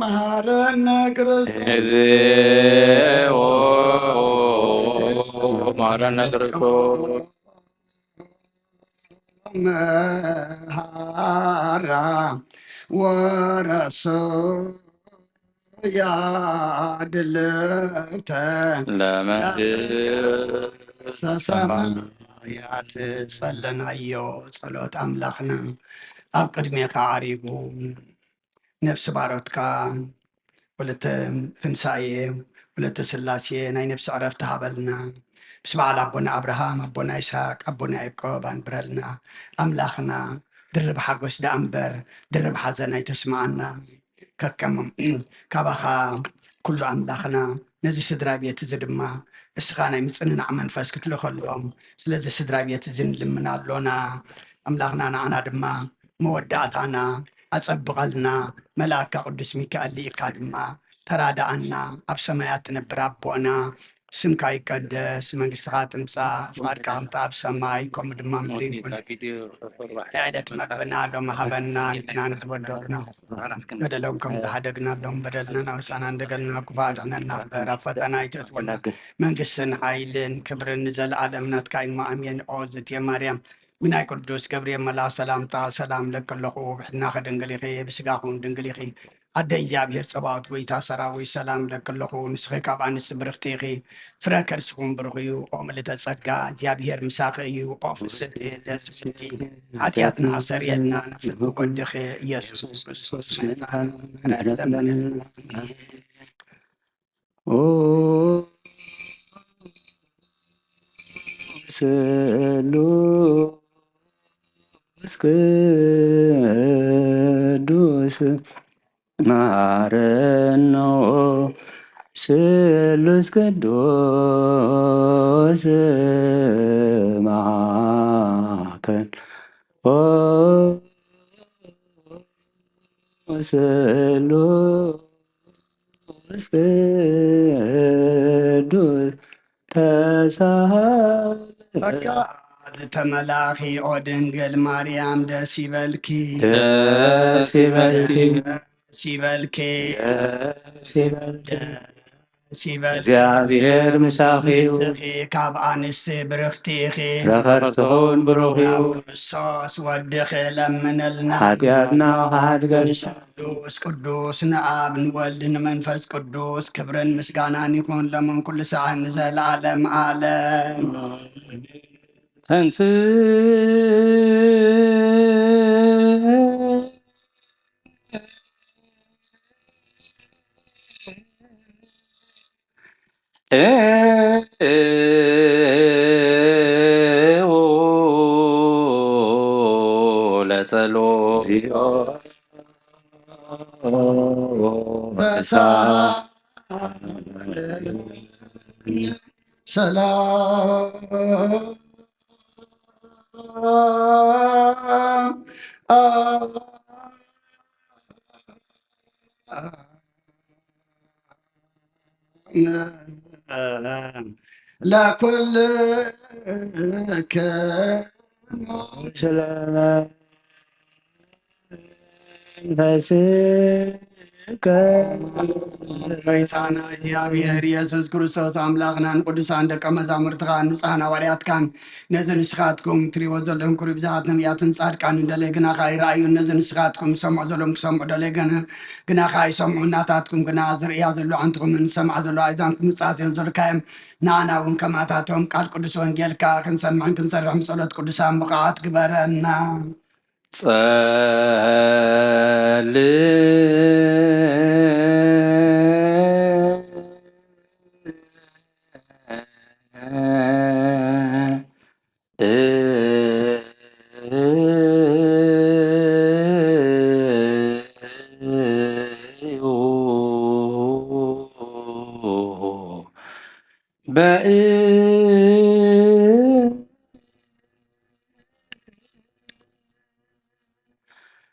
መሐረነ ክርስቶስ። መሐረነ ክርስቶስ። መሐራ ወረሱ ያድልተ ለመንግስተ ሰማያት። ጸለናዮ ጸሎት ኣምላኽና ኣብ ቅድሜኻ ዓሪጉ፣ ነፍሲ ባሮትካ ወለተ ትንሳኤ፣ ወለተ ስላሴ ናይ ነፍሲ ዕረፍቲ ሃበልና። ምስ በዓል ኣቦና ኣብርሃም፣ ኣቦና ይስሐቅ፣ ኣቦና ያዕቆብ ኣንብረልና። ኣምላኽና ድርብ ሓጎስ ደኣ እምበር ድርብ ሓዘን ኣይተስምዓና። ከከም ካባኻ ኩሉ ኣምላኽና፣ ነዚ ስድራ ቤት እዚ ድማ እስኻ ናይ ምጽንናዕ መንፈስ ክትልኸሎም፣ ስለዚ ስድራ ቤት እዚ ንልምን ኣሎና። ኣምላኽና ንዓና ድማ መወዳእታና ኣጸብቐልና። መልኣካ ቅዱስ ሚካኤል ልኢኻ ድማ ተራድኣና። ኣብ ሰማያት ትነብር ኣቦና፣ ስምካ ይቀደስ፣ መንግስትኻ ትምጻእ፣ ፍቓድካ ከምቲ ኣብ ሰማይ ከምኡ ድማ ምድሪ ይኹን። ንዕለት መግብና ሎሚ ሃበና፣ ኢልና ንዝበደሉና በደሎም ከም ዝሓደግናሎም በደልና ናውሳና እንደገልና ክፉእ ኣድሕነና እምበር፣ ኣብ ፈተና ኣይተእትወና። መንግስትን ሓይልን ክብርን ንዘለኣለም ናትካ እዩ። ኣሜን። ኦ ዝትየ ማርያም፣ ብናይ ቅዱስ ገብርኤል መልኣኽ ሰላምታ ሰላም እለኪ ኣለኹ። ብሕልናኺ ድንግል ኢኺ፣ ብስጋኺ እውን ድንግል ኢኺ። ኣደ እግዚኣብሔር ጸባኦት፣ ጎይታ ሰራዊት፣ ሰላም እለኪ ኣለኹ። ንስኺ ካብ ኣንስቲ ብርኽቲ ኢኺ፣ ፍረ ከርስኺ እውን ብሩኽ እዩ። ኦ ምልእተ ጸጋ፣ እግዚኣብሔር ምሳኺ እዩ። ኦ ፍስሕቲ ደስ ዝብልኪ፣ ሓጢኣትና ኣሰርየልና፣ ንፍትዊ ወድኺ ኢየሱስ ክርስቶስ መድሓኒና ምሕረት ለምንልና። ኣሜን። ኦ ስሉስ ቅዱስ መሐረነ፣ ስሉስ ቅዱስ መሐረነ፣ ኦ ስሉስ ቅዱስ ተሳሃለ። ጸጋ ዝተመላኺ ኦ ድንግል ማርያም ደስ ይበልኪ። ደስ ይበልኪ። ደስ ይበልኪ። ደስ ይበልኪ። ደስ ይበልኪ። እግዚኣብሔር ምሳኺ እዩ። ንስኺ ካብ ኣንስቲ ብርኽቲ ኢኺ። ፍረ ከርስኺ እውን ብሩኽ እዩ። ናብ ክርስቶስ ወድኺ ለምንልና። ሓጢኣትና ክሓድገልና። ቅዱስ ቅዱስ ንኣብ ንወልድ ንመንፈስ ቅዱስ ክብርን ምስጋናን ይኹን ሎምን ኩሉ ሰዓት ንዘለዓለም ዓለም። ተንስ ለጸሎት ሰላም ለኩልክሙ። ስለ መንፈስከ። ጎይታና እግዚኣብሔር ኢየሱስ ክርስቶስ ኣምላኽናን ቅዱሳን ደቀ መዛሙርትኻን ንጹሓን ሃዋርያትካን ነዚ ንስኻትኩም ትሪእዎ ዘለኹም ክብሪ ብዙሓት ነቢያትን ጻድቃንን ደለየ ግናኻ ይረኣዩ። ነዚ ንስኻትኩም ዝሰምዑ ዘለኹም ክሰምዑ ደለየ ገና ግናኻ ይሰምዑ። ናታትኩም ግና ዝርእያ ዘለዋ ኣዕንትኹምን ዝሰምዓ ዘለዋ ኣእዛንኩም ምጽኣት እዮም ዘልካዮም። ንዓና እውን ከማታቶም ቃል ቅዱስ ወንጌልካ ክንሰምዕን ክንሰርሕን ብጸሎት ቅዱሳን ብቕዓት ግበረና። ጸልእ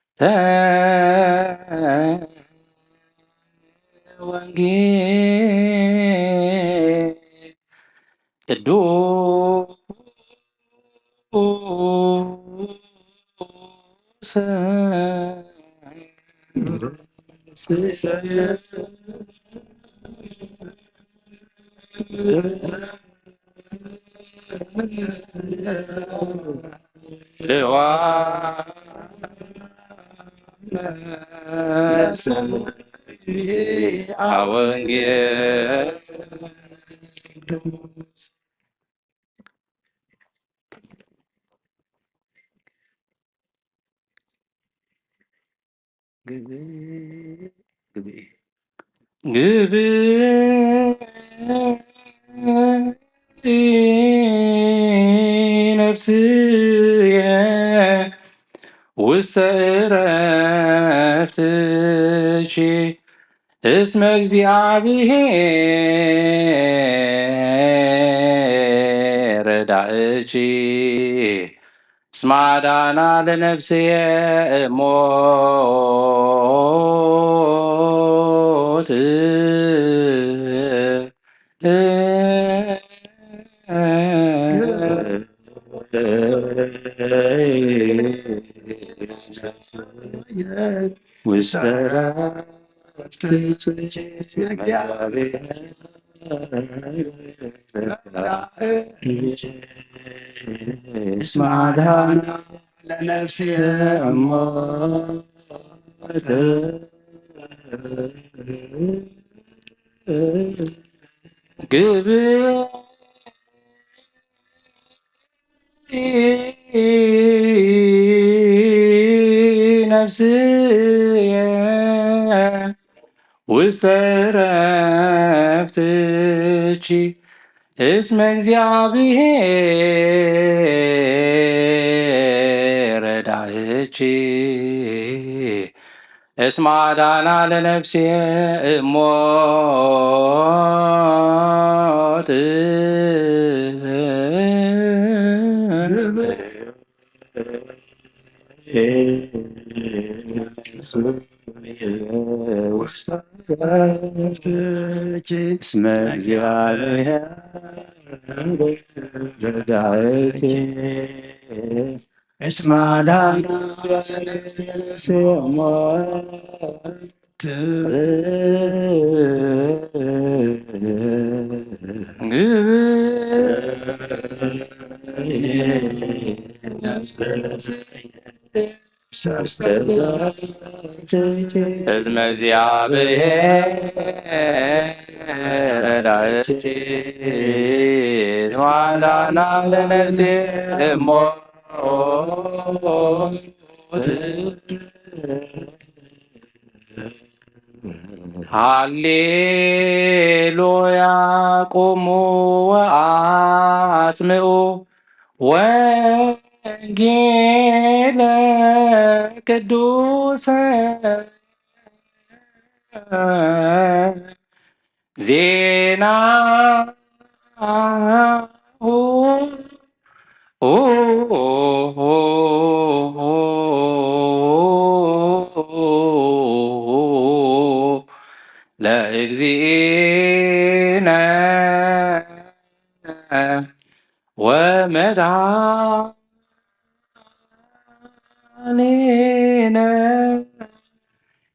በእንተ ወንጌል ቅዱስ ወንጌል ግብእ ነፍስየ ውስተ ዕረፍትኪ እስመ እግዚኣብሔር ረዳእኪ እስመ አዳና ለነፍስየ እሞት። እስመ አዳና ለነፍስየ እሞት። ግብእ ነፍስየ ውስተ ዕረፍትኪ እስመ እግዚኣብሔር ረዳእኪ እስመ አዳና ለነፍስየ እሞት። እስመ እግዚአብሔር ረዳእኪ እስመ አዳና ለነፍስየ እሞት። እስመ እግዚአብሔር ረዳእኪ እስመ አዳና ለነፍስየ እሞት። ሃሌሉያ ቁሙ ወአጽምዑ ወንጌለ ቅዱሰ ዜናሁ ለእግዚእነ ወመድኃኒነ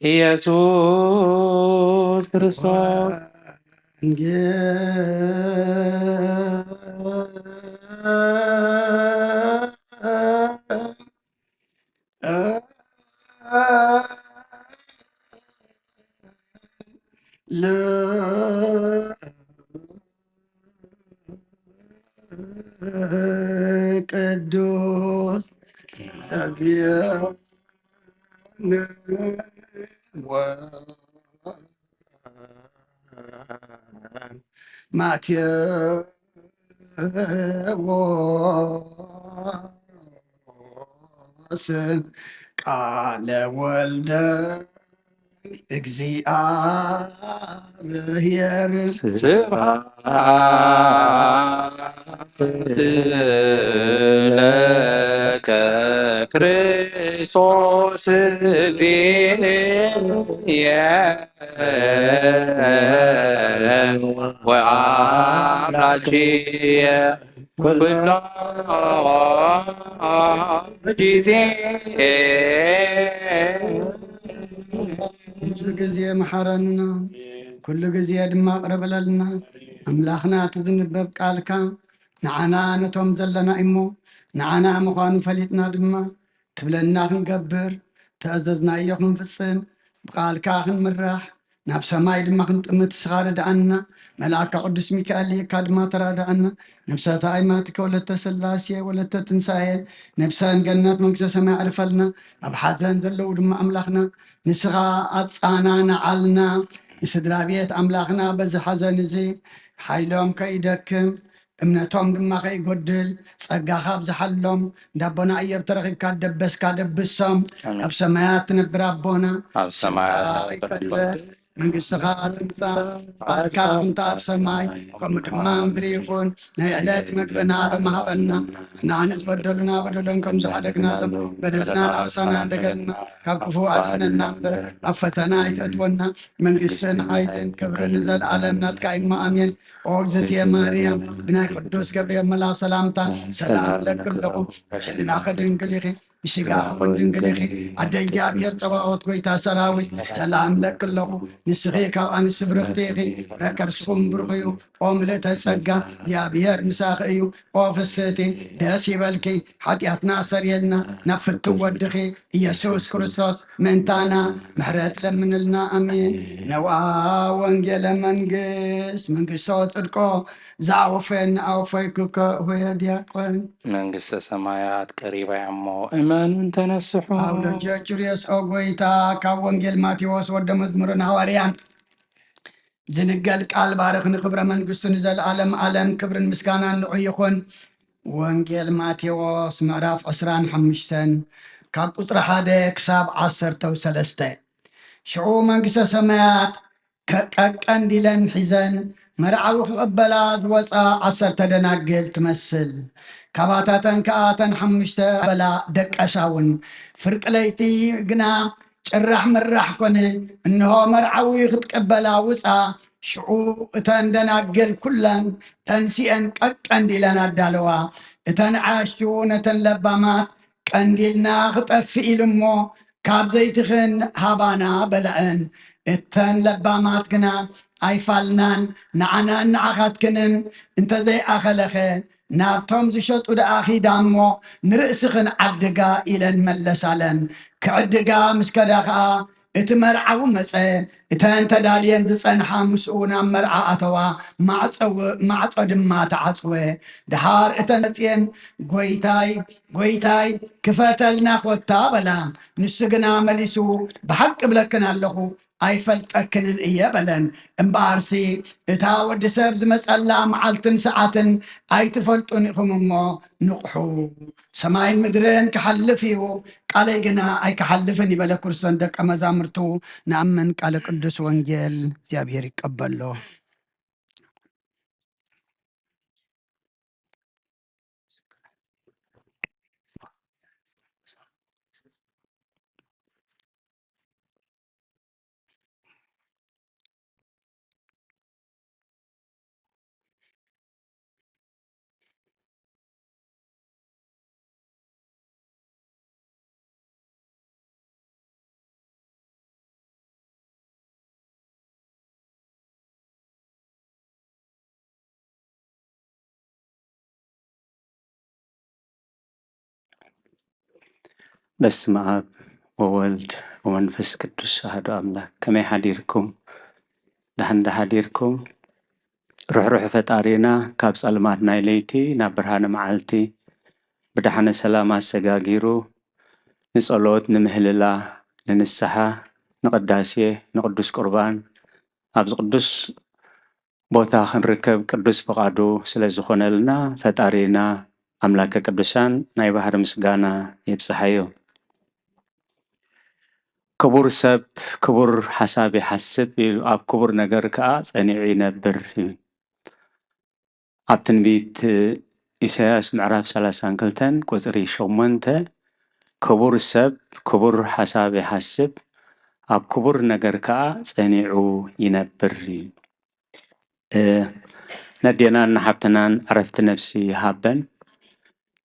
ኢየሱስ ክርስቶስ። ቅዱስ እግዚእነ ወ ማቴዎስ ቃለ ወልደ እግዚአብሔር ስብሐት ለከ ክርስቶስ እግዚእየ ወአምላክየ ኩሎ ጊዜ። ኩሉ ግዜ መሓረና፣ ኩሉ ግዜ ድማ ቅረ በለልና። ኣምላኽና፣ እቲ ዝንበብ ቃልካ ንዓና ነቶም ዘለና እሞ ንዓና ምዃኑ ፈሊጥና ድማ ትብለና ክንገብር፣ ተኣዘዝናዮ ክንፍጽም፣ ብቃልካ ክንምራሕ፣ ናብ ሰማይ ድማ ክንጥምት ንስኻ ርድኣና። መልኣካ ቅዱስ ሚካኤል ልኢካ ድማ ተራድኣና። ነብሰ ታይማትከ ወለተ ስላሴ ወለተ ትንሳኤ፣ ነብሰን ገነት መንግስተ ሰማይ ኣዕርፈልና። ኣብ ሓዘን ዘለዉ ድማ ኣምላኽና ንስኻ ኣጻናንዓልና። ንስድራ ቤት ኣምላኽና በዚ ሓዘን እዚ ሓይሎም ከይደክም እምነቶም ድማ ከይጎድል ጸጋኻ ኣብዝሓሎም። እንዳቦና እዮብ ተረኺብካ ደበስካ ደብሶም። ኣሜን። ኣብ ሰማያት ትነብር ኣቦና፣ ኣብ ሰማያት ስምካ ይቀደስ፣ መንግስትኻ ትምጻእ፣ ፍቃድካ ከምታ ኣብ ሰማይ ከምኡ ድማ ምድሪ ይኹን። ናይ ዕለት መግብና ሎሚ ሃበና፣ ንዓና ዝበደሉና በደሎም ከም ዝሓደግናሎም፣ በደልና ንዓና እንዳሓደግና፣ ካብ ክፉእ ኣድሕነና እምበር፣ ኣብ ፈተና ኣይተእትወና። መንግስትን ሓይልን ክብርን ንዘለኣለም ናትካ እዩ እሞ፣ ኣሜን። ኦ እግዝእትየ ማርያም፣ ብናይ ቅዱስ ገብርኤል መልኣኽ ሰላምታ ሰላም እብለኪ ኣለኹ። ብሕልናኺ ድንግል ኢኺ፣ ብስጋኺ እውን ድንግል ኢኺ። ኣደ እግዚኣብሔር ጸባኦት፣ ጎይታ ሰራዊት፣ ሰላም እብለኪ ኣለኹ። ንስኺ ካብ ኣንስቲ ብርኽቲ ኢኺ፣ ፍረ ከርስኺ እውን ብሩኽ እዩ። ኦ ምልእተ ጸጋ፣ እግዚኣብሔር ምሳኺ እዩ። ኦ ፍስህቲ፣ ደስ ይበልኪ፣ ሓጢኣትና ኣሰርየልና፣ ናብ ፍትው ወድኺ ኢየሱስ ክርስቶስ ምእንታና ምሕረት ለምንልና። ኣሜን። ነዋ ወንጌለ መንግስት፣ መንግስቶ ጽድቆ፣ ዝኣወፈየኒ ኣወፈይኩ ከእሁየ ዲያቆን። መንግስተ ሰማያት ቀሪባ እያ እሞ እመኑን ተነስሑ። ኣውደጀ ጁልዮስ ኦ ጎይታ፣ ካብ ወንጌል ማቴዎስ ወደ መዝሙርን ሃዋርያን ዝንገል ቃል ባርኽ፣ ንክብረ መንግስቱ ንዘለኣለም ዓለም ክብርን ምስጋናን ንዑ ይኹን። ወንጌል ማቴዎስ ምዕራፍ ዕስራን ሓሙሽተን ካብ ቁጽሪ ሓደ ክሳብ ዓሰርተ ሰለስተ። ሽዑ መንግስተ ሰማያት ከ-፣ ቀቀንዲለን ሒዘን መርዓዊ ክቕበላ ዝወፃ ዓሰርተ ደናግል ትመስል። ካባታተን ከኣ እተን ሓሙሽተ በላ ደቀሻውን። ፍርቂ ለይቲ ግና ጭራሕ ምራሕ ኮነ፣ እንሆ መርዓዊ ክትቅበላ ውፃ። ሽዑ እተን ደናግል ኩለን ተንሲአን ቀቀንዲለን ኣዳለዋ። እተን ዓያሹ ነተን ለባማት ቀንዲልና ክጠፍእ ኢሉ እሞ ካብ ዘይትኽን ሃባና በላአን። እተን ለባማት ግና ኣይፋልናን፣ ንዓናን ንዓኻትክንን እንተዘይኣኸለኸ ናብቶም ዝሸጡ ደኣ ኺዳ እሞ ንርእስኽን ዓድጋ ኢለን መለሳለን። ክዕድጋ ምስ ከዳ ኸኣ እቲ መርዓዊ መጸ። እተን ተዳልየን ዝጸንሓ ምስኡ ናብ መርዓ ኣተዋ። ማዕጾ፣ ማዕጾ ድማ ተዓጽወ። ደሓር እተን መጽየን፣ "ጐይታይ፣ ጐይታይ፣ ክፈተልና ኾታ" በላ። ንሱ ግና መሊሱ፣ "ብሓቂ እብለክን ኣለኹ፣ ኣይፈልጠክንን እየ" በለን። እምበኣርሲ እታ ወዲ ሰብ ዝመጸላ መዓልትን ሰዓትን ኣይትፈልጡን ኢኹም እሞ ንቕሑ። ሰማይን ምድርን ክሓልፍ እዩ፣ ቃለይ ግና ኣይክሓልፍን እዩ በለ ክርስቶስ ንደቀ መዛሙርቱ። ንኣምን ቃለ ቅዱስ ወንጌል እግዚኣብሔር ይቀበሎ። በስመ ኣብ ወወልድ ወመንፈስ ቅዱስ ኣሐዱ ኣምላክ። ከመይ ሓዲርኩም? ደሓን ዶ ሓዲርኩም? ርሕሩሕ ፈጣሪና ካብ ጸልማት ናይ ለይቲ ናብ ብርሃነ መዓልቲ ብደሓነ ሰላም ኣሰጋጊሩ ንጸሎት፣ ንምህልላ፣ ንንስሓ፣ ንቅዳሴ፣ ንቅዱስ ቁርባን ኣብዚ ቅዱስ ቦታ ክንርከብ ቅዱስ ፍቓዱ ስለ ዝኾነልና ፈጣሪና ኣምላከ ቅዱሳን ናይ ባህሪ ምስጋና ይብጽሓዮ። ክቡር ሰብ ክቡር ሓሳብ ይሓስብ እዩ፣ ኣብ ክቡር ነገር ከኣ ጸኒዑ ይነብር እዩ። ኣብ ትንቢት ኢሳያስ ምዕራፍ ሰላሳን ክልተን ቁጽሪ ሸሞንተ፣ ክቡር ሰብ ክቡር ሓሳብ ይሓስብ፣ ኣብ ክቡር ነገር ከኣ ጸኒዑ ይነብር እዩ። እ፣ ነዴናን ንሓብትናን ዕረፍቲ ነፍሲ ይሃበን።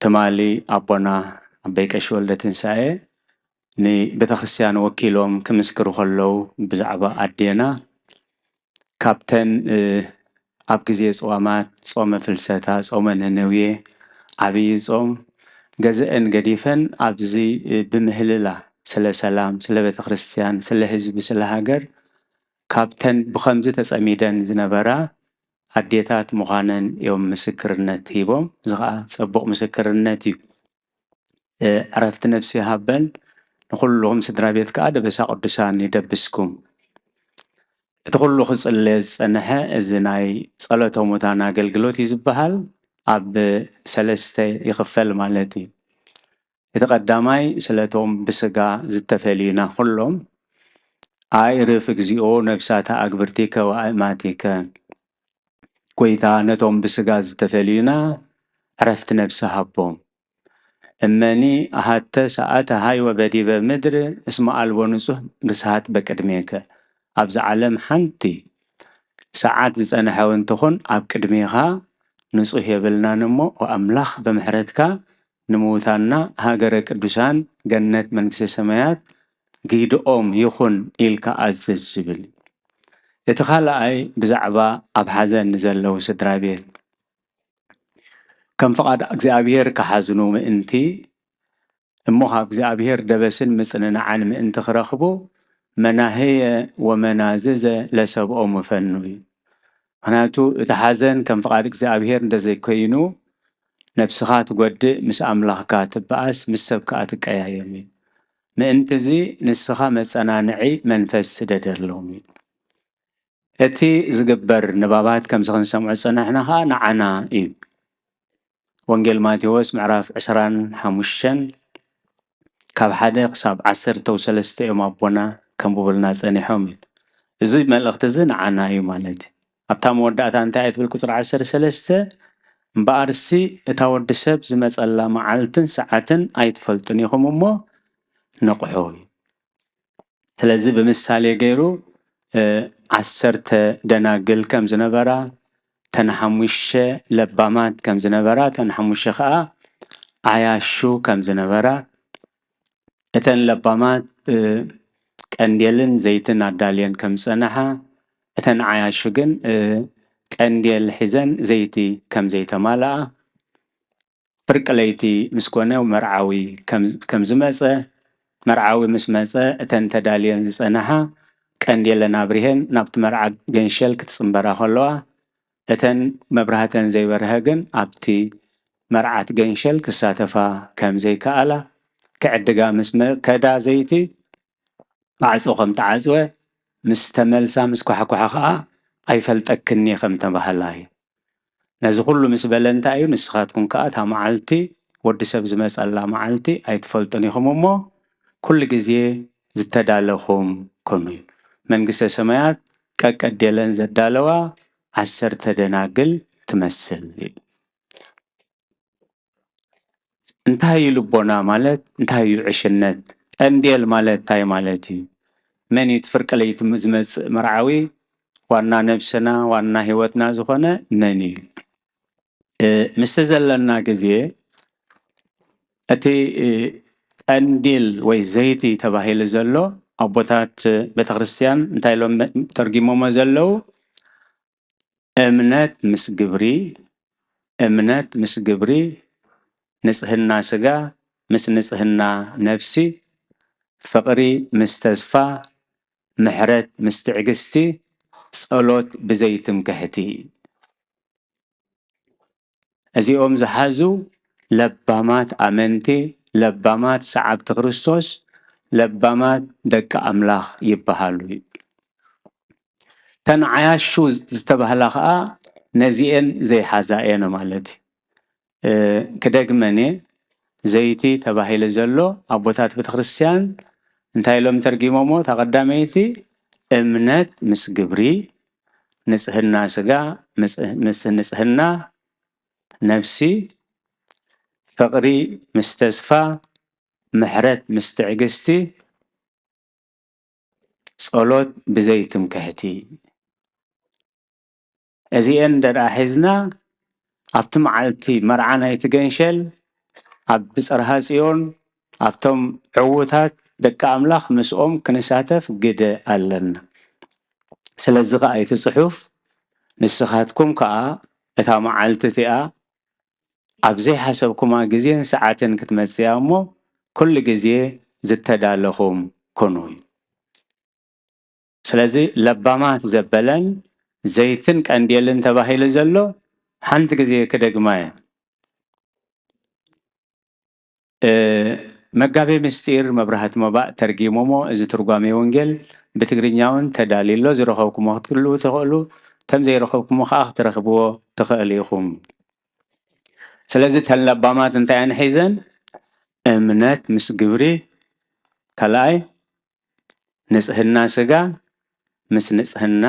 ትማሊ ኣቦና ኣቦይ ቀሺ ወልደ ትንሳኤ ንቤተክርስትያን ወኪሎም ክምስክሩ ከለዉ ብዛዕባ ኣዴና ካብተን ኣብ ግዜ ጾማት፣ ጾመ ፍልሰታ፣ ጾመ ነነዌ፣ ዓብዪ ጾም ገዝአን ገዲፈን ኣብዚ ብምህልላ ስለ ሰላም፣ ስለ ቤተክርስትያን፣ ስለ ህዝቢ፣ ስለ ሃገር ካብተን ብኸምዚ ተጸሚደን ዝነበራ ኣዴታት ምዃነን እዮም ምስክርነት ሂቦም። እዚ ኸኣ ጸቡቕ ምስክርነት እዩ። ዕረፍቲ ነፍሲ ይሃበን። ንኹልኹም ስድራ ቤት ከኣ ደበሳ ቅዱሳን ይደብስኩም። እቲ ኩሉ ክጽለ ዝጸንሐ እዚ ናይ ጸሎተ ሙታን ኣገልግሎት እዩ ዝበሃል። ኣብ ሰለስተ ይኽፈል ማለት እዩ። እቲ ቀዳማይ ስለቶም ብስጋ ዝተፈልዩና ኩሎም፣ ኣዕርፍ እግዚኦ ነብሳተ ኣግብርቲከ ወኣእማቲከ፣ ጎይታ ነቶም ብስጋ ዝተፈልዩና ዕረፍቲ ነብሲ ሃቦም። እመኒ ኣሃተ ሰኣተ ሃይወ በዲበ ምድር እስመ ኣልቦ ንጹህ ብስሃት በቅድሜከ። ኣብዚ ዓለም ሓንቲ ሰዓት ዝጸንሐ እውን ትኹን ኣብ ቅድሜኻ ንጹህ የብልናን እሞ፣ ወኣምላኽ ብምሕረትካ ንምውታንና ሃገረ ቅዱሳን ገነት መንግስተ ሰማያት ግሂድኦም ይኹን ኢልካ ኣዘዝ ዝብል። እቲ ካልኣይ ብዛዕባ ኣብ ሓዘን ንዘለዉ ስድራ ቤት ከም ፍቓድ እግዚኣብሔር ክሓዝኑ ምእንቲ እሞ ካብ እግዚኣብሔር ደበስን ምጽንናዕን ምእንቲ ክረኽቡ መናህየ ወመናዝዘ ለሰብኦም ፈኑ እዩ። ምኽንያቱ እቲ ሓዘን ከም ፍቓድ እግዚኣብሔር እንተዘይኮይኑ ነብስኻ ትጎድእ፣ ምስ ኣምላኽካ ትበኣስ፣ ምስ ሰብ ከኣ ትቀያየም እዩ። ምእንቲ እዚ ንስኻ መጸናንዒ መንፈስ ስደደሎም እዩ። እቲ ዝግበር ንባባት ከምዚ ክንሰምዖ ዝጸናሕና ኸኣ ንዓና እዩ። ወንጌል ማቴዎስ ምዕራፍ ዕስራን ሓሙሽተን ካብ ሓደ ክሳብ ዓሰርተ ሰለስተ እዮም ኣቦና ከንብቡልና ጸኒሖም እዩ። እዚ መልእኽቲ እዚ ንዓና እዩ ማለት እዩ። ኣብታ መወዳእታ እንታይ እዩ ትብል? ቁጽሪ ዓሰርተ ሰለስተ፣ እምበኣርሲ እታ ወዲ ሰብ ዝመጸላ መዓልትን ሰዓትን ኣይትፈልጡን ኢኹም እሞ ንቕሑ። ስለዚ ብምሳሌ ገይሩ ዓሰርተ ደናግል ከም ዝነበራ፣ እተን ሓሙሽተ ለባማት ከም ዝነበራ፣ እተን ሓሙሽተ ከዓ ዓያሹ ከም ዝነበራ፣ እተን ለባማት ቀንዴልን ዘይትን ኣዳልየን ከም ዝጸንሓ፣ እተን ዓያሹ ግን ቀንዴል ሒዘን ዘይቲ ከም ዘይተማልኣ፣ ፍርቂ ለይቲ ምስ ኮነ መርዓዊ ከም ዝመጸ፣ መርዓዊ ምስ መጸ እተን ተዳልየን ዝጸንሓ ቀንዴለን ኣብሪሀን ናብቲ መርዓ ገንሸል ክትጽንበራ ከለዋ፣ እተን መብራህተን ዘይበርሀ ግን ኣብቲ መርዓት ገንሸል ክሳተፋ ከም ዘይከኣላ፣ ክዕድጋ ምስ ከዳ ዘይቲ ማዕጾ ከም ተዓጽወ፣ ምስ ተመልሳ ምስ ኳሕኳሐ ከኣ ኣይፈልጠክን እየ ከም ተባህላ እዩ። ነዚ ኩሉ ምስ በለ እንታይ እዩ፣ ንስኻትኩም ከኣ እታ መዓልቲ ወዲ ሰብ ዝመጸላ መዓልቲ ኣይትፈልጡን ኢኹም እሞ ኩሉ ግዜ ዝተዳለኹም ኩኑ እዩ። መንግስተ ሰማያት ቀቀዴለን ዘዳለዋ ዓሰርተ ደናግል ትመስል እዩ። እንታይ እዩ ልቦና ማለት? እንታይ እዩ ዕሽነት? ቀንዴል ማለት እንታይ ማለት እዩ? መን እዩ እቲ ፍርቂ ለይቲ ዝመጽእ መርዓዊ? ዋና ነብስና ዋና ህይወትና ዝኾነ መን እዩ? ምስቲ ዘለና ግዜ እቲ ቀንዲል ወይ ዘይቲ ተባሂሉ ዘሎ ኣቦታት ቤተክርስትያን እንታይ ኢሎም ተርጊሞሞ ዘለዉ? እምነት ምስ ግብሪ፣ እምነት ምስ ግብሪ፣ ንጽህና ስጋ ምስ ንጽህና ነፍሲ፣ ፍቕሪ ምስ ተስፋ፣ ምሕረት ምስ ትዕግስቲ፣ ጸሎት ብዘይትምክሕቲ። እዚኦም ዝሓዙ ለባማት ኣመንቲ፣ ለባማት ሰዓብቲ ክርስቶስ፣ ለባማት ደቂ ኣምላኽ ይበሃሉ። እተን ዓያሹ ዝተባህላ ኸኣ ነዚኤን ዘይሓዛ እየን ማለት እዩ። ክደግመን እየ፣ ዘይቲ ተባሂሉ ዘሎ ኣቦታት ቤተክርስትያን እንታይ ኢሎም ተርጊሞሞ? እታ ቀዳመይቲ እምነት ምስ ግብሪ፣ ንጽህና ስጋ ምስ ንጽህና ነፍሲ፣ ፍቕሪ ምስ ተስፋ፣ ምሕረት ምስ ትዕግስቲ፣ ጸሎት ብዘይ ትምክሕቲ። እዚኤን እንድሕር ሒዝና ኣብቲ መዓልቲ መርዓ ናይቲ ገንሸል ኣብ ብጽርሃ ጽዮን ኣብቶም ዕዉታት ደቂ ኣምላኽ ምስኦም ክንሳተፍ ግደ ኣለና። ስለዚ ከኣ እቲ ጽሑፍ፣ ንስኻትኩም ከኣ እታ መዓልቲ እቲኣ ኣብ ዘይሓሰብኩማ ግዜን ሰዓትን ክትመጽእ እያ እሞ፣ ኩሉ ግዜ ዝተዳለኹም ኩኑ እዩ። ስለዚ ለባማት ዘበለን ዘይትን ቀንዴልን ተባሂሉ ዘሎ ሓንቲ ግዜ ክደግማ እየ። እ፣ መጋቤ ምስጢር መብራህቲ መባእ ተርጊሞሞ፣ እዚ ትርጓሜ ወንጌል ብትግርኛ እውን ተዳልዩ ኣሎ። ዝረኸብኩሞ ክትክልኡ ትኽእሉ፣ ከም ዘይረኸብኩሞ ከኣ ክትረኽብዎ ትኽእሉ ኢኹም። ስለዚ እተን ለባማት እንታይ እየን ሒዘን? እምነት ምስ ግብሪ፣ ካልኣይ ንጽህና ስጋ ምስ ንጽህና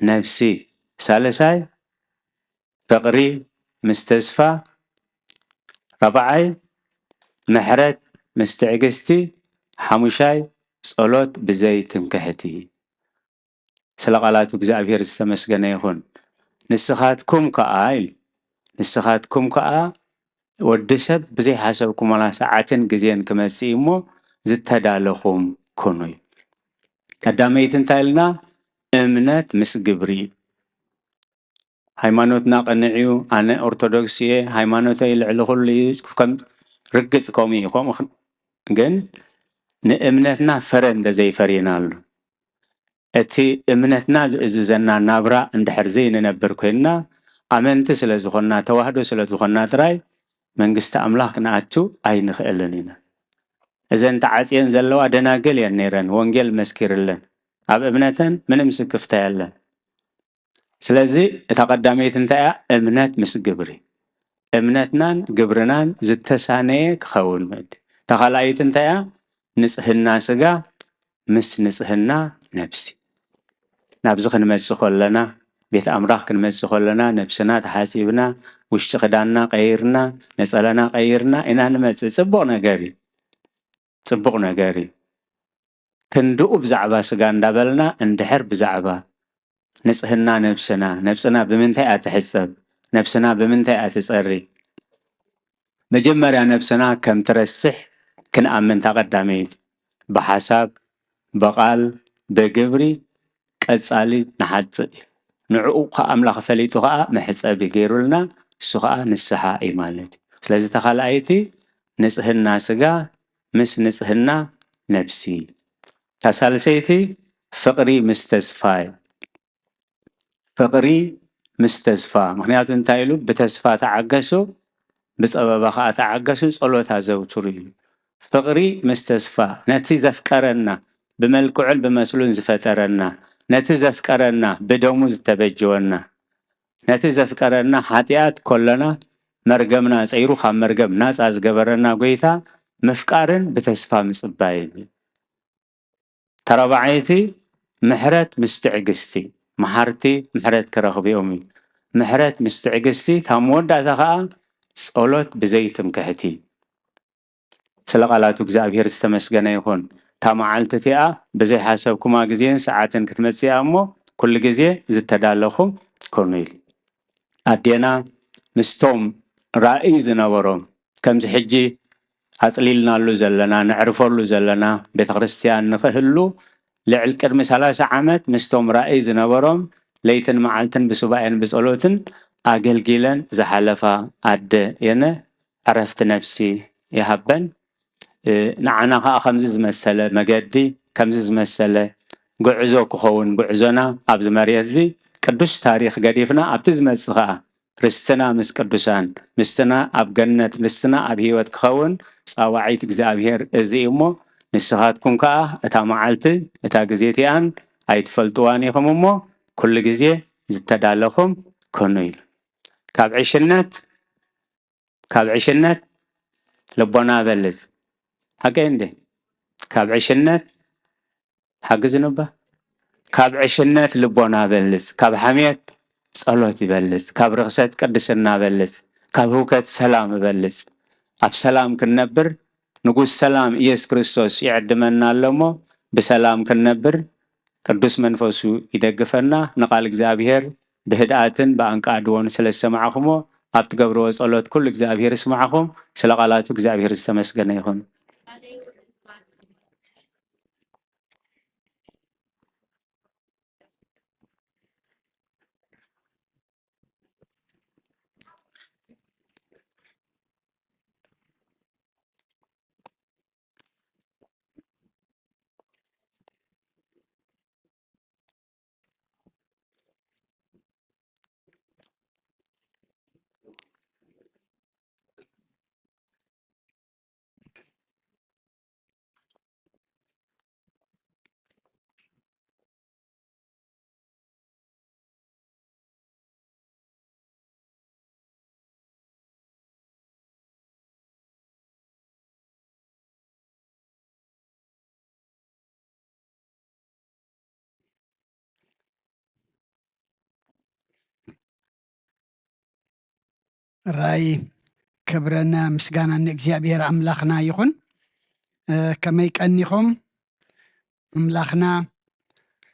ነፍሲ፣ ሳልሳይ ፍቕሪ ምስ ተስፋ፣ ራብዓይ ምሕረት ምስ ትዕግስቲ፣ ሓሙሻይ ጸሎት ብዘይ ትምክሕቲ። ስለ ቃላቱ እግዚኣብሔር ዝተመስገነ ይኹን። ንስኻትኩም ከኣ ኢሉ፣ ንስኻትኩም ከኣ ወዲ ሰብ ብዘይሓሰብኩምላ ሰዓትን ግዜን ክመጽእ እሞ ዝተዳለኹም ኩኑ እዩ። ቀዳመይቲ እንታይ ኢልና? እምነት ምስ ግብሪ እዩ። ሃይማኖትና ቅንዕ እዩ፣ ኣነ ኦርቶዶክስ እየ፣ ሃይማኖተይ ልዕሊ ኩሉ እዩ፣ ከም ርግጽ ከምኡ እዩ። ከምኡ ክ-፣ ግን ንእምነትና ፍረ እንተዘይፈሪናሉ፣ እቲ እምነትና ዝእዝዘና ናብራ እንድሕር ዘይንነብር ኮይንና፣ ኣመንቲ ስለ ዝኾንና፣ ተዋህዶ ስለ ዝኾንና ጥራይ መንግስቲ ኣምላኽ ክንኣቱ ኣይንኽእልን ኢና። እዘን ተዓጽየን ዘለዋ ደናግል እየን ነይረን፣ ወንጌል መስኪርለን። ኣብ እምነተን ምንም ስክፍታ የለን። ስለዚ እታ ቀዳመይቲ እንታይ እያ? እምነት ምስ ግብሪ። እምነትናን ግብርናን ዝተሳነየ ክኸውን ምእንቲ። እታ ካልኣይቲ እንታይ እያ? ንጽህና ስጋ ምስ ንጽህና ነፍሲ። ናብዚ ክንመጽእ ከለና፣ ቤት ኣምራኽ ክንመጽእ ከለና፣ ነብስና ተሓጺብና፣ ውሽጢ ክዳንና ቀይርና፣ ነጸላና ቀይርና ኢና ንመጽእ። ጽቡቕ ነገር እዩ። ጽቡቕ ነገር እዩ። ክንድኡ ብዛዕባ ስጋ እንዳበልና፣ እንድሕር ብዛዕባ ንጽህና ነብስና፣ ነብስና ብምንታይ እያ ትሕጸብ? ነብስና ብምንታይ እያ ትጸሪ? መጀመርያ ነብስና ከም ትረስሕ ክንኣምን፣ እታ ቀዳመይቲ። ብሓሳብ፣ ብቓል፣ ብግብሪ ቀጻሊ ንሓጽእ እዩ። ንዕኡ ከኣ ኣምላኽ ፈሊጡ ከኣ መሕጸቢ ገይሩልና፣ እሱ ከኣ ንስሓ እዩ ማለት እዩ። ስለዚ እታ ካልኣይቲ ንጽህና ስጋ ምስ ንጽህና ነብሲ። እታ ሳልሰይቲ ፍቕሪ ምስ ተስፋ እዩ። ፍቕሪ ምስ ተስፋ። ምኽንያቱ እንታይ ኢሉ? "ብተስፋ ተዓገሱ፣ ብጸበባ ከኣ ተዓገሱ፣ ጸሎት ኣዘውትሩ" ኢሉ። ፍቕሪ ምስ ተስፋ፣ ነቲ ዘፍቀረና፣ ብመልክዑን ብመስሉን ዝፈጠረና፣ ነቲ ዘፍቀረና፣ ብደሙ ዝተበጀወና፣ ነቲ ዘፍቀረና፣ ሓጢኣት ከሎና፣ መርገምና ጸይሩ ካብ መርገም ናጻ ዝገበረና ጐይታ ምፍቃርን ብተስፋ ምጽባይን እዩ። ተራባዓይቲ ምሕረት ምስ ትዕግስቲ፣ መሓርቲ ምሕረት ክረኽቡ እዮም እዩ። ምሕረት ምስ ትዕግስቲ፣ እታ መወዳእታ ኸኣ ጸሎት ብዘይ ትምክሕቲ። ስለ ቃላቱ እግዚኣብሔር ዝተመስገነ ይኹን። እታ መዓልቲ እቲኣ ብዘይ ሓሰብኩማ ግዜን ሰዓትን ክትመጽእ እያ እሞ፣ ኩሉ ግዜ ዝተዳለኹም ኩኑ ኢሉ። ኣዴና ምስቶም ራእይ ዝነበሮም፣ ከምዚ ሕጂ ኣጽሊልናሉ ዘለና፣ ነዕርፈሉ ዘለና ቤተ ክርስቲያን ንኽህሉ፣ ልዕል ቅድሚ ሰላሳ ዓመት ምስቶም ራእይ ዝነበሮም ለይትን መዓልትን ብሱባኤን ብጸሎትን ኣገልጊለን ዝሓለፋ ኣደ የነ፣ ዕረፍቲ ነፍሲ ይሃበን። እ፣ ንዓና ኸኣ ከምዚ ዝመሰለ መገዲ፣ ከምዚ ዝመሰለ ጉዕዞ ክኸውን፣ ጉዕዞና ኣብዚ መሬት እዚ ቅዱስ ታሪኽ ገዲፍና ኣብቲ ዝመጽእ ኸኣ ርስትና ምስ ቅዱሳን፣ ምስትና ኣብ ገነት፣ ርስትና ኣብ ህይወት ክኸውን ጻዋዒት እግዚኣብሔር እዚ እዩ እሞ፣ ንስኻትኩም ከኣ እታ መዓልቲ፣ እታ ግዜ እቲኣን ኣይትፈልጥዋን ኢኹም እሞ፣ ኩሉ ግዜ ዝተዳለኹም ኩኑ ኢሉ። ካብ ዕሽነት፣ ካብ ዕሽነት ልቦና በልጽ። ሓቀይ እንዴ? ካብ ዕሽነት ሓግዝኒ እባ። ካብ ዕሽነት ልቦና በልጽ፣ ካብ ሓሜት ጸሎት ይበልጽ፣ ካብ ርኽሰት ቅድስና በልጽ፣ ካብ ህውከት ሰላም እበልጽ። ኣብ ሰላም ክንነብር ንጉስ ሰላም ኢየሱስ ክርስቶስ ይዕድመና ኣሎ እሞ፣ ብሰላም ክንነብር ቅዱስ መንፈሱ ይደግፈና። ንቓል እግዚኣብሔር ብህድኣትን ብኣንቃድዎን ስለ ዝሰማዕኹሞ፣ ኣብ ትገብርዎ ጸሎት ኩሉ እግዚኣብሔር ይስማዕኹም። ስለ ቃላቱ እግዚኣብሔር ዝተመስገነ ይኹን። ራይ ክብርን ምስጋናን ንእግዚኣብሔር ኣምላኽና ይኹን። እ፣ ከመይ ቀኒኹም? ኣምላኽና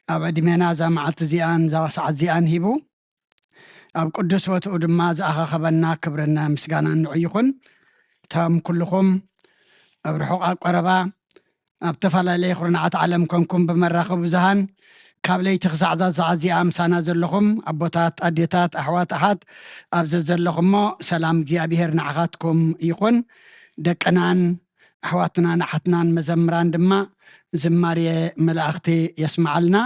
ኣብ ዕድሜና እዛ መዓልቲ እዚኣን እዛ ሰዓት እዚኣን ሂቡ ኣብ ቅዱስ ቦትኡ ድማ ዝኣኻኸበና ክብርን ምስጋናን ንዑ ይኹን። እቶም ኩልኹም ኣብ ርሑቕ ኣብ ቀረባ ኣብ ተፈላለየ ኩርናዓት ዓለም ኮንኩም ብመራኸቢ ብዙሃን ካብ ለይቲ ክሳዕ እዛ ሰዓት እዚኣ ምሳና ዘለኹም ኣቦታት፣ ኣዴታት፣ ኣሕዋት፣ ኣሓት ኣብ ዘዘለኹሞ ሰላም እግዚኣብሔር ንዓኻትኩም ይኹን። ደቅናን ኣሕዋትናን ኣሓትናን መዘምራን ድማ ዝማሬ መላእኽቲ የስምዓልና።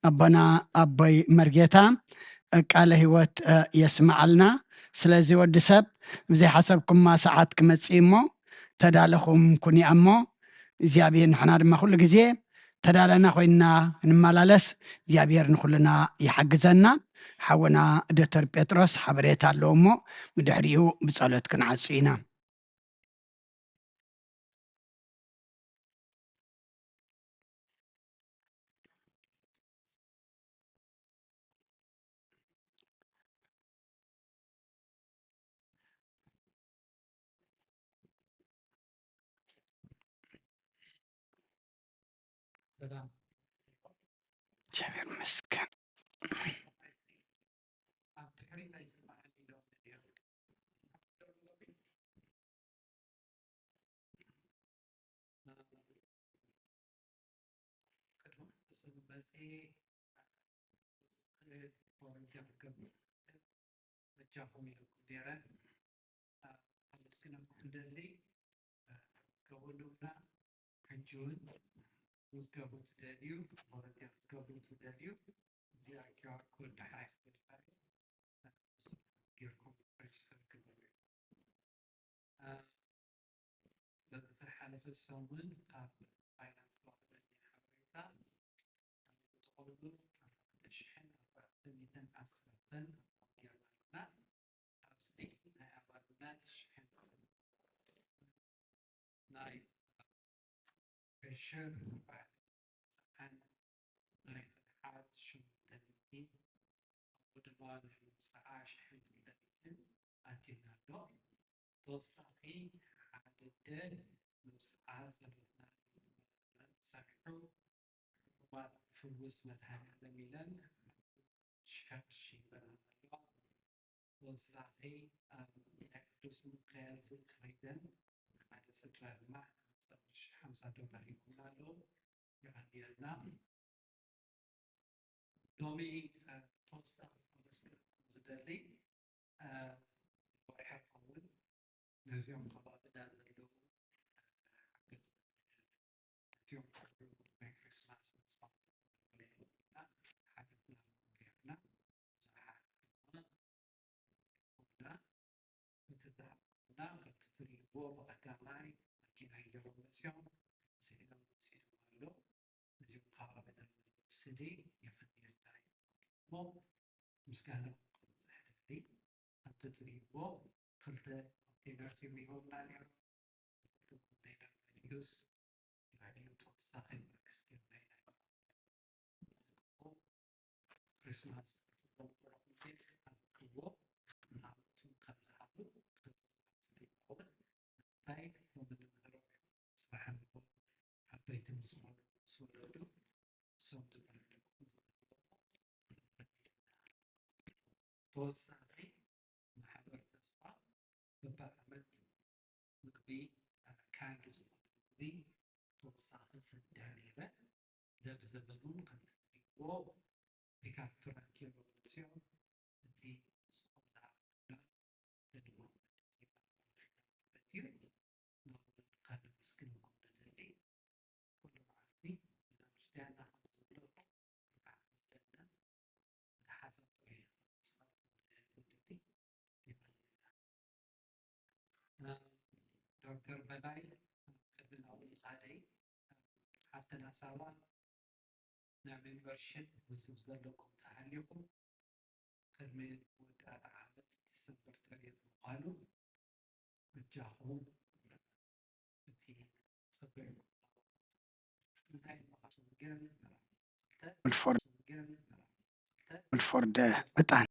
ኣቦና ኣቦይ መርጌታ ቃለ ህይወት፣ እ፣ የስምዓልና። ስለዚ ወዲ ሰብ ብዘይሓሰብኩማ ሰዓት ክመጽእ እሞ ተዳለኹም ኩኒ እሞ እግዚኣብሔር ንሕና ድማ ኩሉ ግዜ ተዳለና ኮይንና ንመላለስ እግዚኣብሔር ንኩልና ይሓግዘና። ሓውና ዶክተር ጴጥሮስ ሓበሬታ ኣለዎ እሞ ብድሕሪኡ ብጸሎት ክንዓጹ ኢና። ሰላም። እግዚኣብሔር ይመስገን። ኣብ ድሕሪት ኣይስማዕን ኢሎም ነይሮም። ቅድሚ ስሙ መፅኤ ክእል ፎረም ክገብር በጃኹም ኢለኩም ነይረ። ኣመስግነኩም እንደሊ፣ እ፣ ክትገብሩልና ሕጂ እውን ምዝገቡ ትደልዩ፣ ቮለንቲር ክትገብሩ ትደልዩ፣ እዚኣ ኪው ኣር ኮድ ዳሕራይ ክትብል ጌርኩም ሬጅስተር ክትገብሩ። እ፣ በዚ ዝሓለፈ ሰሙን ኣብ ፋይናንስ ዝወሃበኒ ሓበሬታ፣ ብጥቕሉ ኣርባዕተ ሽሕን ኣርባዕተ ሚእትን ዓሰርተን ኣካውንት ጌርና ኣለና። ኣብዚ ናይ ኣባልነት ሽሕን ናይ ዕሽር ኣርባዕተ ሰብዓን ናይ ፍትሓት ሸሞንተ ሚእቲ፣ ከምኡ ድማ ናይ መብጽዓ ሽሕን ክልተ ሚእትን ኣትዩና ኣሎ። ተወሳኺ ሓደ ኣደ መብጽዓ ጸሎትና ሰሪሑ ሕሙማት ዝፍውስ መድሃኔ ዓለም ኢለን ሽሕ ቅርሺ ይበላና ኣለዋ። ተወሳኺ ኣብ ናይ ቅዱስ ሚካኤል ዝክሪ ከይደን ሓደ ስድራ ድማ ሓምሳ ዶላር ሂቦምና ኣለዉ። የቐንየልና። ሎሚ፣ እ፣ ተወሳኺ ከመስግነኩም ዝደሊ፣ እ፣ ወርሒ ክኸውን ነዚኦም ከባቢና ዘለዉ፣ እ፣ ሓገዝ እዚኦም ኩሉ ናይ ክሪስማስ መጽዋዕቲ ሓገዝና ጌርና ብዙሓት ድማ ይኹንና። እቲ ዝሓቁፍና ከምቲ ትርእይዎ ብቐዳማይ መኪና ሂቦም መጺኦም ስኢኖም ወሲዶም ኣለዉ። እዚኦም ከባቢና ስዲ የቐንየልና እዩ። እሞ ምስጋና ክበጽሕ ደሊ። ከምቲ ትርእይዎ ክልተ ኮንቴነርስ እዮም ሂቦምና ነይሮም። ክልተ ኮንቴነር መሊኡስ ልዕሊኡ ተወሳኺ መንግስቲ ናይ ናይ ክሪስማስ ክረክብዎ ንዓመቱ ከም ዝሃቡ እንታይ ሎሚ ንምህሮ ጽባሕ ንግሆ ዓበይቲ ምስ ዝኾኑ ምስ ወለዱ ንሶም ድማ ንደቆም ዝምህርዎ ተወሳኺ ማሕበር ተስፋ በብዓመት ምግቢ፣ እ፣ ካንድ ዝኾነ ምግቢ ተወሳኺ ሰዲዐ ነይረ። ነዚ ዘመን እውን ከምቲ ትሪእዎ ፒክኣፕ ትራክ ገይሮም መፂኦም እቲ ንስኹም ዝሃብኩምና ተድማ እዩ። ንወለድካ ነመስግነኩም ንደሊ። ኩሉ መዓልቲ ቤተክርስትያንና ከም ዘለኹ ብርሃን ኣለና። ዶክተር በላይ፣ ቅድሚ ናብኡ ምኻደይ፣ ሓፍትና ሳባ ናይ ሜምበርሺፕ ውዝብ ዘለኩም ተሃሊኹም ቅድሚ መወዳእታ ዓመት ዲሰምበር ተሪር ምዃኑ በጃኹም እቲ ጽበዩ እንታይ ምዃኑ ገይሩ ነበረ። ክልተ ዊልፎርድ፣ ገይሩ ነበረ። ክልተ ዊልፎርድ ዕጣን።